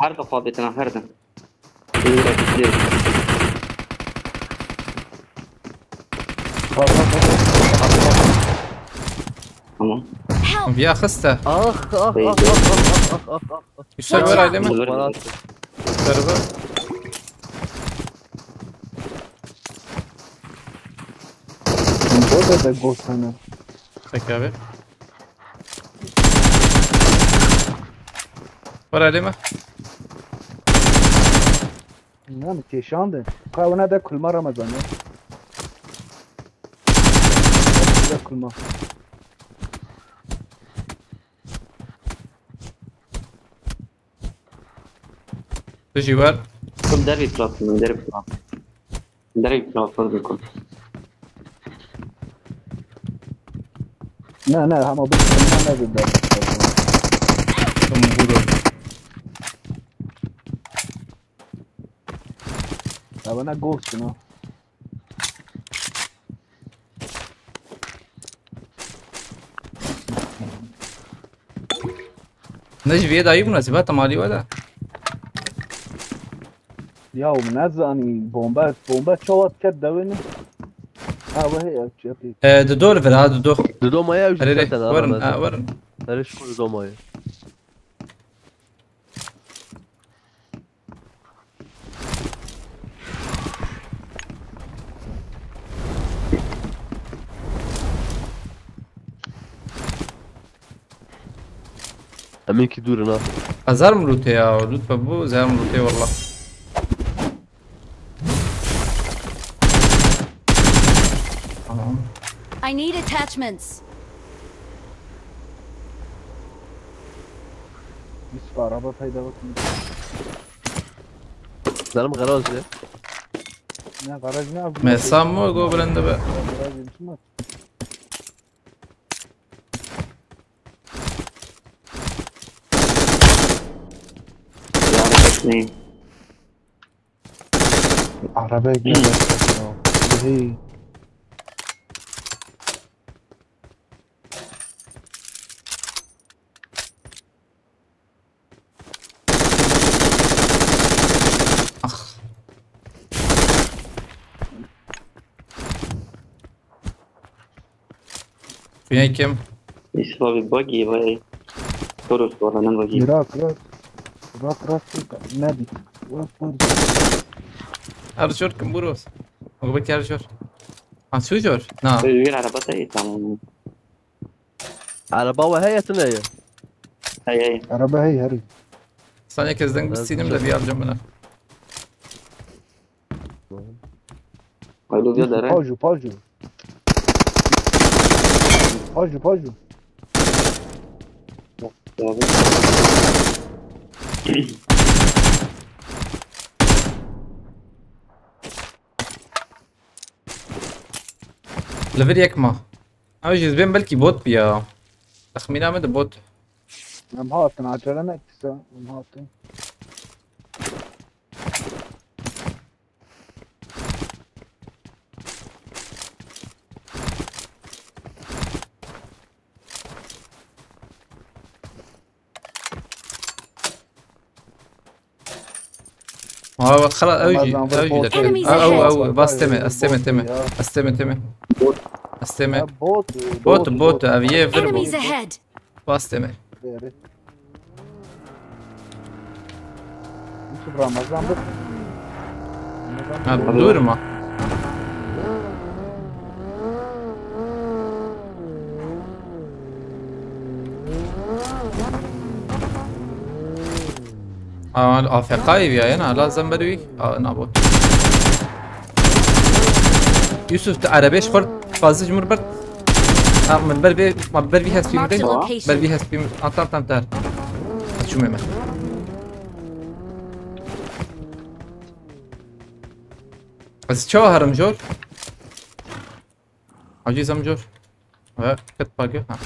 Her defa betena, her dem. Tamam. Help! Viya xiste. Ah, ah, ah, ah, ah, ah, ah, ah. Üstüne ver ailemi. Bana attı. Server. Burada da ghost hani. Peki abi. Ver ailemi. Ne mi kêşandin? Ka ona da kulma Ramazan ya. Da kulma. Tu jî wer. Kum dervî platform, dervî platform. Direkt transfer bikun. Ne, ne, ama bu ne dedi? Tamam, bu da. Ya bana ghost şunu. Ne ji vê dayî bûna, sîba te malî we de. Ya, min nezanî, bombe, bombe çawa diket dewê ne? Ha, we heye, çi yapayım? E, Dido li vir ha, Dido. Dido maya ew jî Erê, erê, dikete werin, ha, werin. Erê, şiko Dido maya. Em ê kî dûr in ha. Ez zerm lûtê ya, lût be bû, zerm lûtê wallah. Tamam. I need attachments. Yusuf, araba peyda bakın. Canım garaj ya. Ne garaj ne abi? Mesa mı go bilende be? Garaj ne? Ya Rabbi, neyim? Arabaya girdi. Hey. Ah. Güney kim? Yusuf abi buggy vay. Toros valla ne buggy. Irak, Irak. Irak, Irak. Nebi. Irak, Irak. Her jor kim buros. Ogo bek her jor. Ha, şu jor? Na. Bir araba da iyi tamam. Araba ve heye tine ye. Hey hey. Araba hey herî. Sen herkesten bir sinim de bir alacağım buna. Haydi bir dere. Paju, paju. Paju, paju. Abi. Level yek ma. Ama yüz bin belki bot bir ya. Tahmina mı da bot. Em hatin, acele ne kısa. Em hatin. Aa bak hala ew jî, Ramazan, ew jî bot de. Enemies Aa, ew, ahead. Ew, bas teme, ez teme, teme. Ya. Ez teme, teme. Ez teme. Ha, bot, Bot, bot, bot, ev ye vir bot. Enemies ahead! Bas teme. Deri. Yusuf Ramazan bu. Ha, durma. Aa, A F K ev ya, yana, lazım beri. Aa, na bot. Yusuf, te arabê ji xwe fazla ji min bert. Ha, min ber vê, ma ber vî hespî min Marked a de. location. Ber vî hespî min. Aa, tam, tam, tam. Çûme me. Ez çawa herim jor? Aciz em jor. Ve kit page. Ha.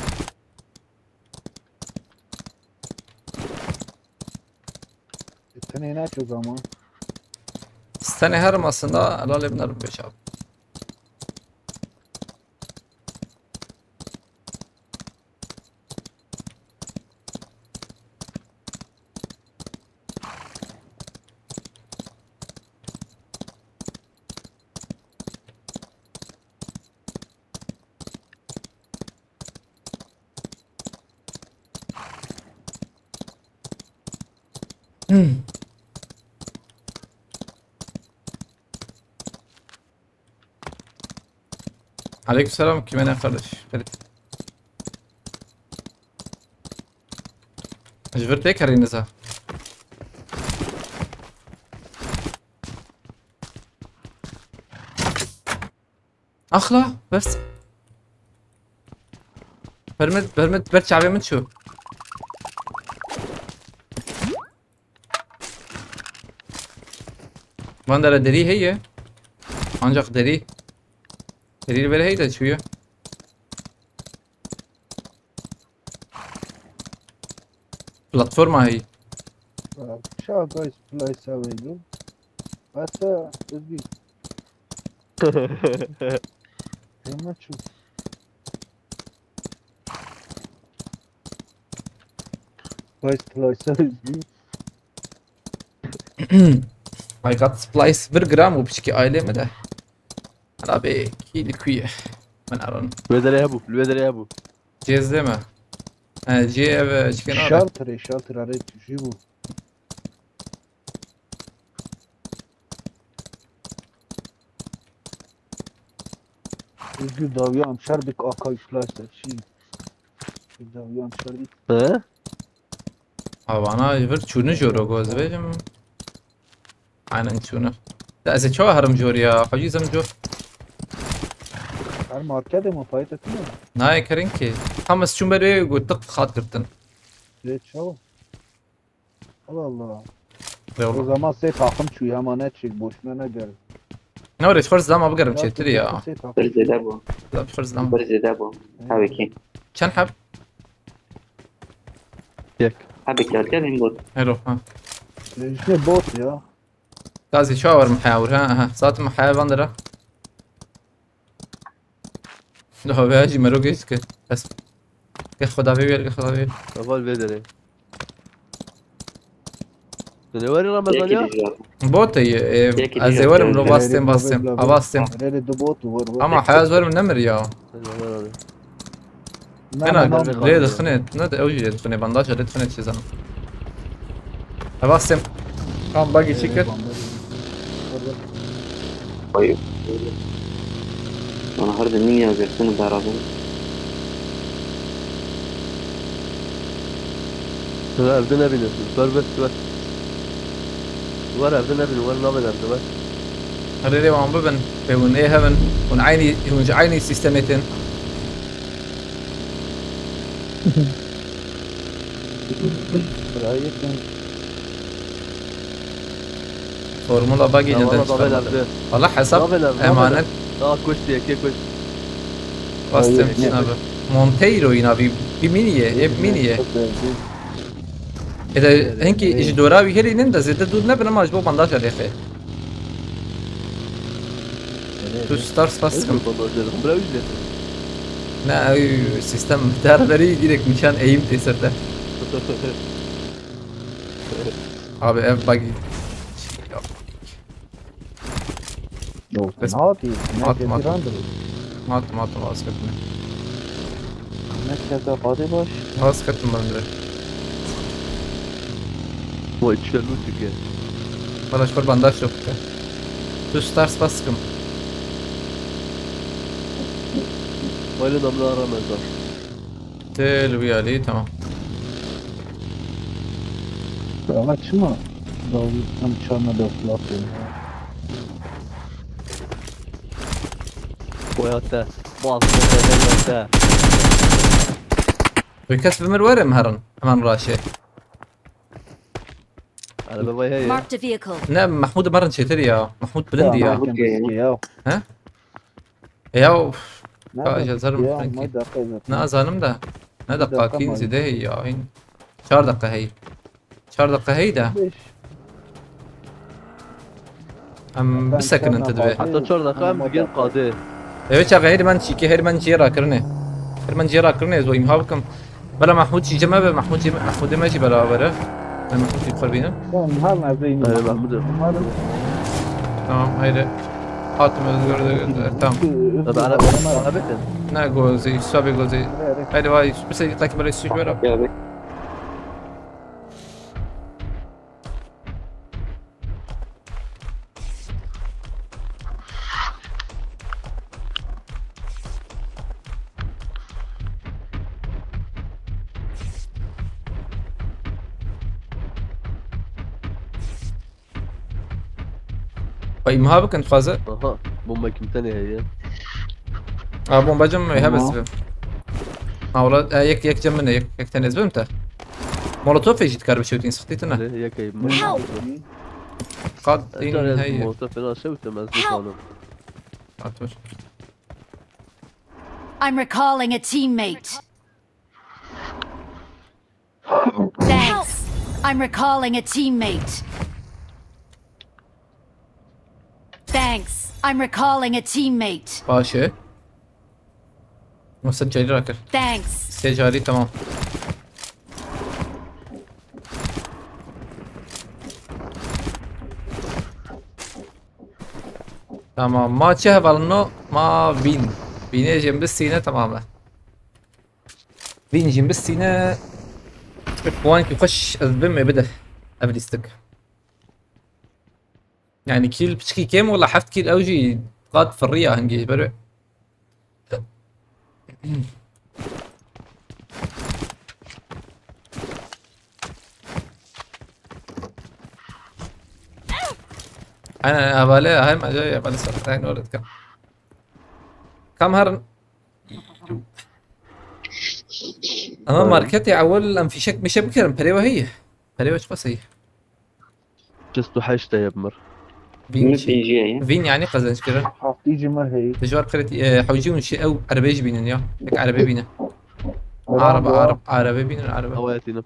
Tenê naço zaman. Stenê herim aslında, helalê min herim beş abi. Hmm. Aleykümselam, kime ne kardeş? Ferit. Ji vir tê kerî niza. Axla, bes. Bermit, bermit, ber çavê min çû. Van dere derî heye. Ancak derî. Derî li ber heye de çûye. Platforma heye. Şa guys, play severim. Hatta özgür. Hemen çû. Guys, play severim. I got splice bir gram û piçkî ailê me de. Abi, kî li ku ye? Min aran. Li wê derê hebû, li wê derê hebû. Cêz deme. He, cê ev, e, çikin abi. Shelter, shelter, arê tujî bû. Özgür dawiya em şer bik akay flash de çi? Dawiya em şer bik. He? Avana vir çûnî jor o, goz bêjim. Aynen çûnî. De ez ê çawa herim jor ya? Hacî zem jor. Her markete mi payet etmiyor mu? Nayê kirin ki. Tam ez çûm ber wê got tık xat girtin. Lê çawa? Allah Allah. Ve O oğlum. Zaman sê takım çû ya, ama ne çek, boşuna ne gel. Ne var, ji xwe zilama bigerim çêtir ya. Bir zêde bû. Zilama ji xwe zilama. Bir zêde bû. Tabii ki. Çend heb? Yek. Abi gel gel ingot. Hero ha. Lejne bot ya. Gazî çawa war mihewir ha? Aha. Zaten mihevan dira. Daha veya jî mero geç ki. Bes. Gel xwe davê wer, gel xwe davê wer. Heval vê derê. Tu ne werî Ramazan ya? Bot e, e, ez ê werim lo bastêm bastêm. Ha bastêm. Rêrê du bot û wer wer. Ama heyaz werim nemir ya. Hadi Ramazan abi. Kena lê dixine, ne de ew jî lê dixine, bandaj lê dixine çi zanim. Ha bastêm. Tam bagi çi kir. Ay. Bana her de niye yazacaksın beraber? Tu evde nebîne. Ber ber ber. Wer evde nebîne, wer nabin evde wer. Rêrê wan bibin, pê hûn ê hevin, hûn eynî, hûn ji eynî sîstemê tên. Formula bagî ne Valla de da ben evde. Valla hesap Da ben evde. emanet. Daha koştu, yeke koştu. Bastım Ay, şuna bir. Monteiro yine bir, bir miniye, hep miniye. Ede hinkî ji dora wî herî nin de zêde dûr nebin ama ji bo bandaj alêxe. Tu star spas Ne sıkım. bu bandaj dedim? Bırak ücret. Ne ew sistem derberî direkt nişan eğim tê ser te. Abi ev buggy. Yok, Bes- ne yapayım? Ne Atma, atma. yapayım? Atma atma az katma. Ne kadar hadi baş. Az katma ben direkt. Bu içerli çünkü. Bana şu bandaj yok. Tu star spas sıkım. Öyle damla aramazlar. Tel bir ali tamam. Ama çıma. Dalmışsam çarına da kulak. Bu hayatta. Bu aslında hayatta. Bir kes bimir verim herin. Hemen raşe. Araba bayağı iyi. Marked a vehicle. Ne Mahmud Marin çetir ya. Mahmud bilindi ya. Mahmut ya. Ya of. Nereden yazarım çıktı ya? Frankie. Ama dakika zaten. Ne azanım da. Ne Bir dakika dakika mı? Zide ya. Çar dakika hey. Çar dakika hey de. Beş. Em Ben bisekinin çardan tedbê. kaldım. Hatta çor dakika hem bugün kadı. Evet çağa her ben çiki her ben ciye rakırne. Her ben ciye rakırne zo imha bikim. Bela Mahmud çi ceme be Mahmud ceme Mahmud deme çi beraber. Ben Mahmud bir korbine. Tamam, her nerede indim. Ee, Mahmut abi. Umarım. Tamam haydi. Hatım özgürdü. Tamam. Tabii araba. Araba. Ne gozi, sabi gozi. Haydi vay, bir şey takip böyle süper. Geldik. Vay imha bikin dixwaze. Aha. Bomba kim tane heye. Ha bomba cem mi? Tamam. Hebes bi. Ha wala e, yek yek cem min e, yek yek tenez bim te. Molotof jî dikar bişewtîn sıxtî tine. Ne yakayım. Help! Qad Ecel din ez hey. Molotov falan şey utem ez Help! Dikanım. Atmış. I'm recalling a teammate. Thanks. I'm recalling a teammate. Thanks. I'm recalling a teammate. Baş e. Nasıl cari rakır? Thanks. Secari tamam. Tamam, ma çi hevalno? Ma bin. Bine jim bistine tamam e. Bin jim bistine. Puan ki xweş ez bim e bide. Ev lîstik. Yani kill piçkî kêm wala heft kill ew jî qat firriya hingê ber. Ana havale hem acayip havale sana. Aynı orada kam. Kam herin. Ama marketê ewil em fîşek mişe bikirin. Perê we heye. Perê we çiqas heye. Şêst û heşt heye bimir. Vîn Min jî. Vîn jî heye. Vîn yani qezenç kirin. Heftî ji min heye. Dijwar qirêt, e, hewcî hûn şi ew erebeyê jî bînin ya. Tek erebê bînin. Araba, araba, araba, araba bînin, araba. Ew heye tînim.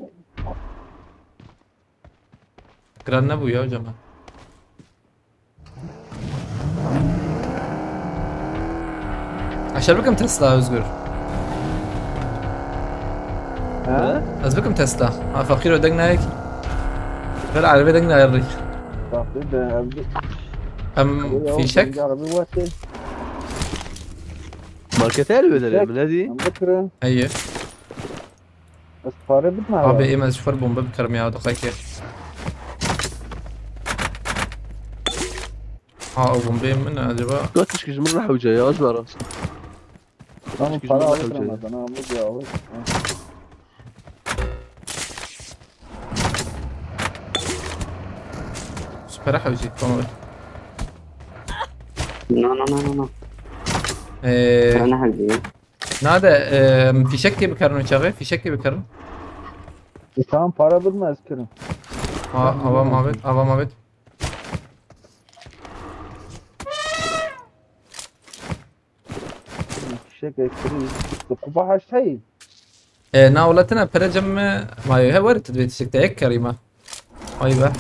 Giran nebû ya cema. Aşağı bakayım Tesla Özgür. Ha? Ez bakayım Tesla. Ha, fakir o deng nayek. Ver araba deng nayek. Fakir de abi. Em fişek. Araba var. Markete el verelim, ne diyeyim? Em bakırım. Hayır. Ez pare bitme. Abi, êm ez ji xwe bombe bikarim ya, diqekê. Ha, o bombe min acaba? Ka tişkî ji min re hewce ya, ji vera. Tamam, tişkî ji para min re alıp hewce ya. Ramazan abi, ya, abi. Süper hewce, tamam. No, no, no, no, no. Ee, Para ne hewce ya? Nade, e, fişek diye bikarin o çağı, fişek diye bikarin. E, tamam, para bir mi eskirim? Ha, hava mabet, hava mabet. Fişek eskirim. Kupa haşt hey. E, na welatina pere cem me, ma yo, he, weri tu dibê fişek te, ek kerîma. Ay be.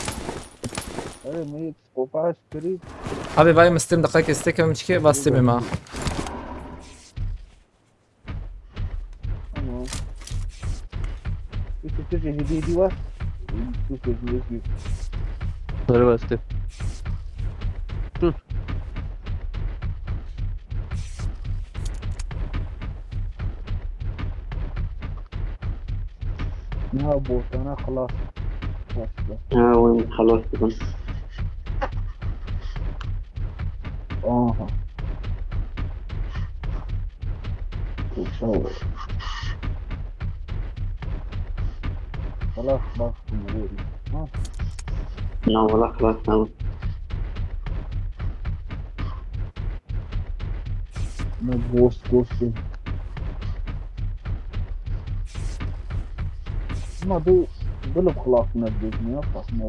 Evet, mi kupa haşt kiri. Abi, vay mıstim, dakika kestik, hem çıkıyor, bastım ema. Tamam. Üç yüz hediye var. Üç yüz hediye. Sarı bastı. Hı. Ya botana xelas. Xelas. Ha, win xelas dikim. Aha. Sağ ol. Xelas bak. Ha? Na wala xelas nabim. Ne ghost ghost. Ma du bilib xelas nebû, ne fahme.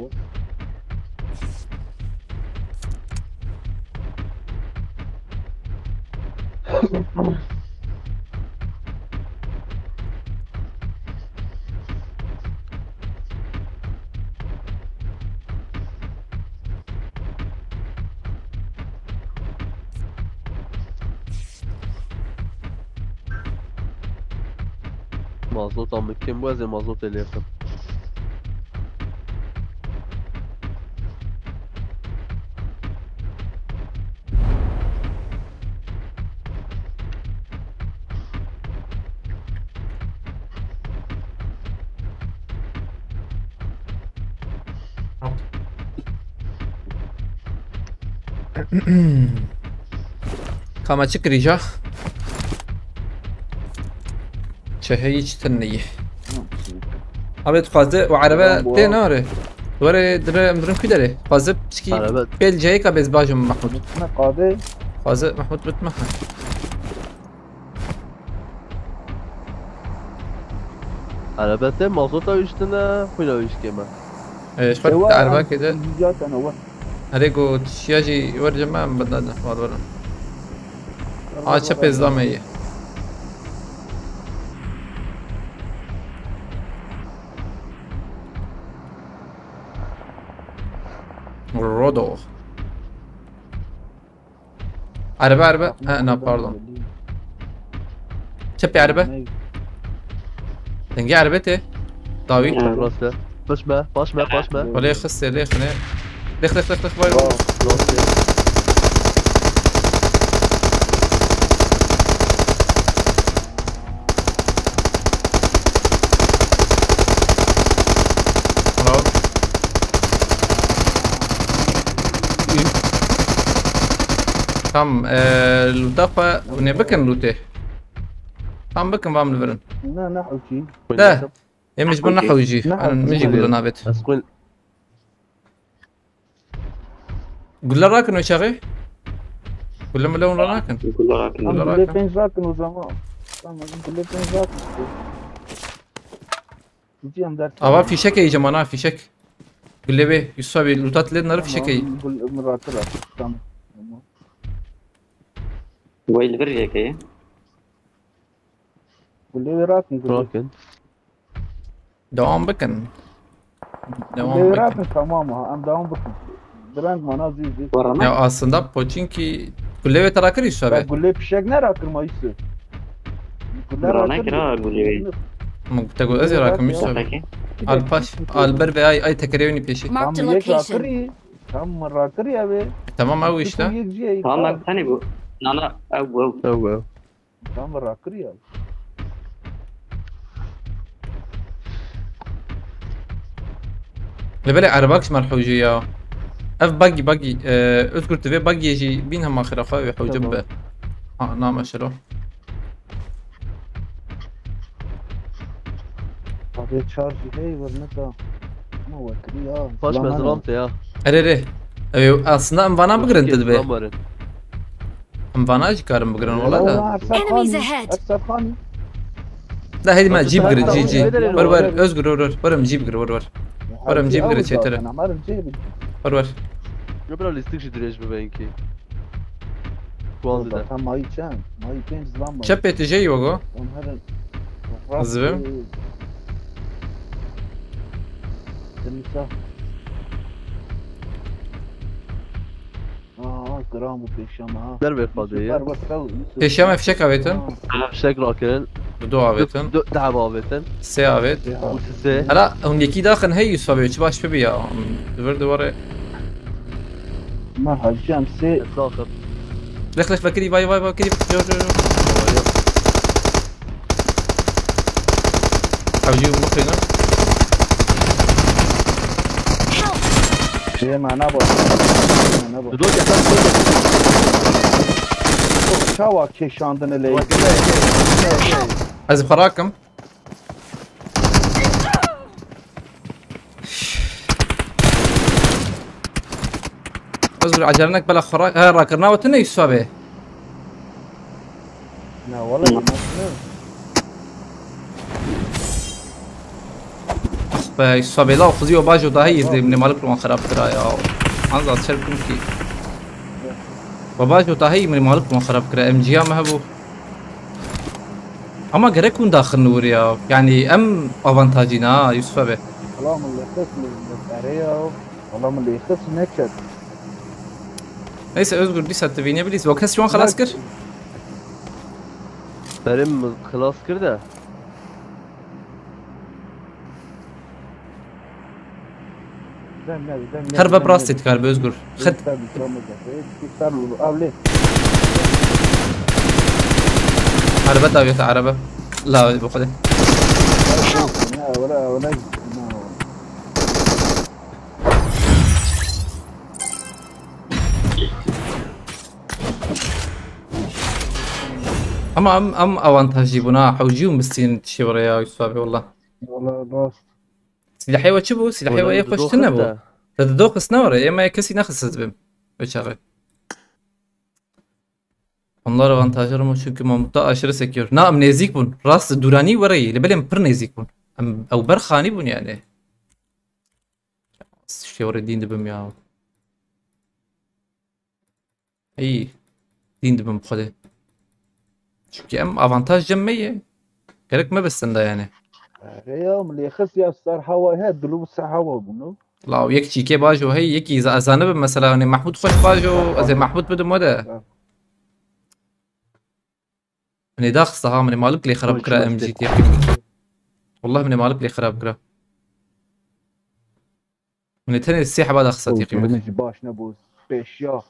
Mazota min kêm bû, ez ê mazotê lê bikim. Ka me çi kirî ja? Çi heyî, çi tune ye? Abi, dixwaze û erebe tê nare. Were dire em dirin ku derê. Dixwaze pişkî pêl ceyeka bêz bajim Mahmud. Bitme qadê. Dixwaze Mahmud bitme. Erebe te mazota wîştine, xwîna wîşkê me. Ee, ji xwe te erebe kê de. Erê go çiya jî wer cem em bidane, war werin. A çi pêzda me ye. Rodo. Erebe, erebe. Ha, na, pardon. Çepê erebe. Dengê erebe tê. Dawî. Rast e. Paş me, paş me, paş me. Olê xiste, lê xine. Lêx, lêx, lêx, lêx, vay, vay. Rast e. Bravo. Tam, e, lûta xwe hûn ê bikin lûtê. Tam bikin, vam li vir in. Ne, ne hewcî. De. Em ji bo nehewcî. Min jî gulle navêt. Ez xwîn. Gulle rakin o çaxê. Gulle mile hûn ranakin. Gulle rakin. Em gulle pênc rakin o zaman. Tamam, gulle pênc rakin işte. Ava fîşek heye cemana, fîşek. Gulê wê, Yusuf abi, lûta lê nare fişekeyî. Tamam, gul-, min rakir, rakir. Tamam. Tamam. Wê li vir yekê. Gulê wê rakin, gulê. Rakin. Devam bikin. Devam bikin. Lê rakin, tamam ha, em devam bikin. Direng mana zî zî. Ya aslında Pochinki gulê wê te rakirî Yusuf abi. Gulê pişek ne rakir ma Yusuf. Gulê rakir. Gulê wê. Min te got ez ê rakim Yusuf abi. Alpaş, Alber ve ay, ay tekerê wî pêşî. Marked a location. Tam rakirî abi. Tamam abi işte. Tamam abi, hani bu. Nana, ew, ew. Ew, ew. Tam rakirî ya. Li belê erebak ji me re hewce ya. Ev bagî, bagî, e, Özgür, tu vê bagiyê jî bîn hema xira xwe wê hewce bibe. Ha, name şiro. Abi çar jî hey, wir neda. Ama wekirî ya. Paş me zilam te ya. Erê, erê. Ew, aslında em vana bigirin te dibe. Em vana jî karin bigirin wala da. Enemies ahead. Da heydi me cî bigire, cî, cî. Wer, wer, Özgür, wer, wer. Wer em cî bigire, wer, wer. Wer em cî bigire çêtir e. Wer, wer. Yo bira lîstik jî dirêj bibe inkî. Kuan dide. Tam mayî çend? Mayî pênc zilam mayî. Çepê tu jê yogo. Zivim. Dimisa. Aa, gram bu pêşa me ha. Dervê xwedê ye. Pêşa me fişek avêtin. Fişek rakirin. Du, du avêtin. Du, du, du eba avêtin. Sê avêt. Û sê. Hela hûn yekî daxin hey Yusuf abi, çi baş bibi ya. Di vir di warê. Me hacî em sê. Daxin. Lix lix vekirî, vay vay vay vekirî. Yo, yo, yo. Ew jî bixwîne. Help! Şeye mana bak. Mana bak. Dudu gel, sen dudu gel. Çawa kêşandine lê. Ez xwe rakim. Ez bir acele nek bela xwe ra-, he, rakirina we tune Yusuf abi. Na wala, na tune. Ax be, Yusuf abi, la xwezî we bajo dahî yirdi, min ê malik wan xerab kira ya. Anza çer bikim ki. We bajo dahî min ê malik wan xerab kira, M G ya me hebû. Ama gerek hûn daxin li wir ya. Yani em avantajî ne ha, Yusuf abi. Wala min lê xist li, li berê ya. Wala min lê xist neket. Neyse Özgür, dîsa tu vînê bilîs. We kes wan xelas kir? Berim xelas kir de. Her ve rastê dikar be Özgür. Xet. Araba davet araba. La bu kadar. Ama em, em avantajî bûna. Hewcî û mistîn tişê were ya Yusuf abi, wallah. Wala rast. Silahê we çi bû? Silahê we yê xweş tune bû. Te didoxist ne were? Ê me kesî nexist ez bim. Wê çaxê. Onlar avantajları mı? Çünkü Mahmut'ta aşırı sekiyor. Na, em nêzîk bûn. Rast, dûranî were yî. Li belê em pir nêzîk bûn. Em, ew ber xanî bûn yani. Şêwrê dîn dibim ya. Ey, dîn dibim xwedê. Çünkü em avantaj cem me ye. Gerek me besin de yani. Rêya min lê xist ya ser hewa he, dilu ser hewa bûn. Law yek çîkê bajo hey, yekî za-, zanibim mesela, hani Mahmut xweş bajo, ez ê Mahmut bidim we de. Ha. Min ê daxista ha, min ê malik lê xerab kira M G T. Wallah min ê malik lê xerab kira. Min ê tenê sê heba daxista têqî min. Jî baş nebû. Pêşiya.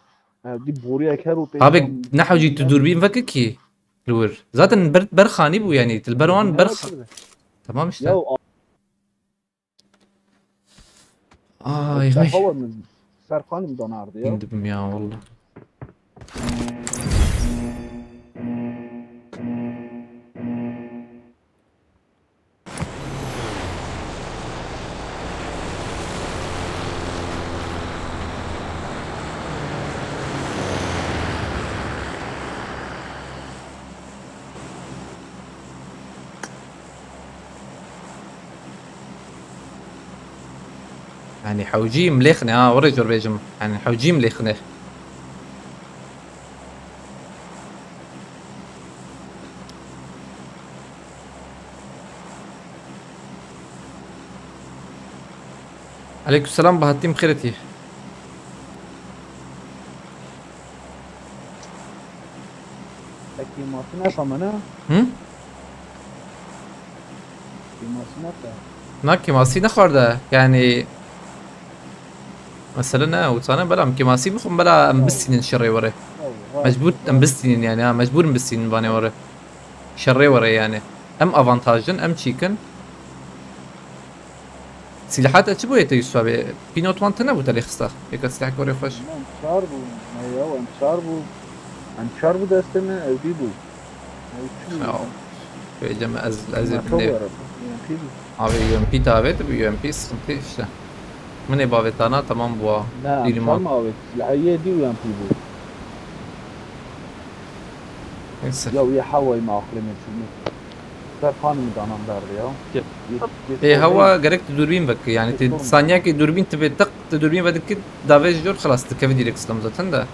Evdî boriyek her û pêşiya. Abi ne hewcî tu dûrbîn veke kî li wir. Zaten ber, ber xanî bû yani. Li ber wan ber xa-, tamam işte. Ya Ay, ay. Serxanim danardı ya. Dibim ya, wallah. Yani hewcî milêxine ha, orê jor bêjim. Yani hewcî milêxine. Aleykümselam, bahatî, bi xêr hatî. Te kêmasî nexwe me ne? Hı? Kêmasî nexwe. Na, kêmasî nexwarde. Yani mesele ne, wisa ne, bela em kêmasî bixwin, bela em Ya. bistînin şerê were. Ya, Mecbûr em rast. bistînin yani, ha, mecbûr em bistînin vanê were. Şerê were yani. Em avantajin, em çîkin. Sîlaha te çi bûye te Yusuf abi? Pînot wan tune bû te lê xista. Yeka sîlah gorê xweş. Em çar bû. Ne ya, em çar bû. Em çar bû destê me, ew dî bû. Ew çi bû? Ya. Bêje me ez, ez ê Em bilê. Were bû. Em pî bû. Abi U M P davet bû, U M P sıkıntı işte. Min ê bavetana tamam bû. Ne, em Dîlî çar mal. Mavê. Sîlahê yê dî U M P bû. Neyse. Ya, wî hewayî me axirê me çûne. Ser xanimî danan berde ya. Ke- Yê, yê Ê, hewa gerek tu dûrbîn vekî, yani tu saniyekê dûrbîn tu bê teq, tu dûrbîn vedikî davê ji jor xelas dikeve direkt sistem zaten de.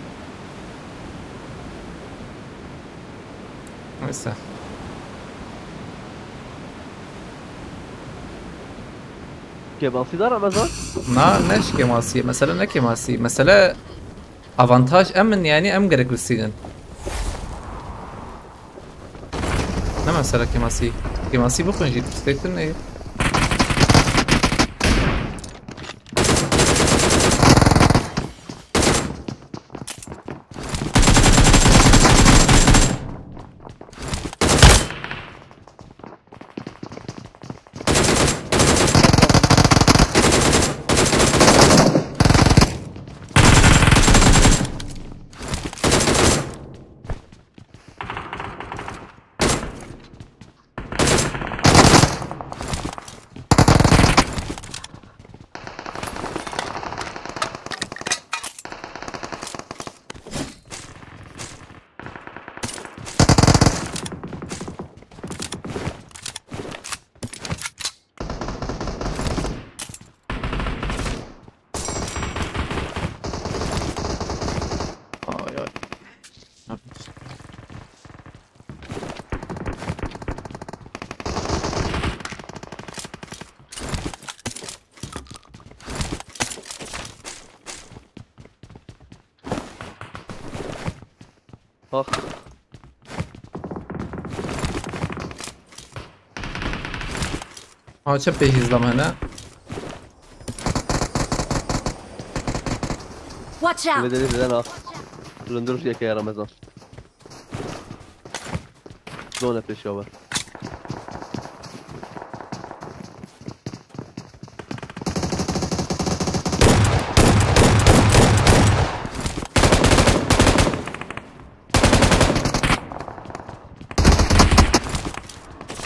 Neyse. Kêmasî da Ramazan? Na, ne ji kêmasî. Mesele ne kêmasî. Mesele avantaj em in, yani em gerek bistînin. Ne mesele kêmasî. Kêmasî bixwin jî, tiştektin ne. Ay, ay. Ax. Ha, çe pêşî zlam hene. Watch out! Ve deniz neden al. Rındır yekaya Ramazan. Zone peşi var.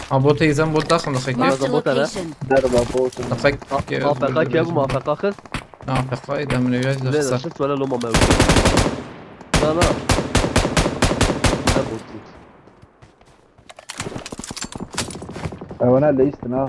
Ha, bot, yizem bot daxil, daxil. Marked a location. Derba bot. Daxil. A F K ke bu, A F K kız. Na, A F K, da min êviya Ne, xisa. Şit wala loma me. Na, na. Ne bot. Ewana leyistin ha.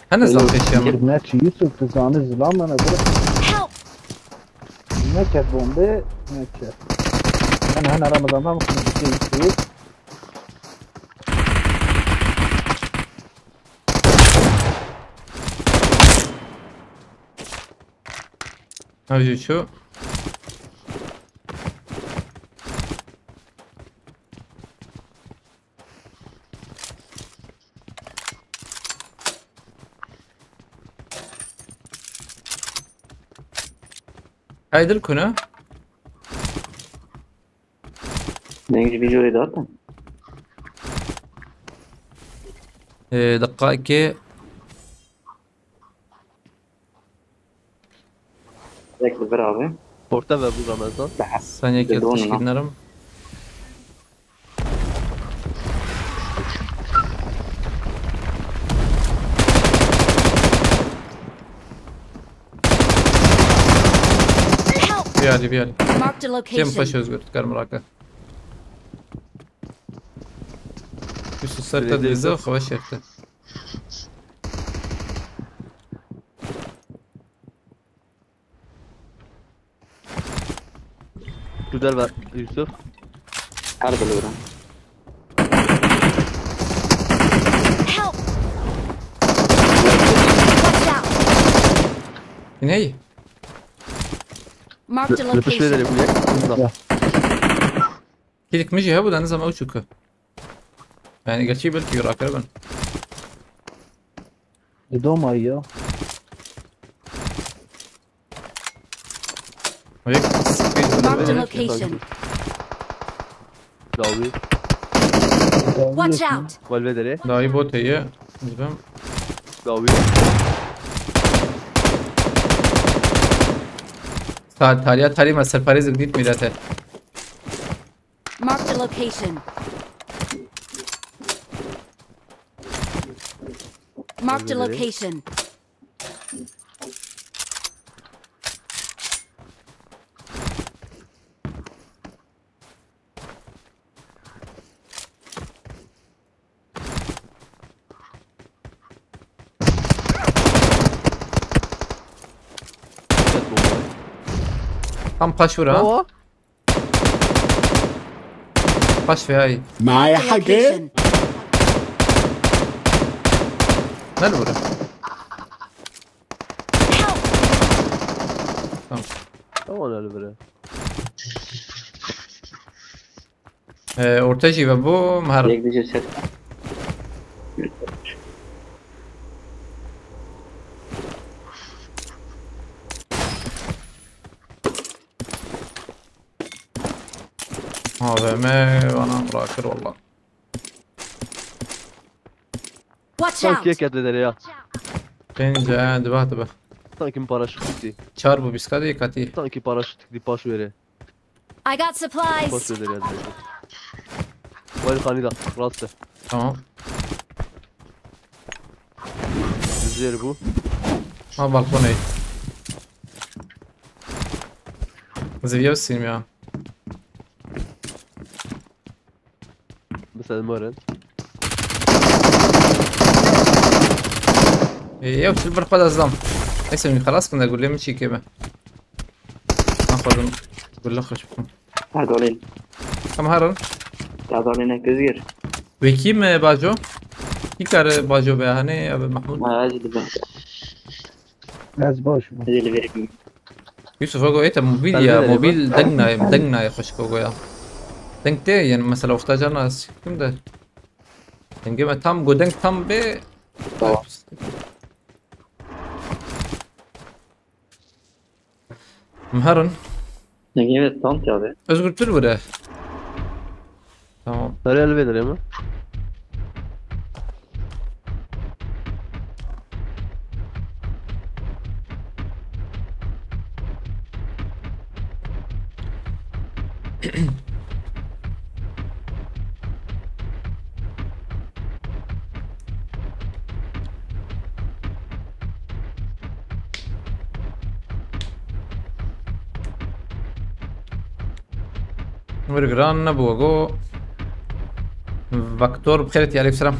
Hene zam pêşiya min. Ne çi Yusuf, tu zanî zilam hene bira. Help! Neket bombe, neket. Hene, hene Ramazan, ben bunu bir şey istiyor. Hadi şu. Hey, dil kune. Deng ji vî jorê dihatin. Ee, deqayekê. Tek li vir abi. Orta ve bu Ramazan. Saniyekê teşkil nerim. Help! Biyalî, biyalî. Marked a Cem paş location. Özgür, dikarim raka. Yusuf serta divize xwe şefte. Tu derve Yusuf. Her biliyorum. Help! Watch out! Ney? Marked a Li piştê location. derê bûye. Bunda. Kîlik min jî hebû, deniz ama ew çûke. Yani gerçi belki rakir ben. Li doma ya. Hep Marked a location. Dawî. Watch out! Wal vê derê. Dayı bot heye. Dibem. Dawî. Ta tariya tarih me serparêz dît milete. Marked a location. Marked a location. Tam paş vur ha. Baba. Paş ve ay. معايا حق ايه؟ Location. Ne vur? Help! Tamam. Tamam öyle bire. Ee, orta jî ve bu, her. Yek dije ser. A V M bana bırakır valla. Watch Sanki out! yek derê ya. Bence, he, dibe, dibe. Sanki paraşüt gitti. Çar bu biska diye katı. Sanki paraşüt gitti paş vere. I got supplies. Paş vere ya. Wal kanî da. Rastı. Tamam. Düzler bu. Ha, balkon ey. Zıviye basayım ya. Mesela maren. Ee, ya, şu bir kadar zam. Neyse, min xelas kin de gulê min çîkê me. Naxwazim gule xweş bikim. Herdolên. Em herin. Herdolên ek bizgir. Wekî me baco. Kî kare baco be, hani abi Mahmud. Ma ez dibim. Ez baş bûm. Ez li verî. Yusuf, ego ete mobil Belli ya, değil mi? Mobil deng naye, deng naye xweşik ego ya. Deng te, yani mesela wexta carna ez çêkim de. Dengê me tam go, deng tam be. Tamam. Em herin. Dengê me tam ya be. Özgür, tu li wir e. Tamam. Nereye elveder mi? Wir giran nebû, go. Vektor bi xêr tî, aleykum selam.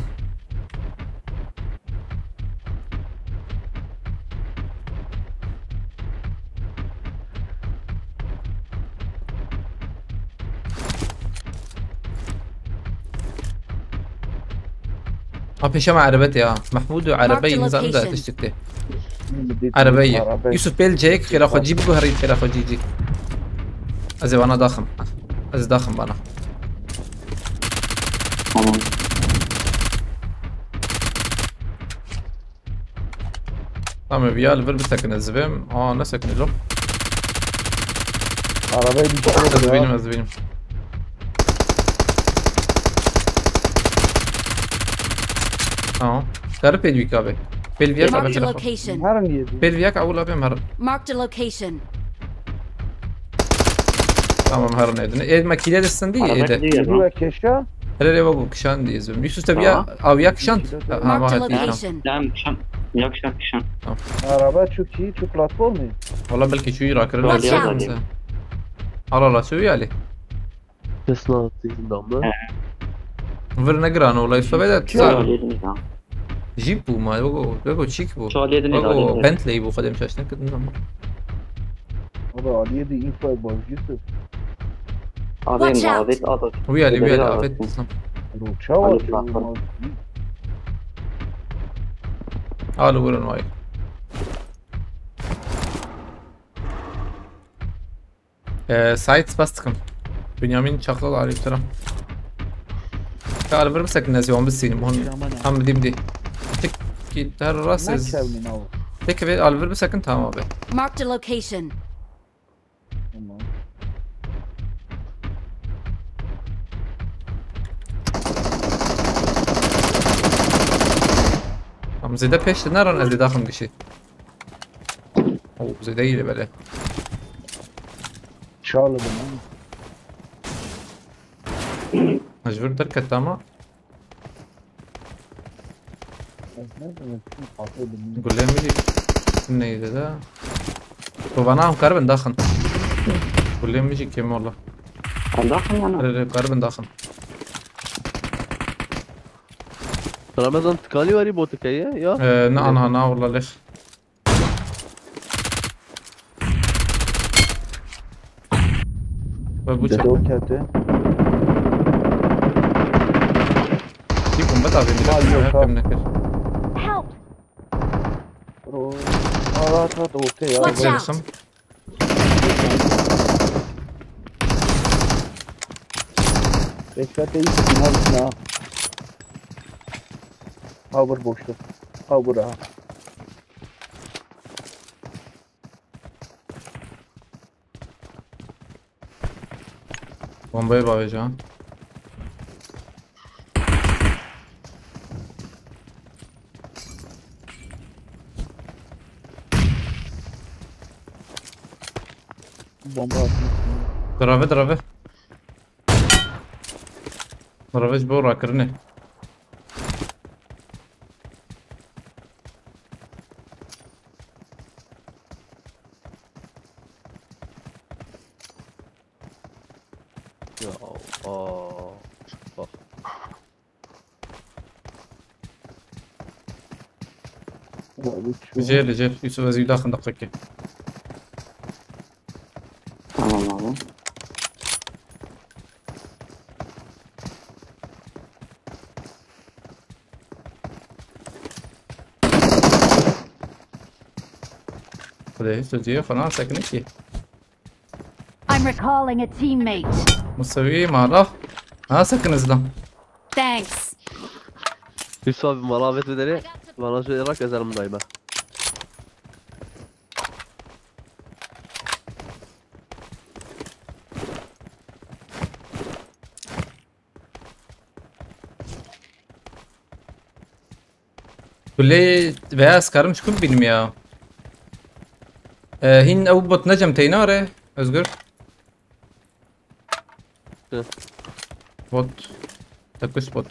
Ha, pêşe me erebet ya. Mahmud û erebey Marked nizam da location. tiştik tê. Erebey. Yusuf, pêl ceyek xêra xwe cî, bigo herî xêra xwe cî cî. Ez ê vana daxim. Ez ê daxim vana. Tamam. Tamam, viya li vir bisekine zivêm. Aa, nesekine lo. Arabayı bir Ez bînim, ez bînim. Tamam. Kare pêl wî kabe. Pêl viya kabe Marked a tira xwe. Location. Herin yedi. Pêl viya ka ewla bêm herin. Marked a location. Tamam, herin edine. Ê, me kîle distin dî, Araba ê de. gidiyor Bir lan. ve keşa. Herê rê wego kişan dî ez bim. Yusuf te viya, awiya kişan. Ha, ha, Marked a vahet, tamam. Location. Tamam, kişan. Yok, kişan, kişan. Araba çok iyi, çok platform mu? Valla belki şu rakırın Watch olacak out. Mesela. Ala la, çi wî alî? Kes nazdî zindam ne? Vir ne giran olay, sobe de tu Şöyle zan. Aliyordum ya. Jeep bû ma, wego, wego çîk bû. Şu aliyordum ya, Wego aliyordum. Bentley bû, xwedem şaş nekirin ama. Ola aliyê de info baz Yusuf. Abi, Watch out! Muhabbet at. Wî alî, wî alî, Aliyordum. Afet. Roça var. Aliyordum. Alî, vurun vay. Ee, sait spas dikim. Bünyamin Çakal, aleykümselam. Ya, alivir bisekin, ez wan bisînim. Hon, Tamam. Tam bidî bidî. Tik ki ter rast ez. Ne kevmin al. Peki, ve alivir bisekin, tamam abi. Marked a location. Tamam. Tamam, zêde pêş de nerin, ez ê daxim gişî. Oo, zêde iyi bele. Çalı bunu. Mecbur derket ama. Gulê min jî neydi de. Kovana em karibin daxin. Gulê min jî kêm ola. Em daxin yana. Re, re, karibin daxin. Ramazan tıkanı var ya, botu kayı ya. Ee, na, na, na, ola lêx. Ve bu Deto çek. Kete. Bir bomba da benim. Ha, yok, ha. Hem ne kır. Help! Bro. Aa, rahat, rahat, ortaya ya. Watch out! Bırakın. Bekle, değil, sıkın, al, sıkın, al. Ha, vur boşluk. Ha, vur, ha. Bombayı bağlayacağım. Bomba atmış. Drave, drave. Drave ji bo rakirinê. Ya Allah. Bak. Ya, bu şu Jêr, jêr. Yusuf, ez wî daxin deqekê. Tamam abi. Xwedê, tu cihê xwe nasekine kî? I'm recalling a teammate. Musewî mala. Nasekine zilam. Thanks. Yusuf abi, mala vet bedeli. Bana şöyle rak ezerim daima. Kulê veya ez karim ji ku bibînim ya. Ee, hîn ew bot necem teyna re, Özgür. Hı. Bot. Te kuşt bot.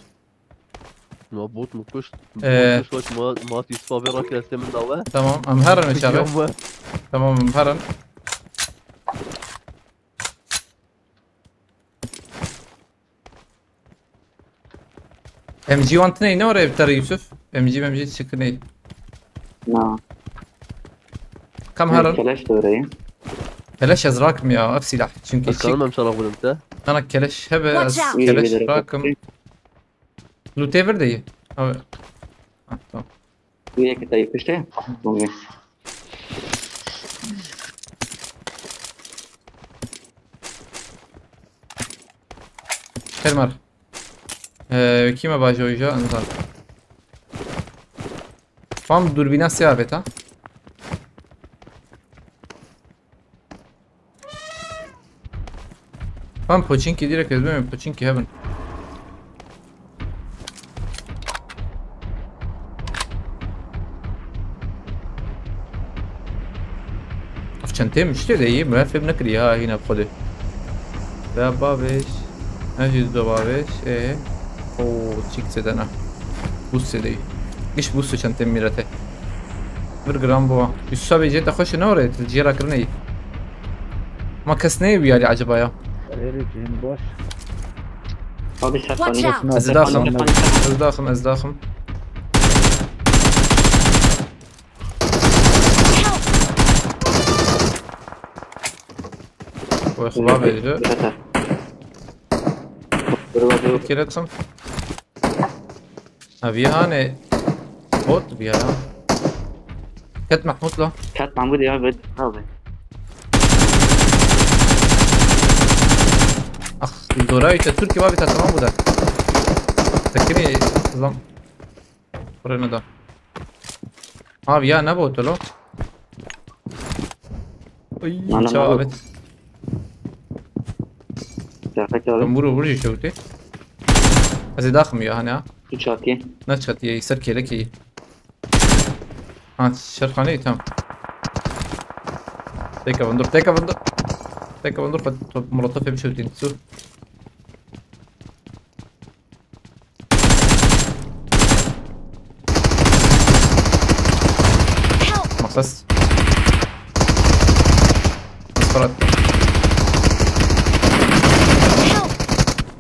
Ma bot mu kuşt? Ee. Bot kuşt, bak, ma, ma tispa bir rak ese min dawe. Tamam, em herin inşallah. Tamam, em herin. M G wan tiney ne oraya bir tane Yusuf? M G, M G çıkıney. Na. Kam Ne, haran? Keleş de oraya. Keleş ez rakim ya, ev silah. Çünkü Bakalım hem sana vurayım da. Sana keleş hebe Watch ez out. İyi keleş bilerek rakim. Yaptı. Loot ever de iyi. Abi. Ha, tamam. Niye ki tayı pişti? Bugün. Xêr mar. Ee, kî me bajo îja, insan. Tam durbîna sê avêt ha. Tam poçinkî direkt ez bim, poçinkî hebin. Ev çenteyê min tiştê de yî, min fêm nekirî ha hîna bi xwedê. Ve bavêj. Ne jî do bavêj. Ê. O çîk sedena. Bûst sedeyî. Giş bûst çentê mîrete. Vir giran bû. Yusuf abi cê te xweş ne orê, tu cê ra kirine yî. Ma kes neyê wî alî acaba ya? Erê cihên baş. Abi ser Watch panî. out! Ez daxim. Ez daxim, ez daxim. Wê xwe bavêje. Dur bak dur. Kêre dikim. Ev ya hanê bot bi ya. Ket Mahmut la. Ket Mahmut ya ve abi. Ax, dora işte Türkiye var bir takım bu da. Takimi zam. Buraya da. Abi ya ne bot lo? Ay, Lan, lan, çawa lan. Evet. Cafet abi. Ben vuru vuru işte öte. Ez ê daxim ya hani ha. Tu çatî. Ne çatıya ser kelek iyi. Ha şerxane iyi tamam. Teka vındır, teka vındır. Teka vındır, top molotof hep şutin su. Help! Masas. Masparat. Help!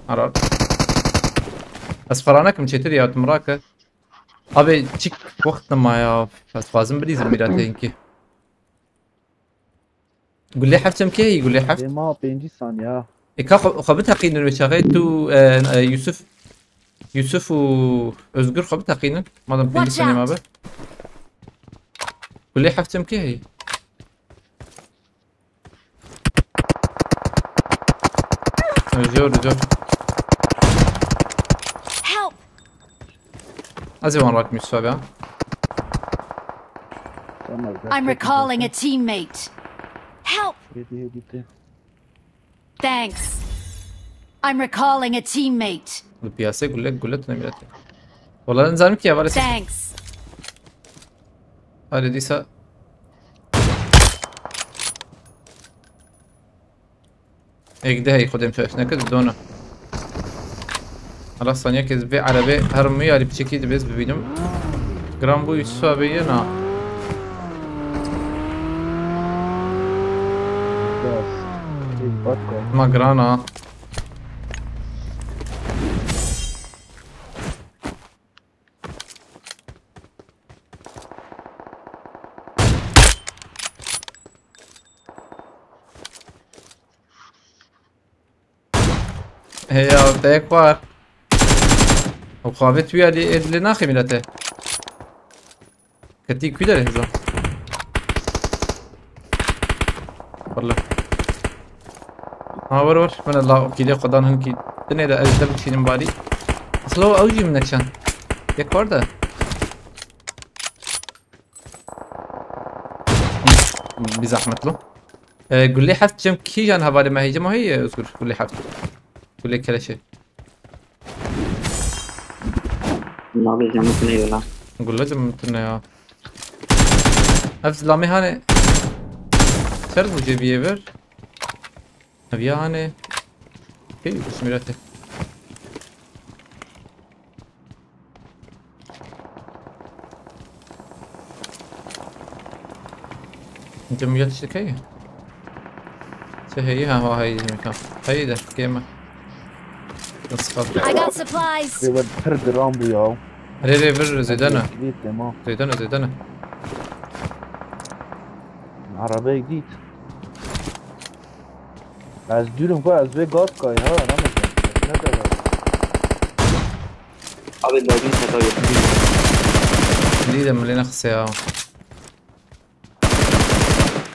Arar. Ez xwe ranekim çêtir ya, tu mirake. Abi çik wext nema ya. Ez xwazim bilîzim mîratê hinkî. Gulê heft çemkê heyî gulê heft. Dê ma pêncî saniye ha. E ka xwe xwe biteqînin wê çaxê tu e, e, Yusuf. Yusuf û Özgür xwe biteqînin. Madem pêncî Watch saniye out. mabe. Gulê heft çemkê heyî. Jor jor. Help! Ez ê wan rakim Yusuf abi ha. Tamam. I'm recalling a teammate. Help! Hêdî hêdî te. Thanks. I'm recalling a teammate. Li piyasê gule gule tune mîratê. Wala nizanim ki ya var. Thanks. Hadi dîsa. Êk de hey xwedê em şaş nekir dona. Hala saniye kes vê erebê her miyarî piçekî dibêz bibînim. Gram bu üç sabe ye na. Biraz. Ê, bak o. Ma grana. Hey ya, tek var. O xavê tu ya li edli naxê milete. Ketî ku der hêza. Valla. Ha, var var. Bana la kîlê xwedan hin kî. Dinê de ez de biçînim barî. Asla o ew jî min nekşan. Yek var da. Bir zahmet lo. E, gulê heft cem kîjan hevalê me heyce ma heye Özgür? Gulê heft. Gulê keleşe. Nabê cem tune yola. Gulê cem tune ya. Ev zilamê hane. Çer bu cebiye ver. Ev ya hane. Hey, bu smirate. Cemiyet işte key. Şey heyi ha ha heyi mekan. Heyi de keme. Nasıl kaldı? I got supplies. Rê we pir giran bû ya. Rê rê vir zêdene. Dît dema. Zêdene zêdene. Arabeyek dît. Ez dûrim ku ez vê gaz kay ha, Ramazan. Ne kadar? Abi lazım hata yok. Dî de milê nexse ya.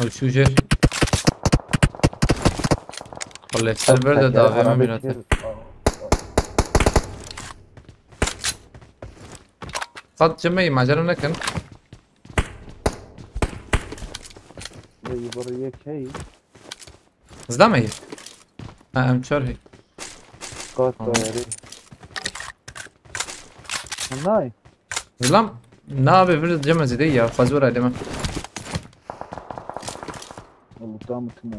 Ew çû jêr. Wallê ser ber de davê me mîrate. Qat cemeyî macera nekin. Vê yê yek hey. Zila me yê. Ha, em çar hey. Kat Tamam. dayarê. Nay. Zilam nabê vir cem ez dê ya, xwez wera deme. Luta mı tına?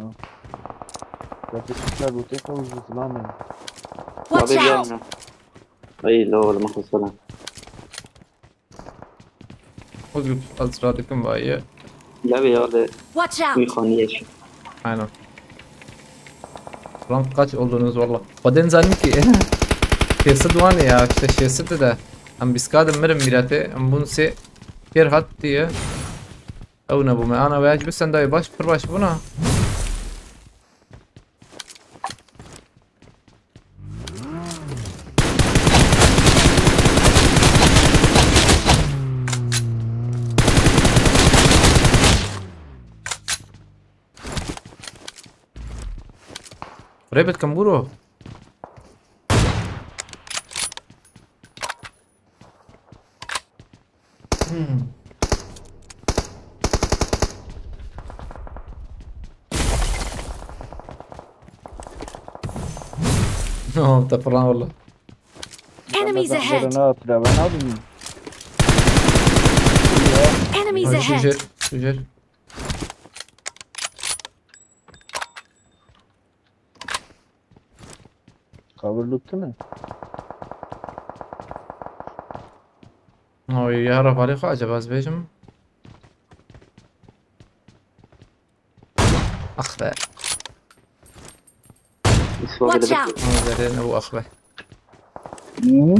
Kardeşim sen lutê xwe ji zilamê. Watch Abi out! gelme. Ay la oğlum, hoşçakalın. Özgür, az rahat ettim vayı. Abi ya de Watch out! mixaniye. Aynen. Rank kaç oldunuz valla? Xwedên zanim ki. Şêsid wan ya, işte şêsid de. Em bîst K de mirim mîretê, em bûn sê kêr hat diye. Ew nebû me. Ana we aç bir sen dayı baş, pir baş bûna. Rabbit kambûro. Hmm. No, te filan valla. Enemies ahead. Enemies ahead. Şujer, şujer. Cover looktine. Oy, ya Rabbi, xwe acaba ez bêjim. Ax be. Watch out! Ama zerê ne bu ax be. Hı?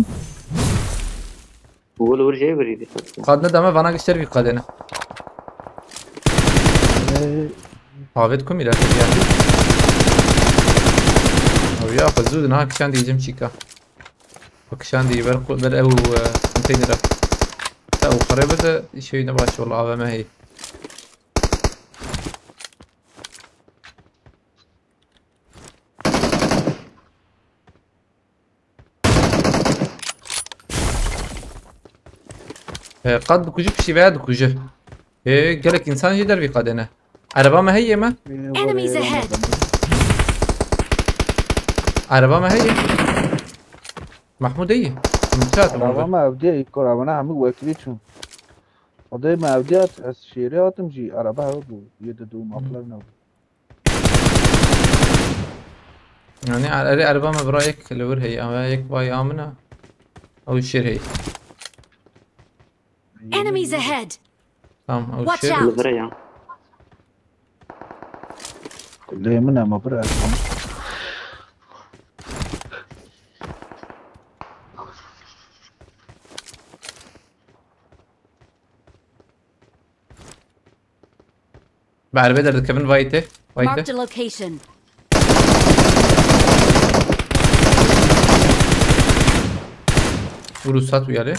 Wol wir jê birî dî. Qad ne deme vana gişter bir kadene. Ee, Avêt ku mîra geldi. Ew ya xwe zû di niha kişandî cim çîka. Xwe kişandî ber ku-, ber ew, e, konteynera. Te ew xerê bide, şey ne baş wala A V M hey. E, qad dikujî, piştî veya dikuje. E, gelek însan jî dervî qadê ne. Ereba me heye me? Enemies ahead. Ereba me heye. Mahmud heye. Min çat Ereba me evdî, kor evana hemû wekîlî çûn. Odê me evdî hat, ez şêrê hatim jî, ereba hev bû. Yê de dû mafler nebû. Yani, er-, erê ereba me bira yek li wir heye, ama yek vay amina. Ew şêr heye. Enemies ahead! Tamam, ew Watch şêr. Out! Li vir e ya. Lê min ama bira. Bi erebê derdikevin vayî tê. Vayî tê. Marked a location. Vurû sat uyarı.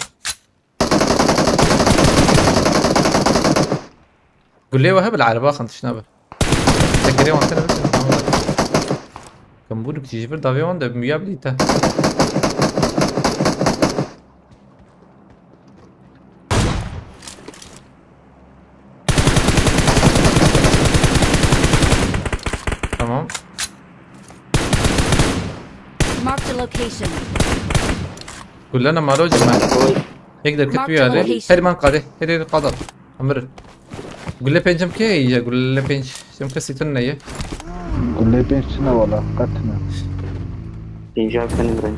Gulê we hebe li ereba xin tişt nabe. Tekerê wan tene bikin. Kambûr dikişî ji vir davê wan de muya bilî te. Tamam. Marked a location. Kullana maro cime. Oy. Yek derket Marked bir yerde. Location. Her man kade. Her yeri kadar. Amir. Gulle pencim ke ya, gulle penc. Sem ke sitin ne ye? Gulle penc çi ne wala, qet ne. Pênc benim reng.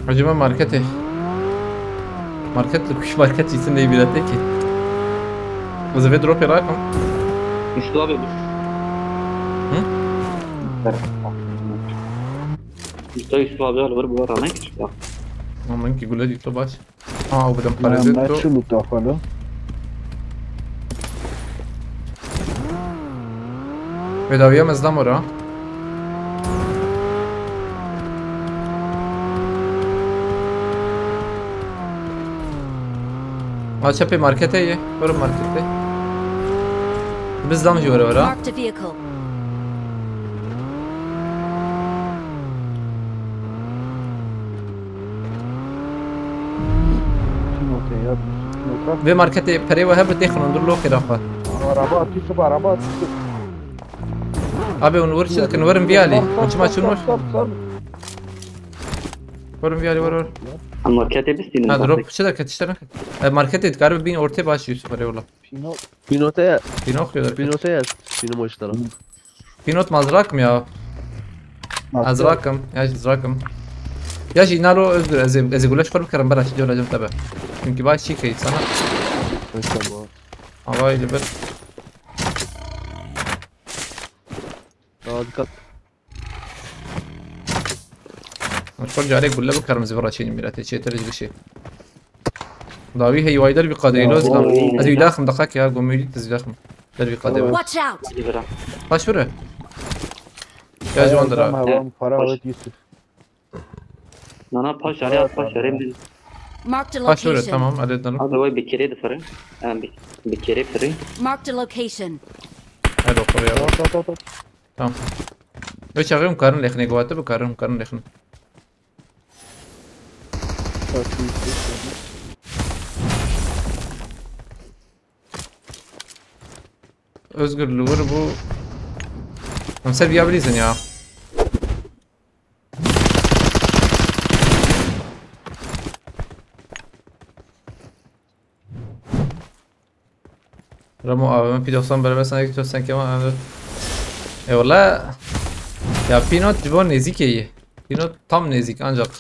Acaba markete. Market li kuş market çîsin de îbîretê ki. Ez vê dropê rakim. Üstü abi. Hı? Üstü, üstü abi, al, vur, bu var, ne küçük ya. Ama ki gule dîto baş. Ha, o bidim parêzê to. Çi loot daxwalo? Vê dawiya me zidam ora. Ha, çepê marketê ye. Were marketê. Bizdam jî were were. Marked a vehicle. Vê marketê perê we hebe têxin hundir lokê daxwe. Araba atî, araba atî. Abi, hûn wir çi dikin? Werin vî alî. Hûn çima çûn wir? Werin vî alî, wer, wer. Em marketê bistînin. Ha, drop çi derket, tişt derket. E, marketê dikaribe bîn ortê baş Yusuf, erê wala. Pînot. Pînotê ye. Pînok diyor derket. Pînotê ye. Pînim o işte lan. Pînot mazrak mı ya? Mazrak. Azrak im. Ya azrak im. Ya jî nalo Özgür, ez ê, ez ê guleş xwe bikerim, bera çi diyor acım tabi. Çünkü baş çî key sana. Tamam. Havayı bir. Aa, dikkat. Çar carê gulle bikarim zî vira çênim mîratê çêtir ji gişê. Dawî hey way dervî qadeyê lo zî dam. Oo. Ez wî daxim deqak ya gomîdî ez wî daxim. Dervî qadeyê. Watch out! Hadi bira. Paş vire. Ya ciwan dira. Tamam, tamam, para Evet. evet Yusuf. Nana paş araya paş araya biz. Marked a Paş vire location. Tamam, halledelim. Abi vay bir kere de fırın. Yani bir, bir kere fırın. Marked a location. Hadi okur ya. Tamam. Ve çağırıyorum karın lehine, guatı bu karın, karın lehine. Özgür Lugur bu. Komiser bir yabilirsin ya. Ramo abi, ben P doksan beraber sana götürsen Kemal abi. Eyvallah. Ya Pinot bu nezikeydi. Pinot tam nezik ancak.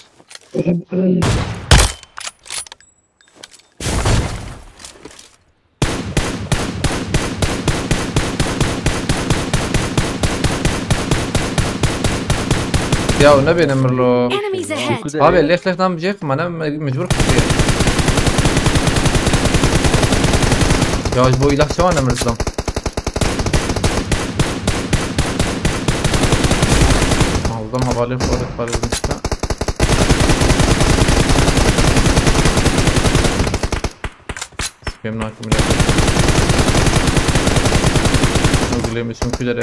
Ya o ne benim lo. Enemies ahead! Abi leh leh nam cek mana mecbur kusuyor. Ya bu ilah çawa ne mırslam. Aldım havale fare fare işte. Spam nakim ile. Hazırlayayım için külere.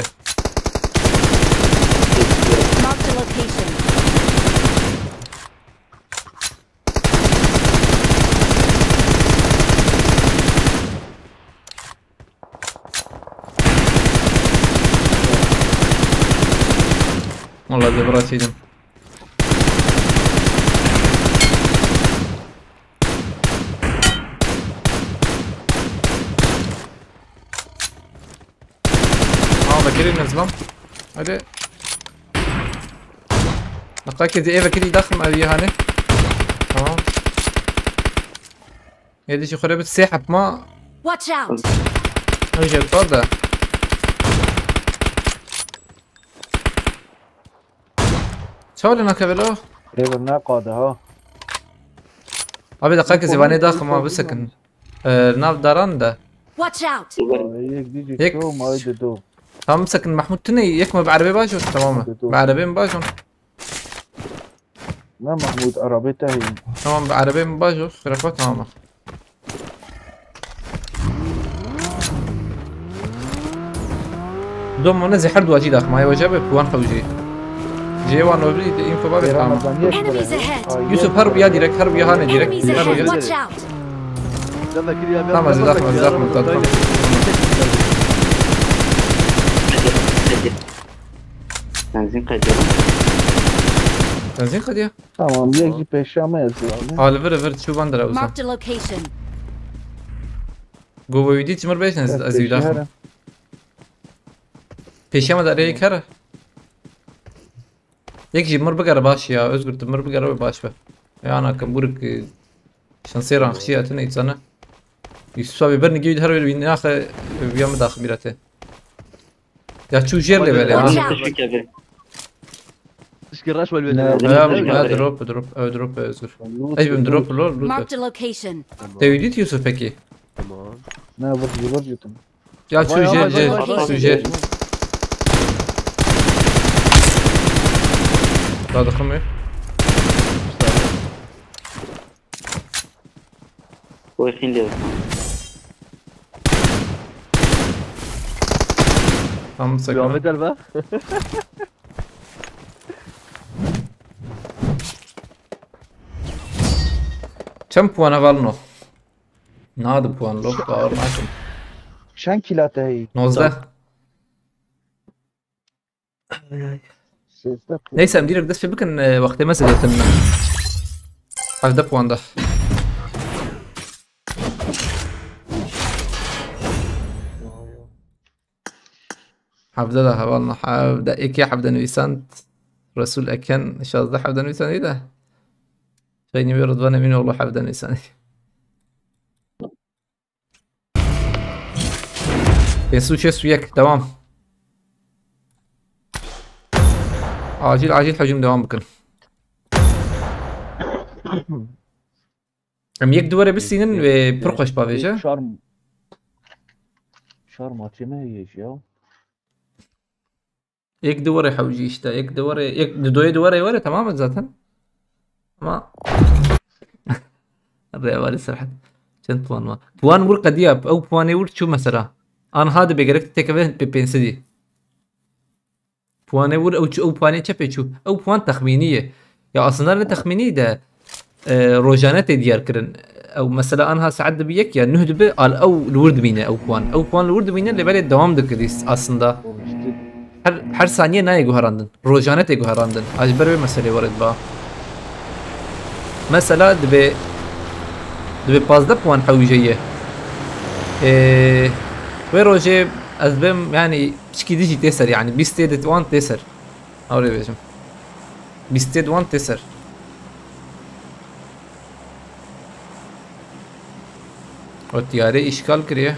Marked a location. Vallahi de bırakaydım. Aa, vekirî nezlam. Hadi. Dakika kedi, e, vekirî daxim ev yehane. Tamam. Yedi şu xure bit sê hep ma. Watch out! Ev jê tor da. Çawa lê nakeve lo? Êvir neqade ha. Abi, deqeke zî vanê daxim ma bisekin. Ee, nav daran de. Watch out! Yek dî Yek- ço, ma wê dido. Tamam, bisekin Mahmut tune, yek me bi erebê bajo, tamam mı? Dido. Bi erebê mi bajon? Ne Mahmut, arabê te heye. Tamam, bi erebê mi bajo, xirafa tamam. Dom mane zehir duacî daxim, ay wece be puan xewcî. Jê wan webî de info babê tamam. Enemies ahead! Yusuf, her ya direkt, her ya hane direkt. Enemies ahead! Watch out! Tamam, zî daxim, zî daxim, tamam. Benzin kaydırın. Benzin kaydırın. Tamam, yek jî pêşiya me ez diyorum. Hali vir vir çuban dira uza. Marked a location. Govo wîdî çimir beşin ez ez wî daxim. Pêşiya me de rê kere. Yek jî mir bigere baş ya, Özgür, tu mir bigere baş be. Ya ana ke burik, e, şansê ran xişiya tune îtsana. Yusuf abi ber nigî her bir naxe, e, ya mi daxim birate. Ya çû jêr lê belê ha. Watch out! Tişkî reş wel Ne, wele. Ya, ne, ya, ne? Drop, drop, ew drop, Özgür. Loot, Ey, bim loot. Drop, lo, loot. Marked a location. Te wî dît Yusuf pekî? Tamam. Ne, vur, vur, vur. Ya çû Vay, jêr, vay, vay, jêr, vay, vay, çû vay. Jêr. Daha da kımı. Oy, xîn lê. Tam sekme. Ahmet Elba. Çend puan hevalno? Nadi puan lo, bawer nakim. Çend kila te heyî? Nozdeh. Sêzdeh. Neyse, em direkt dest pê bikin, e, wextê me zêdetir ne. Hevdeh puan da. Hevdeh da hevalno, hevdeh, êkê hevdeh nivîsand. Resul Eken, şazdeh hevdeh nivîsandî de. Peynî wê Rıdvan Eminoğlu hevdeh nivîsandî. Pênc sed û şêst û yek, devam. Acil, acil hücum devam bikin. Em yek duwarê bisînin wê pir xweş bavêje. Şar, şar maçê me heye jî ya. Yek duwarê hewcî işte. Yek duwarê, yek di doyê duwarê were tamam e zaten. Ama Rêvarê Serhet. Çend puan var? Puan wir qediya. Ew puanê wir çû mesela. Anha dibe gerek tekeve pê pênc sedî. Puanê wir ew çû, ew puanê çepê çû. Ew puan texmînî ye. Ya aslında ne texmînî de, e, rojane tê diyar kirin. Ew mesela anha saet dibi yek ya nuh dibi al ew li wir dibîne ew puan. Ew puan li wir dibîne lê belê dewam dikirî aslında. Her, her saniye nayê guherandin. Rojane tê guherandin. A ji ber wê meselê were diba. Mesela dibe, dibe pazdeh puan hewîje ye. E, wê rojê ez bim yani Piçkî dijî tê ser, yani bîstê di wan tê ser. Ew rê bêjim. Bîstê di wan tê ser. O tiyarê îşgal kiriye.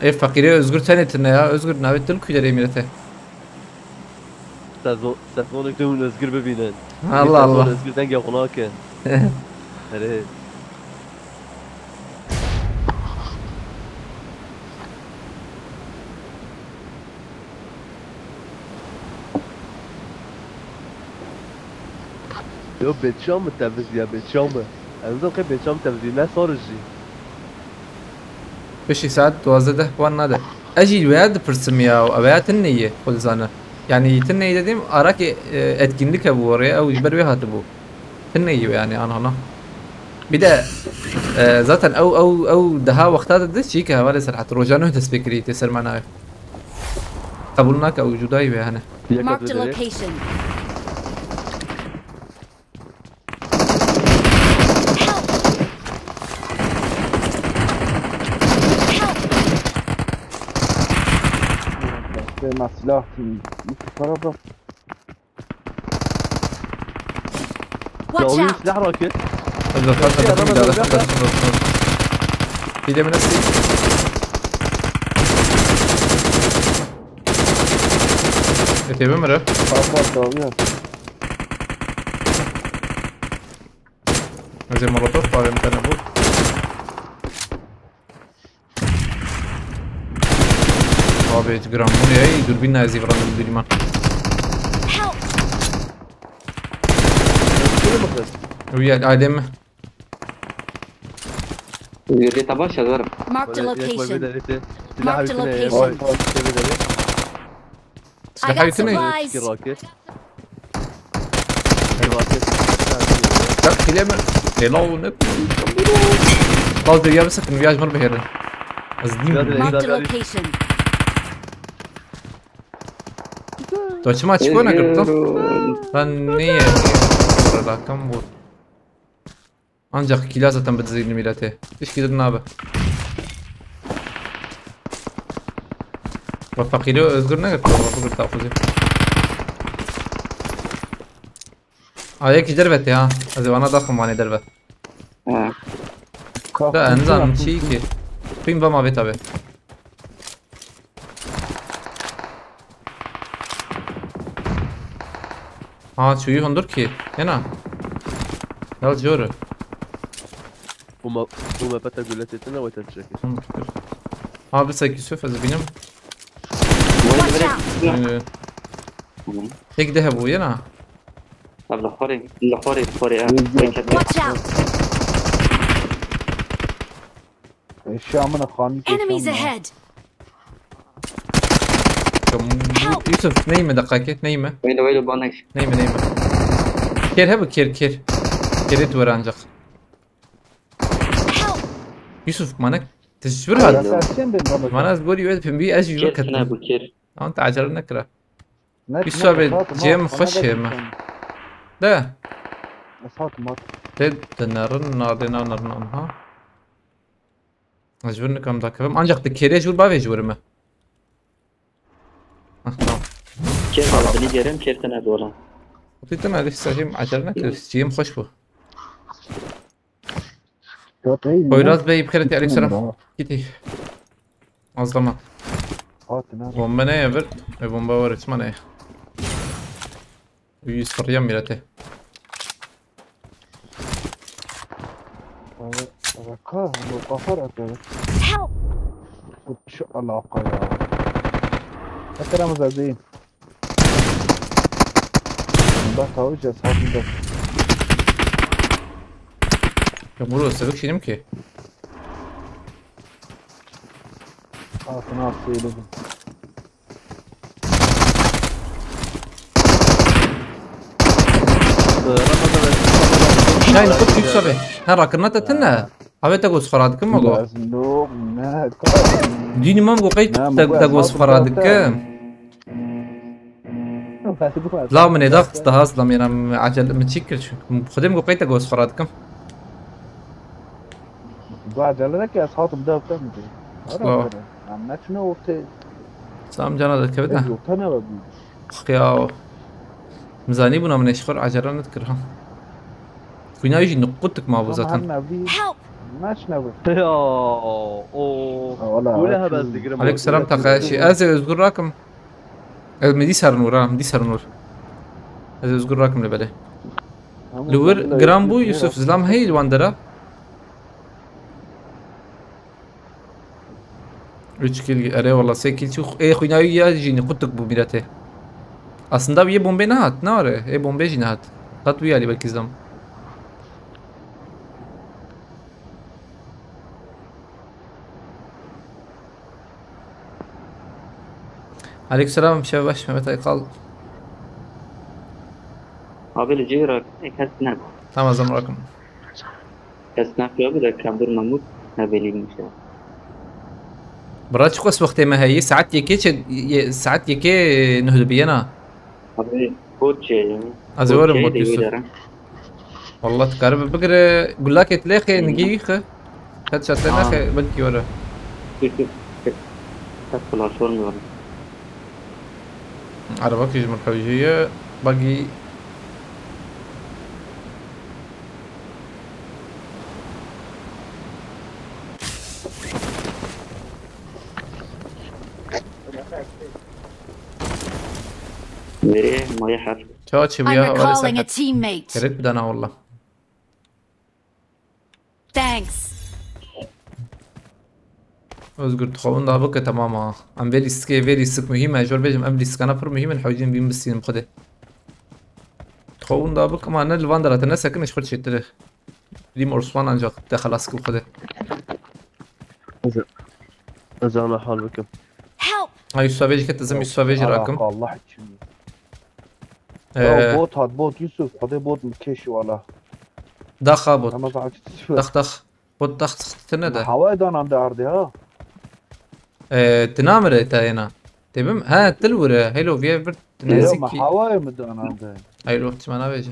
Ê feqîrê Özgür tenê tune ya. Özgür navê til kuy derê mîrete. Sezon, sezonek tu hûn Özgür bibînin. Allah Allah. Özgür dengê xwe nake. Erê. Yo, bêçam mi teviziya, bêçam mi? Ez dikim qey bêçam tevizî, ne sar jî. Piştî saet duwazdeh deh puan nade. Ez jî veya dipirsim ya, veya tinne ye, xwe dizane. Yani tinne ye dediğim, arakê, e, etkinlik hebû oraya, ew ji ber wê hatibû. Tinne ye yani, ana ana. Bir de, e, zaten ew, ew, ew daha wexta de çî ke hevalê Serhat, roja nuh dest pê kirî tê ser manayê. Qebûl nake, ew cudayî wê hene. Marked a location. Help! Help! Destê me silah, para bırak. Watch out! Silah roket. Hadi bakalım, hadi bakalım, hadi bakalım. Bir de mi nasıl? Ete mi mire? Bak, bak, dalıyor. Ez ê molotof bavêm te nebû. Abi, tu giran bûne ya, ey, durbîn ez ê virandim dûrî man. Help! Ew ya, ailê me. Yürü, tamam, şazarım. Marked a location. Marked a location. Silah haytine. I got supplies. Bak, kileme. Helal ne? Bal diyor ya, bir sakın, bir ajmar bir yerin. Azdim. Marked a location. To çima çiko ne kırptın? Ben niye? Burada kan bu. Ancak kila zaten bi dizî milete. Hiç gidir nabe. Bak, fakiri Özgür ne gitti? Bak, bu gitti, Afuzî. Ayak dervet ya. Ez ê vana daxim vanê dervet. Ha. Da en zan çi ki. Ping bama be tabi. Ha, çuyu hundur ki. Hena. Ya, jor. Bu ma-, bu mapete gule têtine, wê te çekir. Tamam, şükür. Ha, bir sek Yusuf, ez binim. Watch out! Ee, Hı. Tek de bu yana. Abi, li xorê, li xorê, xorê, ha. Watch out! Eşya min xanî. Enemies ahead! Tamam, bu Help! Yusuf, neyme dakika, neyme? Weylo, weylo, banek. Neyme, neyme? Kêr hebû, kêr, kêr. Kêrê tu were ancak. Help! Yusuf, manek. Tişbir hat. Mana ez gorî wê pembî ez jî wê ketim. Kêr tune bû, kêr. Ama te acele nekira. Yusuf abi, cem xweş hê me. De. Te dinerin, nadê nanerin anha. Ez ji vir nikam dakevim. Ancak di kêrê ji vir bavê ji vir me. Ah, tamam. Kêr bavê dilî gerim, kêr tine dolan. Wextî tine dî sehîm acele nekir. Cem xweş bû. Poyraz Bey, bi xêr hatî, aleyküm selam. Gidî. Azlama. Bombe ne ya bir? E, bomba var, içma ne? Yüz fırıya mirete. Reka, bu kafa reka. Help! Şu alaka ya. Ekrem Zazî. Bak, tavuş ya, satın da. Ya bunu sebek şeyim ki. Altına atlayalım. Şahin, xud tut sabe. Ha, rakirna te tine. Abi te gos xara dikim mi go? Yok, ne? Dînî mam go qey Ne, te bu te gos Esat xara bu dikim. La min ê daxist daha asla min acele min çî kir çünkü. Xwedê min go qey te gos xara dikim. Bu acele ne ki, ez hatim da öpten mi? Xo. Em ne çine ortaya. Sam cana da kevit ha. Yok, tane var bu. Ya. Mizanî bûna min ê ji xwe re acele nedikir ha. Xwîna wî jî niqûtik ma bû zaten. Hem nevi. Help! Naş nevi. Ya o. Wala, Öyle ha, hebez şu- digirim. Aleyküm selam Taqayaşî. Ez ê Özgür rakim. Ez mi dî serin û ra, mi dî serin û. Ez ê Özgür rakim li belê. Tamam, Li wir tamam, giran bû tamam. Yusuf, zilam heyî li wan dera. Üç kill, erê wala sê kill çû. Ê xwîna wî ya jî niqûtik bû mîretê. Aslında wî yê bombê nehat, ne were? Ê bombê jî nehat. Qet wî alî belkî zam. Aleykümselam, şev baş, Mehmet Aykal. Abi li cihê re kes ne. Tamam, zam rakim. Kes ne ya, bir de Kabir Mahmut ne belî işte. Bira çiqas wextê me heye? Saet yekê çi, ye- saet yekê nuh dibiyena. Abi bot çê yani. Ez ê werim bot Yusuf. Wallah dikaribe bigire gulakê dilê xê nigê wî xi. Headshot lê Tamam. Nexê belkî were. Çünkü tek flash olmuyor. Araba ki ji min hewce ye. Bagî. Nereye? Maya her. Çawa çi I'm bûya were recalling a serhet. Teammate. Gerek bidana wallah. Thanks. Özgür, tu xwe winda bike, temam ha. Em vê lîstikê, vê lîstik muhîm e. Jor bêjim, em lîstikana pir muhîm in, hewcîn bîn bistînin bi Xwedê. Tu xwe winda bike, ma ne li van dera te nesekin, ji xwe çêtir e. Dîm Osman ancak te xelas kir bi Xwedê. Ez ana hal bikim. Help! Ha, Yusuf Avêjî ket, ez em Yusuf Avêjî rakim. Allah için. Ee, Ya bot hat, bot Yusuf, hadi bot mu keş wala. Daxa bot. Ama daha çiçi. Dax dax. Bot dax tine de. Havaya danan da ardı ha. Ee, tina mire ta yena. Tebim? Ha, til vure. Hello, viye bir Ya ma nezikî. Havaya mı danan da? Hayır, wextî me navêje.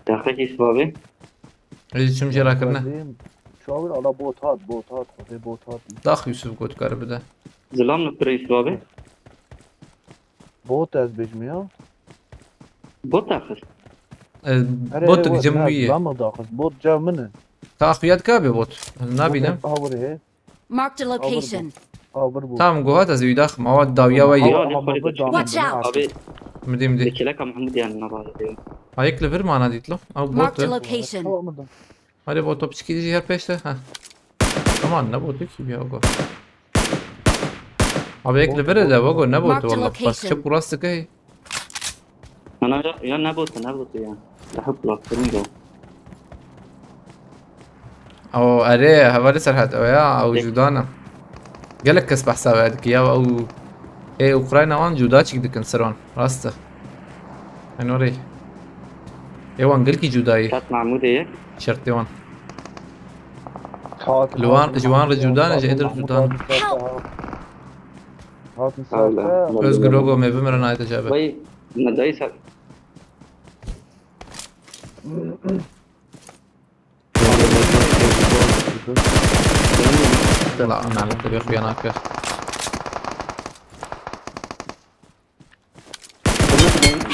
Daxek Yusuf abi. Êjî çim jê rakirine. Çavir ala bot hat, bot hat, hadi bot hat. Dax Yusuf got kar bide. Zilam li pir Yusuf abi. Bot ez bêjim ya. Bot daxist. Ee, bot cem wî ye. Lan mı daxist, bot cem min e. Ta xuya dika be bot. Nabînim. Avır he, Marked a location. avır bu. Tamam, gohat ez wî daxim. Awa dawiya we ye. Ya, Ama ne bu fark danan Watch ne out. artık. Abi Midim li di. keleka Mahmud yani ne var diyor. Ayık li vir mana dîtlo. Ew bot. Marked a location. Tamam mı? Hadi bot, top çikî jî her peşte. Ha. Aman ne botu ki ya go. Abi ek li vir de go ne botu Marked wallah. location. Bak çip burası ki. Ana ya, ya ne botu, ne botu ya. Daha platform da. O erê, hevalê Serhat, o ya, ew cuda ne. Gelek kes behsa we dike ya, ew ê Ukrayna wan cuda çîk dikin ser wan. Rast e. Eno rê. Ê wan gelkî cuda ye. Kat Mahmudê ye. Şertê wan. Hat, Li wan, ji wan re cuda ne, ji êdir cuda ne. Hatin Allah. serte. Özgür Ogo me bimire nayte cabe. Vay, ne daysa. La, nalet te bê xuya nake.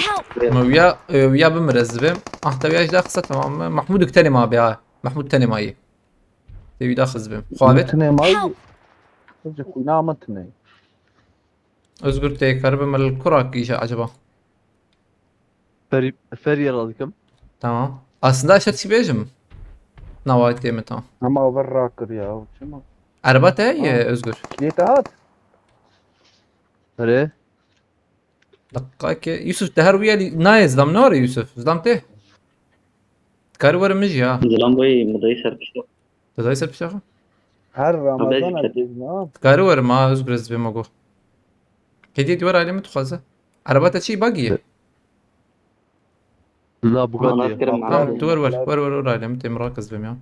Help! Me wiya, e, wiya bimire ez dibêm. Ah, te wiya ji da qisa, tamam mı? Mahmud tenê ma be ha. Mahmud tenê ma yî. Te wî da xiz bim. Xwabet. Tine may. Help! Sizce kuyna mı tine? Özgür te karibe me li kura kîje acaba? Ferî, Ferî'ye razî kim? Tamam. Aslında aşağı çi bêjim? Nava tê min, tamam. Ama o bir rakir ya, o çima? Araba te ye, Özgür? Yê te hat? Erê. Deqayekê. Yusuf, te her wî yelî nayê zilam, ne were Yusuf? Zilam tê? Karî were min jî ha. Zilam wê min dayî ser pişta. Te dayî ser pişta xwe? Her Ramazan ez bêjim ha. Karî were ma, Özgür, ez bêma go. Kediyê dîwar alê min dixwaze. Araba te çi, bagî ye? Na, Bugatti ye. Tamam, tu wer wer, wer wer, wer alê min, têm rak ez bêm ya.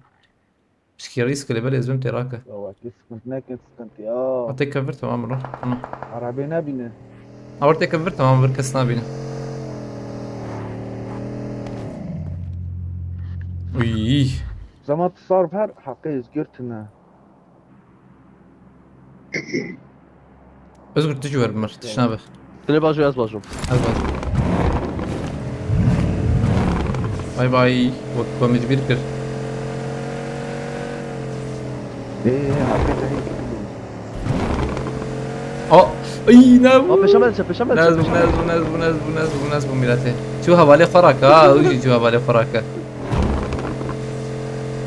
Pişkî rîsk li ber ez bim tê rake. Ya, wekî sıkıntı nekin, sıkıntı ya. Atê kevir tamam bro. Ana. Arabê nebîne. Awar tê kevir tamam, bir kes nabîne. Uy. Zaman tasarruf her hakkı özgür tine. Özgür, tu jî wer bi mir, tişt nabe. Tu ne baş, ez baş im. Ez baş. Bay bay. Wek ku min ji bîr kir. Ê, ê, ê, hakikaten. O, ay, ne bu? Aa, peşa me diçe, peşa me diçe, Nez bu, peşa me nez bu, nez bu, nez bu, nez bu, nez bu milletê. Çû hevalê xwe rake, ha, ew jî çû hevalê xwe rake.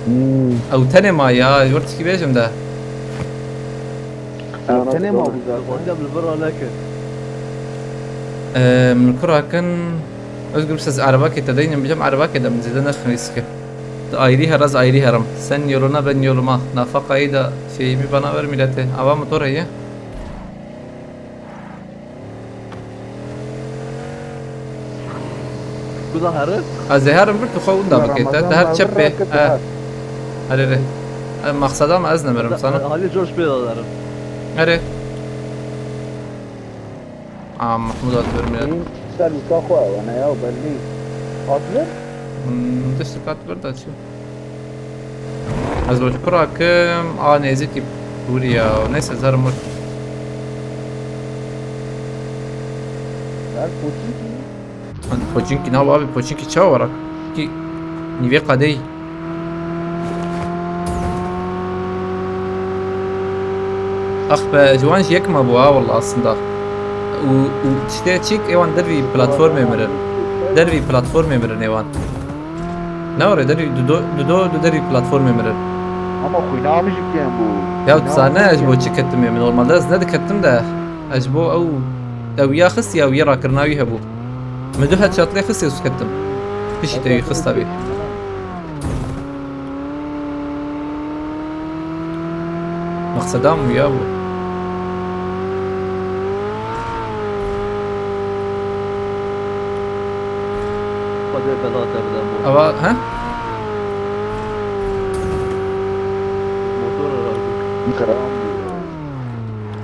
Hmm. Ew tenê ma ya, ji wir tişkî bêjim de. Tenê ma bû zaten. Dixwazî em li vir raneke. Ee, min kura kin, Özgür, siz erebakê te deynin, bicem erebakê de min zêde nexin rîske. Tu ayrî her, ez ayrî herim. Sen yoluna, ben yoluma. Nafaqayı da şeyimi bana ver milletê. Ava motor heye. Kuda herin? Ez ê herim vir, tu xwe winda bike. Te, te her çepê. He. Erê, erê. E, maqseda me ez nemirim sana. Halî coş pê de derim. Erê. Aa, Mahmud hat vir millet. Ser wisa xwe ew ne ya, belli. Hat vir? Hmm, diştik hat vir da çi? Ez baş kura kim, a nêzîkî bûrî ya. Neyse, ez herim wir. Her Pochinki mi? Hani Pochinki, ne abi, Pochinki çawa var? Ki nîvê qadeyî. Ax be, ji wan jî yek mabû ha, walla aslında. Û, û tiştê çîk, êwan dervî platformê mirin. Dervî platformê mirin êwan. Ne were derî, dudo, dudo, du derî platformê mirin. Ama xwîna min jî kêm bû. Ya tu zane ez ji bo çi ketim ê? Min normalde ez nediketim de. Ez ji bo ew, ew ya xist ya, ew ya rakirina wî hebû. Min du headshot lê xist, ez ketim. Pişî te wî xista bî. Maqseda min ya bû. Xwedê bela te bide bo. Ava, he? Motor herhalde.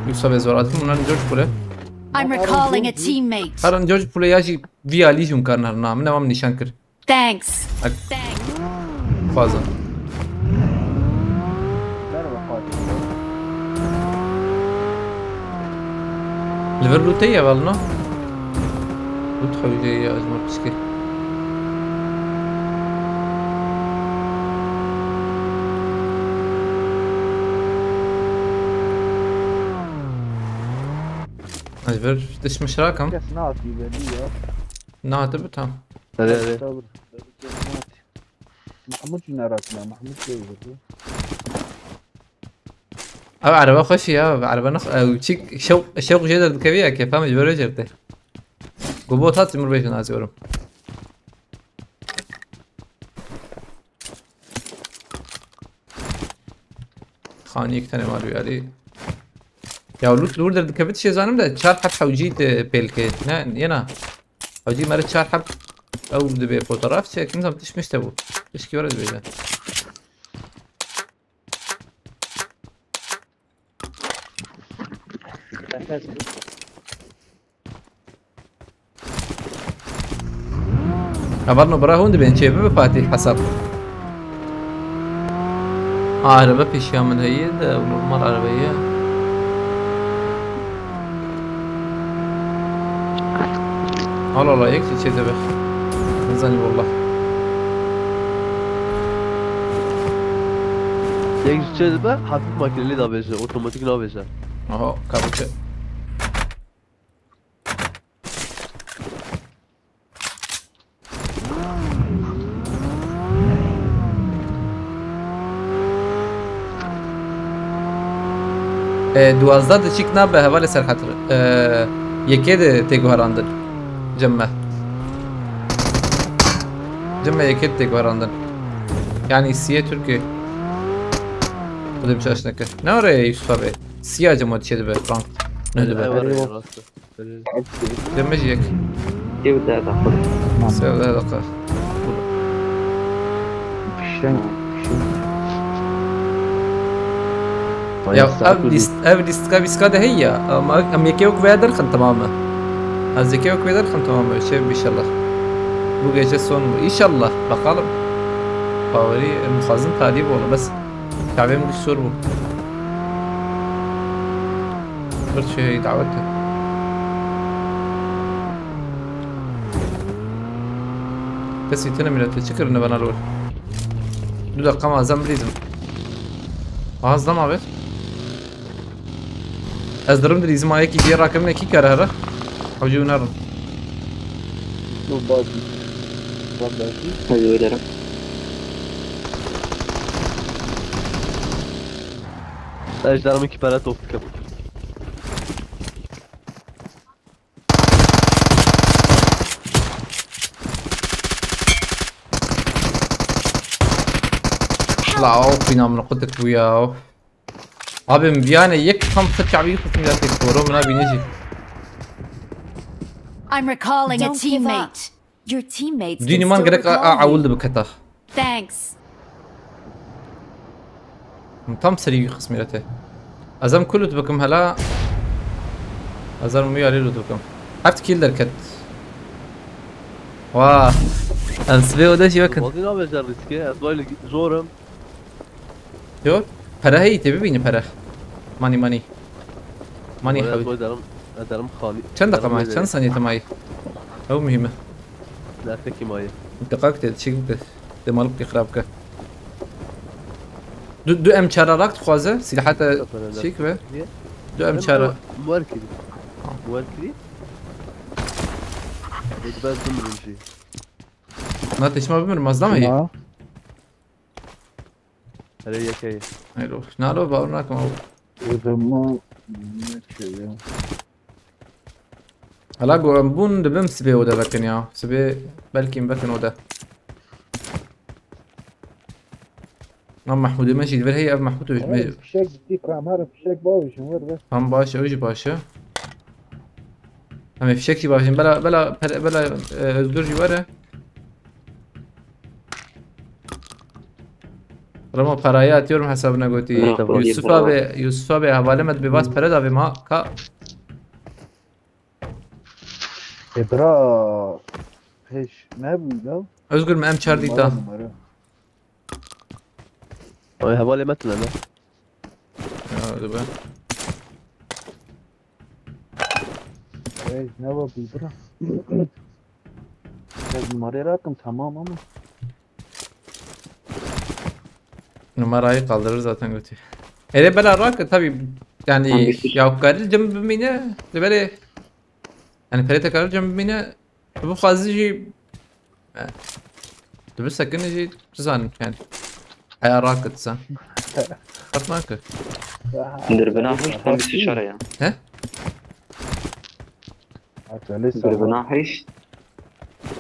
Yusuf ez veratim, unan George Pule. I'm recalling a teammate. Herin George Pule ya jî vî alî jûn karnar na, min eva min nîşan kir. Thanks. Ak-, Thanks. Xwaza. Li vir lûtê ye, vel no? Lût hewce ye, ez mar piskê. Ez vir dişmiş rakim. Kes nahatî belî ya. Nahate bi tam. Erê, erê. Mahmut yine rakına, Mahmut şey vurdu. Abi araba xweş ya, araba nax, ew çik şewq, şewq jê derdikevî ya, kêfa min ji ber wê jê dide. Gobot hat, Timur Bey, şuna atıyorum. Xanî yek tane var bir yeri. Ya lût li wir derdikeve tiştê zanim de çar heb hewcî de pêl ke. Ne, yena. Hewcî mere çar heb ew dibê fotoğraf çek. Nizam tişt mişte bû. Tişkî were dibêje. Hevalno bira hûn dibên çê bibe Fatîh hesab. Ha, araba pêşiya min heye de, normal araba ye. Allah Allah, yek çê dibe. Nizanî wallah. Yek çê dibe, hafif makineli de bêje, otomatik nabêje. Aha, kabuçe. E, duwazdeh de çîk nabe hevalê Serhat. E, yekê de tê guherandin. Cem me. Cem me yekê de tê guherandin. Yani siye Türkiye. Bu da bir şey neke. Ne oraya Yusuf abi? Siya Cem o diye de be, frank. Ne de be? Eyvallah, eyvallah. Demej yek. Yew deh daqiqe. Sê deh daqiqe. Fişeng, fişeng. Ya, ev list-, ev listka viska de heye ya. Ama em yekê wek vê derxin, tamam mı? Ez yekê wek vê derxin, tamam mı? Şey, inşallah. Bu gece son mu? İnşallah. Bakalım. Favori, em xwazin talî bû, bes. Çavê min sor bû. Bir şey davet et. Kesî tine milletê çi kirine bana lor. Du dakika ma zem bilîzim. Aha, zam abi. Ez dirim dilîzim ayekî diye rakibine kî kere here. Hewcî wî nerin. Bu bazı. Bazı. Hadi öderim. Ejderhamı ki para top kapı. La of, bîna min qutik bû ya. Abi, min biyane yek tam ser çavî xistim ya tek koro min abîne jî. I'm recalling a Don't give up. Teammate. Your teammates Dînî can man still gerek a, recall a, you. Awil de biketa. Thanks. Tam serî wî xismî re tê. Ez em ku lut bikim hela. Ez em wî alî lut bikim. Heft kill derket. Wa. Em sibê ode jî wekin. Wazî nabêje riske, ez wayli zorim. Yo. Pere heyî tê bibîni pere. Money, money. Money. Wayli xewi. Ez wayli derim, ez derim xanî. Çend deqa mayî? Çend saniye te mayî? Ew muhîm e. Derfekî mayî. Deqa kite, çîk bike. Dê malî bike, xirab bike. Du, du M çar rak dixwaze, sîlaha te çêk be. Du M çar. Muwer kirî. Ha. Muwer kirî. Ê, dibez bimirim jî. Na teşma bimirim, az dama ye. Hele yekeyî. Hello. Nalo, bawer nakim ew. Ê, dema ne çeye. Hala go em bûn dibim sibê ode vekin ya. Sibê belkî em vekin ode. Lan Mahmudê me jî li vir heye, ev Mahmud û me. Fişek cidî kamera fişek bavêjin wir be. Tam baş, ew jî baş e. Em ê fişek jî bavêjin. Bela, bela, pere-, bela, e, Özgür jî were. Remo parayı atıyorum hesabına götü. Tamam. Yusuf abi, Yusuf abi havale me bir vas para da bir ma ka. E, bira, pêş nebû ya. Özgür, me M çar dîta. Numara, numara. Ay, hevalê me tune ne? Ya, hadi be. Ey, ne var bu, bira? Ez numarayı rahatım, tamam ama. Numarayı kaldırır zaten götü. Hele bela rak tabi yani. Tamam, bitti. Ya karil cem bimine de böyle yani pere tekrar cem bimine bu fazla şey. E, tu bir sakın şey zaten yani. Aya rak etsen. Atma ki. Dirbina hoş tam bir sıçara ya. He? Atölye sana. Dirbina hiç.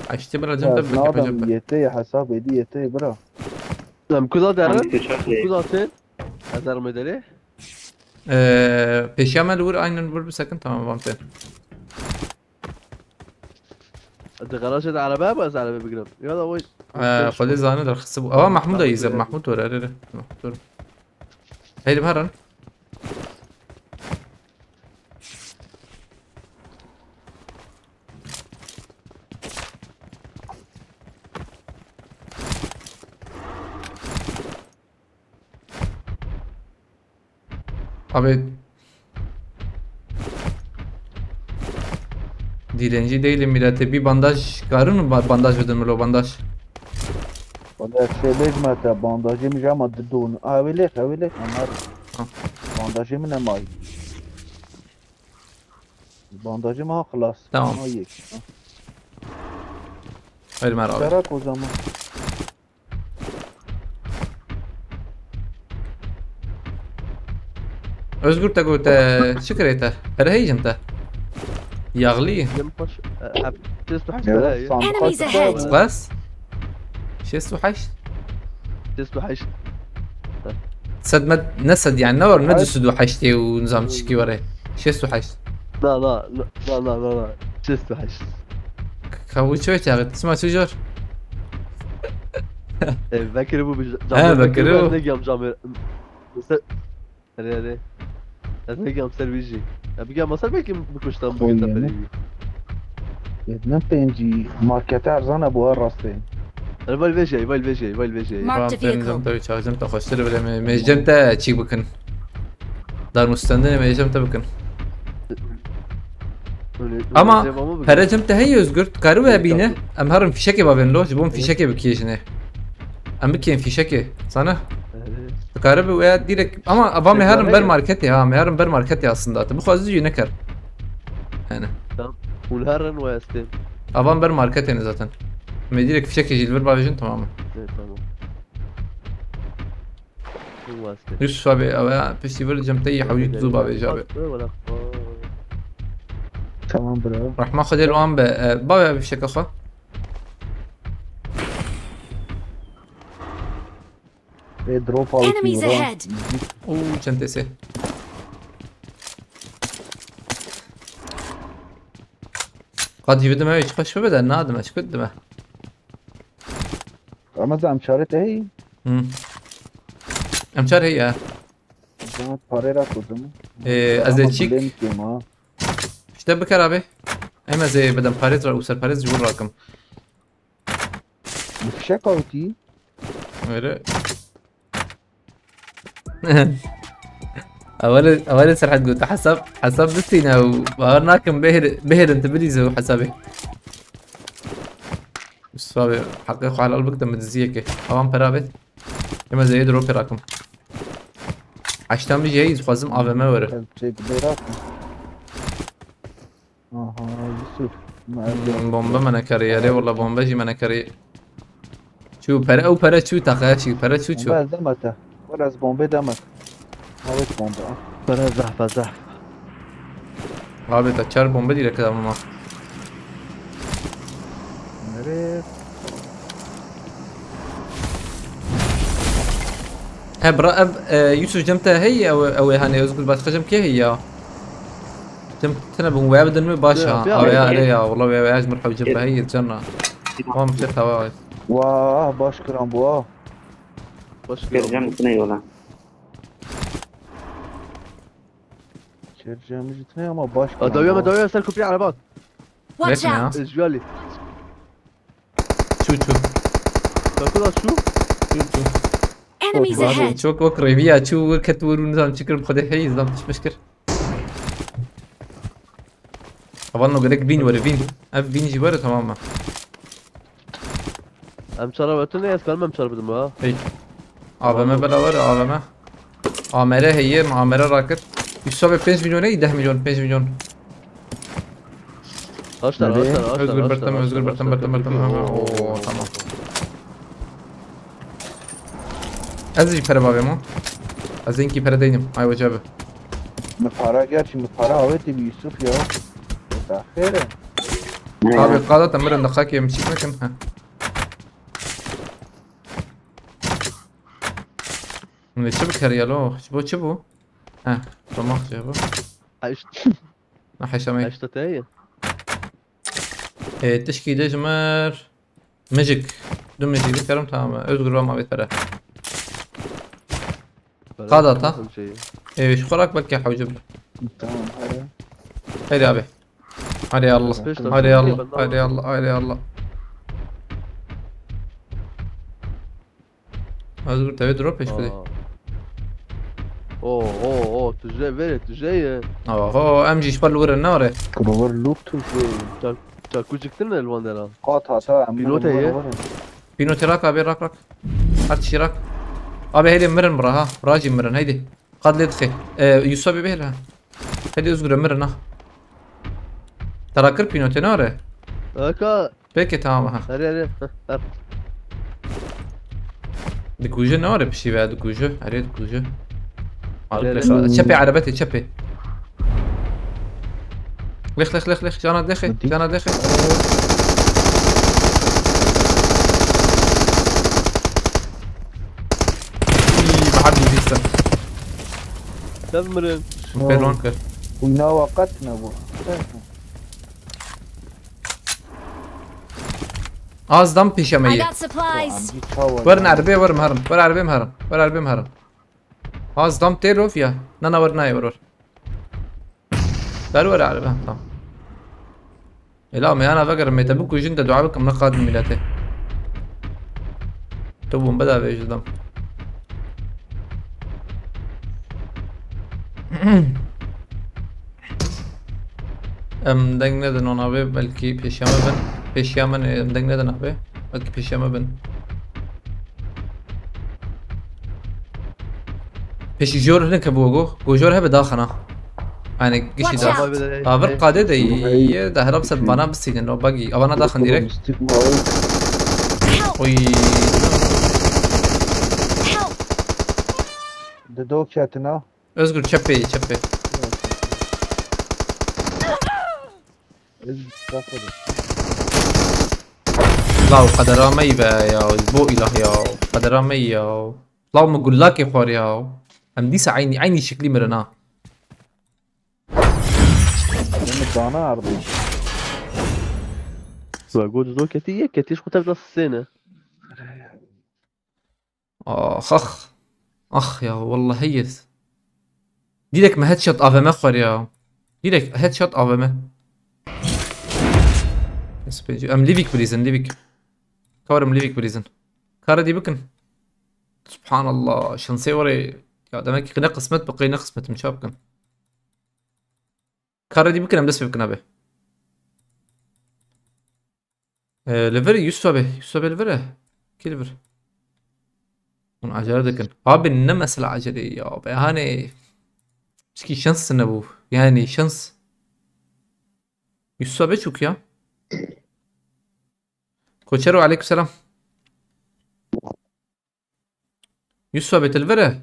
Açtı bira cem tabi. Adam yete ya hesap edi yete bira. Em kuda derin? Hangi seçer ki? Kuda sen? Hazar medeli? Ee, peşiya me li wir aynen wir bisekin tamam vam te. Di garajê de araba, ez araba bigirim. Ya da oy. Ee, Xwedê zane derxisi bû. Ewa Mahmud ayî ze, Mahmud were, erê, erê. Mahmud were. Heydi herin. Abi. Dilenci değilim millete. Bir bandaj karın mı ba-, bandaj ödün mülo bandaj? Bandaj şey bezmete bandajım ama didon. Avelek, avelek. Onlar. Ha. Bandajım ne may? Bandajım ha klas. Tamam. Ha, yek. Haydi Mer abi. Yarak o zaman. Özgür, te got, e, çi kirê te? Pere heyî jin te? Yaxlî. Yirmi beş, e, hep, şêst û heşt lira ye. Enemies ahead. Bes? Şêst û heşt? Şêst û heşt. Sed me, ne sed yani, ne var, ne du sed û heştê û nizam çikî were. Şêst û heşt. Na, na, na, na, na, na. Şêst û heşt. Ka bu çi çaxit? Sima çi jor? E, vekirî bû bi ca-, he, camê vekirî bû. Ne giyam camê. Mesela, Erê, erê. Ez negiyam ser wî jî. Ya bigiyama ser belkî bikuştan bigîta perê wî. Ne pêncî markete erzan e bu ha rastê. Erê, val vêjî, val vêjî, val vêjî. Marked a vehicle. Te çaxim te xweştir bile me, me cem te çîk bikin. Darmustendinê me cem te bikin. Ama pere cem te heye Özgür, tu karî we bîne. Em herin fîşekê bavên lo, ji bo em fîşekê bikêjinê. Em bikên fîşekê, sana? Dikare bi wê direkt, ama ava me herin ber marketê ha, me herin ber marketê aslında. Tu bixwazî jî neker. Yani. Tamam. Hûn herin we estê. Avan ber marketê ne zaten. Me direkt fişekê jî li vir bavêjin, tamam mı? Evet, tamam. Hûn we estê. Yusuf abi, ew ya, piştî vir cem te yî hewî tu bavêj abi. Tamam bro. Rahma Xwedê li wan be, e, bavê abi fişeka xwe. Ê, drop alıp Enemies yiyor ha. Ahead. Oo, çentesi. Qad jî bidime, hiç xweş bibide, nadime, çi dime. Ramazan, em çare te hey. Hı. Em çar hey ya. Zaman parayla kurdum. Ee, ez de çik. Ama bilen kim ha? İşte biker abi. Em ez ê bidim parêz ra û ser parêz ji wir rakim. Bi fişek awitî? Öyle. Awalê, awalê Serhat got, hesab, hesab bistîne û bawer nakim bihêr-, bihêrin tu bilîze û hesabê. Mustafa abi, heqê xwe helal bik de min diziyeke. Awan pera bêt. Ema zeyê dropê rakim. Heştan bijî heyî, dixwazim A V M were. Ev çek bê rakim. Aha, Yusuf. Hmm, bombe me nekarî, erê wala bombe jî me nekarî. Çû pere, ew pere çû taxaya çî, pere çû çû. Bombe ez deme te. Wala ez bombe deme. Evet bombe. Pere zehf e, zehf. Abi te çar bombe direkt adam ama. Nereye? He bra ev, e, Yusuf cem te hey ew, ew hani Özgür başka cem kê hey ya? Tim tine bûn wê bidin wê baş ha. Awê ya, erê ya, wala wê, wê ez mir hewce be, hey, canna. Tamam, bir şey, tamam. Wah, baş kiran bu ha. Baş kiran. Vereceğim, bu ne yola? Vereceğim, jitine ama baş kiran. Dawya mı, dawya, ser köprü araba. Watch out. Ezjali. Çû, çû. Çato da çû. Çû, çû. Enemies ahead. Çok wek rêviya çû, wek ket wir û nizam çi kir, bi Xwedê hey, nizam tişmiş kir. Avan no gerek vîn were, vîn. Ev vîn jî were, tamam mı? Em çara ve tu ne, ez karim em çar bidim ha. Hey. A V M bela were, A V M. Amere heye, amere raket. Yusuf abi pênc milyon ey, deh milyon, pênc milyon. Aç lan, aç lan, aç lan, Özgür aç lan, Bertem, aç Özgür lan, Bertem, aç lan, Bertem, kötü Bertem. Hemen. Oo, tamam. Ez jî pere bavê min. Ez inkî pere deynim. Ay wece abi. Min para, gerçi min para avêtî bi Yusuf ya. Weta xêr e. Abi qada te mirin, deqakê min çîk nekin. Heh. Min çi bikeriya lo? Ji bo çi bû? Heh, romak jê bû. Heşt. Ne heşemê. Heşta te ye. E, tişkî de ji mir. Mijik. Du mijik bikerim, tamam. Özgür, va mavê pere. Qada ta. E, ji xwe rak belkî hewce bû. Tamam, hadi. Hadi abi. Hadi Allah. Hadi Allah. Hadi Allah. Hadi Allah. Özgür, tevê drop pêş bidê. Aa. Oo, oo, oo, tu jê verê, tu jê ye. Oho, em jî ji xwe li wir in, ne were? Kuro wir lûk tu jê. Ça-, çakû ciktin li wan dera. Qat hata, em Pîlote ye. Pînotê rak abi, rak, rak. Her tiştî rak. Abi hêlê mirin bira ha. Bira jî mirin, heydi. Qad lê dixê. E, Yusuf abi bihêle ha. Heydi Özgür, mirin ha. Te rakir pînotê, ne were? Eka. Peki, tamam, aha. Hadi, hadi. Heh, heh. Dikuje ne var ya, bir şey veya dikuje. Her yer dikuje. Harika. Çepê erebetê, çepê. Lêx, lêx, lêx, lêx. Cana lêxê, cana lêxê. Î, bi herdî dîstin. Dev mirin. Pêlwan kir. Wîna waqet nebû. Az dam pêşe me I ye. Got supplies. Werin erbê, werim herim. Wer erbê herim. Wer erbê herim. Az dam tê rof ya. Na, na, wer nayê, wer, wer. Wer, wer erbê, tamam. Ela meyana vegerim, me te bikujin de dua bikim, ne qadin milete. Tu bombe da vêjidam. Em deng nedin ona be, belkî pêşiya me bin. Pêşiya min, em deng nedin abi. Belkî pêşiya me bin. Pêşî jor ne ke bu go. Go jor hebe daxana. Yani gişi da. Watch out. Abi qade de iyi. Da herab ser bana bisînin o bagi. Abana daxin direkt. Oy. Help. Dido ketina. Özgür, çepê, çepê. Özgür, bak hadi. Law qedera me be ya, bo ilah ya. Qedera me ya. Law min gulakê xwar ya. Em dîsa eynî, eynî şeklî mirin ha. Deme dana ardî. Za go dizo ketî, yek ketî, ji xwe tev da sisêne. Ax, ax. Ax ya, wallahî yez. Direkt me headshot A V M xwar ya. Direkt headshot A V M. Em Livik bilîzin, Livik. Karim Livik bilîzin. Kara dî bikin. Subhanallah, şansê were. Ya demek ki ne qismet, bi qey ne qismetim, ça bikin. Kara dî bikin, em dest pê bikin abi. Ee, li vir Yusuf abi. Yusuf abi li vir e. Kî li vir? Hûn acele dikin. Abi ne mesela acele ya. Be hani. Çikî şans nebû. Yani şans. Yusuf abi çûk ya. Koçero, aleyküm selam. Yusuf abi, tu li vir e?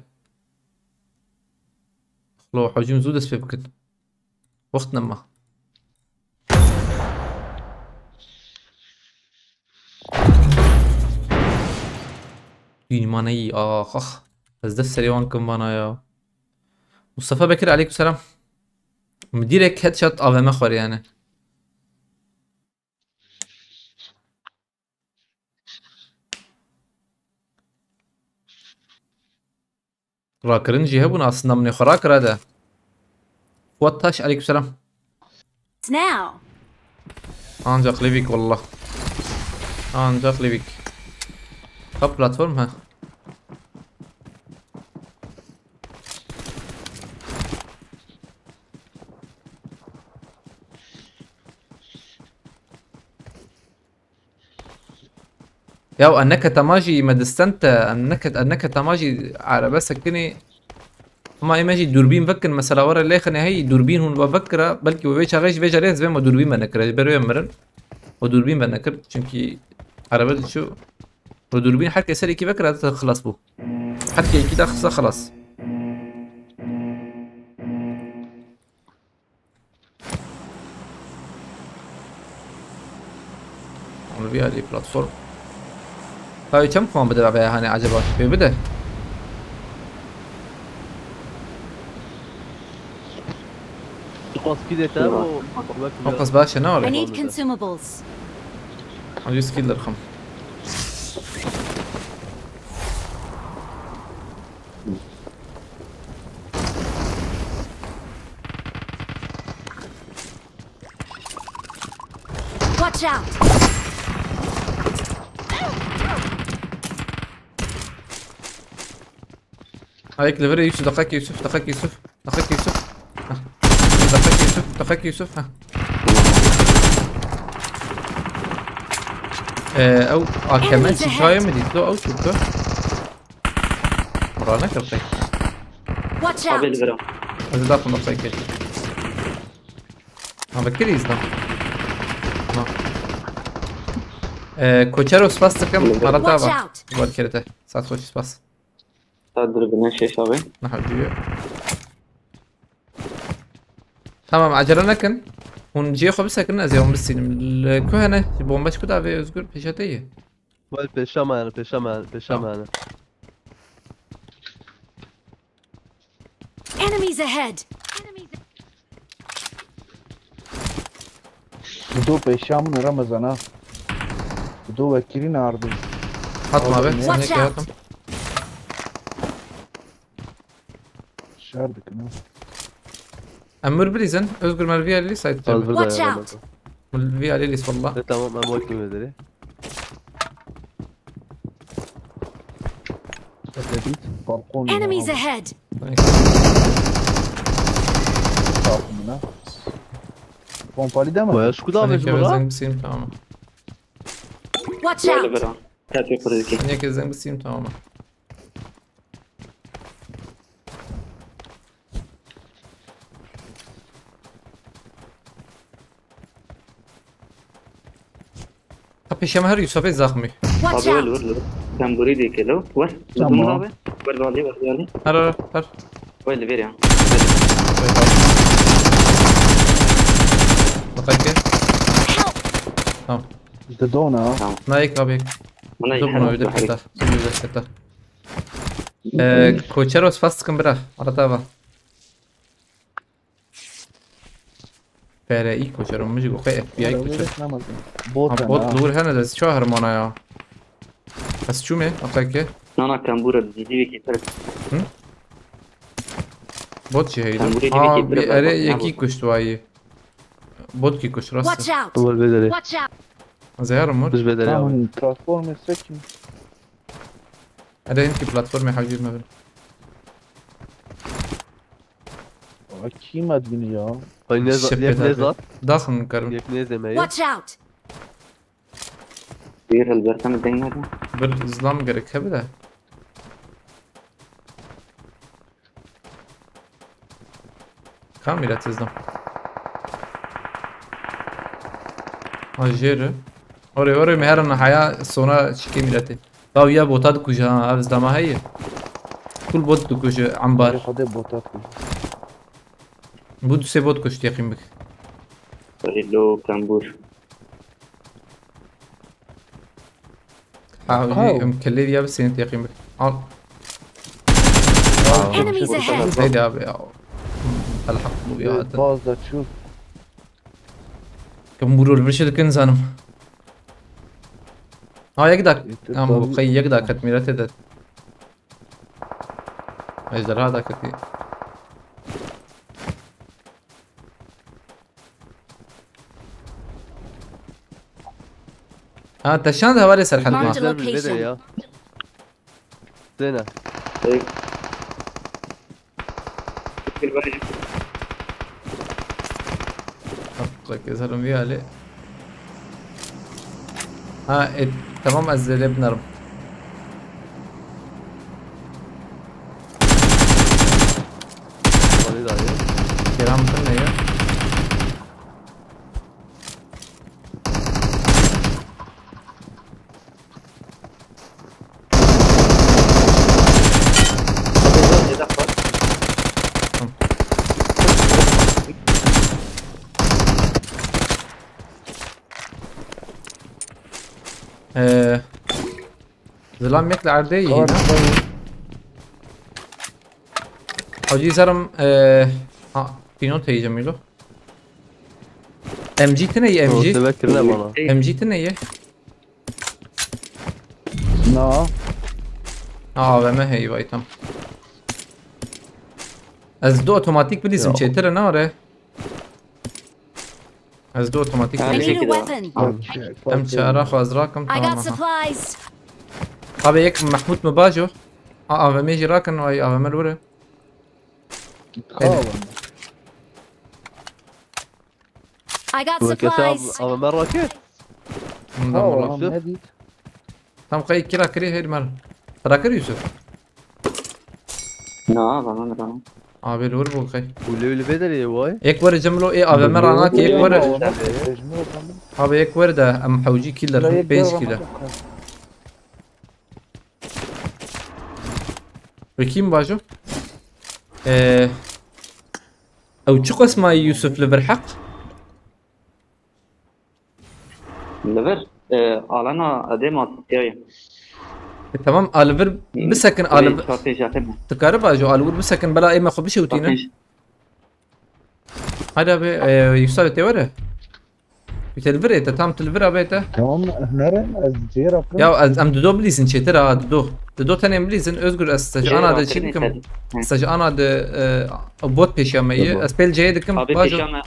Xlo, hocim zû dest pê bikin. Wext nema. Dînî ma neyî, ax, ax. Ez dest serê wan kim vana ya. Mustafa Bekir, aleyküm selam. Min direkt headshot A V M xwarî yani. Rakirin jî hebûn, aslında min ê xwe rakira de. Fuat Taş, aleykümselam. Now. Ancak Livik wallah. Ancak Livik. Ha, platform ha. Ya, em neke tema jî me distente, em neke, em neke tema jî erebe sekinî. Ama ê me jî dûrbîn vekin, mesela were lêxinê hey, dûrbîn hûn ve vekira, belkî we vê çaxê jî vê carê ez vê me dûrbîn venekira, ji ber wê mirin. O dûrbîn venekir, çünkü erebe diçû, o dûrbîn her kes serekî vekira, te xilas bû. Her kes yekî da xisa xilas. Onu bir ayrı platform. Tabii çem puan bide be hani acaba? Bir, bir de. Spas kî de te o. O qas baş e, ne var? I need consumables. Yüz killer xam. Watch out! Hayek li vir e Yusuf, daqek Yusuf, daqek Yusuf, daqek Yusuf. Hah. Daqek Yusuf, daqek Yusuf, hah. Ee, ew A K M çi kayê min dît, ew çû. Rane kir pek. Watch out! Abi li vir e. Ez de daxim xwe kir. Ha, vekirî izle. Ha. Ee, Koçero spas dikim, Marata va. Watch out! Wer kirete. Saat xweş spas. Ta diribine şeş abi. Ne hacı. Tamam, acele nekin. Hûn cihê xwe bisekin, ez ê hûn bistînim. Li ku hene? Bombe ji ku davê Özgür pêşa te ye? Wal pêşa me hene, pêşa me hene, pêşa me hene. Enemies ahead! Enemies Dido pêşiya min e Remezan ha. Dido wekirî ardê. Hatma be, Watch sen out! Hatim. Şer dikin ha. Em wir bilîzin, Özgür Mervi Ali site. Al burada. Watch ya, out! Mervi Ali lis valla. E, tamam, ben bakayım öderi. Enemies ahead! Balkonuna. Pompalı deme. Baya şu kadar mı? Zeng bisînim, tamam. Watch out! Sen yek zeng bisînim, tamam. Kapı şema her Yusuf'e zahmi. Watch out! Abi, öyle, öyle. Sen burayı da yıkayalım. Var. Tamam. Abi. Ver, ver, ver, ver. Her, her, her. Öyle ver ya. Bak, gel. Help! Tamam. Didona. Tamam. Naik abi. Buna yıkayalım. Dur, bunu öyle bir daha. Ee, Koçeros fast sıkın bırak. Arada var. Pere î koçero, min jî got, "Qey F B I koçero." Bot, ha, bot li wir hene, ez çawa hermana ya? Ez çûme, aqeke. Nana, kembûra dîdî wekî pir. Hı? Bot jî heydi. Kembûrê dî wekî pir. Ere, yekî kuşt wayî. Bot kî kuşt, rast e. Watch out! Watch out! Ez ê herim wir. Biz bedere abi. Tamam, platform etsek mi? Ere, hindkî platformê hewcî me bin. Aa, kî me dînî ya? Ay, ne za-, yek ne zat? Daxin karim. Yek ne zemeye? Watch out! Bir Hilbert'e mi deng nede? Bir zlam gerek hebe de. Kamîra tizdim. Ha, jêr e. Ore, ore, me herin haya sona çikê mîretê. Taw ya bota dikuje ha, ev zlama heye. Kul bot dikuje, ambar. Xwedê bota dikuje. Bu du sê bot kuşt, yaqîn bik. Hello, kambur. Ha, em kelê ya bi sênit yaqîn bik. Al. Enemies ahead! Neydi abi ya? Elhaq bu ya. Baz da çû. Kambur ol bir şey dikin zanim. Ha, yek dak. Tamam, bu qey yek dak et mîretê de. Ejderha da ketî. Ha, te şand hevalê Serhat ma. Marked a location. Zêne. Hakkı keserim bir hali. Ha, e, tamam, ez de binarım. Bana da ya. Kerem, bu ne ya? Ee, Zilam yek li erdê yî. Hacî Zerim, ee, ha, pînot heye Cemîlo. M G tine ye, M G. Muhasebe kirine bana. M G tine ye. Na. A V M heye vay tam. Ez du otomatik bilîzim, çêtir e, ne are? Ez du otomatik bilîzim. I need a weapon. Em çara xwe ez rakim, tamam. I got supplies. Abi yek Mahmut mi bajo? A, A V M jî rakin, ay A V M li wir e. I got supplies. Ama merak et. Tamam, rakim. Tam qey kira kirî heyr mer. Tira kir Yusuf. Na, tamam, tamam. Abi li wir bû qey. Wile wile bedel ye vay. Ek were Cemlo, e A V M rana ki ek were. Abi ek were de em hewcî killer, pênc killer. Wekî min bajo? Ee, Ew çi qesma Yusuf li vir heq? Li vir, e, alana edê ma tiyaye. E, tamam, a li vir bisekin, a li vir. Çar pênc heqê me. Dikare bajo, a li vir bisekin, bela ê me xwe bişewtînin. Çar pênc. Hadi abi, e, Yusuf abi tê were. Tu tê li vir ê, te tam tu li vir abi te. Tamam, nere, ez cihê re Ya ez, em dido bilîzin çêtir ha, dido. Dido tenê bilîzin, Özgür ez staj ana de çî bikim. Staj ana de, e, bot pêşiya me yê. Dido. Ez pêl ceyê dikim, Abi bajo. Pêşiya me.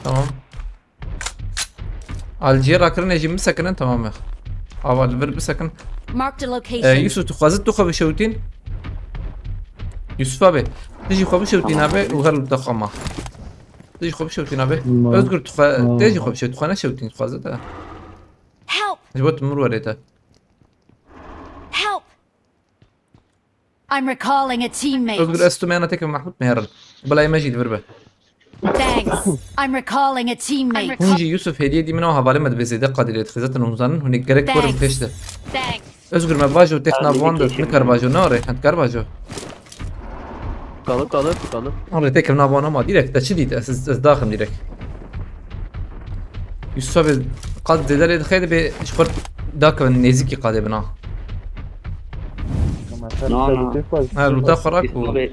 Tamam. Alciye rakirinê jî bisekinin, tamam e. Ava li vir bisekin. Marked a E, location. Yusuf, tu xwazit tu xwe bişewtîn? Yusuf abi, tu jî xwe bişewtîn abi û her li te xwe ma. Tu jî xwe bişewtîn abi. Tamam. Özgür, tu xwe, Tamam. Te jî xwe bişewt, tu xwe neşewtîn, tu xwazit e. Help! Ji bo tu mir werê te. Help! I'm recalling a teammate. Özgür, ez tu me yana têkevin, Mahmut me herin. Bila ê me jî li vir be. Thanks. I'm recalling a teammate. Hûn jî Yusuf hêdiyê dî min û hevalê me dibê zêde qadî lê dixîze, hûn zanin, hûn ê gerek werin Thanks. Pêş de. Thanks. Özgür, me vajo têx nav wan de, nikar vajo, ne rê, hend kar vajo. Kalıp, kalıp, kalıp. An rê têkev nav wan ama direkt te çi dît? Ez, ez daxim direkt. Yusuf abi qad zêde lê dixê dibê ji xwe dakevin nêzîkî qadê bina. Na, na. Ha, lûta xwe rak bû.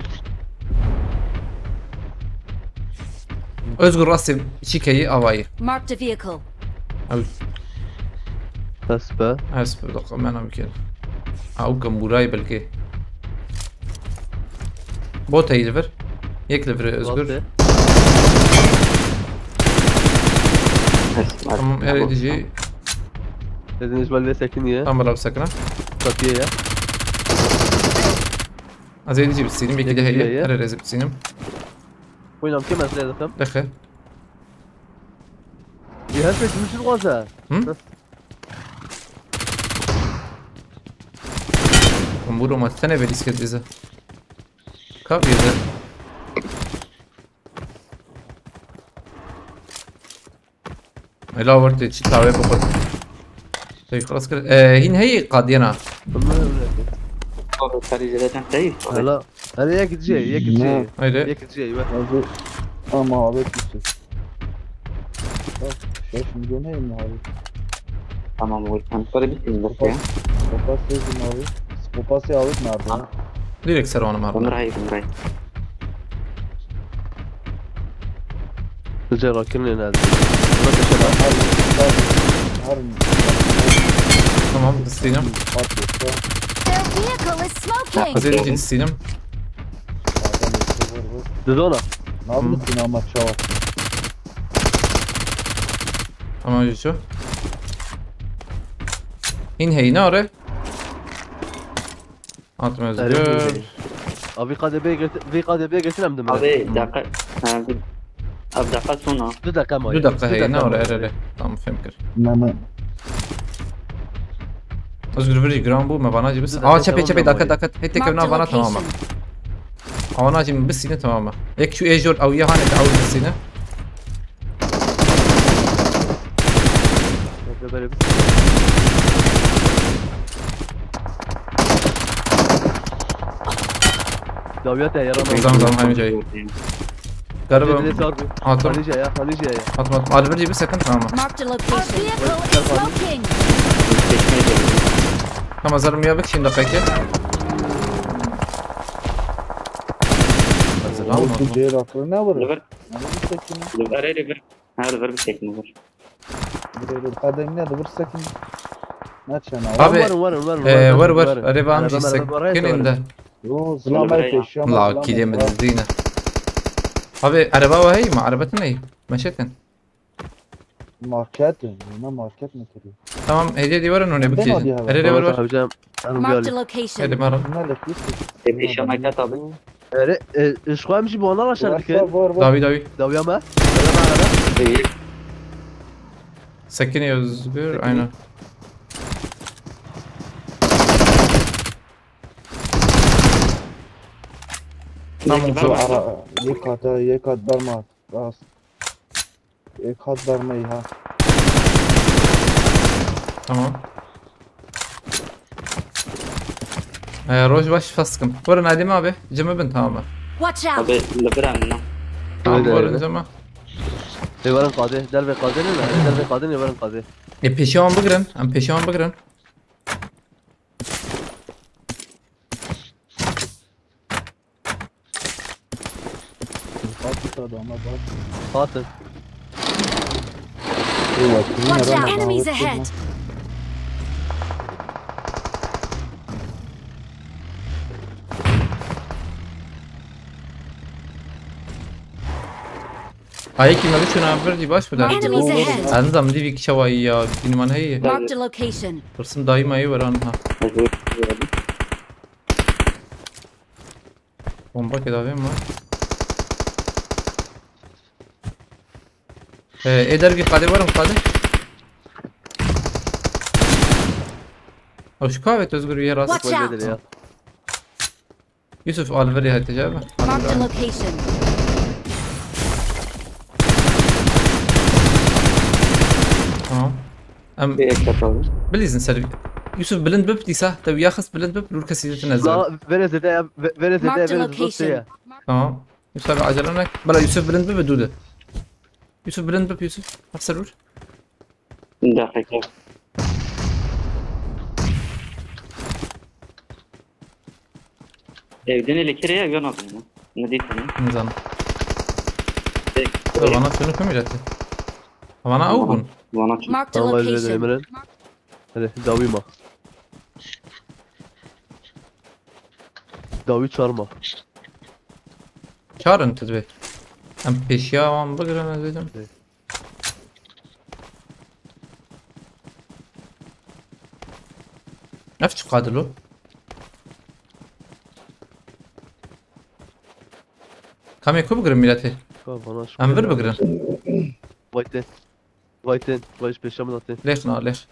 Özgür rastê çîkeyî avayî. Marked a vehicle. Ew. Hespe. Hespe, dakika, me nam kir. Ha, ew ke mûrayê belkê. Bot heyî li vir. Yek li vir Özgür. Bot e. Tamam, her êdî jî. Dedin, ji bal vê sekiniye. Tamam, bala sekine. Katiye ya. Ez êdî jî bisînim, yekî de heye. Yekî de heye. Her rêzî bisînim. Oynam kim ez lê dikim. Dexe. Ya her şey gümüşün olsa. Hı? Hum buro ma tenê verî sket bize. Ka bize. Ela wertê çi tawê bixwe. Tey xilas kir. E, hîn heyî qadiyena. Abi, karî zêde ten tey. Ela. Hele yek dicê, yek dicê. Ne? Haydi. Yek dicê, ver. Abi, ama abi, bir şey. Bak, şeş milyon heyî mi abi? Tamam, o yüzden böyle bir şey yok ya. Skopas, skopas dedim abi. Skopası alıp nerede? Direkt ser onu abi. Bunlar hayır, bunlar hayır. Rica rakirin en azından. Buna kaçar. Tamam, distînim. Their vehicle is smoking. Zêdî distînim. Didona. Ne yapıyorsun ama çawa? Tamam, Yusuf. Hîn heyî ne are? Atma Özgür. Abi, V K D B getir, V K D B getir hem de. Abi, dakika. Ha, bir, abi, dakika sonra. Du dakika mı? Du dakika, hey, ne ora, ere, ere. Tamam, fem kir. Mama. Özgür, viri gram bu, me vana gibi. Aa, çepe, çepe, dakika, dakika. Hete kevna vana, tamam. Avana jî min bisîne, tamam e. Yek şu ejor, ew ya hane de ew bisîne. Bekle, böyle bir Dawiya te yaramaz. Tamam, tamam, hemî cayî. Garibim. Zêde sar bir. Hatım. Hanice ya, hanice ya. Hatım, hatım. Alvin gibi sakın, tamam mı? Marked a location. Our vehicle is smoking. Tamam, zarım ya bak şimdi dakika. Hazır, tamam mı? Oğlum, bu Ceyhun aklına ne vurur? Liver. Ananı sikeyim. Liver, liver. Ha, liver bir çekin, liver. Liver, liver. Hadi Emine de vur sakın. Ne çana? Abi, Varın, varın, varın, e, varın, var, var. Varın. Araba, araba, araba, araba, araba, araba. Yo, zılamaya peşiyor ama. La, zılamaya kilimi var. Dizdiğine. Abi, araba var, hey mi? Araba ne? Meşetin. Market, ne market mi kırıyor? Tamam, hediye diye var, onu ne bakıyorsun? Hadi, hadi. Hadi, hadi, var, var. Tamam, hocam. Marked a location. Hadi, var. Bunlar da kesin. Hep işe market abi. Ere, e, e, şu an bir şey bu, onlar aşağı dikkat. Var, var, var. Davi, davi. Davi ama. Öyle mi arada? İyi. Sakın ya, Özgür, aynen. Tamam, şu ara, yek hata, yek hat barma. Rast. Ek hat vermeyi ha. Tamam. He, roj baş, spas dikim. Werin Adem abi, cem bin, tamam mı? Watch out! Abi, li vir em ne? Tamam, Öyle, werin öyle. cema. Ê werin qadê, dervê qadê ne? Dervê qadê ne, werin qadê. E, pêşiya wan bigirin, em pêşiya wan bigirin. Hatin. Watch out! Enemies ahead! Hayekî me biçûna vir jî baş bide. Enemies ahead! Erdem dî vî kişewayî ya, bîniman heye. Marked a location. Pirsim dayî mayî weran ha. Bomba ke davê ma. Ee, ê dergî qadê werin qadê. Ew şu kavet Özgür yê rast. Watch out! Nedir ya? Yusuf, alveri hete cevap. Marked a location. Tamam. Em Bir ek yapalım. Bilîzin ser. Yusuf, bilind bib dîsa. Te ya xist bilind bib, lûr kesî dîtin ez. La, verê zêde ya, ve-, verê zêde ya, Marked a verê zêde location. Ya. Tamam. Yusuf abi, acele nek. Bela Yusuf bilind bib, dû de. Yusuf bilind bib, Yusuf. Hep ser vur. Bir dakika. Evden elektriğe ya, yan adamı. Ne diyorsun? Nizanim. Tek- Vana şunu kim üretti? Vana avgun. Vana çık. Marked a Tamam, öyle location. Emre. Hadi, dawî ma. Dawî çarma. Çarin tu dibê. Em pêşiya wan bigirin, ez bêjim. Evet. Ev çi qadil o? Kamê ku bigirin mîletê? Ka bana şu Em vir kadar. Bigirin. Vay te. Vay te. Vay pêşe min hatê. Lêx na lêx.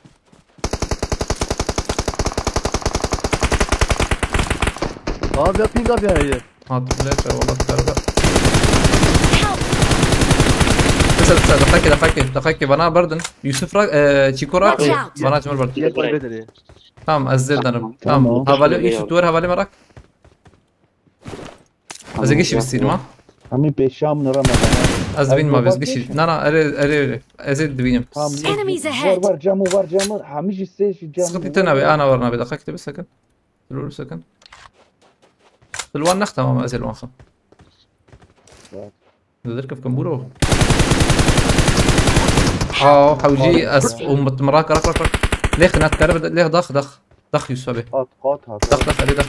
Abi ya ping abi ya ye. Hat lêx e, wala karga. Help! Kısa kısa, dakika dakika dakika, bana bardın. Yusuf rak, e, Çiko rak. Watch out! Bana çımır bardın. Ye koy bedeli. Tamam, ez zêr danim. Tamam. Tamam. Havale, Yusuf, duvar havale merak. Ez ê gişî bistînim, ha? Hemî pêşiya min re me. Ez dibînim, abi, ez gişî. Na, na, erê, erê, erê. Ez ê dibînim. Tamam. Enemies ahead! Var, var, camı, var, camı. Hemî jî sê jî camı. Sıkıntı te nabe, ana var nabe. Dakika, kitabı sakın. Dur, sakın. Dur, wan nex, tamam, ez ê li wan xim. Var. Dizir kif kim buro. Aa, hewcî ez umut mirak, rak, rak, rak. Lêx net kare, lêx dax, dax. Dax Yusuf abi. Hat, hat, hat. Dax, dax, hadi dax.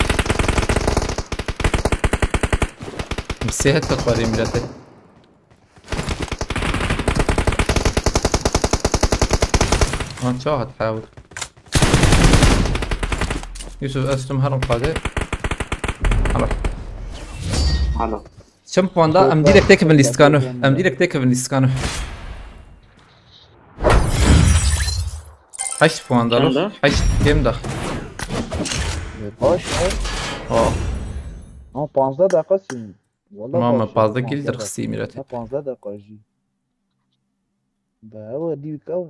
Sehet kat var Emirate. Ha, çahat hawur. Yusuf, ez tim herim qadê. Hala. Hala. Çend puan da? Em direkt têkevin lîstikano. Em direkt têkevin lîstikano. Heşt puan da. Çend da? Heşt kêm da. Baş, he? Oh. Ama panzdeh dakika sürüyor. Vallahi Mama, baş, panzdeh kill panzdeh dirxisî dakika. Mîrete. Ha, panzdeh dakika jî. Be, ew dî bike ew.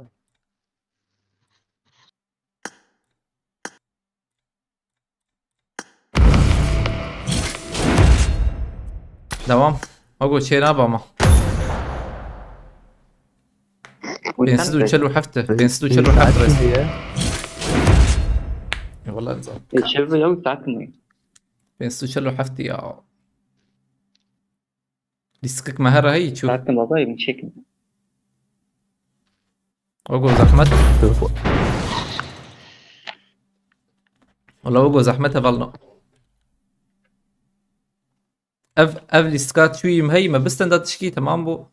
Devam. Ago çê naba ma. Pênc sed û çel û heft. Pênc sed û çel û heft res. E, wala nizam. E, çevre ya saat mi? Pênc sed û çel û heft ya. Lîstikek me here heyî çû. Sakin baba, evin çekin. Ogo zehmet. Wala ogo zehmet hevalno. Ev, ev lîstika çûyî me heyî me bistenda tişkî temam bû.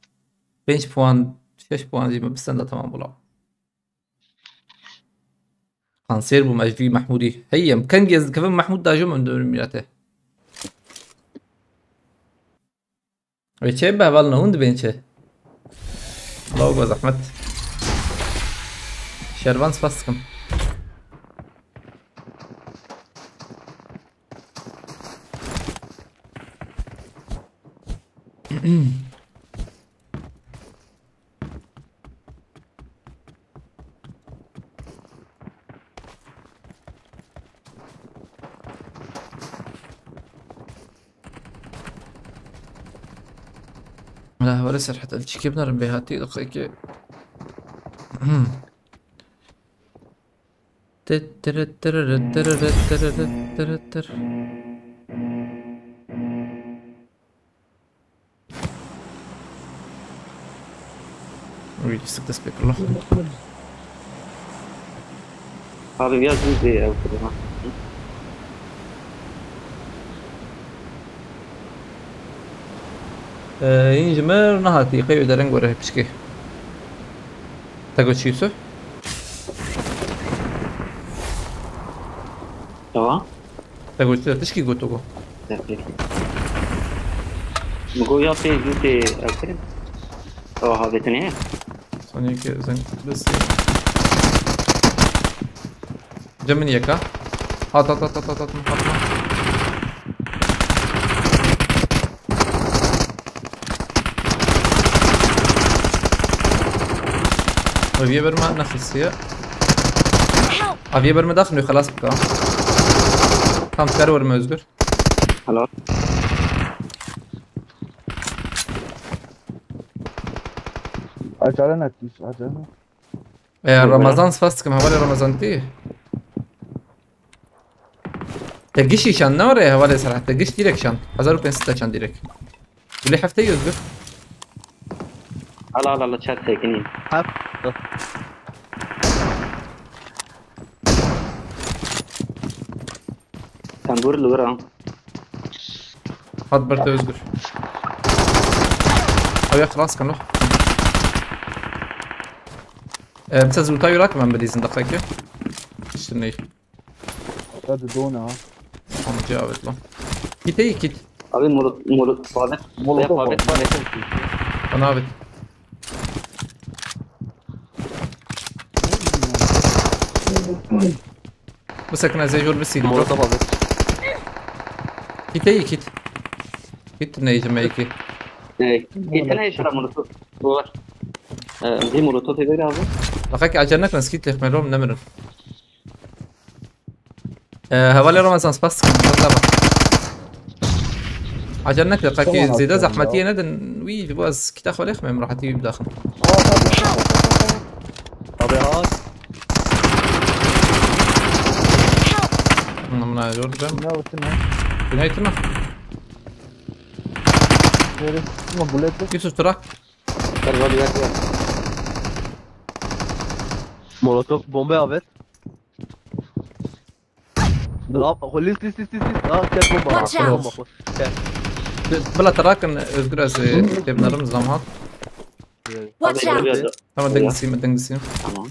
Pênc puan, şeş puan jî me bistenda temam bû la. Kanser bûm ez vî Mehmûdî. Hey, em kengî ez dikevim Mehmûd dajom em dibin mîrete. Wê çê be heval ne hûn dibên çê? Logo zehmet. Şervan spas dikim. Hevalê Serhat, el çîkê binarin bê hatî, deqeyekê. Hmm. Tit, tirit, tiririt, tiririt, tiririt, tirit. Wî lîstik dest pê kir lo. Abi, biraz hızlı ya, bu kadar. Ee, yîn ji mir nehatî, qey wê dereng were pişkê. Te got çi, Yusuf? Tamam. Te got çi, tişkî got, te got. Min got ya pê zû tê ev kirin. Ew havêtinê. Saniyekê zeng bes. Cem min yeka. Hat, hat, hat, hat, hat, hat, hat. Ev yê ber me nexisiye. Help! Ev yê ber me daxin wê xelas bika. Tam ser wer me Özgür. Hello. Acele ne diyorsun, acele ne? E, Ramazan, spas dikim, hevalê Ramazan tî. Te giş şan ne were hevalê Serhat, te giş direk şan. Hezar û pênc sed te çan direk. Gulê hefteyî Özgür. Ala, ala, ala, çar sekinî. Hep. Tembur li wir a. Hat ber te Özgür. Ew ya xelas kan. E, mesela zûta yurak ben bilîzin dakika ki. İşte ne? Hadi dona. Tamam, cevap et lan. Kit, iyi kit. Abi, molot-, molot-, palet. Molotof palet, var. Palet. Bana abi. Bisekine zeyjor bir sildim. Molotof abi. Kit, iyi kit. Kit neydi meyki? Ee, gitsene şura molotof. Bu var. Ee, bir molotof ver abi. Bak ki acele etme, skit lehme rom nemirin. Ee, hevalê Ramazan, spas dikim, spas dava. Acele neke, qekî zêde zehmetiyê nedin, wî, ji bo ez kîta xwe lêxmem, rahetî wî bidaxim. Abi hat. Min, min zor bim. Ne wutine? Binayê tine. Neresi? Ama bulet. Yusuf, tu ra. Gel, gel, gel, gel. Molotof, bombe abi. Dur, al, list, list, list, list, list. Aa, gel bomba. Watch out. Bomba, gel. Bila te rakin, Özgür, ez, e, têbnerim zam hat. Watch out. Tamam, dengisiyim, dengisiyim. Tamam.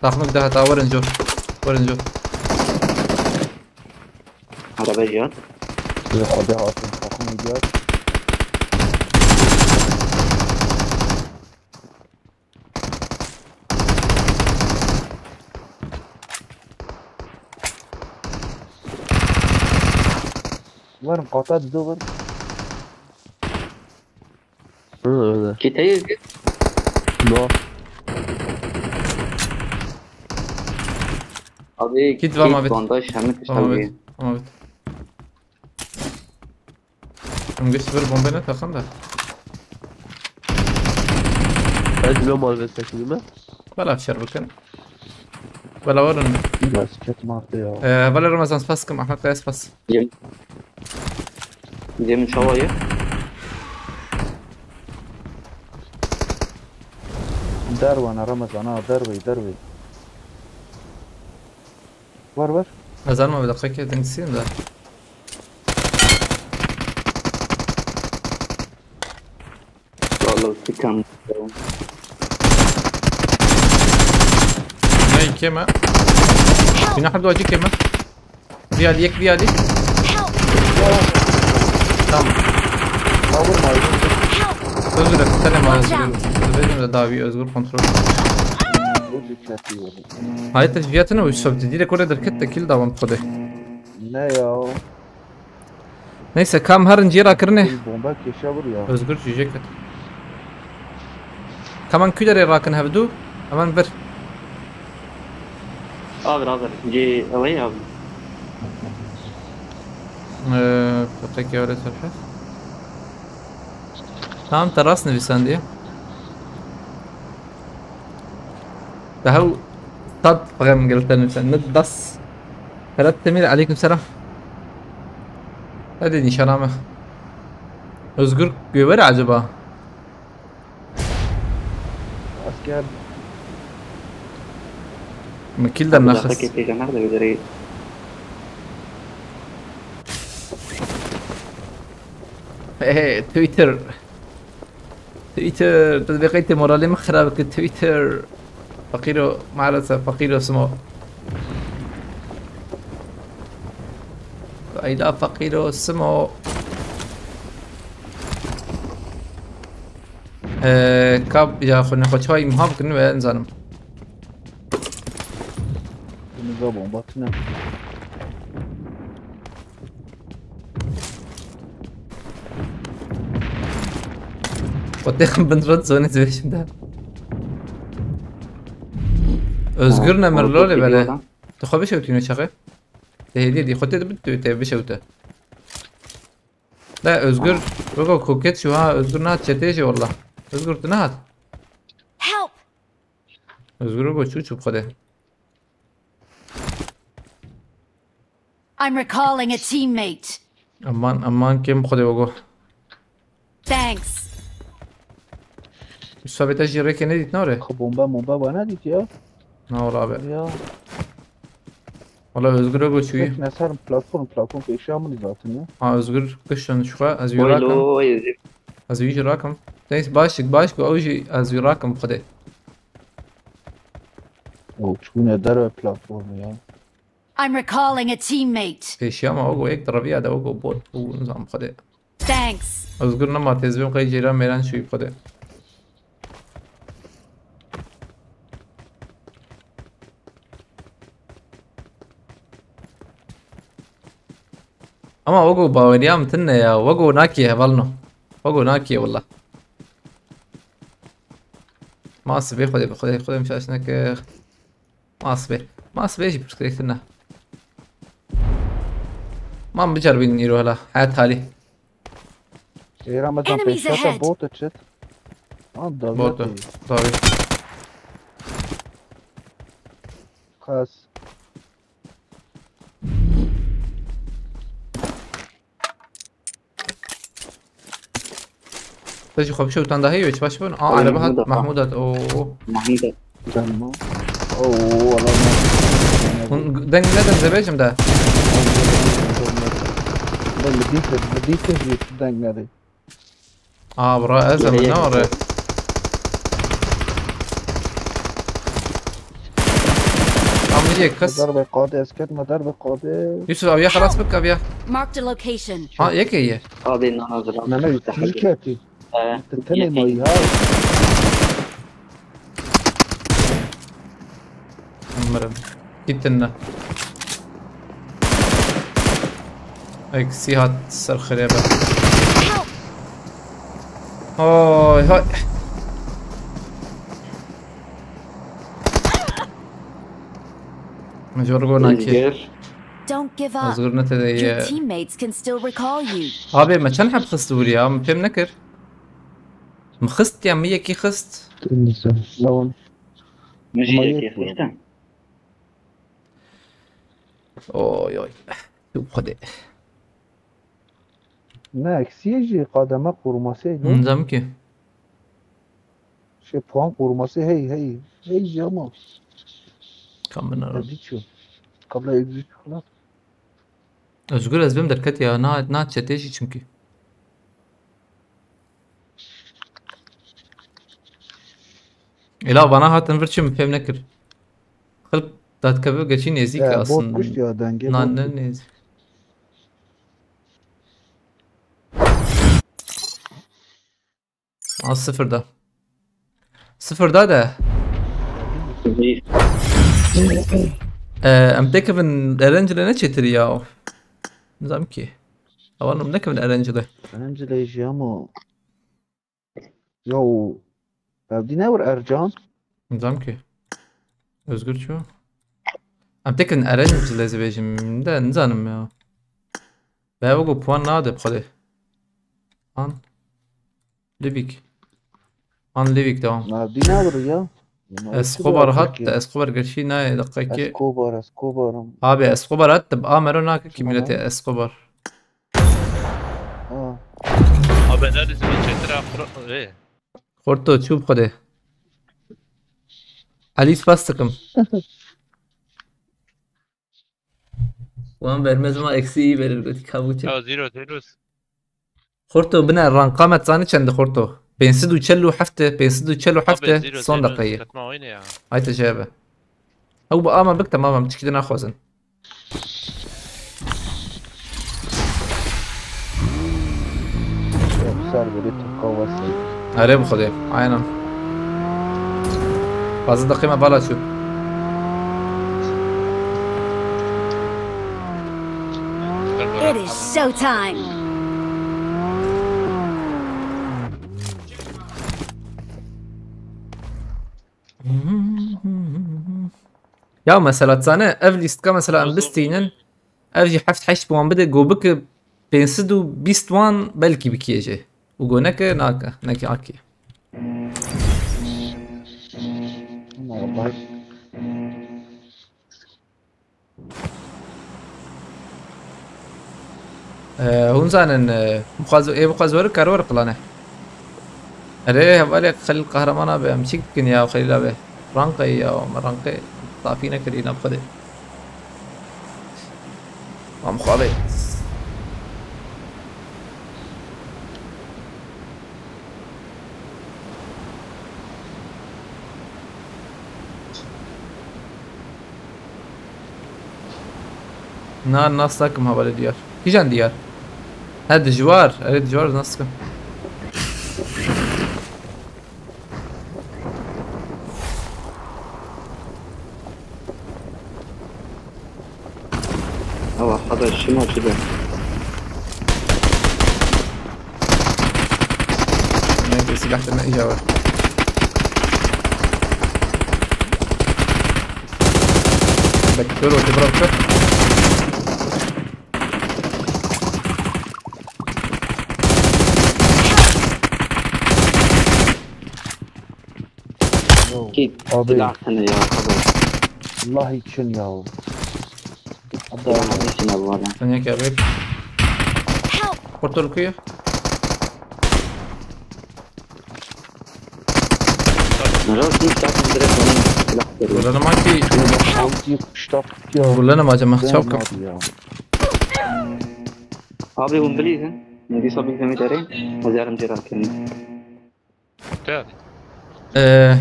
Taxmik de heta werin co. Werin co. Araba jiyat. Xwedê hatin, taxmik jiyat. Verin, qata dido verin. Hı, öyle. Kitayı No. Abi, kit var mı abi? Bandaj, hem de Tamam abi. Tamam abi. Em gişt bir bombe ne takan da. Ez lo mal ve sekimi mi? Bela şer bakın. Bela varın. Biraz kötü madde ya. Ee, bela Ramazan spas kim, Ahmet Kaya spas. Yem. Yem şavayı. Derwana Ramazan ha, dervey, dervey. Var, var. Nazar mı bir dakika, dengsin de. Vallahi sıkan. Ne, iki mi? Günah hadi acı keme. Bir hadi, yek bir hadi. Tamam. Özgür, sen de Watch out. Özgür. Özgür de daha bir Özgür kontrol. Hayır, te viyatını uçsabdı. Direkt oraya derket de kill devam kode. Ne ya? Neyse, kam herin cî rakirinê. Bomba keşe vur ya. Özgür cücek et. Kaman külerê rakin hevdu. Hemen bir. Abi, abi. Cî, away abi. Ee, Peki öyle serfet. Tamam, te rast nivîsandiye. Daha u-, tat pexem gel te nivîsan. Ne das. Ferhat Demir, aleyküm selam. Hadi nîşana me. Özgür Göver acaba? Asker. Min kîl de Abi, nexist. Zaten kepêja nerede bir yere? Hey, hey, Twitter. Twitter, tu dibê qey tê moralê min xirab kir, Twitter. Fakiro, maalesef, fakiro simo. Ayda fakiro simo. Ee, kab ya xwe nexwe çay imha bikin ve nizanim. Bunu da bomba tüne. Xwedê bin rot zonê dibêjim de. Özgür Ha, ne mirlo onu lê bele. Lan. Tu xwe bişewtîne çaxê. Te hêdî dî xwe tê dibit tu tê bişewte. De Özgür, weko koket şu ha, Özgür nehat çetê jî walla. Özgür tu nehat. Help! Özgür weko çû çû xwedê. I'm recalling a teammate. Aman, aman, kêm xwedê wego. Thanks. Sabê te jî rêkê nedît nare? Xwe bomba momba bana dît ya. Na wala abi. Ya. Wala Özgür wego çûyî. Tek neser platform, platform pêşiya min zaten ya. Ha, Özgür kiştin şu xwe, ez wî rakim. Oy, oy, oy. Ez wî jî rakim. Neyse, baş, baş, ew jî ez wî rakim xwedê. O çûne derve platformu ya. I'm recalling a teammate. Pêşiya me wego yek di reviya de wego bot bû, nizam xwedê. Thanks. Özgür nema têzbên qey ceyran mêran şûyî xwedê. Ama wego baweriya min tune ya, wego nakê hevalno. Wego nakê walla. Ma sibê xwedê bi xwedê, xwedê min şaş nekir. Ma sibê. Ma sibê jî pirsgirêk tune. Ma biceribînin îro hela. Hayat halî. Êra me can Enemies pêşiya te ahead. Bot çit. An Bot. Dawî. Kas. Te jî xwe bişewtan da heyî, çi baş bûn? Aa, Oy, araba hat, Mahmud hat. Mahmud hat. Oo. Mahmud hat. Canım o. Oo, adam. Hûn deng nedin, zebêjim de. Ben mi dîtir, mi dîtir jî deng nedin. Aa, bura ez em, ne ore? Tam bir kız. Madar be kade, esket madar be kade. Yusuf abi ya, xelas bik abi ya. Marked a location. Ha, yeke ye. Abi, nana, zira. Nana, yüz keti. Ee, Tenê mayî ha. Umarım. Gittin de. Eksi hat ser xirê be. Oy, hay. Jorgo nakê. Özgür. Don't give up. Özgür ne tede Your ye? Teammates can still recall you. Abi, me çend heb xist vurî ya? Min fêm nekir. Min xist ya, min yekî xist. Tamam. Min jî Ama yekî yek xist. Oy, oy. Tu xwedê. Ne, eksiye jî kademe koruması ne? Nizam ki. Şey, puan koruması hey, hey. Hey jî ama. Kamera. Exit şu. Kabla exit şu lan. Özgür, ez bêm derket ya. Na, na çetê jî çünkü. Ela bana hatin vir çi min fêm nekir. Xilk datkeve geçî nêzîk. Ya, bot aslında. Kuşt ya, denge na, bot ne kuşt. Nêzîk. Aa, sıfırda. Sıfırda de. Ee, em tekevin Erencil'e ne çetir ya? Nizam ki. Awan em nekevin Erencil'e. Erencil'e jî ama. Ya o Evdî ne wir Ercan? Nizam ki. Özgür ço? Em tekevin Erencil'e zibêjim de nizanim ya. Be ew ku puan nade bi xwedê. An. Livik. An Livik devam. Navdî nabir ya. Escobar hat, Escobar gerçi ne dakika ki. Escobar, Escobar. Abi Escobar hat da Amero nake ki milletê Escobar. Ha. Abi ne dizini çetira. Ê. Xorto çû bi xwedê. Elî spas dikim. Wan bermez ma eksiği verir gotî kabuçe. Ya zero zero. Xorto bine ranka me zanî çend xorto. Pênc sed û çel û heft, pênc sed û çel û heft. Abi zero son zero dakikayı. Katma oyna ya. Ay te jebe. Ew bi ama bik tamam em çikî de naxwazin. Ser biri Türk kovası. Erê bi xwedê. Aynen. Fazla dakika me bala çû. It is showtime. Ya mesela zane ev lîstka mesela em bistînin. Ev jî heft heşt puan bide go bike pênc sed û bîst wan belkî bikiye jê. Û go neke nake, neke akiye. Ama vallahi Ee, hûn zanin, e, bixwaz-, ê bixwaz were kar were plane. Erê, hevalê Xelîl Qehreman abi, em çi dikin ya Xelîl abi? Ranqey ya, me ranqey safî nekirî, ne bi Xwedê. Mam xwe be. Na, nas nakim hevalê diyar. Kîjan diyar? He, dijwar. Erê, dijwar nas dikim. Ewa, hada şima çi be? Neyse, silah da ne iş var? Bek kör oldu, bırak kör. Yo, Git, abi. Silah seni ya, kadın. Allah için ya. Abdullah için Allah. Sen ne kadar? Help! Portal kuyu. Nerede? Kim zaten direkt onun silah veriyor. Burada ne var ki? Altı kuştak ya. Burada ne var acaba? Ben çok var ya. Abi, hûn bilîzin. Min dîsa bîzemî derê. Hezarım cera kirin. Te. Ee,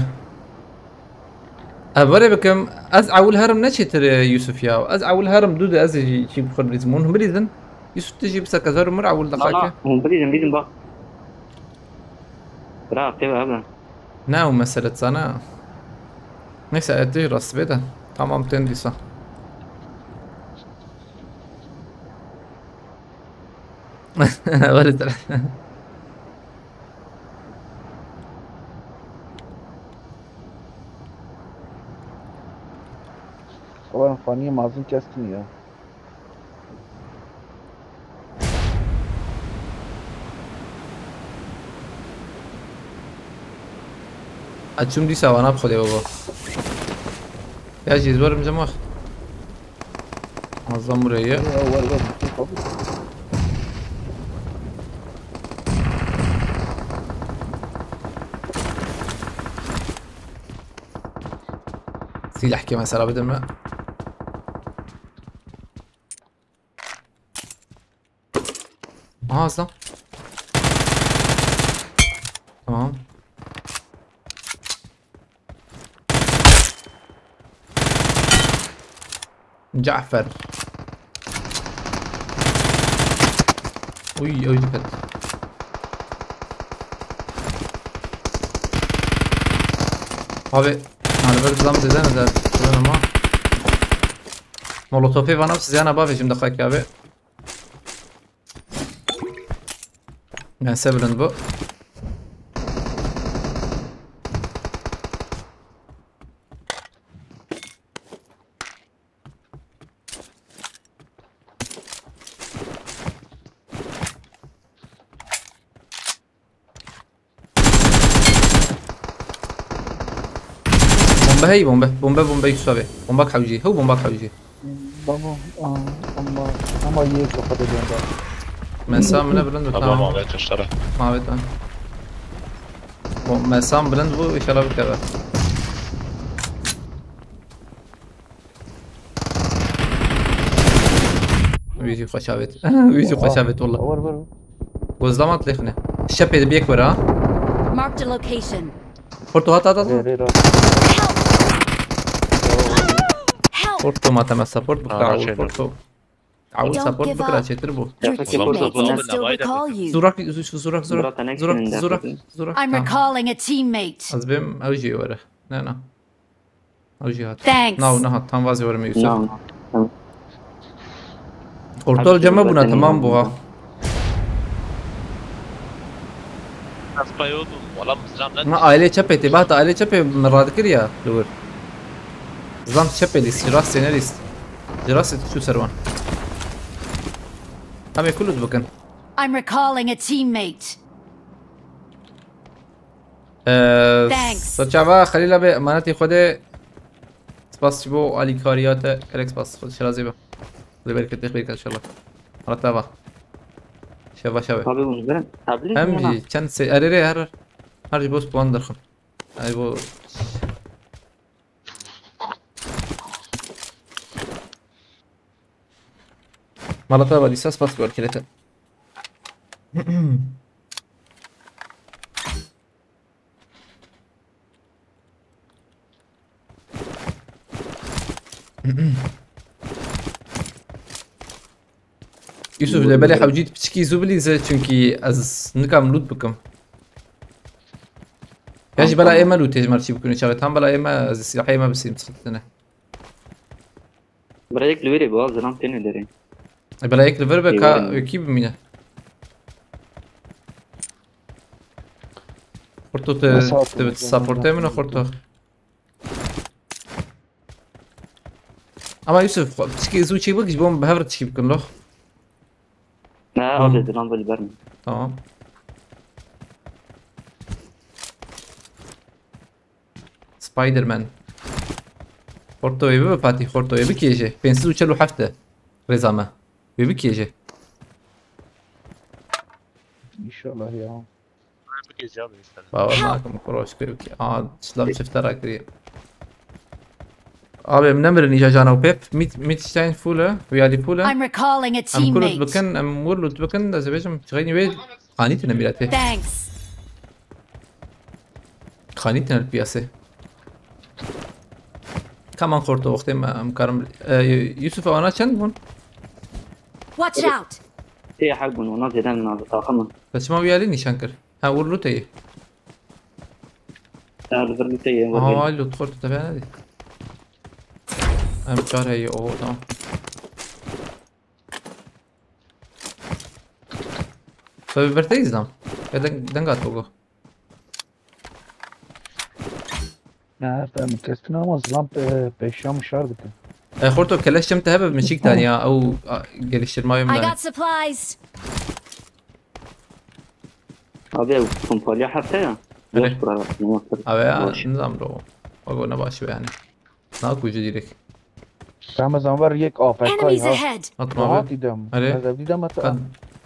ez were bikim, ez ewil herim ne çêtir, e, Yusuf ya. Ez ewil herim du de ez jî çî bixwir bilîzim. Hûn bilîzin. Yusuf tu jî bisa kezar umur ewil daxake. Hûn bilîzin, bilîzin bak. Bira, tê ve hebin. Ne o mesele sana. Neyse, et jî rast bê de. Tamam, tên dîsa. Were tere. Oğlum, faniyê mazin kestin ya. Açım dîsa vana bi Xwedê baba. Ya jî ez werim cem wax. Muazzam buraya. Ya, ver, ver, bütün kapı. Silah ki mesela bir de mi? Aha, aslan. Tamam. Cafer. Uy, uy, dikkat. Abi, hani böyle zam dedene de, ama. Molotofê vana size yana bavê jim daxakî abi. Neyse, bilind bu. Be hey bombe, bombe, bombe Yusuf abi. Bomba hewcî, hew bomba hewcî. Baba, aa, ama, ama yek o kadar bomba. Mesa min e bilind bi. Tamam, tamam. Mavet işte. Mavet ben. Bon, mesa min bilind bû, inşallah bikeve. Wî jî xweş avêt. Wî jî xweş avêt walla. Vur, vur, vur. Gözlem at lêxine. Şepê de bir yek var ha. Marked a location. Porto hat, hat, hat. Rê, rê, rê. Help! Porto ma te me support bikira. Aa, awul şey Porto. Awul support bikira çêtir bû. Your teammates can still recall you. Zurak, zu-, zurak, zurak. Zurak, zurak, zurak. I'm recalling a teammate. Ez bêm ew jî were. Ne, ne. Ew jî hat. Thanks. Naw, nehat. Tam vazê were me Yusuf. Naw, naw. Tamam. Ortal cema bûna, tamam bû ha. Ez peyot bûm. Wala mizram ne. Na aile çepê tê. Bahta aile çepê min radikir ya li wir. Zam çepê lîst. Ji rastê ne lîst. Ji rastê tu çû ser wan. Em ê ku lut bikin. I'm recalling a teammate. Ee, Thanks. Serçava Xelîl abi, emanetî Xwedê. Spas ji bo alîkariya te. Gelek spas. Xwedê şirazî be. Xwedê bereket te xêr ke inşallah. Mala te va. Şeva şeve. Abi, bunu ben tablet. Hem mi jî çend se-, erê, erê, her, her, her ji bo span derxim. Ay bo. Mala te va, dîsa spas ku erkêlê te. Yusuf, lê belê hewcî piçikî zû bilîze, çunkî ez nikam loot bikim. Ya jî bela ê me lootê ji me re çî bikin, çaxê tam bela ê me, ez silahê me bisînim, sıkıntı ne. Bira yek li wê rê bû, zilam têne derê. E, bela yek li vir be ka wekî bimîne. Xurto te, te supportê min e, Xurto. Ama Yusuf, piçikî zû çî bik, ji bo min bi hev re çî bikin lo. Ne, tamam. Abi, zilam veli berme. Tamam. Spiderman. Xorto wê bibe Fatî, xorto wê bikêje. Pênc sed û çel û heft e. Rêza me. Wê bikêje. İnşallah ya. Bikêje abi, inşallah. Bawer nakim, kuro, şikir bikê. Aa, çilam çifte rakiriye. Abi, em nemirin îca cana û pêp. Mit, mit Stein full e, wî alî full e. I'm recalling a teammate. Em kurut bikin, em wir loot bikin, ez ê bêjim, çixeynî wê qanîtine mîretê. Thanks. Xanîtin el piyasê. Kaman xorto wextê me em karim. E, Yusuf, ana çend bûn? Watch out! Tê heq bûn, ona zêden na taxim. Te çima wî alî nîşan kir? Ha, wir loot heye. Ha, li vir loot heye. Aha, loot xorto te bêne dî. Em çar heye, o, tamam. Tabii berteyiz lan. Ya deng-, denga togo. Ha, ben kesin ama zilam pe-, peşam şar bitti. E, xorto keleş çim te hebe mi çik tane ya, ew, a, geliştirme I got supplies. Abi, ew pompalya hafta ya. Öyle. Boş bura, ne yaptın? Abi ya, boş. Nizam lo. Bak o ne başı be yani. Nakujî direk. Ramazan var yek A F K. Enemies ya ahead. Atma abi. Rahat idem. Hadi. Hadi bir de mata.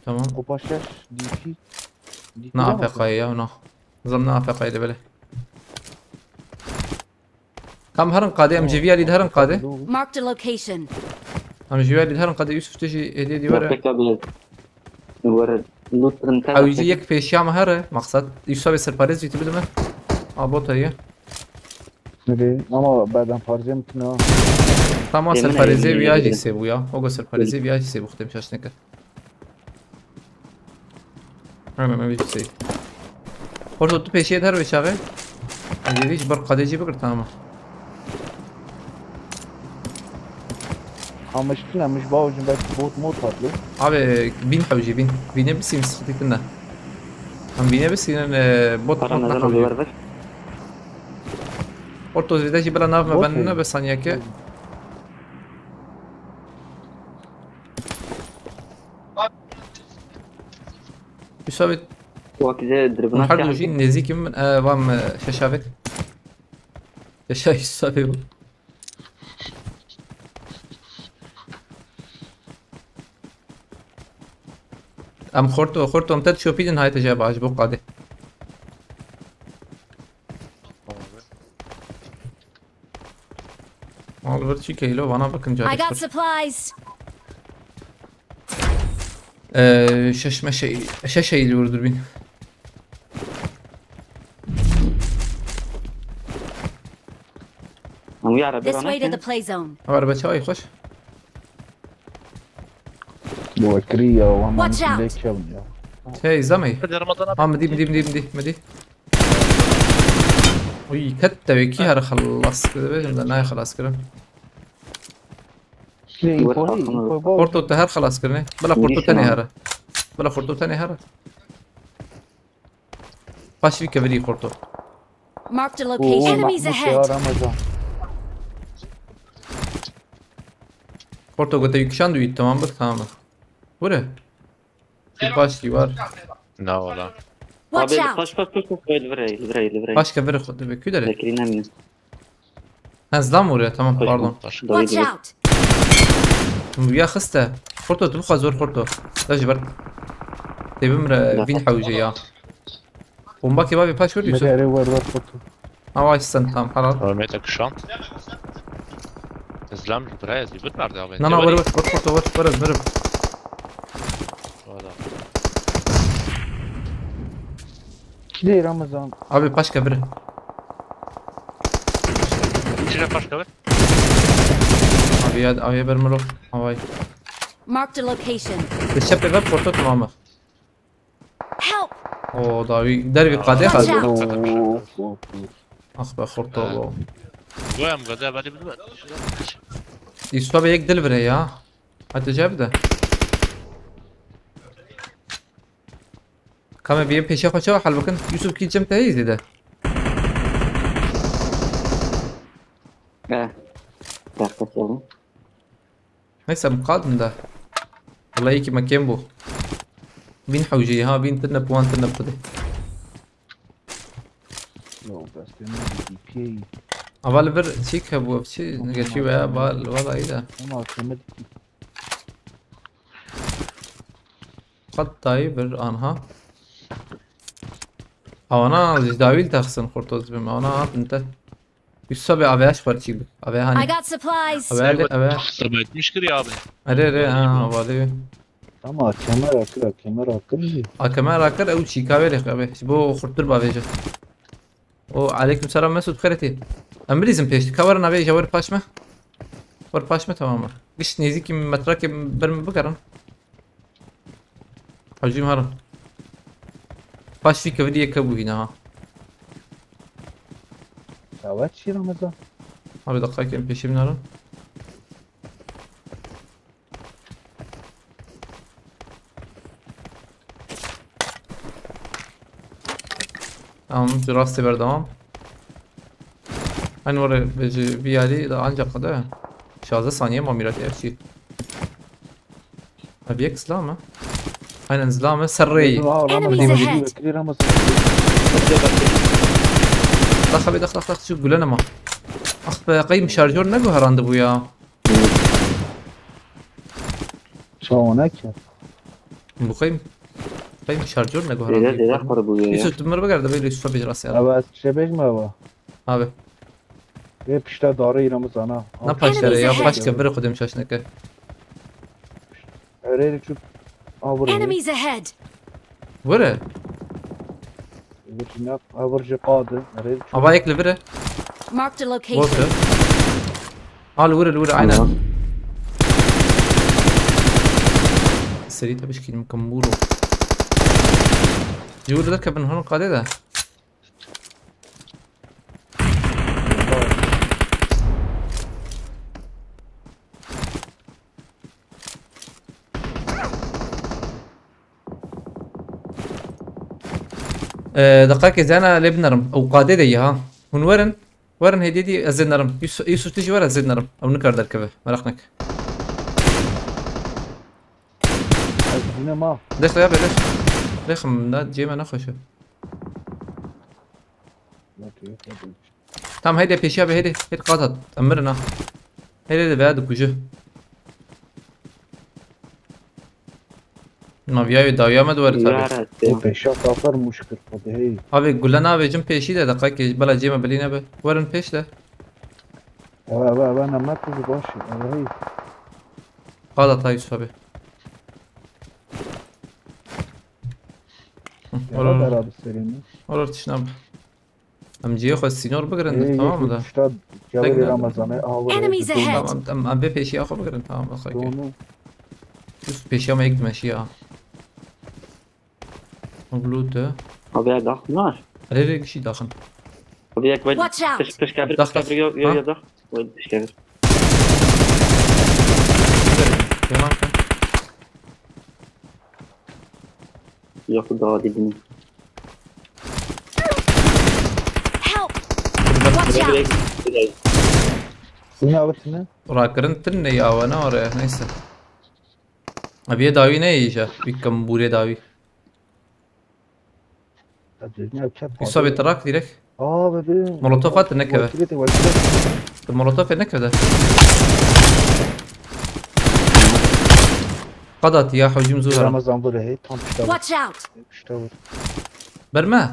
Tamam. Kupa şaş, D P. Na A F K ya, na. Nizam na A F K ile böyle. Tam herin qadê, em ji vî alî de herin qadê. Marked a location. Em ji vî alî de herin qadê, Yusuf tu jî hediye dî were. Yaptık abi. Were. Loot print. Ew jî yek pêşiya me here, maqsad. Yusuf abi serparêz jî tu bide me. A, bot heye. Nereye? Ama beden parçam tuna. Tamam, serparêzê viya jî sê bû ya. Ogo serparêzê viya jî sê bû, xtem şaş neke. Hemen, hemen bir şey. Orada tu peşiye der ve çağı. Hadi bir bar kadeci bir tamam. Ama şuna miş bawcun belki bot mod patlı. Abi bin hewci bin. Bine bir sim sıkıntı. Hem bine bir sinin, e, bot mod ne hewci. Orto zêde jî bila nav me benine be saniyeke. Yusuf abi. Wekî zê diribina. Her du jî nêzîkî min, e, vam, e, şeşavêt. Yaşa Yusuf abi bu. Em xorto, xorto, em te şopîdin hayte cevap ji bo qadê. Al bir çi keylo bana bakın I got carek. Supplies. Ee, şeş meşe, şeş eylül vurdur bin. Hemû ya Rebê This way to the play zone. Haber be çay hoş. Bu ekri ya, aman Watch out. Lek ya. Hey Zamey. Ramazan abi. Ha, midi, midi, midi, midi, midi. Uy, ket de wekî her xelas kir, bêjim de nayê xelas kirin. Şuraya info, info bol. Xorto te her xelas kirinê. Bila xorto tenê here. Bila xorto tenê here. Paşî kevirî xorto. Marked a location. Enemies ahead. Xorto gote yükşan duyu tamam bak tamam. Bu ne? Bir başki var. Na wala. Watch out. Paş paş paş paş li virey li virey li virey. Başka biri xorto be küdere. Zekirî nemiyor. Ha, zlam vuruyor, tamam, pardon. Watch out. Ya xiste. Xorto, tu bixwe zor xorto. Da ji ber. Têbim re vîn hewce ya. Bomba kebabê paş kurdî Yusuf. Ere wer wer xorto. Ama sen tam halal. Ölmeye de kuşan. Zlam buraya zibit nerede abi? Nana, wer wer xorto, wer wer wer. Kidê Ramazan? Abi paşka biri. İçine paşka bir. Abi ya, abi ya, bermelo. Havay. Marked a location. Şepe ver porta tamamı. Help! O da bir derbi kadeh. Watch out! Ah be xorto bu. Goyam gade bari bir. Yusuf abi yek dil vire ya. Hadi cevap de. Kame biyê pêşe xwe çawa hel bikin? Yusuf kî cem te heyî zêde. Eh. Dakika sorun. Neyse, em qadin de. Wala yekî me kêm bû. Bîn hewceyî ha, bîn tine puan tine pide. Yo, destê min D P. Ava li vir çîk hebû, ev çi? Geçî veya bal, wala î de. Ama kemir. Qet dayî bir anha. Awana ji dawî li texsin xortoz bim. Awana hatin te. Yusuf abi, A V H xwer çîk bik. A V H hani? I got supplies. A V H, A V H. Tabii etmiş kir ya abi. Are, are, ha, vale. Ama kamera kira, kamera kir. A kamera kir, ew çîka wê lê xwe be. Ji bo xurtir bavêje. O, aleyküm selam Mesut, xêretî. Em bilîzin pêş. Ka werin avê, ja wer paş me. Wer paş me, tamam mı? Giş nêzîkî metrekê ber min bigerin. Hacîm herin. Paş vî kevirî yeke bû hîna ha. Ya we çi Ramazan? Abi, dakika, em pêşî min herin. Tamam, tu rastê berdewam. Hani oraya vê yarî da ancak kadar. Şazdeh saniye ma mîratî ev çî. Abi yek zilame. Aynen zilame ser rêyî. Enemies ahead. Daxa be dax dax dax şu gülen ama. Ah be, qey şarjör ne guherandibû ya. Çawa neke? Bu qey, qey şarjör ne guherandibû. Dede dede xor bûye ya. Yusuf, tu mir bigerde, böyle Yusuf'a bir rastlayalım. Abi ez şebek mi abi? Abi. Ê pişta darê îre min zana. Na paştere ya, paşke bire xudem şaş neke. Erê çû. A vurê. Enemies ahead! Were. Vur jina, a vur ji qadi. Erê çû. Ava yek li vire. Marked a location. Botu. Al vure, vure, aynen. Tamam. Serî te bişkînim, kim bûro. Ji wir derkevin hûn qadê de. Ee, deqakê zena lê binerim. Ew qadê de ye ha. Hûn werin. Werin hêdî dî ez zêdnerim. Yusuf, Yusuf tu jî were ez zêdnerim. Ew nikar derkeve. Meraq neke. Ez dîne ma. Lêx ya be lêx. Lêxim da cê me nexweş e. Okey, okey. Tamam, heyde pêşiya be, heyde. Heyde qat at. Em mirin ha. Heyde de veya dikuje. Naviya wê dawiya me duwere tabi. Yarat ya. O pêşiya kafir muşkil xwedê hey. Abi gule navêcim pêşî de deqekê bela cê me bilî nebe. Werin pêş de. Eve, eve, eve, ne me kuzî baş e, eve hey. Qada ta Yusuf abi. Hı, Yara ora, bera bi serê min. Ora tişna bi. Em cihê xwe sînor bigirin, Ê, tamam mı da? Tişta cevherê Ramazanê, aha, were Enemies ahead. Tamam, em, em vê pêşiya xwe bigirin, tamam, bak, okey. Donu. Yusuf pêşiya me yek dimeşiya. Blûte. Abi ya dax ne var? Rê rê gişî daxin. Abi ya Watch out! Pêş, pêşkevir, dax, dax. Pêşkevir, yo, yo, ha? Yo, dax. Pêşkevir. Pêman ke. Yok, daha dibini. Help! Watch out! Yine alırsın ha? Rakirin trin ne ya, ne var ya, neyse. Abi ya dawi ne yiyeceğiz? Bir kam buraya dawi. Îsabê tirak direk. Aa, bebe. Molotof at, nekeve. Wekîlê te, wekîlê te. Tu molotof nekeve. Qada tiya hocum zuhra. Ramazan vur he, tam pişta vur. Watch out! Pişta vur. Berme.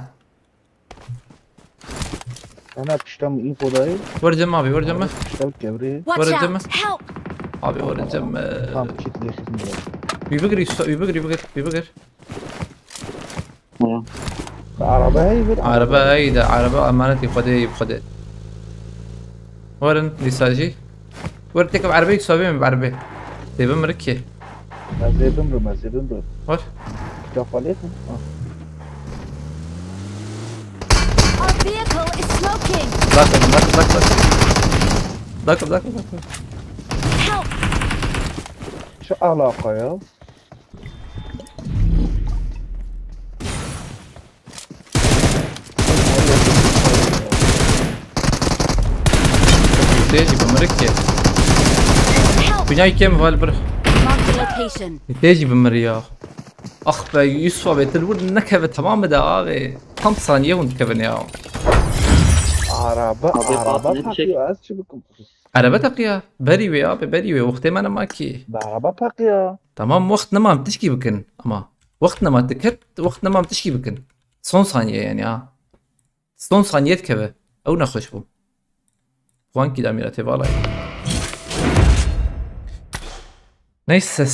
Ana pişta mı info dayı? Vereceğim abi, vereceğim mi? Pişta vur kevri. Watch out! Vereceğim mi? Help! Abi vereceğim mi? Tam kit geçsin. Bir bigir, bir bigir, bir bigir, bir bigir. Araba heye bir. Araba heye de, araba emanetê Xwedê ye, bi Xwedê. Werin, dîsa jî. Wer têkeve erebeyê, sabê min bi erebê. Dê bimire kê? Ez ê bimrim, ez ê bimrim. Wer. Kafa lê xwe. Ha. Our vehicle is smoking. Dakika, dakika, dakika. Dakika, dakika, dakika. Help! Şu alaka ya. Tê jî bimire kê? Help! Binayê kê min val bir. Mark the location. Tê jî bimire ya. Ax be, Yusuf abi, tu li wir nekeve, tamam mı da abi? Tam saniye hûn dikevin ya. Araba, abi, araba abi, ne patlıyor, çek- az çabuk. Araba teqiya. Berî wê abi, berî wê. Wextê me nema kî. Bi araba peqiya. Tamam, wext nema em tişkî bikin. Ama wext nema diket, wext nema em tişkî bikin. Son saniye yani ha. Son saniye dikeve. Ew nexweş bû. Xwankî da mîretê valay. Neyse.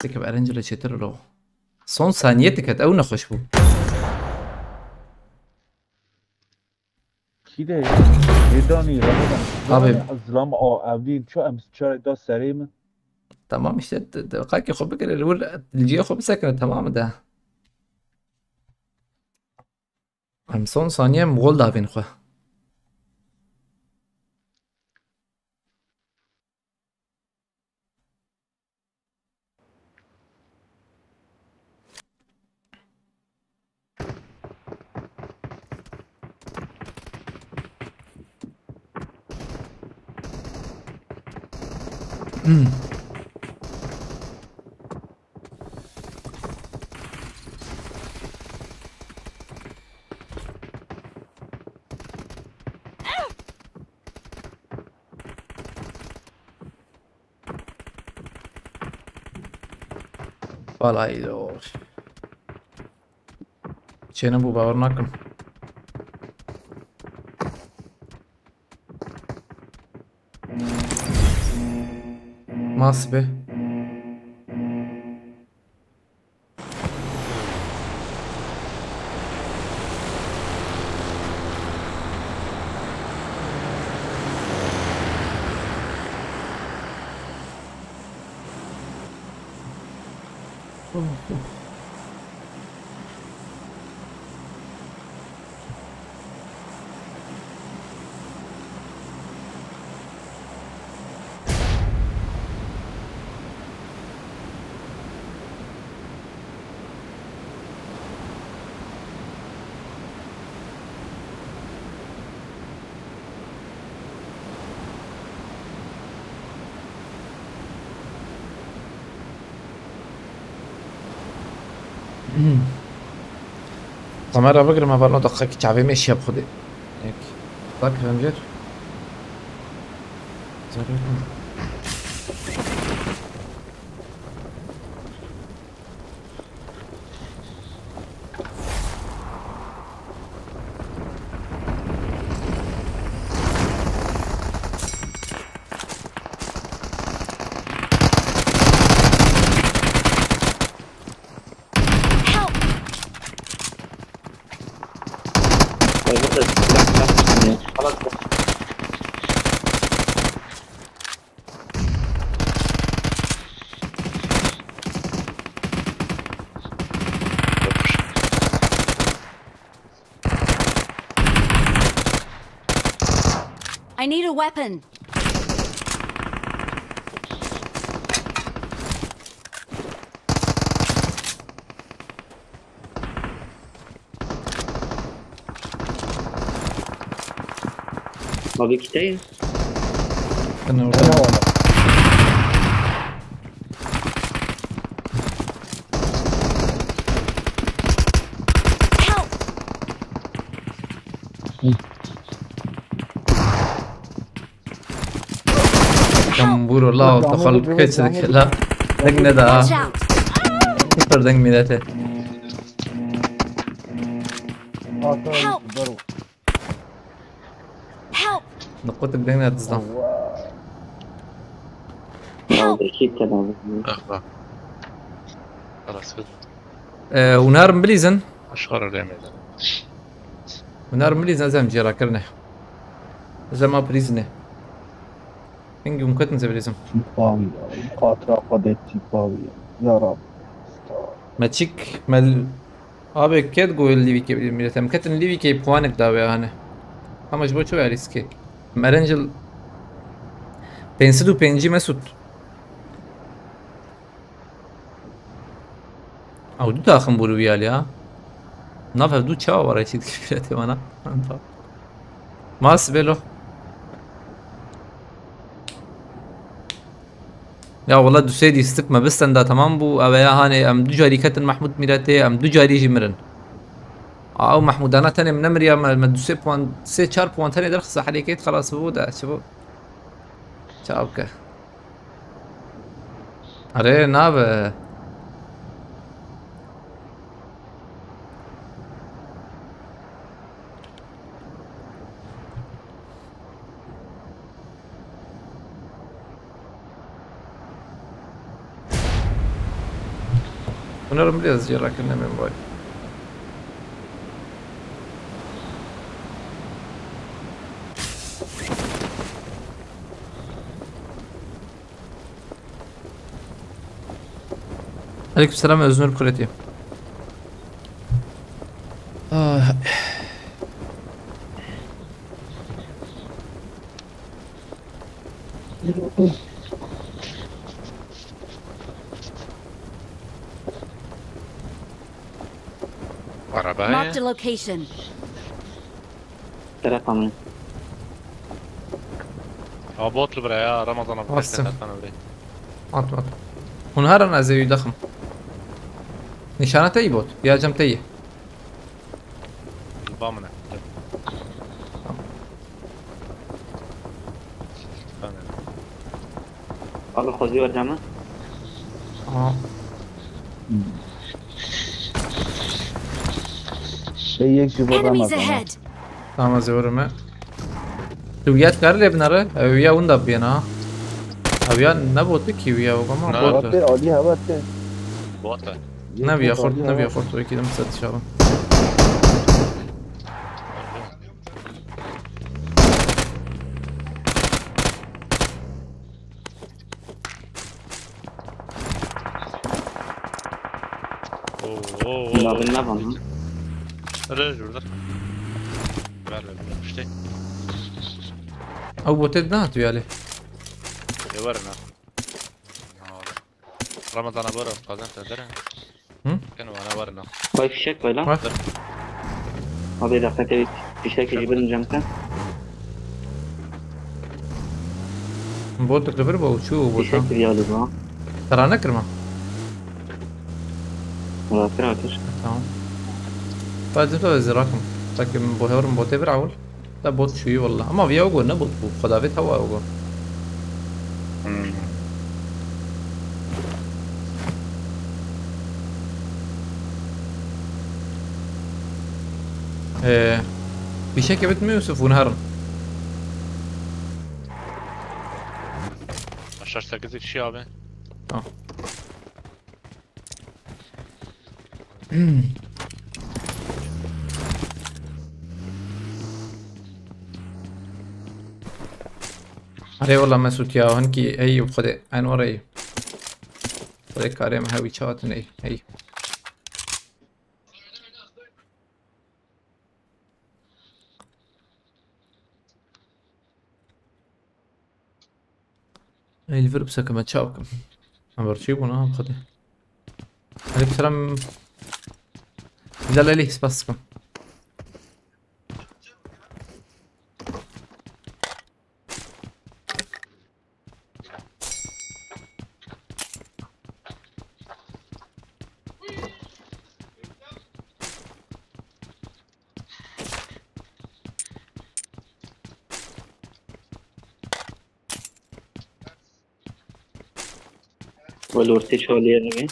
Dikeve erencile çêtir lo. Son saniye diket. Ew nexweş bû. Kî de ya? Lêdanî, Ramazan. Abi. Zilam a evdî, ço em çare da serê min. Tamam işte, de, de, qakê xwe bigire, li wir, li cihê xwe bisekine, tamam mı da? Em son saniye em gol davên xwe. Vallahi doğru. Çênebû, bawer nakim. Mas be. Kamera bigrim, hevalno, deqekî çavê me şiya bi Xwedê. Bak, zincir. Zincir. Help! Ay, burada silah, silah tutmuyor. Salak bu. I need a weapon. Abi, kitayı. Sen orada. Help! Tam buro la te xal keçdik la. Deng ne da. Watch out! Sıfır deng millete. Help! Help! Nıkıtık deng ne dizdan. Help! Aldı, iki tane aldı. Ah, bak. Halas, hadi. Ee, unar mı bilizin? Aşağı öyle mi? Unar mı bilizin, zem cira kirne. Zem aprîzine. Hingî hûn ketin zê bilîzim. Tîpa wî ya, xatira xwe de tîpa wî ya. Ya Rab. Me çik, me l-, abê ket go lîvîkê bilîzim, millet. Em ketin lîvîkê puanek dawê hane. Ama ji bo çi wê rîskê? Merencil pênc sed û pêncî Mesut. Ew du taxim bû li wî alî ha. Nav hev du çawa were çî dikir firetê wana. Ma sibê lo. Ya wala du sê dîstik me bistenda tamam bû. Ew ya hanê em du carî ketin Mahmud Mîretê, em du carî jî mirin. A ew Mahmudana tenê min nemiriya me, me du sê puan, sê çar puan tenê derxisa helêkê xelas bû de çi bû. Çawa bike. Erê, nabe. Bunların biraz yarakın hemen var. Aleykümselam, Öznur Kureti. Ah. Arabaya. Marked a location. Tere tamam. Ya bot li bira ya, Ramazan abi. Bastım. At, at. Hûn herin ez ê wî dixim. Nîşana te yî bot. Ya cem te yî. Ba min e. Tamam. Abi xwezî were me. Aha. Şey yek ji bo Enemies Ramazan. Ahead! Tamam, ez ê were me. Tu ya dikare lê binere? Ew ya winda biyena ha. Ew ya ne botu ki ya, ama ne? Bot. Hevatê, alî hevatê. Bot e. Ne viya xort, ne viya xort, wekî dem set şabin. Oo, oo, oo. Navin ne var lan? Öyle şurada. Ver, ver, ver, işte. Ew botê di nehat wî alê. Ê, werin ha. Ramazan abi, werin, qazan te derin. Hı? Ken wana werin ha. Vay fişek vay lan. Var. Abi, dakika, te fişek jî birin cem te. Bot li vir bû, çû bot. Fişek kiriya li ba. Tera nekirma. Rahat, rahat. Tamam. Hadi to ez rakim. Takım bu herum bote bir awul. Te bot çûyî walla. Ama viya go ne bot bû. Xweda vê tewa go. Hmm. Ee, bir şey kebit mi Yusuf? Bunu harın. Aşağı sekiz kişi abi. Tamam. Erê wela Mesûd ya, hinkî ey Xwedê, Enwer ey. Xwedê karê me hewî çatin ey, ey. Ey, li vir bisekime, çaw kim. Em berçî bûn, ha, xwedê. Aleykum selam. Bilal Elî, spas dikim. Welo ortê çaliyê nivê.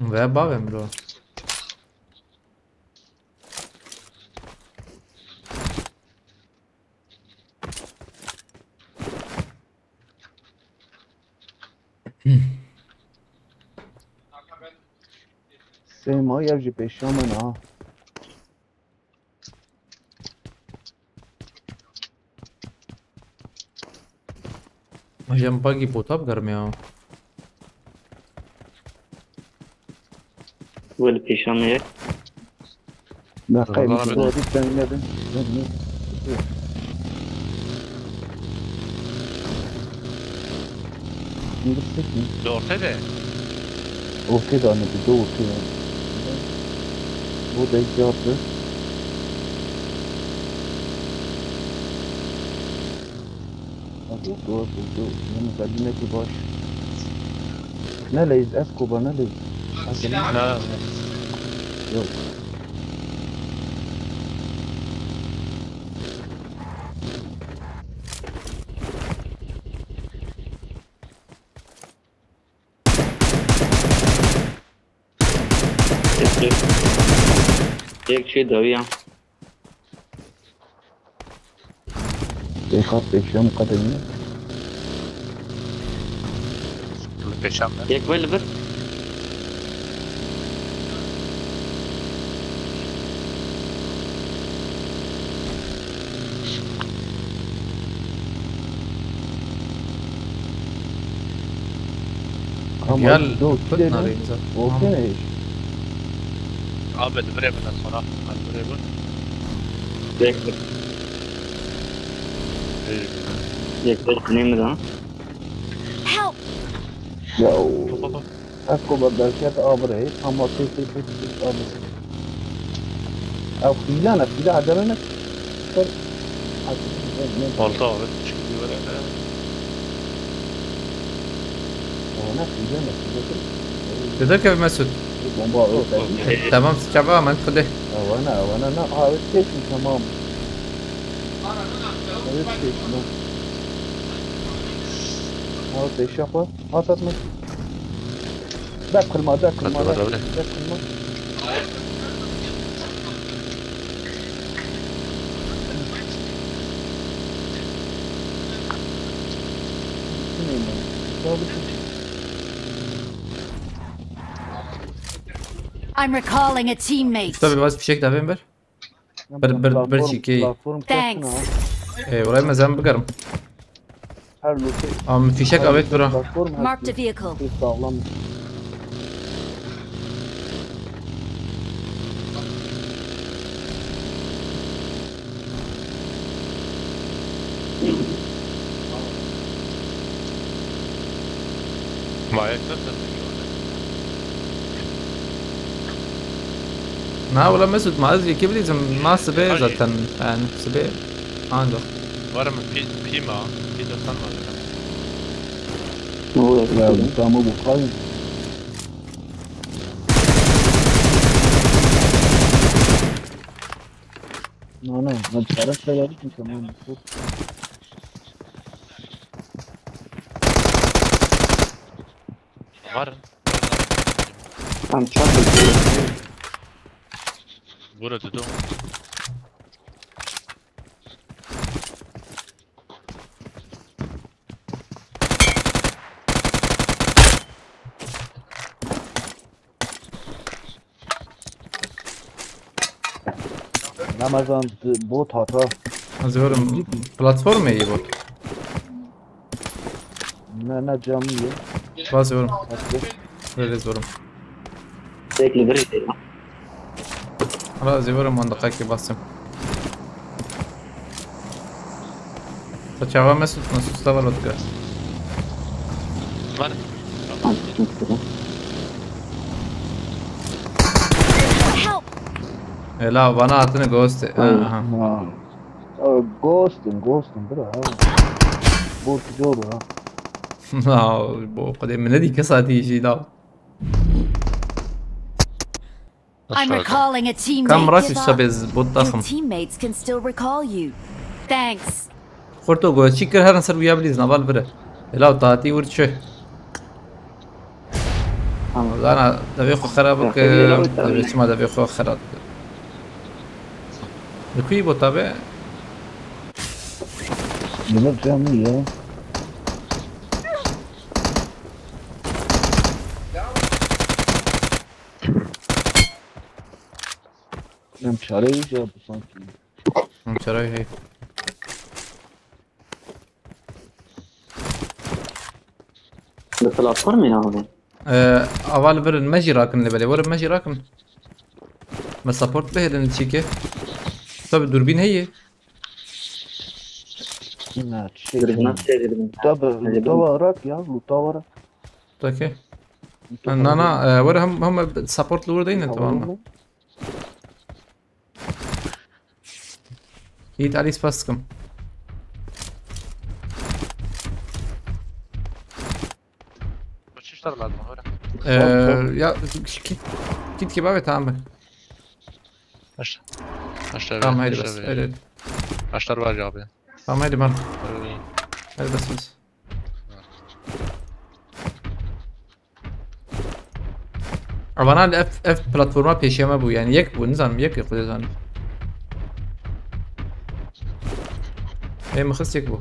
Ve bavê min bro. Sêma, ev jî pêşiya min a. Hocam buggy bota bigerim ya. Wê li pêşan ye. Ne qey Valla min ben- dodî deng nedin. Di ortê de. Okê de ne, bi do okê de. Bu da cevaptır. Bak, yok, yok, yok, yok. Yanı belli ki baş. Ne leyiz? Eskoba ne leyiz? Ha. Yok. Yek şey dawiya. Pêxat pêşiya min qedê min. Li pêşan min. Yek ve li vir. Ama Gel, do kut kide narê ne? Bize. Okey. Abi, li virê min e, sonra. Li virê min. Yek bir. Yek bir, ne mi daha? Help! Ya o. Hop, hop, hop. Ev ku be berket abirê, ama tê, tê, tê, tê, abirê. Ev xîla ne, xîla edeme ne. Ser. Altı abi, çıkıyor böyle. O ne, xîla ne, xîla kır. Dede kev Mesut. Bomba abi, sen. Tamam, sıçaba, aman xwedê. Ewana, ewana, ne, abi, çeşin, tamam. Abi, çeşin, ha. Abi, beş yapar. At, at, at. Dek kırma, dek kırma, Hadi dek, beraber. Dek kırma. I'm recalling a teammate. Usta, biraz fişek daha ver. Bir, bir, bir Platform, çekeyim. Platform Thanks. Kesin ha. Ee, orayı mı sen bakarım? Her loot'u. Ama fişek, her evet, loot'u bura. Platform her Marked a şey. Vehicle. Bir sağlam. Ma yek ne sen şu an? Na, wala Mesut, ma ez yekê bidîzim, ma sibê Hacı. Zaten, yani sibê anca. Var mı? Pi, pima, pima sen var ya. Ne oluyor? Ya, bu tamam, bu kalın. No, no, no, para esta ya, tamam. Var. Em çar bekliyoruz. Burada dur. Ramazan, bot hata. Ez ê werim platformê yê bot. Ne, ne, camiye. Ba ez ê werim. Hadi. Rê ez ê werim. Bekle, direkt. Hala ez ê werim, mandiqekê basim. Te çawa Mesut, Mesut stava lotka. Var. Help! Ela bana hatine ghost. Aha. Ha. Ee, Ghost'un, Ghost'un bira ha. Bot zor ha. La, bu kadar mı ne diye kesati işi la. I'm recalling a teammate. Kam rast Give işte up. biz bot Your takım. Teammates can still recall you. Thanks. Xorto go çi kir herin ser uya bilîz naval bire. Ela tatî wir çi. Tamam. Zana devê xwe xera bike. Yok, yok, yok. Devê çima devê xwe xera bike. Li kuî bota be? Yemek camiye. Em çare iyice yaptı sanki. Hım, çaray hey. Li platformê ne abi? Ee, aval birin me jî rakin li belê. Werin me jî rakin. Me support bihêlin çîkê. Tabi durbîn heye. Ne, şey, Birbirine şey dedim. Tabi, lutawa rak ya, lutawa rak. Okey. Na na, e, were hem hem support li wir deyne, tamam mı? Yiğit Ali spas dikim. Çişler lazım öyle. Ee, ya kit, kit kebabı tamam mı? Aşağı. Aşağı. Tamam haydi bas. Haydi. Aşağı var ya abi. Tamam haydi ben. Öyle. Haydi bas bas. Ama lan F, F platforma peşeme bu yani yek bu, ne zaman yek yek bu zaman. Ê min xist yek bû.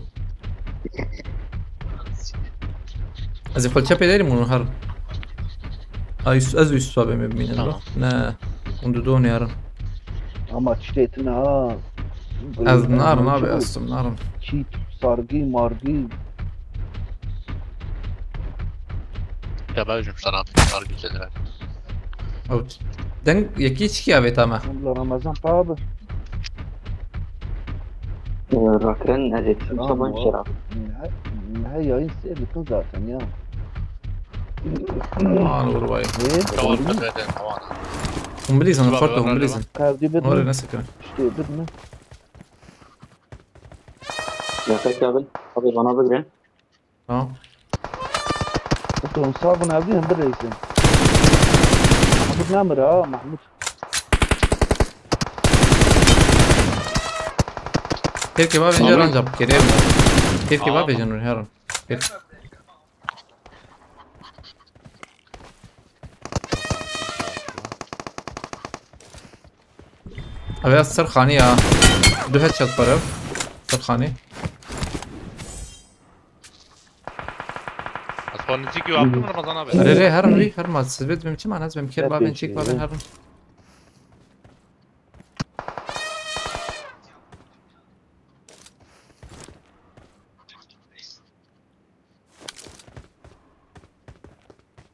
Ez ê xwe çepê derim bunu her. Ay, ez üst tabi mi bimînin? Tamam. Ne. Hûn du don yarin. Ama tiştê tune ha. Ez narin abi, ez tim narin. Çît, sargî, margî. Ya ben özüm sana abi. Sargı şeyler. Ew deng yekî çikî avêta me. Abla Ramazan pa abi. Ee, Rakren, ez ê çim Tamam, sabah o- şerab. Ne, ne yayın seyredin zaten ya. Aman vur vay. Ne? Tamam, tamam, tamam. Hûn bilîzin, Tamam, xorto, tamam, hûn bilîzin. Kavdi bir Oraya mi? nasıl kırın? İşte bir mi? Yakak abi. Abi bana bir gel. Tamam. Tamam, sağ olun abi, hem bir reisim. Mahmut ne amir ha, Mahmut. Peki baba bence Tamam. Rancap geliyor. Peki Tamam. baba bence Nuri Harun. Peki. Abi ya ser xanî ya. Du headshot para. Ser xanî. Aslan nizî ki yaptım Ramazan abi. Re re her ri her ma siz bit bim çim anaz bim kir babin çek babin her.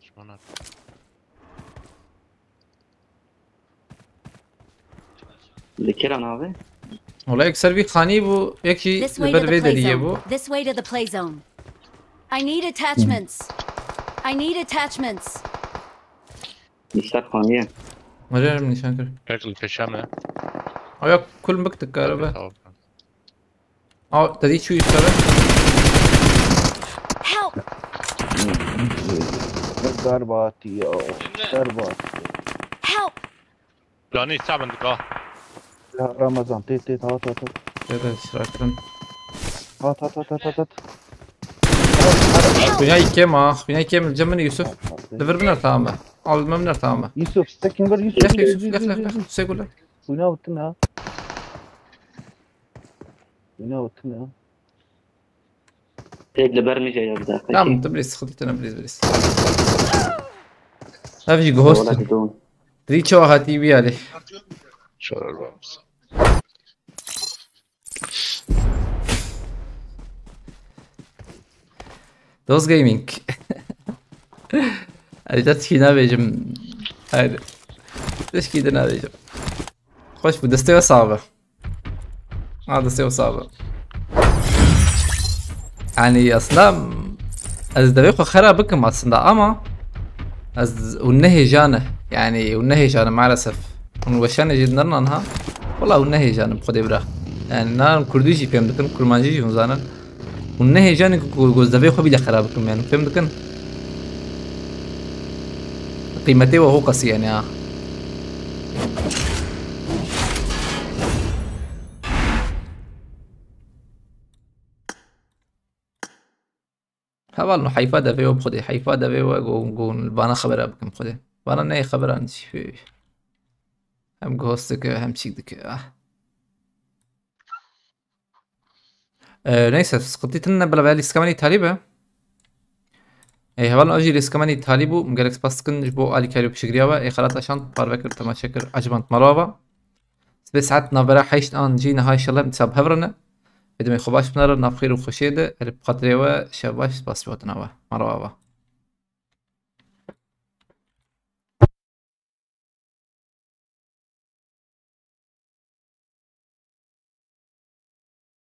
Düşman abi. Li kira navê? Ola yek ser vî xanî bû, yekî This li way to ber the vê play deriyê zone. Bû. This way to the play zone. I need attachments. I need attachments. Li ser xaniyê. Macarim nîşan kir. Pek li peşeme. Ayak kul mik dikare be. Tamam. Aw, te dî çû üst be. Help! Berbatî ya, berbatî. Help! Canî sabin dika. Ya Ramazan, tê, tê, hat, hat, hat. Tê de iştirak kirin. Hat, hat, hat, hat, hat, hat. Xwîna yekê ma, xwîna yekê min cem min Yusuf. Li vir biner tamam be. Al min biner tamam be. Yusuf, stekin ver Yusuf. Lef Yusuf, lef lef lef. Sê gule. Xwîna utin ha. Xwîna utin ha. Tek li ber min jî ya bir dakika. Tamam, tu bilî sıkıntı tene bilî bilî. Ev jî ghost. Dirî çawa hatî wî alî. Doz Gaming. Ez de tişkî nabêjim. Haydi. Tişkî de nabêjim. Xweş bû, destê we sax be. Ha, destê we sax be. Yani aslında ez devê xwe xera bikim aslında ama ez hûn nehêjane. Yani hûn nehêjane maalesef. Hûn weşane jî nirnan ha. Wala hûn nehêjane bi xwedê bira. Yani nan kurdî jî fêm dikin, kurmancî jî hûn zanin. Hûn nehêjane ku ku ez devê xwe bîle xera bikim yani. Fêm dikin. Qîmetê we ho qesî yani ha. Heval no heyfa devê we bi xwedê. Heyfa devê we go go bana xebera bikim xwedê. Bana ne xebera nişî. Hem ghost dike hem çîk dike. Ah. Ee, neyse, sıkıntı tine bila ve lîskemenî talî be. Ê hevalno, ez jî lîskemenî talî bû, min gelek spas dikin ji bo alîkarî û piştgiriya we. Ê xelat eşand, parve kir, temaşe kir, eciband, mala we. Sibê saet navbera heşt an jî niha inşallah em dîsa bi hev re ne. Bê demê xwe baş binere, nav xêr û xweşiyê de, erê bi xatirê we, şev baş, spas ji we tine we. Mala we.